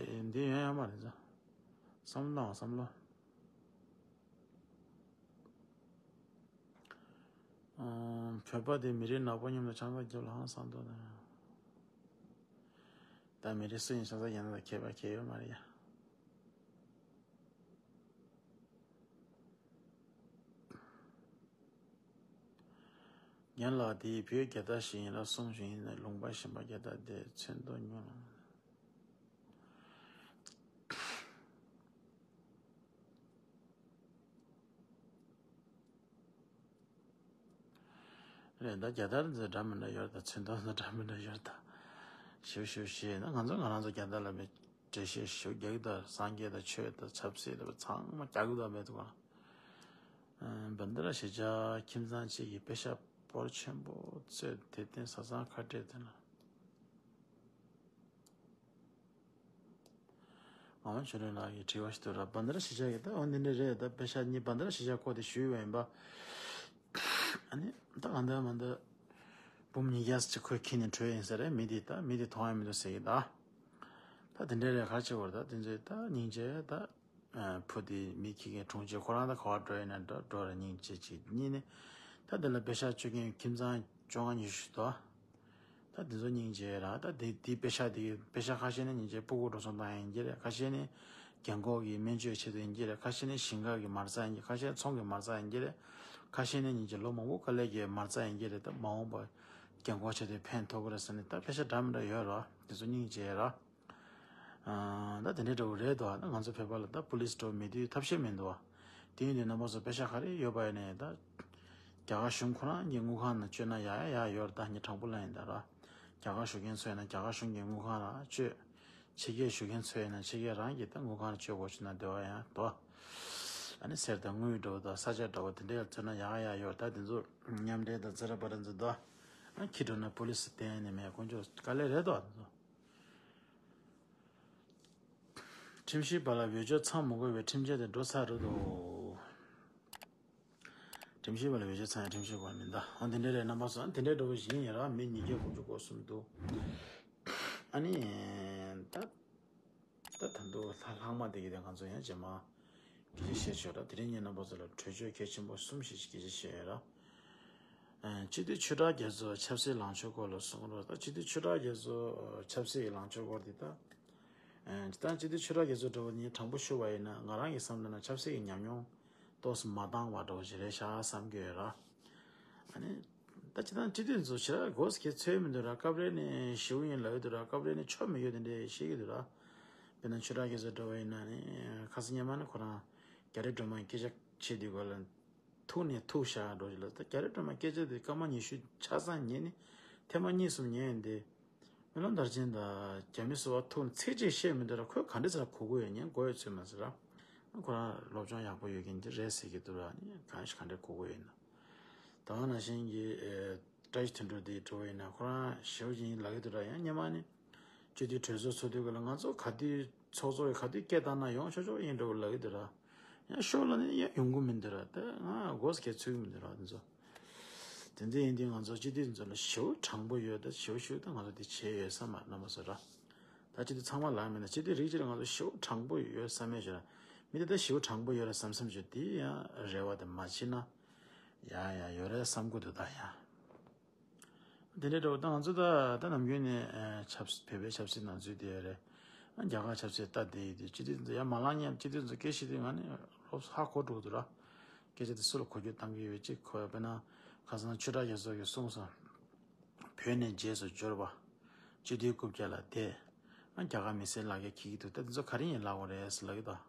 འདི་ཡོང་ཡ་མ་རེད་ཟེར། བསམ་བློ་བཏང་བ་བསམ་བློ། ཨང་། བོད་པ་དེ་མི་རིགས་ནག་པོ་མཉམ་དུ་ཆང་ས་རྒྱབ་ལ་ཧང་སང་འདུག་ན། ད་མི་རིགས་སུ་ཡིན་ཆང་ས་རྒྱབ་ན་ད་ཁྱད་པར་གང་ཡོད་མ་རེད་ཡ། རྒན་ལགས་དེ་བོད་རྒྱལ་དར་ཞིག་ཡིན་ལ་གསུང་བཞིན་ཡིན་ན་ལུང་པ་གཞན་པ་རྒྱལ་དར་དེ་མཚོན་མདོག་ཉུང་ལ། རེད་ད། རྒྱལ་དར་འཛིན་འདྲ་མི་འདྲ་ཡོད་ད། ཚོན་མདོག་འཛིན་འདྲ་མི་འདྲ་ཡོད་ད། ཞུ་ཞུ་ཞེས་ན་ང་ཚོ་ང་རང་ཚོ་རྒྱལ་དར་ལ་མི་འགྲེལ་བཤད་ཞུ་རྒྱག་གི་ད། སངས་རྒྱས་དང་ཆོས་དང་ཆབ་སྲིད་དང་ཚང་མ་རྒྱག་གི་ད་མེད་དུ་ག། བན་དེ་ར་གཞིས་ཆགས་ཁྱིམ་ཚང་གཅིག་གི་པེ་ཤ་ཕོར་ཆེན་པོ་བཙོས་དེ་བརྟེན་བཟའ་ཚང་ཁ་བྲལ་དེ་ན། ངག་དབང་ཆོས་སྒྲོན་ལགས་ཀྱིས་དྲི་བ་ཞིག་འདུག་ར། བན་དེ་ར་གཞིས་ཆགས་ཀྱི་ད་འོ་འདི་འདྲ་རེད་ད། པེ་ཤ་གཉིས་བན་དེ་ར་གཞིས་ཆགས་སྐོར་དེ་ཞུས་པ་ཡིན་པ། ཨ་ནི་ད་གང་ལྟར་མ་ལྟར་འབུམ་ཉིས་བརྒྱ་ཅིག་ཁོས་ཁྱེར་ནས་བྲོས་ཡིན་ས་རེད། མི་དེ་ད་མི་དེ་མཐོང་ཡ་མི་འདུག་ཟེར་གི་ད། ད་དེ་འདྲ་རེད། ག་རེ་བྱེད་དགོས་རེད་ད། དེ་ཚོས་ད་སྙིང་རྗེ་ད། ཨ། བུ་དེ་མི་ཁྱི་གའི་གྲོང་ཁྱེར་ཁོ་རང་ད་ག་བ་འགྲོ་ཡིན་ན་འགྲོ་འགྲོ་ར་སྙིང་རྗེ་གཅིག་གཉིས་ནི། ད་དེ་ལ་པེ་ཤ་སྤྱོད་མཁན་ཁྱིམ་ཚང་བཅོ་ལྔ་ཉི་ཤུ་དོ། ད་དེ་ཚོ་སྙིང་རྗེ་ར། ད་དེ་དེ་པེ་ཤ་དེ་པེ་ཤ་ཁ་ཤས་ནི་སྙིང་རྗེ་སྤུ་གུ་འགྲོ་སོང་བཏང་ཡིན་གྱི་རེད། ཁ་ཤས་ནི་རྒན་འཁོགས་ཀྱི་སྨན་བཅོས་ཆེད་དུ་ཡིན་གྱི་རེད། ཁ་ཤས་ནི་ཞིང་ཁ་གི་མ་རྩ་ཡིན་གྱི། ཁ་ཤས་ཚོང་གི་མ་རྩ་ཡིན་གྱི་རེད། ཁ་ཤས་ནི་སྙིང་རྗེ་ལོ་མང་པོ་དཀའ་ལས་ཀྱི་མ་རྩ་ཡིན་གྱི་རེད། ད་མ་འོངས་པ་རྒན་འཁོགས་ཆེད་དུ་ཕན་ཐོགས་ཀྱི་རེད་ཟེར་ནས་ད་པེ་ཤ་འདྲ་མི་འདྲ་ཡོད་ར། དེ་ཚོ་སྙིང་རྗེ་ར། ཨ། ད་དེ་འདྲའི་འདྲ་བོ་རེད་དོ། ད་ང་ཚོ་བོད་པ་ལ་ད་པུ་ལིས་འདྲ་བོ་མེད་དུས་ཐབས་ཤེས་མི་འདུག་བ། དེ་ཡིན་དུས་རྣམ་པ་ཚོ་པེ་ཤ་ག་རེ་ཡོད་པ་ཡིན་ནའི་ད། རྒྱ་གར་གཞུང་ཁོ་རང་གི་དངུལ་ཁང་ནང་བཅོལ་ན་ཡག་ཡག་ཡག་ཡོད་རེད། ད་ངས་དྲང་པོ་ལབ་ཡིན་ད་ར། རྒྱ་གར་བཞུགས་མཁན་ཚོ་ཡིན་ན་རྒྱ་གར་གཞུང་གི་དངུལ་ཁང་ལ་བཅོལ། ཕྱི་རྒྱལ་བཞུགས་མཁན་ཚོ་ཡིན་ན་ཕྱི་རྒྱལ་རང་གི་ད་དངུལ་ཁང་ལ་བཅོལ་དགོས་བྱུང་ན་བདེ་བ་ཡང་དོ། ཨ་ནི་གསེར་དང་དངུལ་འདྲ་བོ་དང་ས་ཆ་འདྲ་བོ་དེ་འདྲའི་ལ་བཅོལ་ན་ཡག་ཡག་ཡོད་རེད། ད་དེ་ཚོ་མཉམ་འབྲེལ་དང་ཛི་ར་པ་ར་ཚོ་དོ། ཨ། ཁྱི་འགྲོ་ན་པུ་ལིས་བསྟན་ནས་མེད་དཀོན་མཆོག་དཀའ་ལས་རེད་དོ། དེ་ཚོ། ཁྲིམས་ཞིབ་པ་ལ་འོས་ཆོས་ཚང་མི་དགོས་པའི་ཁྲིམས་འཆར་དེ་འགྲོ་ཚར་རེད་དོ། ཁྲིམས་ཞིབ་པ་ལ་འོས་ཆོས་ཚང་ཡང་ཁྲིམས་ཞིབ་པ་མིན་ད། ཨ། དེ་འདྲ་རེད། རྣམ་པ་ཚོ་དེ་འདྲའི་འདྲ་བོ་ཞིག་ཡིན་ར། མི་ཉིས་བརྒྱ་དགུ་བཅུ་གོ་གསུམ་འདུག་ཨ་ནི་ད། ད་ད་དུང་ལྷ་ལྷག་མ་དེ་གི་དེ་ང་ཚོ་ཡང་རྗེས་མ་སྐད་ཆ་བཤད་ཆོག་ར། དེ་རིང་ངས་རྣམ་པ་ཚོ་ལ་གྲོས་ཆོད་གལ་ཆེན་པོ་གསུམ་ཞིག་སྐད་ཆ་བཤད་ཡོད་ར། ཨ། སྤྱི་འཐུས་ཆོས་གྲགས་རྒྱ་མཚོ་ཆབ་སྲིད་ལངས་ཕྱོགས་སྐོར་ལ་གསུང་རོགས། ད་སྤྱི་འཐུས་ཆོས་གྲགས་རྒྱ་མཚོ་ཆབ་སྲིད་ཀྱི་ལངས་ཕྱོགས་སྐོར་དེ་ད། ཨ། ད་སྤྱི་འཐུས་ཆོས་གྲགས་རྒྱ་མཚོ་འདྲ་བོ་ནི་དྲང་པོ་ཞུ་བ་ཡིན་ན་ང་རང་གི་བསམ་བློ་ན་ཆབ་སྲིད་ཀྱི་ཉམས་མྱོང་ཏོག་ཙམ་མ་འདང་བ་འདྲ་བོ་ཞིག་རེད་ཤག་བསམ་གྱི་ཡོད་ར། ཨ་ནི། ད་སྤྱིར་བཏང་སྤྱི་འཐུས་ཚོ་ཞེ་དྲག་དགོས་ཀྱི་ཚོད་མི་འདུག་ར། སྐབས་རེ་ནས་ཞེ་པོ་ཡིན་ལབ་ཀྱི་འདུག་ར། སྐབས་རེ་ནས་ཆོ་མི་ཡོད་དེ་འདྲས་བཤད་ཀྱི་འདུག་ར། དཔེར་ན་ཆོས་གྲགས་རྒྱ་མཚོ་འདྲ་བོ་ཡིན་ན་ནི་ཁ་སང་སྔོན་མ་ནས་ཁོ་རང་རྒྱ་རི་སྒྲོལ་མ་སྐད་ཆ་བྱེད་དུས་སྐབས་ལ་ཐུག་ནས་ཐུག་བཞག་འགྲོ་ཞིག་ལ། ད་རྒྱ་རི་སྒྲོལ་མ་སྐད་ཆ་དེ་སྐར་མ་ཉི་ཤུ་ཆ་ཚང་ཉན་ནས་ཐེངས་མ་གཉིས་གསུམ་ཉན་ཡོད་དེ། སྨོན་ལམ་མདར་ཆེན་དང་རྒྱ་མི་སོ་པ་ཐུག་ནས་ཚིག་གཅིག་བཤད་མི་འདུག་ར། ཁོས་ག་འདྲ་ཟེར་གོ་གི་ཡོད། ཉན་གོ་ཡོད་ཚོད་མ་ཟེར་ར། ཁོ་རང་སློབ་སྦྱོང་ཡག་པོ་ཡོད་མཁན་དེ་རེད་ཟེར་གྱི་འདུག་ར། ནི་གང་ཞིག་ག་འདྲ་གོ་གི་ཡོད་ན། ད་ག་ནང་བཞིན་གྱི་ཨེ། བཀྲ་ཤིས་དོན་གྲུབ་དེ་འདྲ་བོ་ཡིན་ན་ཁོ་རང་ཞེ་པོ་ཅིག་ཡིན་ལབ་ཀྱི་འདུག་ར། ཡང་སྔོན་མ་ནི་སྤྱི་འཐུས་གྲོས་ཚོགས་ཚོགས་དུས་སྐབས་ལ་ང་ཚོ་ག་དུས་ཚོགས་གཙོ་ཡིས་ག་དུས་སྐད་བཏང་ན་ཡོང་ཆོག་ཆོག་ཡིན་འདྲ་བོ་ལབ་ཀྱི་འདུག་ར། ཡང་ཤོག་ལ་ནི་ཡང་ཡོང་གི་མི་འདུག་ར། ད་ང་སྒོ་སྐད་ཚུད་ཀྱི་མི་འདུག་ར། དེ་ཚོ། དེ་འདྲ་ཡིན་དུས་ང་ཚོ་སྤྱི་འཐུས་ཚོ་ལ་ཞེ་པོ་དྲང་པོ་ཡོད། ད་ཞེ་པོ་ཞེ་པོ་ད་ང་ཚོ་དེ་བྱས་ཡོད་བསམ་མ་རྣམ་པ་ཚོ་ར། ད་སྤྱི་འཐུས་ཚང་མ་ལབ་མིན་ན་སྤྱི་འཐུས་རིགས་གཅིག་ལ་ང་ཚོ་ཞེ་པོ་དྲང་པོ་ཡོད་བསམ་མེད་ཞོར་མི་དེ་ད་ཞེ་པོ་དྲང་པོ་ཡོད་ར་བསམ་བསམ་ཞོར་དེ་ཡང་རེ་བ་དེ་མ་བྱེད་ན་ཡ་ཡ་ཡོད་རེད་བསམ་གི་འདུག་ད་ཡ། དེ་འདྲའི་འདྲ་བོ་ད་ང་ཚོ་ད་ད་ནམ་རྒྱུན་ནས་ཨ། ཆབ་བོད་པའི་ཆབ་སྲིད་ནང་འཛུལ་བསྡད་ཡོད་རེད། ཨ། རྒྱ་གར་ཆབ་སྲིད་ལྟ་བསྡད་ཡོད་དུས་སྤྱི་འཐུས་ཚོ་ཡ་མ་ལངས་སྙམ། སྤྱི་འཐུས་ཚོ་སྐད་བཤད་དུས་ང་ནི་ལོབས་ཧ་གོ་འགྲོ་གི་འདུག་ར། སྐད་ཆ་དེ་སུ་ལ་གོ་རྒྱུ་གཏང་གི་ཡོད་ཅིག་གོ་ཡ། དཔེར་ན་ཁ་སང་ཆོས་གྲགས་རྒྱ་མཚོ་གིས་གསུངས་སོང་། བོད་ནས་རྗེས་སུ་འབྱོར་བ། སྤྱི་འཐུས་རྐུབ་བཀྱག་ལ་བསྡད། ཨ། རྒྱ་གར་མི་སེར་ལག་ཁྱེར་འཁྱེར་གྱི་འདུག་ད་འདི་ཚོ་ག་རེ་ཡིན་ལབ་དགོས་རེད་ཟེར་ལབ་ཀྱི་འདུག་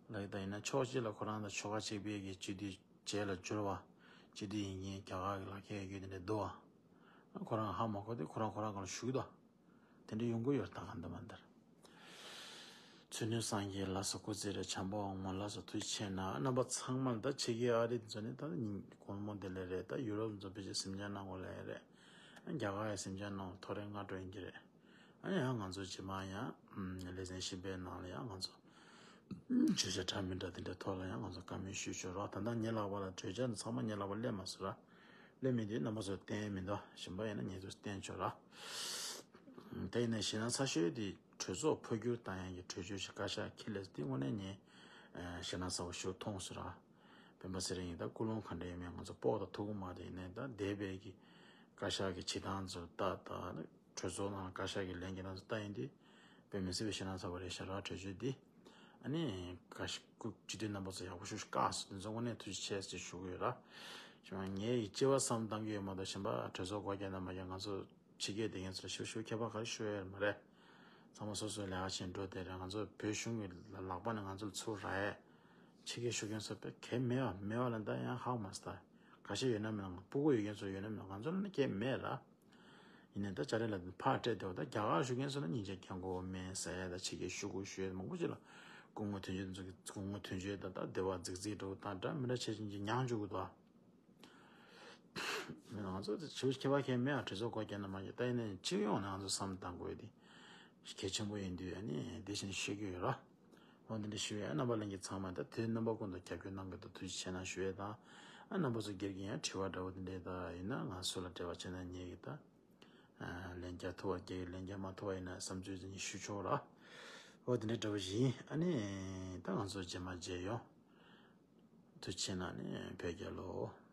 ལབ་ཀྱི་འདུག་ཡིན་ན་ཕྱོགས་གཅིག་ལ་ཁོ་རང་དང་ཆོལ་ཁ་གཅིག་པའི་གི་སྤྱི་འཐུས་རྗེས་ལ་འབྱོར་བ། སྤྱི་འཐུས་ཡིན་མཁན་རྒྱ་གར་གྱི་ལག་ཁྱེར་ཡོད་དེ་འདྲ་འདུག་བ། ཁོ་རང་ཧ་མ་གོ་དུས་ཁོ་རང་ཁོ་རང་སྒང་ལ་ཞུགས་འདུག་དེ་འདྲ་ཡོང་གི་ཡོད་རེད། ད་གང་འདྲ་མ་འདྲ། མཚན་ནུས་སངས་རྒྱས་ལགས་སོ། སྐུ་ཚེ་རིང་། བྱམས་པ་དབང་མོ་ལགས་སོ། ཐུགས་རྗེ་ཆེ་གནང་། རྣམ་པ་ཚང་མ་ལ་ད་ཕྱི་རྒྱལ་ཨ་རི་ཚོ་ནས་ད་ཉིན་དགོང་མོ་དེ་ལས་རེད། ད་ཡུ་རོབ་ཚོ་ཕལ་ཆེར་གཟིམ་འཇག་གནང་དགོས་ལས་རེད། རྒྱ་གར་ཡང་གཟིམ་འཇག་གནང་ཐོ་རེ་སྔ་དྲོ་ཡིན་གྱི་རེད། ཨ་ནི་ཡང་ང་ཚོ་རྗེས་མ་ཡང་ལེ་ཚན་གཞན་པའི་ནང་ལ་ཡང་ང་ཚོ་བརྗོད་བྱ་འདྲ་མི་འདྲ་དེ་འདྲའི་ཐོག་ལ་ཡང་ང་ཚོ་བཀའ་མོལ་ཞུས་ཆོག་རོགས། ད་ལྟ་ངའི་ལག་པ་ལ་གྲོས་འཆར་ཚང་མ་ངའི་ལག་པ་སླེབས་མ་སོང་ར། སླེབས་མེད་དུས་རྣམ་པ་ཚོ་བསྟན་མི་འདུག་གཞན་པ་ཡིན་ན་ངས་ཚོ་བསྟན་ཆོག་ར། དེ་ཡིན་ན་ཞེ་སྡང་ཚ་ཤོས་དེ་གྲོས་ཚོགས་འཕོ་འགྱུར་བཏང་ཡག་གི་གྲོས་ཆོད་ཞིག་བཀའ་ཤག་འཁྱེར་སླེབས་དེ་དངོས་གནས་ནས་ཞེ་སྡང་ཚ་བོ་ཞིག་མཐོང་སོང་ར། སྤེན་པ་ཚེ་རིང་ཡིན་ད་ཀུན་སློང་ག་འདྲ་ཡིན་མིན་ང་ཚོ་དཔོག་དང་ཐུག་གི་མ་རེད། ཡིན་ནའི་ད་འདས་པའི་གི་བཀའ་ཤག་གི་བྱེད་སྟངས་ཚོ་ལྟ་ད་གྲོས་ཚོགས་ནང་བཀའ་ཤག་གི་ལས་འགན་སྣ་ཚོགས་ལྟ་ཡིན་དུས་དཔེ་མི་སྲིད་པའི་ཞེ་སྡང་ཚ་བོ་རེད་ཤག་ར་གྲོས་ཆོད་འདི། ཨ་ནི་བཀའ་ཤག་སྐུ་སྤྱི་འཐུས་རྣམ་པ་ཚོ་ཡག་པོ་ཞིག་བཀག་སོང་། དེ་ཚོ་དངོས་གནས་ཐུགས་རྗེ་ཆེ་ཞེས་ཞུ་གི་ཡོད་ར། ཞུ་ང་ངའི་སྐྱེ་བ་བསམ་བཏང་གི་ཡོད་མ་གཏོགས་གཞན་པ་གྲོས་ཚོགས་སྒོ་རྒྱག་ན་མ་རྒྱག་ང་ཚོ་ཕྱི་རྒྱལ་དེ་ངས་ཚོ་ཞུ་ཞུ་ཁྱད་པར་ག་རེ་ཞུ་ཡོད་མ་རེད། ཚང་མ་སོ་སོའི་ལས་ཀ་བྱེད་འགྲོ་དེ་རེད། ང་ཚོ་བོད་གཞུང་གི་ལག་པ་ནས་ང་ཚོ་ལ་ཚུར་རག་ཡས། ཕྱི་རྒྱལ་ཞུ་མཁན་ཚོ་དཔེ་གལ་མེད་པ་མེད་པ་ལ་ད་ཡང་ཧ་གོ་མ་སོང་ད། ཁ་ཤས་ཡོད་ན་མེད་ན་སྤུ་གུ་ཡོད་མཁན་ཚོ་ཡོད་ན་མེད་ན་ང་ཚོ་ལ་ནི་གལ་མེད་ར། ཡིན་ནའི་ད་ཅ་ལག་ལ་ཕར་སྤྲད་དེ་བ་ད་རྒྱ་གར་ཞུ་མཁན་ཚོ་ལ་སྙིང་རྗེ་སྐྱོང་དགོས་མེད་ཟེར་ཡ་ད་ཕྱི་རྒྱལ་ཞུ་དགོས་ཞུ་ཡ་མང་པོ་ཅིག་ལ་སྐུ་ངོ་དོན་གཅོད་ཚོ་གི་སྐུ་ངོ་དོན་གཅོད་ད་ད་སྡེ་བ་རྫིག་རྫིག་འགྲོ་ད་འདྲ་མི་འདྲ་བྱེད་བཞིན་གྱི་མྱངས་འཇུག་གི་ད། མི་ང་ཚོ་དེ་ཞུ་ཁྱད་པར་གལ་མེད་ཨ་གྲོས་ཚོགས་སྒོ་རྒྱག་ན་མ་རྒྱག་ད་ཡིན་ནའི་སྤྱི་ཡོངས་ནས་ང་ཚོ་བསམ་བཏང་དགོས་དེ་གལ་ཆེན་པོ་ཡིན་དུས་ཨ་ནི་དེ་བཞིན་ཤོད་ཀྱི་ཡོད་ར། འོ་འདི་འདྲ་ཞུ་ཡ་རྣམ་པ་ལྷན་རྒྱས་ཚང་མ་ད་དེ་རྣམ་པ་ཀུན་ཏུ་རྒྱབ་སྐྱོར་གནང་གི་འདུག་ཐུགས་རྗེ་ཆེ་གནང་ཞུ་ཡ་དང་། ཨ་རྣམ་པ་ཚོ་སྒེར་གྱི་ཡང་དྲི་བ་འདྲ་བོ་དེ་འདྲས་ད་ཡིན་ན་ང་སུ་ལ་འབྲེལ་བ་བྱས་ན་ཉེ་གི་ད། ལན་རྒྱག་ཐུབ་པ་རྒྱག་ལན་རྒྱག་མ་ཐུབ་པ་ཡིན་ན་བསམ་ཚུལ་ཅིག་ཞུ་ཆོག་ར། འོ་དེ་འདྲས་འདྲ་བོ་ཞིག་ཡིན། ཨ་ནི་ད་ང་ཚོ་རྗེས་མ་མཇལ་ཡོང་། ཐུགས་རྗེ་ཆེ་གནང་ནས་བོད་རྒྱལ་ལོ།